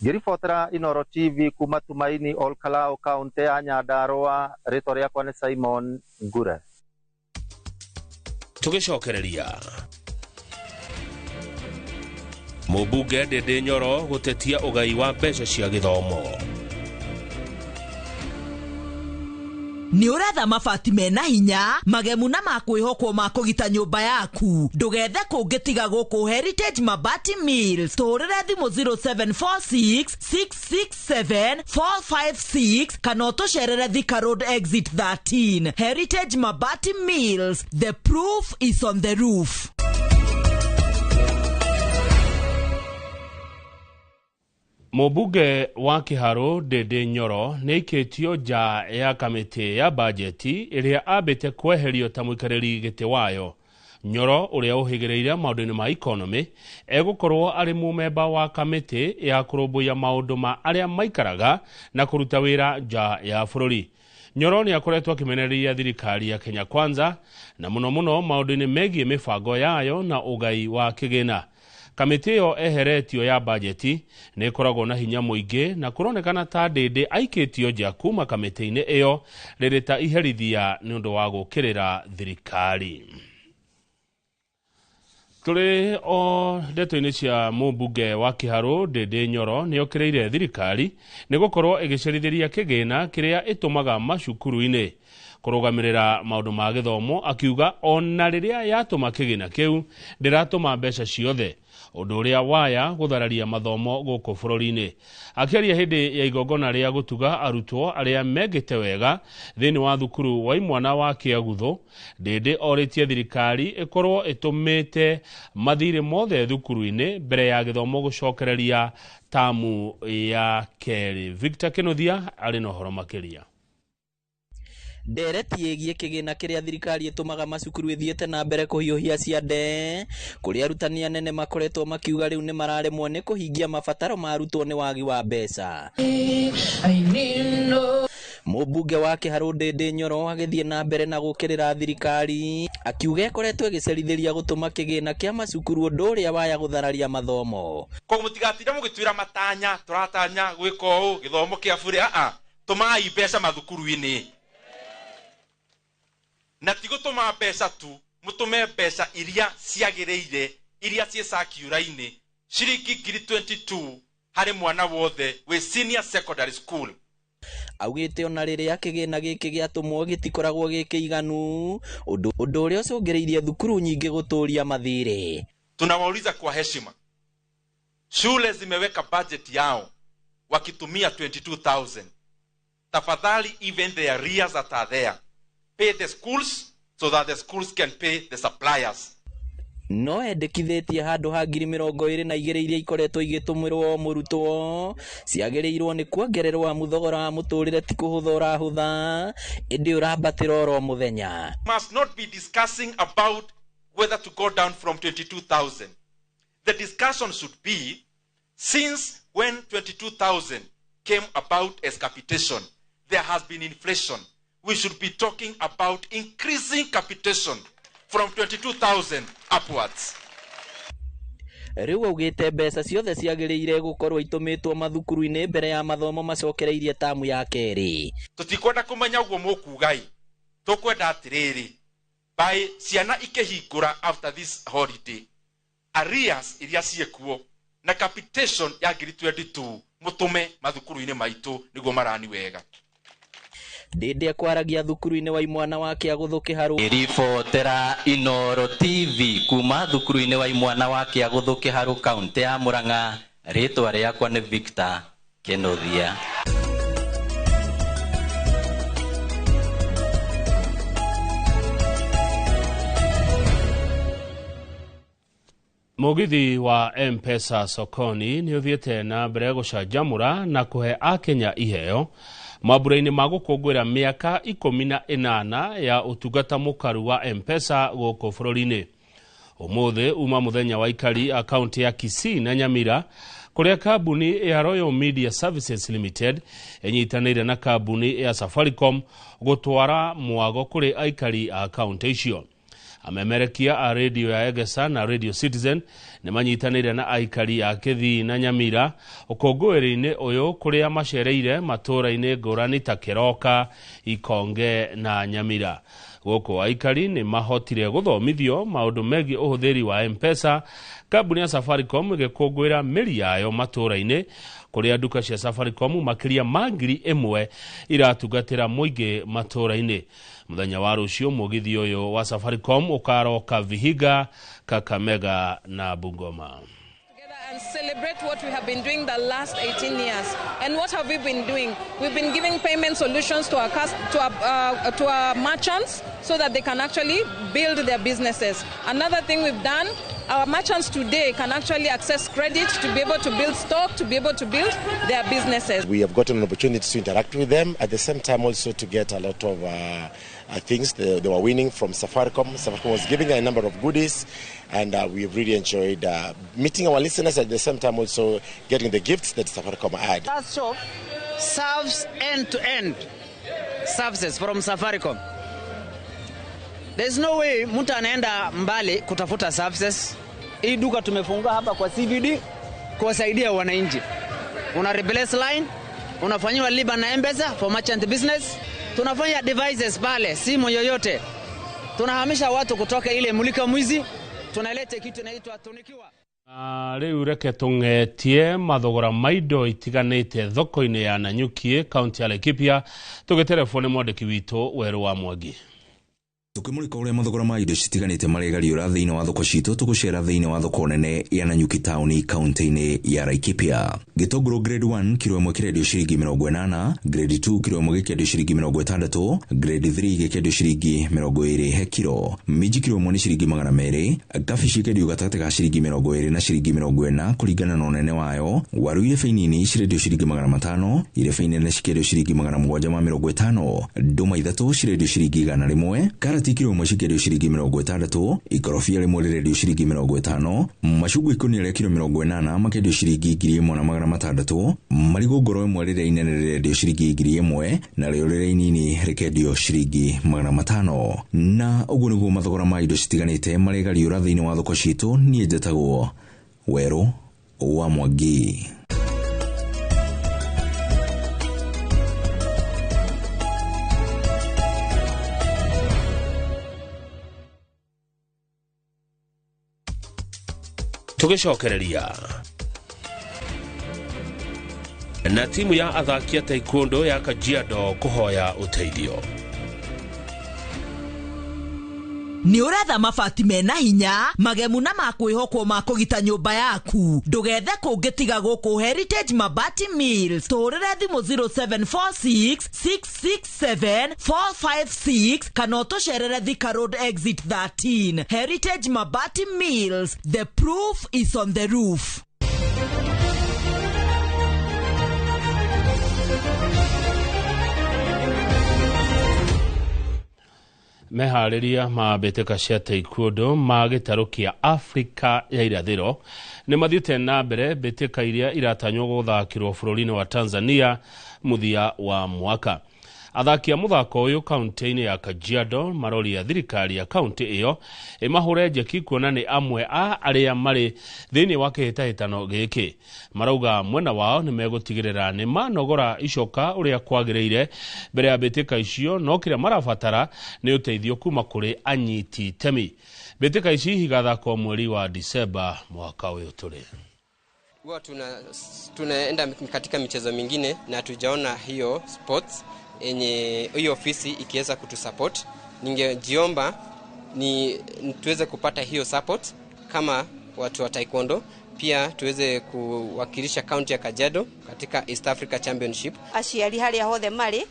Ngĩribotera Inooro TV kuma Tumaini Olkalau kaunti ya Nyandarua, rĩtwa rĩakwa nĩ Simon Ngure. Tũgĩcokereria mũmbunge Ndĩndĩ Nyoro gũtetia ũgai wa mbeca cia gĩthomo. Nĩ ũretha mabati mena hinya magemu na ma kwĩhokwo ma kũgita nyũmba yaku ndũgethe kũngĩ tiga gũkũ Heritage Mabati Mills. Tũhũrĩre thimũ 0746 667 456 kana ũtũcerere Thika Road Exit 13. Heritage Mabati Mills, the proof is on the roof. Mũmbunge wa Kĩharũ Ndĩndĩ Nyoro nĩ aikĩtio nja ya kamĩtĩ ya bajeti ĩrĩa ambĩte kweherio ta mũikarĩri gĩtĩ wayo. Nyoro ũrĩa ũhĩgĩrĩire maũndũ-inĩ ma economy egũkorwo arĩ mũmemba wa kamĩtĩ ya kũrũmbũiya maũndũ ma arĩa maikaraga na kũruta wĩra nja ya bũrũri. Nyoro nĩ akoretwo akĩmenereria thirikari ya Kenya Kwanza na mũno mũno maũndũ-inĩ megiĩ mĩbango yayo na ũgai wa kĩgĩna. Kamĩtĩ ĩyo eheretio ya bajeti nĩ ĩkoragwo na hinya mũingĩ na kũronekana ta Ndĩndĩ aikĩtio nja kuma kamĩtĩ-inĩ ĩyo rĩrĩ ta iherithia nĩ ũndũ wa gũũkĩrĩra thirikari. Tũrĩ o ndeto-inĩ cia mũmbunge wa Kĩharũ Ndĩndĩ Nyoro nĩ okĩrĩire thirikari nĩ gũkorwo ĩgĩcerithĩria kĩgĩna kĩrĩa ĩtũmaga macukuru-inĩ kũrũgamĩrĩra maũndũ ma gĩthomo, akiuga ona rĩrĩa yatũma kĩgĩna kĩu ndĩratũma mbeca ciothe. Ũndũ ũrĩa waya gũthararia mathomo gũkũ bũrũri-inĩ. Akĩaria hĩndĩ ya igongona rĩa gũtuga arutwo arĩa mekĩte wega thĩinĩ wa thukuru wa imwana wa Kĩaguthũ, Ndĩndĩ orĩtie thirikari ĩkorwo ĩtũmĩte mathirĩ mothe thukuru-inĩ mbere ya gĩthomo gũcokereria tamu ya kerĩ. Victor Kinuthia arĩ na ũhoro makĩria. Ndereti ĩgiĩ kĩgĩna kĩrĩa thirikari ĩtũmaga macukuru ĩthiĩte na mbere kũhiũhia ciande, kũrĩa arutani anene makoretwo makiuga rĩu nĩ mararemwo nĩ kũhingia mabataro ma arutwo nĩ wagi wa mbeca. Mũmbunge wa Kĩharũ Ndĩndĩ Nyoro agĩthiĩ na mbere na gũkĩrĩra thirikari akiuga ĩkoretwo ĩgĩcerithĩria gũtũma kĩgĩna kĩa macukuru ũndũ ũrĩa waya gũthararia mathomo. Koguo mũtigatinde mũgĩtwĩra matanya, tũratanya gwĩka ũũ, gĩthomo kĩa bure, aa, tũmai mbeca mathukuru-inĩ. Na ti gũtũma mbeca tu, mũtũme mbeca iria ciagĩrĩire, iria ciĩ circular-inĩ, ciringi 22,000 harĩ mwana wothe wĩ senior secondary school. Augĩte ona rĩrĩa kĩgĩna gĩkĩ gĩatũmwo gĩtikoragwo gĩkĩiganu, ũndũ ũrĩa ũcũngĩrĩirie thukuru nyingĩ gũtũria mathirĩ. Tunawauliza kwa heshima, shule zimeweka budget yao wakitumia 22,000. Tafadhali, even the arrears that are there, pay the schools so that the schools can pay the suppliers. No endekithĩtie handũ ha 22,000 iria ikoretwo igĩtũmĩrwo mũrutwo ciagĩrĩirwo nĩ kuongererwo amu thogora wa mũtũrĩre ti kũhũtha ũrahũtha ĩndĩ ũrambatĩra oro mũthenya. Must not be discussing about whether to go down from 22,000. The discussion should be, since when 22,000 came about as capitation, there has been inflation. We should be talking about increasing capitation from 22,000 upwards. Rĩu augĩte mbeca ciothe ciagĩrĩire gũkorwo itũmĩtwo mathukuru-inĩ mbere ya mathomo macokereirie tamu ya kerĩ. Tũtikwenda kũmenya ũguo mũkugai, tũkwenda atĩrĩrĩ, by ciana ikĩhingũra after this holiday, arrears iria ciĩkuo na capitation ya 22,000 mũtũme mathukuru-inĩ maitũ nĩguo marani wega. Ndĩndĩ akwaragia thukuru-inĩ wa imwana wa Kĩagũthũ Kĩharũ. Ribotera Inooro TV kuma thukuru-inĩ wa imwana wa Kĩagũthũ Kĩharũ kaunti ya Murang'a. Rĩtwa rĩakwa nĩ Victor Kinuthia. Mũgithi wa M-Pesa Sokoni nĩ ũthiĩte na mbere gũcanjamũra na kũhe akenya iheo mambura-inĩ ma gũkũngũĩra mĩaka 18 ya ũtungata mũkaru wa M-Pesa gũkũ bũrũri-inĩ. Ũmũthĩ uma mũthenya wa aikari a kaunti ya Kisii na Nyamira kũrĩa kambuni ya Royal Media Services Limited ĩnyitanĩire na kambuni ya Safaricom gũtwara mwago kũrĩ aikari a kaunti icio. Amemerekia a radio ya Egesa na Radio Citizen nĩ manyitanĩire na aikari a Kĩthii na Nyamira ũkũngũĩri-inĩ ũyũ kũrĩa macereire matũũra-inĩ ngũrani ta Kĩroka, Ikonge na Nyamira. Gũkũ aikari nĩ mahotire gũthomithio maũndũ megiĩ ũhũthĩri wa M-Pesa, kambuni ya Safaricom ĩgĩkũngũĩra mĩri yayo matũũra-inĩ kũrĩa nduka cia Safaricom makĩria ma 1,000 iratungatĩra mũingĩ matũũra-inĩ. Mũthenya wa rũciũ mũgithi ũyũ wa Safaricom ũkaroka Vihiga, Kakamega na Bungoma. And celebrate what we have been doing the last 18 years. And what have we been doing? We've been giving payment solutions to our merchants so that they can actually build their businesses. Another thing we've done, our merchants today can actually access credit to be able to build stock, to be able to build their businesses. We have gotten an opportunity to interact with them, at the same time also to get a lot of things they were winning from Safaricom. Safaricom was giving a number of goodies, and we have really enjoyed meeting our listeners, at the same time also getting the gifts that Safaricom had. That shop serves end-to-end services from Safaricom. There's no way mtu anaenda mbali kutafuta services. Hii duka tumefungua hapa kwa CBD kuwasaidia wananchi. Una replace line, unafanyiwa liba na M-Pesa for merchant business. Tunafanya devices pale, simu yoyote. Tunahamisha watu kutoka ile mulika mwizi, tunaleta kitu inaitwa tunikiwa. Rĩu reke tũng'etie mathogora ma indo itiganĩte thoko-inĩ ya Nanyuki kaunti ya Laikipia tũgĩterebwo nĩ mwandĩki witũ Werũ wa Mwangi. Tukimurika uria mathogora ma indo citiganite marigariura thiini wa thoko citu, tugucera thiini wa thoko nene ya Nanyuki tauni kaunti-ini ya Laikipia. Gitunguru grade 1 kiro 1 kirendio ciringi 80, grade 2 kiro 1 gikendio ciringi 60, grade 3 gikendio ciringi 20 he kiro. Minji kiro 1 ni ciringi 200, kabici ikendio gatagati ga ciringi 20 na ciringi 40 kuringana na unene wayo. Waru irebe nini cirendio ciringi 500, irebe nene cikendio ciringi 750, nduma 3 cirendio ciringi 100, karati kiro 1 cikendio ciringi 60, ikorobia rĩmwe rĩrendio ciringi 50, macungwa ikũnia rĩa kiro 80 makendio ciringi 1600, marigũ ngoro ĩmwe rĩrĩa inene rĩrendio ciringi 1000 na rĩo rĩrĩa inini rĩkendio ciringi 500. Na ũguo nĩguo mathogora ma indo citiganĩte marĩgariũra thĩinĩ wa thoko citũ. Niĩ njĩtagwo Werũ wa Mwangi. Tugicokereria na timu ya athaki a taekwondo ya Kajiado kuhoya uteithio. Nĩ ũretha mabati mena hinya, magemu na makwĩhokwo ma kũgita nyũmba yaku. Ndũgethe kũngĩ tiga gũkũ Heritage Mabati Mills. Tũhũrĩre thimũ 0746 667 456 kana ũtũcerere Thika Road Exit 13. Heritage Mabati Mills, the proof is on the roof. Meharĩria ma mbĩtĩka cia taekwondo ma gĩtarũ kĩa Afrika ya irathĩro nĩ mathiĩte na mbere mbĩtĩka iria iratanywo gũthakĩrwo bũrũri-inĩ wa Tanzania mũthia wa mwaka. Athaki a mũthako ũyũ kaunti-inĩ ya Kajiado maroria thirikari ya kaunti ĩyo ĩmahũre njeki kuona nĩ amwe a arĩa marĩ thĩinĩ wa kĩhĩtahĩtano gĩkĩ. Marauga mwena wao nĩ megũtigĩrĩra nĩ manogora icoka ũrĩa kwagĩrĩire mbere ya mbĩtĩka icio, no kĩrĩa marabatara nĩ ũteithio kuma kũrĩ anyiti itemi. Mbĩtĩka ici igathakwo mweri wa Disemba mwaka ũyũ tũrĩ. Huwa tunaenda katika michezo mingine na tujaona hiyo sports enye hiyo ofisi ikiweza kutusupport. Ningejiomba ni tuweze kupata hiyo support kama watu wa taekwondo, pia tuweze kuwakilisha kaunti ya Kajiado katika East Africa Championship. Aciari haria hothe mari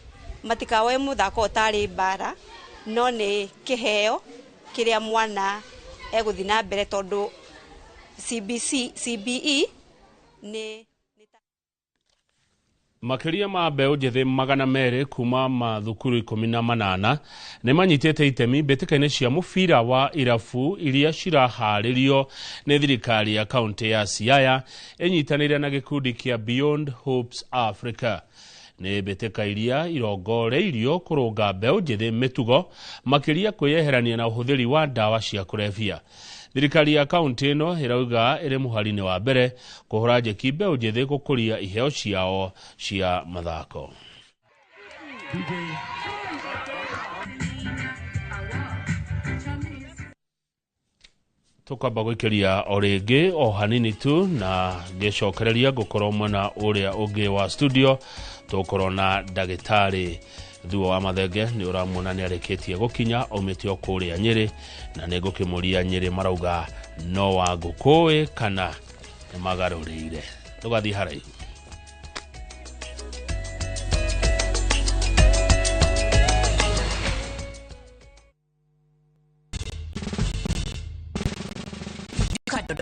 matikawe muthako utari bara, no ni kiheo kiria mwana eguthi na mbere tondu CBC CBE ni Makĩria ma mbeũ njĩthĩ 200 kuma mathukuru 18 nĩ manyitĩte itemi mbĩtĩka-inĩ cia mũbira wa irabu iria ciraharĩrio nĩ thirikari ya kaunti ya Siaya ĩnyitanĩire na gĩkundi kĩa Beyond Hopes Africa. Nĩ mbĩtĩka iria irongoreirio kũrũnga mbeũ njĩthĩ mĩtugo makĩria kwĩyeherania na ũhũthĩri wa ndawa cia kũrebia. Thirikari ya kaunti ĩno ĩrauga ĩrĩ mũhari-inĩ wa mbere kũhũra njeki mbeũ njĩthĩ gũkũria iheo ciao cia mathako. Tukamba gwĩkĩria o rĩngĩ o hanini tu na ngĩcokereria ngũkorwo mwena ũrĩa ũngĩ wa studio tũgũkorwo na ndagĩtarĩ Thuo wa Mathenge. Nĩ ũramuona nĩ arĩkĩtie gũkinya aumĩte o kũrĩa Nyĩrĩ, na nĩ ngũkĩmũria Nyĩrĩ marauga no wa ngũkũĩ kana nĩ magarũrĩire. Tũgathiĩ haraihu.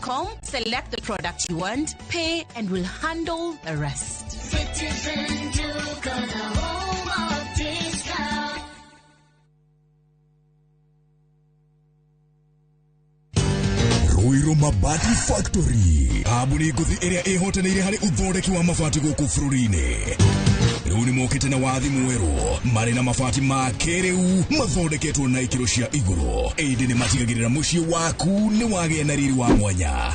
Com, select the product you want, pay, and we'll handle the rest. Citizen Duka, the home of discount. Ruiru Mabati Factory, kambuni ngũthi ĩrĩa ĩhotanĩire harĩ ũthondeki wa mabati gũkũ bũrũri-inĩ. Rĩu nĩ mokĩte na wathi mwerũ marĩ na mabati ma kĩrĩu mathondeketwo na ikĩro cia igũrũ, ĩndĩ nĩ matigagĩrĩra mũciĩ waku nĩ wagĩa na riri wa mwanya.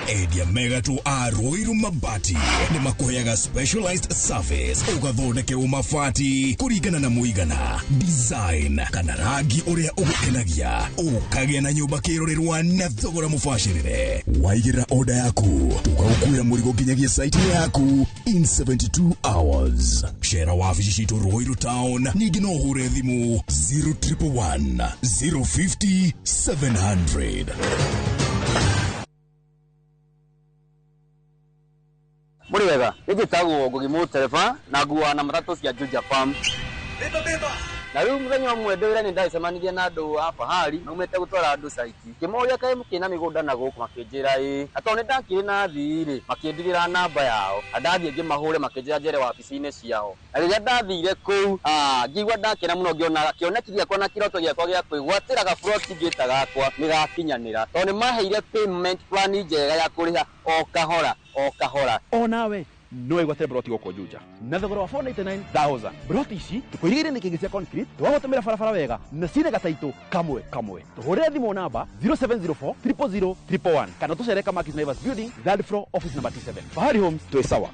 Endia mega tu a Ruiru Mabati nĩ makũheaga specialized service ũgathondekerwo mabati kũringana na mũigana, design kana rangi ũrĩa ũgũkenagia, ũkagĩa na nyũmba kĩrorerwa na thogora mũbacĩrĩre. Waigĩrĩra order yaku tũgagũkuĩra mũrigo nginyagia site yaku in 72 hours. Cera wabici citũ Ruiru Town, ningĩ no ũhũre thimũ 0111 050 700. Mũrĩ wega, nĩ njĩtagwo Ngugi Mũtereba na nguaga na matatũ cia Juja Farm. Na rĩu mũthenya ũmwe ndĩ wĩra nĩ ndacemanirie na andũ a Fahari maumĩte gũtwara andũ caiti. Ngĩmoria kaĩ mũkĩrĩ na mĩgũnda na gũkũ, makĩnjĩra ĩĩ. Na tondũ nĩ ndakĩrĩ na athii rĩ, makĩndigĩra namba yao. Na ndathiĩ ngĩmahũre makĩnjĩra njere wabici-inĩ ciao. Na rĩrĩa ndathire kũu, ngĩigua ndakena mũno ngĩona kĩoneki gĩakwa na kĩroto gĩakwa gĩa kwĩgwatĩra gaburoti ngĩta gakwa nĩ gakinyanĩra. Tondũ nĩ maheire payment plan njega ya kũrĩha o kahora o kahora. Onawe no wĩgwatĩre broti gũkũ Juja na thogora wa 499,000. Broti ici tũkũirigĩire nĩ kĩngĩ cia concrete, twagũtũmĩra barabara wega na cina gataitũ kamwe kamwe. Tũhũrĩre thimũ namba 0704 000 111 kana tũcere Kamakis Naivas Building, third floor, office number T7. Fahari Homes, twĩ sawa.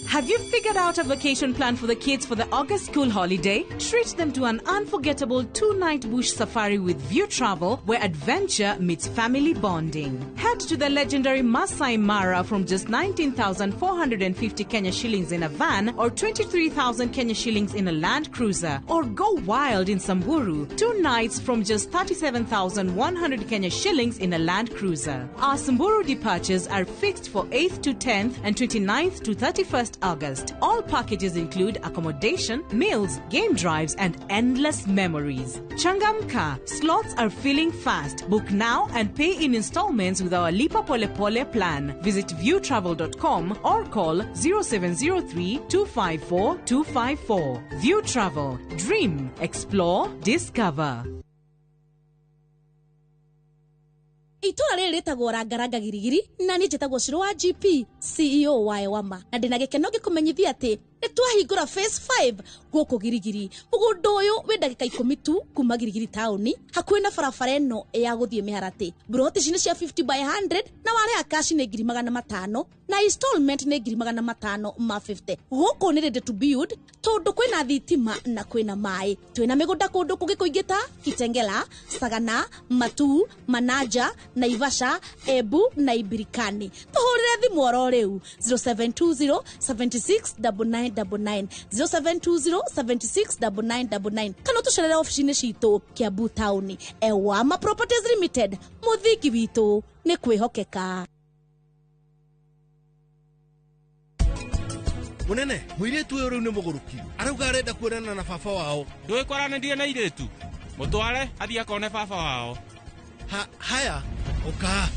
Have you figured out a vacation plan for the kids for the August school holiday? Treat them to an unforgettable 2-night bush safari with View Travel, where adventure meets family bonding. Head to the legendary Masai Mara from just 19,450 Kenya shillings in a van or 23,000 Kenya shillings in a Land Cruiser. Or go wild in Samburu, 2 nights from just 37,100 Kenya shillings in a Land Cruiser. Our Samburu departures are fixed for 8th to 10th and 29th to 31st August. All packages include accommodation, meals, game drives, and endless memories. Changamka, slots are filling fast. Book now and pay in installments with our Lipa Pole Pole plan. Visit viewtravel.com or call 0703 254 254. View Travel. Dream, explore, discover. Itũra rĩrĩ rĩtagwo Rangaranga Girigiri na niĩ njĩtagwo Shiro wa GP CEO wa Ewama, na ndĩna gĩkeno ngĩkũmenyithia atĩ nĩ twahingũra phase 5 gũkũ Girigiri. Mũgũnda ũyũ wĩ ndagĩka 10 tu kuma Girigiri taũni, hakuhĩ na barabara ĩno ya gũthiĩ Mĩharatĩ. Mburoti ici nĩ cia 50 by 100 na warĩha cash nĩ 500,000 na installment nĩ 550. Gũkũ nĩ ready to build tondũ kwĩna thitima na kwĩna maĩ. Twĩna mĩgũnda kũndũ kũngĩ kũingĩ ta Kitengela, Sagana, Matuu, Manaja, Naivasha, Embu na Ibirikani. Tũhũrĩre thimũ oro rĩu 0720 76 9999 0720 76 9999 kana ũtũcerere obici-inĩ citũ Kiambu taũni. Ewama Properties Limited, mũthingi witũ nĩ kwĩhokeka. Munene, mũirĩtu ũyũ rĩu nĩ mũgũrũki. Arauga arenda kuonana na baba wao. Ndũĩ kwaranĩria na airĩtu? Mũtware athiĩ akone baba wao. Haya, ũka.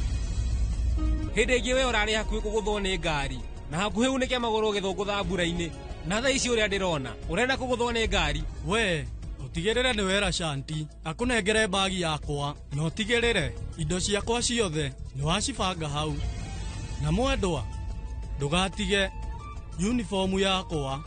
Hĩndĩ ĩngĩ we ũrarĩ hakuhĩ kũgũthwo nĩ ngari na hakuhĩ unĩke magũrũ ũgĩthũngũtha mbura-inĩ, na thaa ici ũrĩa ndĩrona ũrenda kũgũthwo nĩ ngari. We ũtigĩrĩre nĩ wera Shanti akũnengere mbagi yakwa, na ũtigĩrĩre indo ciakwa ciothe nĩ wacibanga hau. Na mwendwa, ndũgatige uniformu yakwa.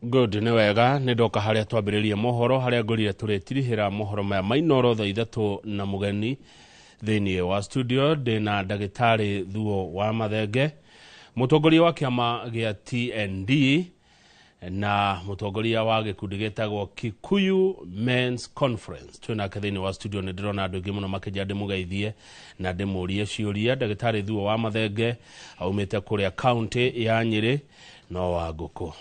Good, nĩ wega nĩ ndoka harĩa twambĩrĩrie mohoro harĩa ngorire tũrĩtirihĩra mohoro maya mainoro thaa ithatũ na mũgeni thĩinĩ wa studio. Ndĩna ndagĩtarĩ Thuo wa Mathenge, mũtongoria wa kĩama gĩa TND na mũtongoria wa gĩkundi gĩtagwo Kikuyu Men's Conference. Twĩnake thĩinĩ wa studio. Nĩ ndĩrona andũ aingĩ mũno makĩnja ndĩmũgeithie na ndĩmũrie ciũria. Ndagĩtarĩ Thuo wa Mathenge aumĩte kũrĩa kaunti ya Nyĩrĩ. No wa ngũkũ.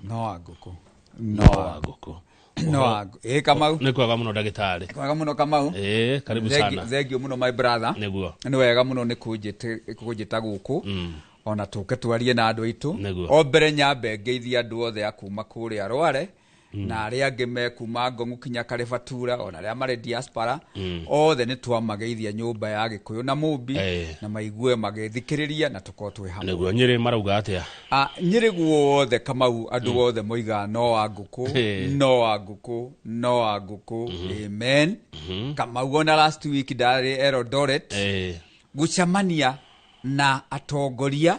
No wa ngũkũ. No wa ngũkũ. No wa ngũkũ. Kamau. Nĩ kwega mũno ndagĩtarĩ. Kwega mũno Kamau. Karibu sana. Thank you mũno my brother. Nĩguo. Nĩ wega mũno nĩ kũnjĩta gũkũ. Ona tũke twarie na andũ aitũ. O mbere nyambe ngeithie andũ othe a kuma kũrĩa Rware na arĩa angĩ me kuma Ngong'u kinya Karĩbatura, ona arĩa marĩ diaspora, othe nĩ twamageithia nyũmba ya Gĩkũyũ na Mũmbi, na maigue magĩthikĩrĩria na tũkorwo twĩ hamwe. Nĩguo. Nyĩrĩ marauga atĩa? Nyĩrĩ guothe Kamau, andũ othe moigaga no wa ngũkũ, no wa ngũkũ, no wa ngũkũ. Amen. Kamau ona last week ndarĩ Eldoret gũcemania na atongoria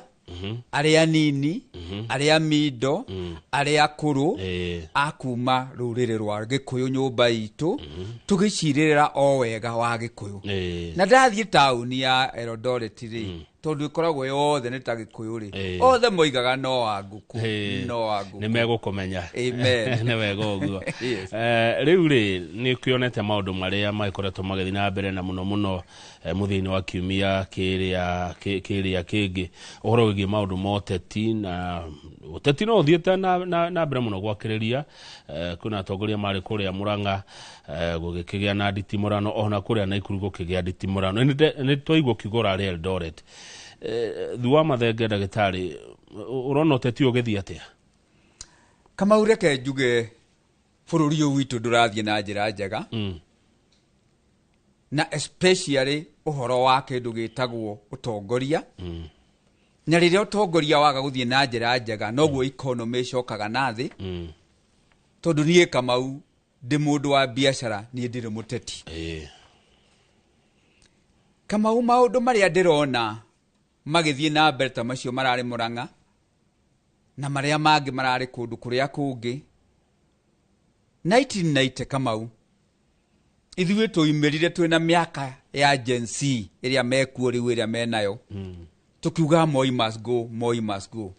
arĩa nini Arĩa mindo, arĩa akũrũ a kuma rũrĩrĩ rwa Gĩkũyũ nyũmba itũ, tũgĩcirĩrĩra o wega wa Gĩkũyũ. Na ndathiĩ taũni ya Eldoret rĩ, tondũ ĩkoragwo yothe nĩ ta Gĩkũyũ rĩ, othe moigaga no wa ngũkũ, no wa ngũkũ. Nĩ megũkũmenya. Amen. Nĩ wega ũguo. Yes. Rĩu rĩ, nĩ ũkĩonete maũndũ marĩa magĩkoretwo magĩthiĩ na mbere, na mũno mũno mũthia-inĩ wa kiumia kĩrĩa kĩrĩa kĩngĩ, ũhoro wĩgiĩ maũndũ ma ũteti, na ũteti no ũthiĩte na mbere mũno gwakĩrĩria. Kwĩna atongoria marĩ kũrĩa Mũrang'a, gũgĩkĩgĩa na nditimũrano, ona kũrĩa Naikuru gũkĩgĩa nditimũrano. Nĩ twaigua ũkiuga ũrarĩ Eldoret. Thu wa mathenge, ndagĩtarĩ, ũrona ũteti ũgĩthiĩ atĩa? Kamau, reke njuge bũrũri ũyũ witũ ndũrathiĩ na njĩra njega, na especially ũhoro wa kĩndũ gĩtagwo ũtongoria. Na rĩrĩa ũtongoria waga gũthiĩ na njĩra njega, noguo economy ĩcokaga na thĩ. Tondũ niĩ Kamau ndĩ mũndũ wa biacara, niĩ ndirĩ mũteti. Kamau, maũndũ marĩa ndĩrona magĩthiĩ na mbere ta macio mararĩ Mũrang'a na marĩa mangĩ mararĩ kũndũ kũrĩa kũngĩ 1990, Kamau, ithuĩ tũimĩrire twĩna mĩaka ya Gen Z ĩrĩa mekuo rĩu, ĩrĩa menayo, tukiuga Moi must go, Moi must go.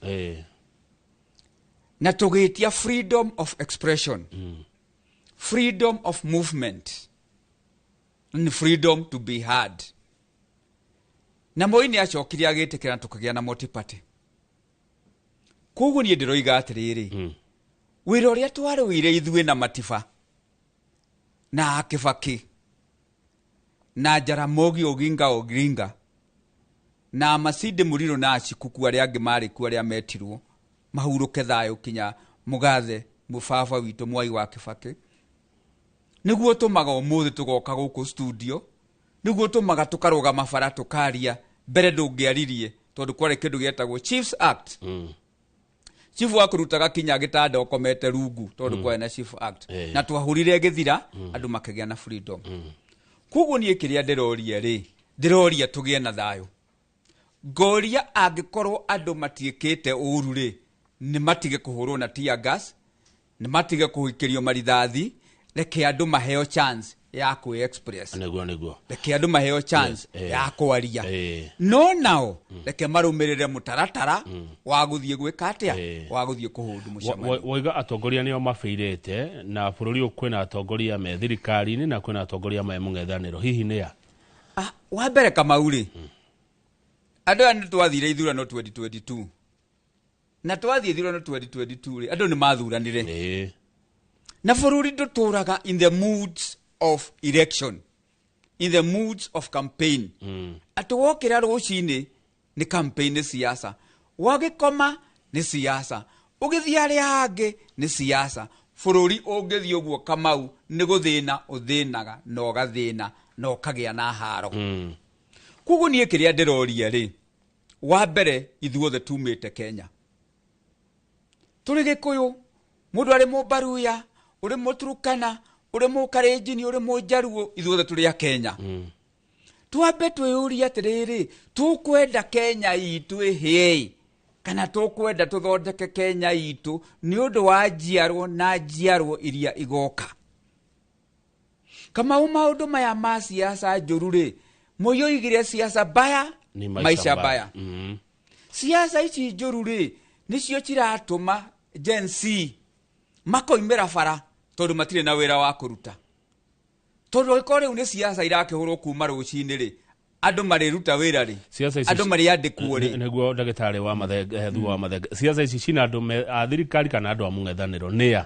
Na tũgĩtia freedom of expression, freedom of movement and freedom to be heard. Na Moi nĩ acokire agĩtĩkĩra na tũkĩgĩa na multi-party. Koguo niĩ ndĩroiga atĩrĩrĩ, wĩra ũrĩa twarũire ithuĩ na Matiba na Kĩbakĩ na Jaramogi Oginga Oginga na Masinde Muliro na Ashikuku arĩa angĩ marĩ kuo, arĩa metirwo mahurũke thayũ, kinya mũgathe mũbaba witũ Mwai wa Kĩbakĩ, nĩguo tũmaga ũmũthĩ tũgoka gũkũ studio, nĩguo tũmaga tũkarũgama bara tũkaria. Mbere ndũngĩaririe tondũ kwarĩ kĩndũ gĩetagwo Chiefs Act. Chief wa kũrutaga kinya gĩtanda ũkomete rungu tondũ kwarĩ na Chief Act. Na twahũrire gĩthira, andũ makĩgĩa na freedom. Koguo niĩ kĩrĩa ndĩroria rĩ, ndĩroria tũgĩe na thayũ. Ngoria angĩkorwo andũ matiĩkĩte ũru rĩ, nĩ matige kũhũrwo na tear gas, nĩ matige kũhikĩrio marithathi. Reke andũ maheo chance ya kwĩ express. Nĩguo, nĩguo. Reke andũ maheo chance ya kwaria, no nao reke marũmĩrĩre mũtaratara wa gũthiĩ gwĩka atĩa, wa gũthiĩ kũhũndũ mũcemanio. Waiga atongoria nĩo mabĩirĩte, na bũrũri ũyũ kwĩna atongoria me thirikari-inĩ na kwĩna atongoria me mũng'ethanĩro. Hihi nĩ a? Wa mbere, Kamau rĩ, andũ aya nĩ twathire ithurano 2022, na twathiĩ ithurano 2022 rĩ, andũ nĩ mathuranire. Na bũrũri ndũtũraga in the moods of election, in the moods of campaign. Atĩ wokĩra rũcinĩ nĩ campaign, nĩ siasa, wagĩkoma nĩ siasa, ũgĩthiĩ arĩa angĩ nĩ siasa. Bũrũri ũngĩthiĩ ũguo, Kamau, nĩ gũthĩna ũthĩnaga na ũgathĩna na ũkagĩa na haro. Koguo niĩ kĩrĩa ndĩroria rĩ, wa mbere, ithuothe tumĩte Kenya, tũrĩ Gĩkũyũ, mũndũ arĩ Mũmbaruya, ũrĩ Mũturukana, ũrĩ Mũkarenjini, ũrĩ Mũnjaruo, ithuothe tũrĩ a Kenya. Twambe twĩyũrie atĩrĩrĩ, tũkwenda Kenya itũ ĩhĩe kana tũkwenda tũthondeke Kenya itũ nĩ ũndũ wa njiarwo na njiarwo iria igoka? Kamau, maũndũ maya ma siasa njũru rĩ, Moi oigire siasa mbaya Ni maisha mbaya. Siasa ici njũru rĩ, nĩcio ciratũma Gen Z makoimĩra bara tondũ matirĩ na wĩra wa kũruta, tondũ angĩkorwo rĩu nĩ siasa irakĩhũrwo kuma rũcinĩ rĩ, andũ marĩruta wĩra rĩ? Siasa ici Andũ marĩandĩkwo rĩ? Nĩguo, ndagĩtarĩ wa mathenge, thutha wa mathenge, siasa ici cina andũ a thirikari kana andũ a mũng'ethanĩro, nĩa?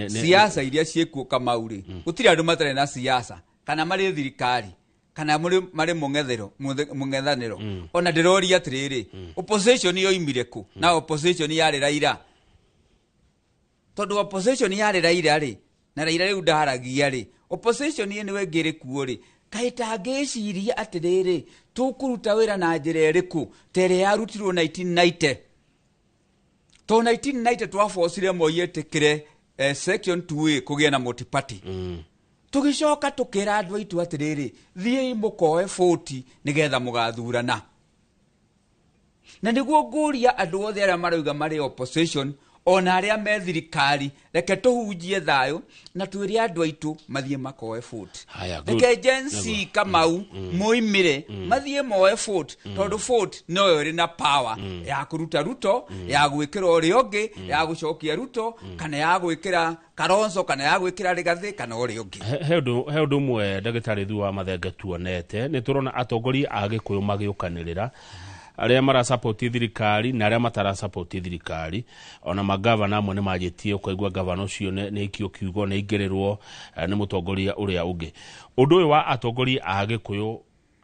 Siasa iria ciĩkuo, Kamau rĩ, gũtirĩ andũ matarĩ na siasa, kana marĩ thirikari kana marĩ mũng'ethanĩro. Ona ndĩroria atĩrĩrĩ, opposition yoimire kũ? Na opposition yarĩ Raila, tondũ opposition yarĩ Raila rĩ, na Raila rĩu ndaragia rĩ, opposition ĩno ĩngĩ ĩrĩ kuo rĩ, kaĩ tangĩciria atĩrĩrĩ, tũkũruta wĩra na njĩra ĩrĩkũ ta ĩrĩa yarutirwo 1990? To 1990 twabocire Moi etĩkĩre section 2A kũgĩe na multi-party. Tũgĩcoka tũkĩra andũ aitũ atĩrĩrĩ, thiĩi mũkoe 40 nĩgetha mũgathurana. Na nĩguo ngũria andũ othe arĩa marauga marĩ opposition ona arĩa me thirikari, reke tũhunjie thayũ na twĩre andũ aitũ mathiĩ makoe vote. Haya, good. Reke Gen Z Kamau moimire mathiĩ moe vote, tondũ vote noyo ĩrĩ na power ya kũruta Ruto, ya gwĩkĩra ũrĩa ũngĩ, ya gũcokia Ruto, kana ya gwĩkĩra Kalonzo, kana ya gwĩkĩra Rigathĩ, kana ũrĩa ũngĩ. He ũndũ ũmwe ndagĩtarĩ Thu wa Mathenge tuonete, nĩ tũrona atongoria a Gĩkũyũ magĩũkanĩrĩra, arĩa marasapoti thirikari na arĩa matarasapoti thirikari. Ona magavana amwe nĩ manjĩtie, ũkaigua gavana ũcio nĩ aikio kiugo, nĩ aingĩrĩrwo nĩ mũtongoria ũrĩa ũngĩ. Ũndũ ũyũ wa atongoria a Gĩkũyũ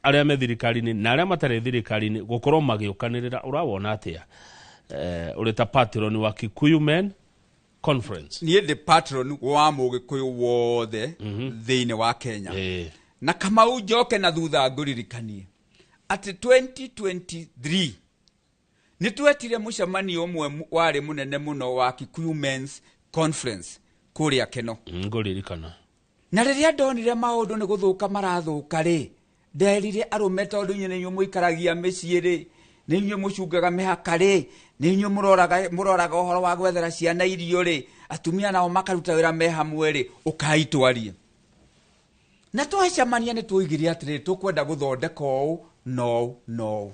arĩa me thirikari-inĩ na arĩa matarĩ thirikari-inĩ gũkorwo magĩũkanĩrĩra, ũrawona atĩa? Ũrĩ ta patron wa Kikuyu Men Conference. Niĩ ndĩ patron wa mũgĩkũyũ wothe thĩinĩ wa Kenya. Na Kamau, njoke na thutha ngũririkanie atĩ 2023 nĩ twetire mũcemanio ũmwe warĩ mũnene mũno wa Kikuyu Men's Conference kũrĩa Keno. Ngũririkana. Na rĩrĩa ndonire maũndũ nĩ gũthũka marathũka rĩ, nderire arũme, tondũ inyuĩ nĩ inyuĩ mũikaragia mĩciĩ rĩ, nĩ inyuĩ mũcungaga mĩhaka rĩ, nĩ inyuĩ mũroraga ũhoro wa gwethera ciana irio rĩ, atumia nao makaruta wĩra me hamwe rĩ, ũkai twarie. Na twacemania nĩ twoigire atĩrĩrĩ, tũkwenda gũthondeka ũũ no no.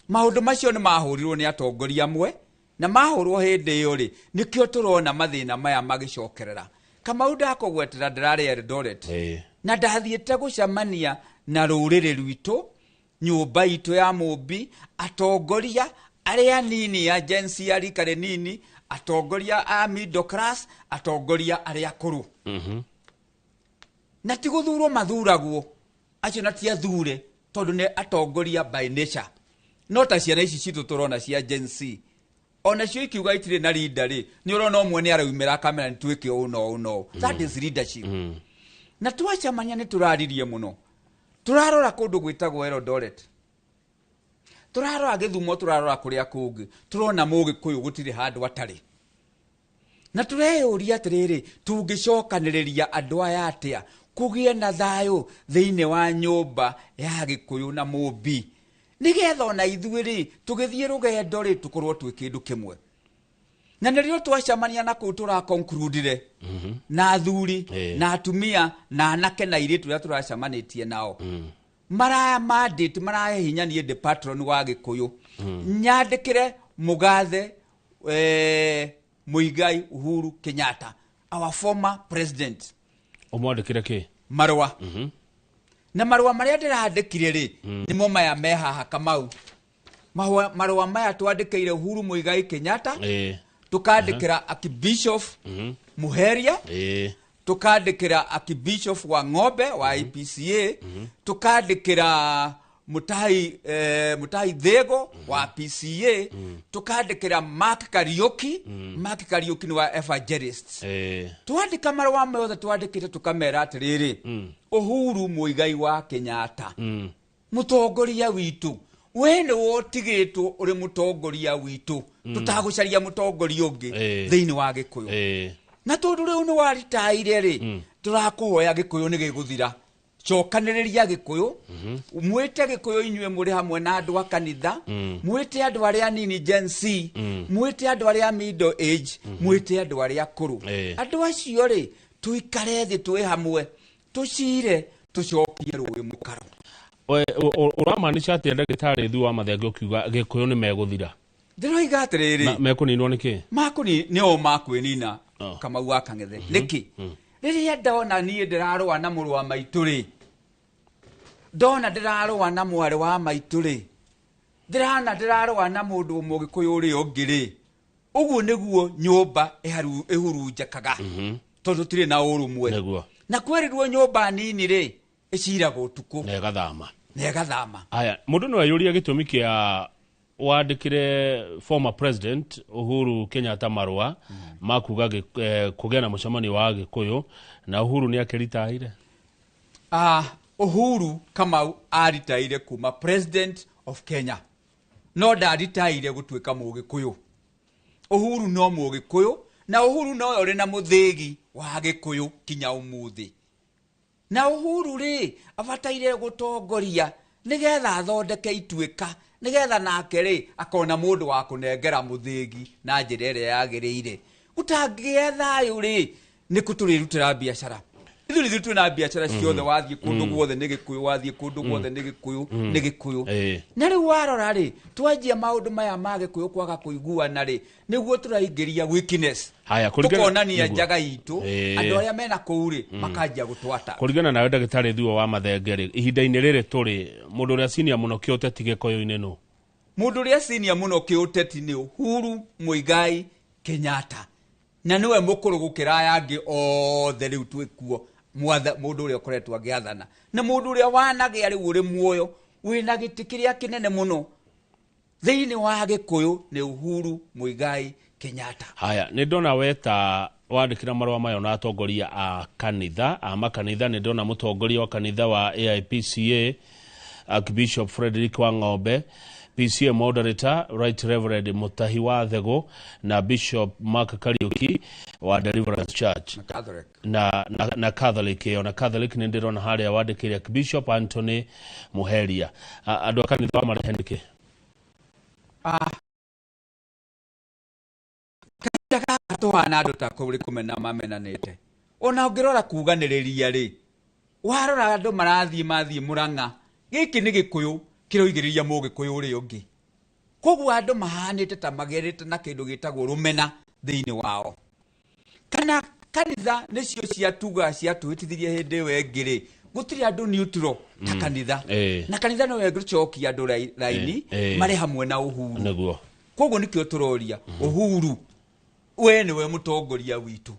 Maũndũ macio nĩ mahũrirwo nĩ atongoria amwe, na mahũrwo hĩndĩ ĩyo rĩ, nĩkĩo tũrona mathĩna maya magĩcokerera. Kamau, ndakũgwetera ndĩrarĩ Eldoret na ndathiĩte gũcemania na rũrĩrĩ rwitũ, nyũmba itũ ya mũmbi, atongoria arĩa nini ya Gen Z ya rika rĩnini, atongoria a middle class, atongoria arĩa akũrũ. Na ti gũthurwo mathuragwo acio, na ti athure, tondũ nĩ atongoria by nature. No ta ciana ici citũ tũrona cia Gen Z, onacio ikiuga itirĩ na leader rĩ, nĩ ũrona ũmwe nĩ araumĩra akamera nĩ twĩke ũũ na ũũ na ũũ. That is leadership. Na twacemania nĩ tũraririe mũno, tũrarora kũndũ gwĩtagwo Eldoret, tũrarora Gĩthumo, tũrarora kũrĩa kũngĩ, tũrona mũgĩkũyũ gũtirĩ handũ atarĩ. Na tũreyũria atĩrĩrĩ, tũngĩcokanĩrĩria andũ aya atĩa kũgĩe na thayũ thĩinĩ wa nyũmba ya Gĩkũyũ na mũmbi, nĩgetha ona ithuĩ rĩ, tũgĩthiĩ rũgendo rĩ, tũkorwo twĩ kĩndũ kĩmwe. Na nĩrĩo twacemania na kũu tũrakonkludire na athuri na atumia na anake na airĩtu arĩa tũracemanĩtie nao, maraya mandate, marahe hinya niĩ ndĩ patron wa Gĩkũyũ nyandĩkĩre mũgathe Muigai Uhuru Kenyatta, our former president. Ũmwandĩkĩre kĩ? Marũa. Na marũa marĩa ndĩrandĩkire rĩ, nĩmo maya me haha Kamau. Marũa maya twandĩkĩire Uhuru Muigai Kenyatta, tukandĩkĩra Archbishop Muheria, tukandĩkĩra Archbishop wa Ng'ombe wa IPCA, tukandĩkĩra Mutahi Thego wa PCA, tukandĩkĩra Mark Kariuki. Mark Kariuki nĩ wa Evangelists. Twandĩka marũa mothe twandĩkĩte, tũkamera atĩrĩrĩ, Uhuru Muigai wa Kenyatta, mũtongoria witũ, we nĩ wotigĩtwo ũrĩ mũtongoria witũ, tũtagũcaria mũtongoria ũngĩ thĩinĩ wa Gĩkũyũ. Na tondũ rĩu nĩ waritaire rĩ, tũrakũhoya, Gĩkũyũ nĩ gĩgũthira, cokanĩrĩria Gĩkũyũ, mwĩte Gĩkũyũ inyuĩ mũrĩ hamwe na andũ a kanitha, mwĩte andũ arĩa anini Gen Z, mwĩte andũ arĩa middle age, mwĩte andũ arĩa akũrũ. Andũ acio rĩ, tũikare thĩ twĩ hamwe, tũcire, tũcokie rũĩ mũkaro. Ũramaanisha atĩa ndagĩtarĩ Thu wa Mathenge ũkiuga Gĩkũyũ nĩ megũthira? Ndĩroiga atĩrĩrĩ, Mekũninwo nĩ kĩ? Makũni nĩo makwĩnina, Kamau wa Kang'ethe. Nĩkĩ? Rĩrĩa ndona niĩ ndĩrarũa na mũrũ wa maitũ rĩ, ndona ndĩrarũa na mwarĩ wa maitũ rĩ, ndĩrana ndĩrarũa na mũndũ mũgĩkũyũ ũrĩa ũngĩ rĩ, ũguo nĩguo nyũmba ĩhurunjĩkaga, tondũ tũtirĩ na ũrũmwe. Na kwĩrirwo nyũmba nini rĩ, ĩciraga ũtukũ na ĩgathama. Na ĩgathama. Haya, mũndũ no eyũrie gĩtũmi kĩa wandĩkĩre former president Uhuru Kenyatta marũa ma kuga kũgĩa na mũcemanio wa Gĩkũyũ, na Uhuru nĩ akĩritaire. Uhuru Kamau aritaire kuma president of Kenya, no ndaritaire gũtuĩka mũgĩkũyũ. Uhuru no mũgĩkũyũ, na Uhuru no ũrĩ na mũthĩgi wa Gĩkũyũ kinya ũmũthĩ. Na Uhuru rĩ, abataire gũtongoria nĩgetha athondeke ituĩka, Nĩgetha nake rĩ akona mũndũ wa kũnengera mũthĩgi na njĩra ĩrĩa yagĩrĩire. Gũtangĩgĩa thayũ rĩ, nĩkũ tũrĩrutĩra biacara? Ithuĩ nithuĩ twĩna biacara ciothe, wathiĩ kũndũ guothe nĩ Gĩkũyũ, wathiĩ kũndũ guothe nĩ Gĩkũyũ, nĩ Gĩkũyũ. Na rĩu warora rĩ, twanjia maũndũ maya ma Gĩkũyũ kwaga kũiguana rĩ, nĩguo tũraingĩria weakness. Haya, kũringana- Tũkonania nĩguo. njaga itũ, andũ arĩa mena kũu rĩ, makanjia gũtwata. Kũringana nawe ndagĩtarĩ Thuo wa Mathenge rĩ, ihinda-inĩ rĩrĩ tũrĩ, mũndũ ũrĩa senior mũno kĩũteti Gĩkũyũ-inĩ nũ? Mũndũ ũrĩa senior mũno kĩũteti nĩ Uhuru Muigai Kenyatta, na nĩwe mũkũrũ gũkĩra aya angĩ othe rĩu twĩkuo. Mũndũ ũrĩa ũkoretwo agĩathana na mũndũ ũrĩa wanagĩa rĩu ũrĩ muoyo wĩna gĩtĩ kĩrĩa kĩnene mũno thĩinĩ wa Gĩkũyũ nĩ Uhuru Muigai Kenyatta. Haya, nĩ ndona weta wandĩkĩra marũa mayo na atongoria a kanitha, a makanitha. Nĩ ndona mũtongoria wa kanitha wa AIPCA, Archbishop Frederick Wang'ombe, PCA Moderator Right Reverend Mutahi wa Thego na Bishop Mark Kariuki wa Deliverance Church. Na Catholic. Na Catholic ĩyo, na Catholic nĩ ndĩrona harĩa wandĩkĩire Archbishop Anthony Muheria. Andũ a kanitha wa marehe nĩkĩ? Kahinda gaka tũhana andũ ta kũrĩ kũmena mamenanĩte. Ona ũngĩrora kuganĩrĩria rĩ, warora andũ marathiĩ mathiĩ Mũrang'a, gĩkĩ nĩ Gĩkũyũ kĩroigĩrĩria Mũgĩkũyũ ũrĩa ũngĩ. Koguo andũ mahanĩte ta magerete na kĩndũ gĩtagwo rũmena thĩinĩ wao. Kana kanitha nĩcio ciatuga ciatũhĩtithirie hĩndĩ ĩyo ĩngĩ rĩ, gũtirĩ andũ neutral ta kanitha. Na kanitha no ĩgũcokia andũ raini marĩ hamwe na Uhuru. Koguo nĩkĩo tũroria Uhuru, we nĩwe mũtongoria witũ,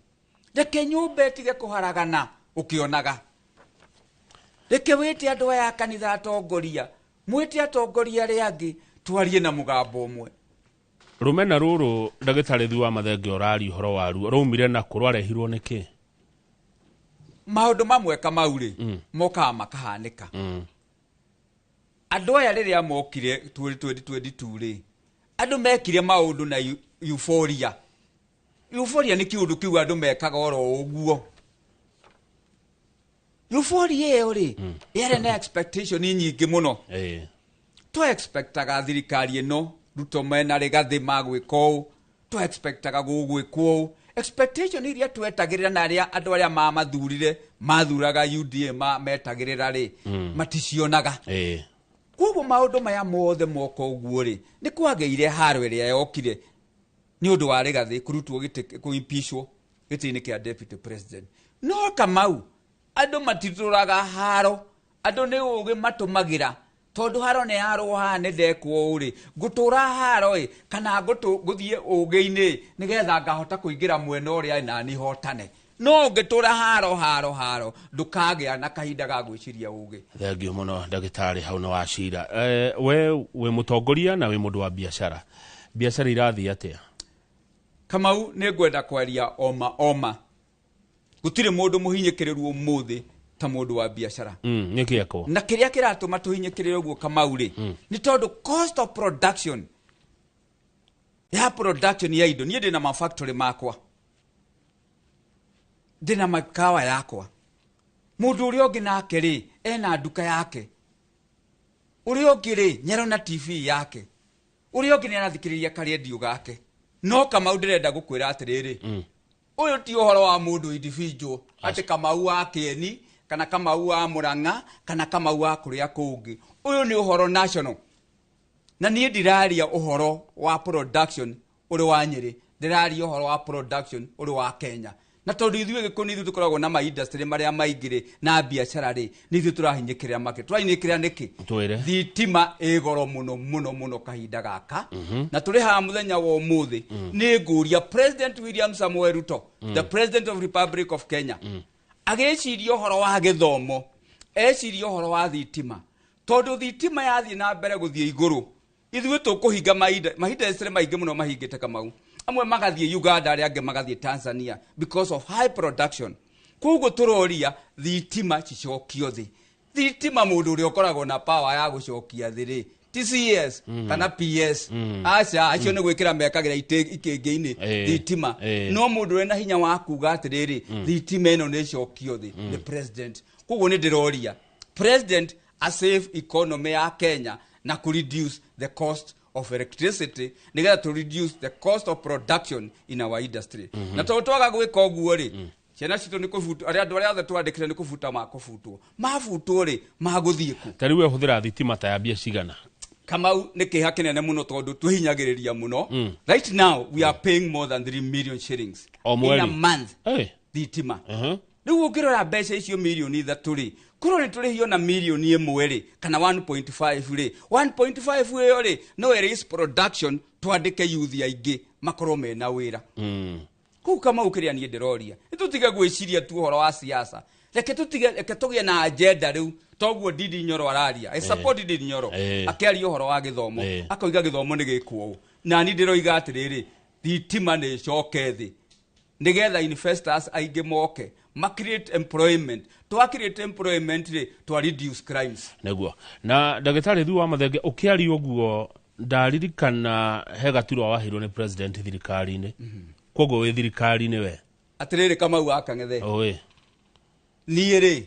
reke nyũmba ĩtige kũharagana ũkĩonaga. Reke wĩte andũ aya a kanitha atongoria, mwĩte atongoria arĩa angĩ, twarie na mũgambo ũmwe. Rũmena rũrũ ndagĩtarĩ Thuo wa Mathenge ũraria ũhoro waruo rwaumire na kũ, rwarehirwo nĩkĩ? Maũndũ mamwe Kamau rĩ, mokaga makahanĩka. Andũ aya rĩrĩa mokire 2022 rĩ, andũ mekire maũndũ na euphoria. Euphoria nĩ kĩũndũ kĩu andũ mekaga oro ũguo. Euphoria ĩyo rĩ, yarĩ na expectation nyingĩ mũno. Twa expectaga thirikari ĩno Ruto mena Rigathĩ magwĩka ũũ, twa expectaga gũgwĩkwo ũũ. Expectation iria twetagĩrĩra na arĩa andũ arĩa mamathurire mathuraga UDA metagĩrĩra rĩ, maticionaga. Koguo maũndũ maya mothe moka ũguo rĩ, nĩ kwagĩire haro ĩrĩa yokire nĩ ũndũ wa Rigathĩ kũrutwo gĩtĩ, kũimpeachwo gĩtĩ-inĩ kĩa deputy president. No Kamau, andũ matitũraga haro, andũ nĩ ũgĩ matũmagĩra, tondũ haro nĩ yarwo haha nĩ ndekwo ũũ rĩ, ngũtũra haro ĩ, kana ngũthiĩ ũgĩ-inĩ nĩgetha ngahota kũingĩra mwena ũrĩa nani hotane. No ũngĩtũra haro haro haro, ndũkagĩa na kahinda ga gwĩciria ũgĩ. Thengiũ mũno ndagĩtarĩ, hau nĩ wacira. We wĩ mũtongoria na wĩ mũndũ wa biacara, biacara irathiĩ atĩa? Kamau, nĩ ngwenda kwaria oma oma, gũtirĩ mũndũ mũhinyĩkĩrĩru ũmũthĩ ta mũndũ wa biacara. Nĩkĩ ekwo? Na kĩrĩa kĩratũma tũhinyĩkĩrĩre ũguo Kamau rĩ, nĩ tondũ cost of production ya production ya indo. Niĩ ndĩna ma factory makwa, ndĩna makawa yakwa, mũndũ ũrĩa ũngĩ nake rĩ ena nduka yake, ũrĩa ũngĩ rĩ nĩarona TV yake, ũrĩa ũngĩ nĩarathikĩrĩria karendio gake. No Kamau, ndĩrenda gũkwĩra atĩrĩrĩ, ũyũ ti ũhoro wa mũndũ individual, atĩ Kamau wa Kĩeni kana Kamau wa Mũrang'a kana Kamau wa kũrĩa kũngĩ. Ũyũ nĩ ũhoro national, na niĩ ndiraria ũhoro wa production ũrĩ wa Nyĩrĩ, ndĩraria ũhoro wa production ũrĩ wa Kenya. Na tondũ ithuĩ Gĩkũyũ nĩ ithuĩ tũkoragwo na ma industry marĩa maingĩ rĩ na biacara rĩ, nĩ ithuĩ tũrahinyĩkĩrĩra market. Tũrahinyĩkĩrĩra nĩkĩ? Twĩre. Thitima ĩ goro mũno mũno mũno kahinda gaka, na tũrĩ haha mũthenya wa ũmũthĩ nĩ ngũria President William Samoei Ruto, the President of Republic of Kenya, agĩciria ũhoro wa gĩthomo, eciria ũhoro wa thitima, tondũ thitima yathiĩ na mbere gũthiĩ igũrũ, ithuĩ tũkũhinga mahinda mahinda maingĩ mũno mahingĩte Kamau, amwe magathiĩ Uganda, arĩa angĩ magathiĩ Tanzania because of high production. Koguo tũroria thitima cicokio thĩ. Thitima, mũndũ ũrĩa ũkoragwo na power ya gũcokia thĩ rĩ, ti CS kana PS, aca, acio nĩ gwĩkĩra mekagĩra ikĩngĩ-inĩ thitima. No mũndũ wĩna hinya wa kuga atĩrĩrĩ, thitima ĩno nĩ ĩcokio thĩ, nĩ president. Koguo nĩ ndĩroria president a save economy ya Kenya na kũ reduce the cost of electricity, nĩgetha to reduce the cost of production in our industry. Na tondũ twaga gwĩka ũguo rĩ, ciana citũ nĩ kũbutwo, arĩa andũ arĩa othe twandĩkire nĩ kũbuta makũbutwo, mabutwo rĩ, magũthiĩ kũ? Ta rĩu we ũhũthĩra thitima ta ya mbia cigana? Kamau, nĩ kĩeha kĩnene mũno tondũ twĩhinyagĩrĩria mũno. Right now we are paying more than 3 million shillings O mweri? in a month. Hey. Thitima. Rĩu ũngĩrora mbeca icio mirioni 3 rĩ, korwo nĩ tũrĩhio na mirioni 1 rĩ, kana 1.5 rĩ, 1.5 ĩyo rĩ, no ĩraise production, twandĩke youth aingĩ makorwo mena wĩra. Kũu Kamau, kĩrĩa niĩ ndĩroria, nĩ tũtige gwĩciria tu ũhoro wa siasa, reke tũtige, reke tũgĩe na agenda. Rĩu toguo Ndindi Nyoro araria, I support Ndindi Nyoro. Akĩaria ũhoro wa gĩthomo, akoiga gĩthomo nĩ gĩkwo ũũ, na niĩ ndĩroiga atĩrĩrĩ, thitima nĩ ĩcoke thĩ nĩgetha investors aingĩ moke ma create employment. Twa create employment rĩ, twa reduce crimes. Nĩguo. Na ndagĩtarĩ Thuo wa Mathenge, ũkĩaria ũguo ndaririkana he gaturwa waheirwo nĩ president thirikari-inĩ. Koguo wĩ thirikari-inĩ we? Atĩrĩrĩ, Kamau wa Kang'ethe, Ũĩ. niĩ rĩ,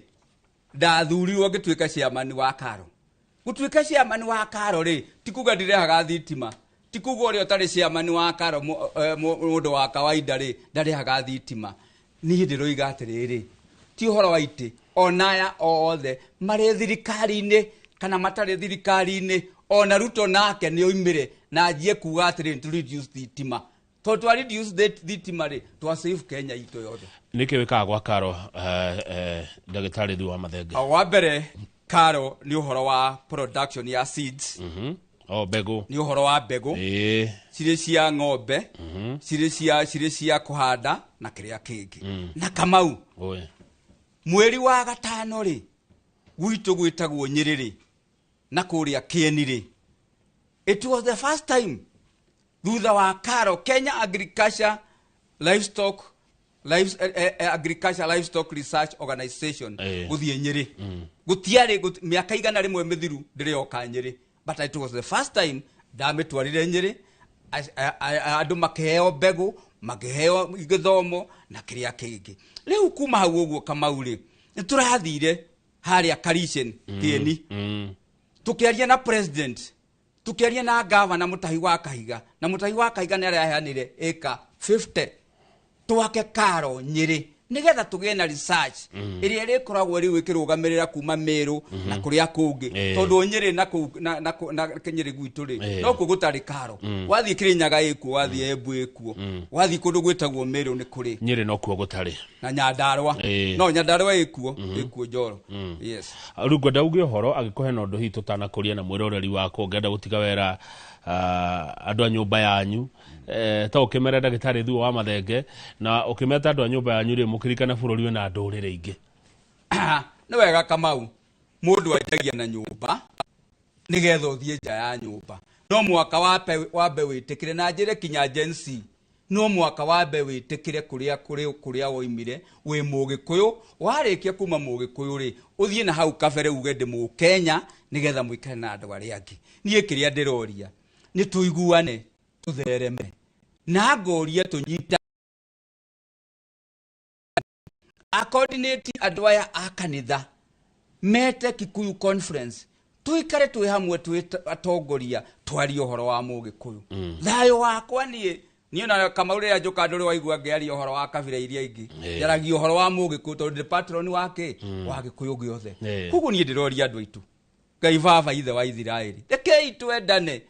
ndathurirwo ngĩtuĩka chairman wa Karo. Gũtuĩka chairman wa Karo rĩ, ti kuga ndirehaga thitima, ti kuga ũrĩa ũtarĩ chairman wa Karo, mũndũ wa kawaida rĩ, ndarehaga thitima. Niĩ ndĩroiga atĩrĩrĩ, ti ũhoro wa itĩ, ona aya othe marĩ thirikari-inĩ kana matarĩ thirikari-inĩ, ona Ruto nake nĩ oimĩre na anjie kuga atĩrĩrĩ, to reduce thitima, tondũ twa reduce thitima rĩ, twa save Kenya itũ yothe. Nĩkĩ wĩkaga gwa Karo, ndagĩtarĩ Thuo wa Mathenge? Wa mbere, Karo nĩ ũhoro wa production ya seeds. O mbegũ. Nĩ ũhoro wa mbegũ, cirĩ cia ng'ombe, cirĩ cia kũhanda na kĩrĩa kĩngĩ. Na Kamau, Ũĩ. mweri wa gatano rĩ, gwitũ gwĩtagwo Nyĩrĩ rĩ, na kũrĩa Kĩeni rĩ, it was the first time thutha wa Karo, Kenya Agriculture Livestock Lives, Agriculture Livestock Research Organization, gũthiĩ Nyĩrĩ. Gũtiarĩ mĩaka 100 mĩthiru ndĩrĩoka Nyĩrĩ, but it was the first time ndamĩtwarire Nyĩrĩ. Andũ makĩheo mbegũ, makĩheo gĩthomo na kĩrĩa kĩngĩ. Rĩu kuma hau ũguo, Kamau rĩ, nĩ tũrathire harĩa Karishen Kĩeni, tũkĩaria na president, tũkĩaria na gavana Mũtahi wa Kahiga, na Mũtahi wa Kahiga nĩ araheanire ĩka 50 twake Karo Nyĩrĩ, nĩgetha tũgĩe na research ĩrĩa ĩrĩkoragwo rĩu ĩkĩrũgamĩrĩra kuma Mĩrũ na kũrĩa kũngĩ, tondũ Nyĩrĩ na kũu na Nyĩrĩ gwitũ rĩ, no kuo gũtarĩ Karo. Wathiĩ Kĩrĩnyaga ĩkuo, wathiĩ Embu ĩkuo, wathiĩ kũndũ gwĩtagwo Mĩrũ nĩ kũrĩ. Nyĩrĩ no kuo gũtarĩ. Na Nyandarũa. No Nyandarũa ĩkuo, ĩkuo Njoro, yes. Rĩu ngwenda uge ũhoro angĩkũhe na ũndũ hihi tũtanakũria na mwĩroreri wakwa ũngĩenda gũtiga wera, andũ a nyũmba yanyu, ta ũkĩmere ndagĩtarĩ Thuo wa Mathenge, na ũkĩmeta andũ a nyũmba yanyu rĩ, mũkĩririkana bũrũri wĩna ndũrĩrĩ ingĩ. Nĩ wega, Kamau, mũndũ anjagia na nyũmba nĩgetha ũthiĩ nja ya nyũmba. No mwaka wambe wĩtĩkĩre, na njĩre kinya Gen Z, no mwaka wambe wĩtĩkĩre kũrĩa kũrĩ kũrĩa woimire wĩ Mũgĩkũyũ. Warĩkia kuma Mũgĩkũyũ rĩ, ũthiĩ na hau kabere uge ndĩ Mũkenya, nĩgetha mũikare na andũ arĩa angĩ. Niĩ kĩrĩa ndĩroria nĩ tũiguane, tũthereme, na ngoria tũnyita acoordinate andũ aya a kanitha mete Kikuyu Conference, tuikare twĩ hamwe, twĩ atongoria, twarie ũhoro wa Mũgĩkũyũ. Thayũ wakwa niĩ na Kamau, rĩrĩa njũka ndũrĩ waigua ngĩaria ũhoro wa kabira iria ingĩ. Njaragia ũhoro wa Mũgĩkũyũ tondũ ndĩ patron wa kĩ wa Gĩkũyũ gĩothe. Koguo niĩ ndĩroria andũ aitũ, Ngai baba ithe wa Isiraeli, rekei twendane,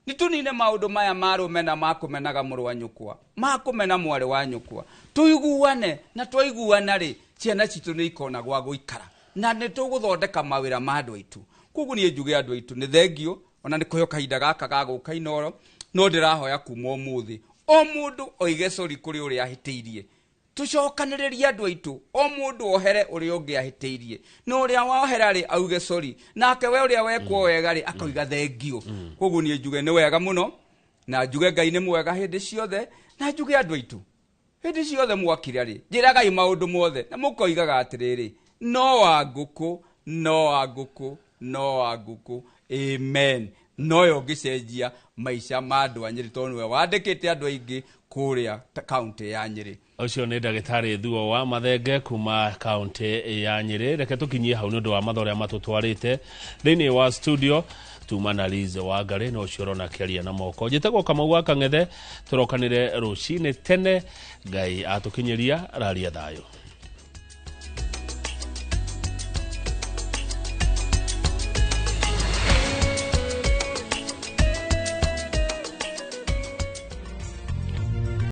nĩ tũnine maũndũ maya ma rũmena, makũmenaga mũrũ wa nyũkwa, makũmena mwarĩ wa nyũkwa. Tũiguane, na twaiguana rĩ, ciana citũ nĩ ikona gwa gũikara na nĩ tũgũthondeka mawĩra ma andũ aitũ. Koguo niĩ njuge andũ aitũ nĩ thengio, ona nĩ kũheo kahinda gaka ga gũka Inoro, no ndĩrahoya kuma ũmũthĩ o mũndũ oige sorry kũrĩ ũrĩa ahĩtĩirie. Tũcokanĩrĩrie andũ aitũ, o mũndũ ohere ũrĩa ũngĩ ahĩtĩirie, na ũrĩa wohera rĩ, auge sorry, nake we ũrĩa wekwo wega rĩ, akoiga thengio. Koguo niĩ njuge nĩ wega mũno, na njuge Ngai nĩ mwega hĩndĩ ciothe, na njuge andũ aitũ hĩndĩ ciothe mwakira rĩ, njĩragai maũndũ mothe na mũkoigaga atĩrĩrĩ, no wa ngũkũ, no wa ngũkũ, no wa ngũkũ. Amen. Noyo ũngĩcenjia maica ma andũ a Nyĩrĩ, tondũ nĩwe wandĩkĩte andũ aingĩ kũrĩa kaũntĩ ya Nyĩrĩ. Ũcio nĩ ndagĩtarĩ Thuo wa Mathenge kuma kaũntĩ ya Nyĩrĩ. Reke tũkinyie hau nĩ ũndũ wa mathaa ũrĩa matũtwarĩte thĩinĩ wa studio. Tuma na Liz Wangarĩ na ũcio ũrona akĩaria na moko. Njĩtagwo Kamau wa Kang'ethe, tũrokanire rũcinĩ tene. Ngai atũkinyĩria raria thayũ.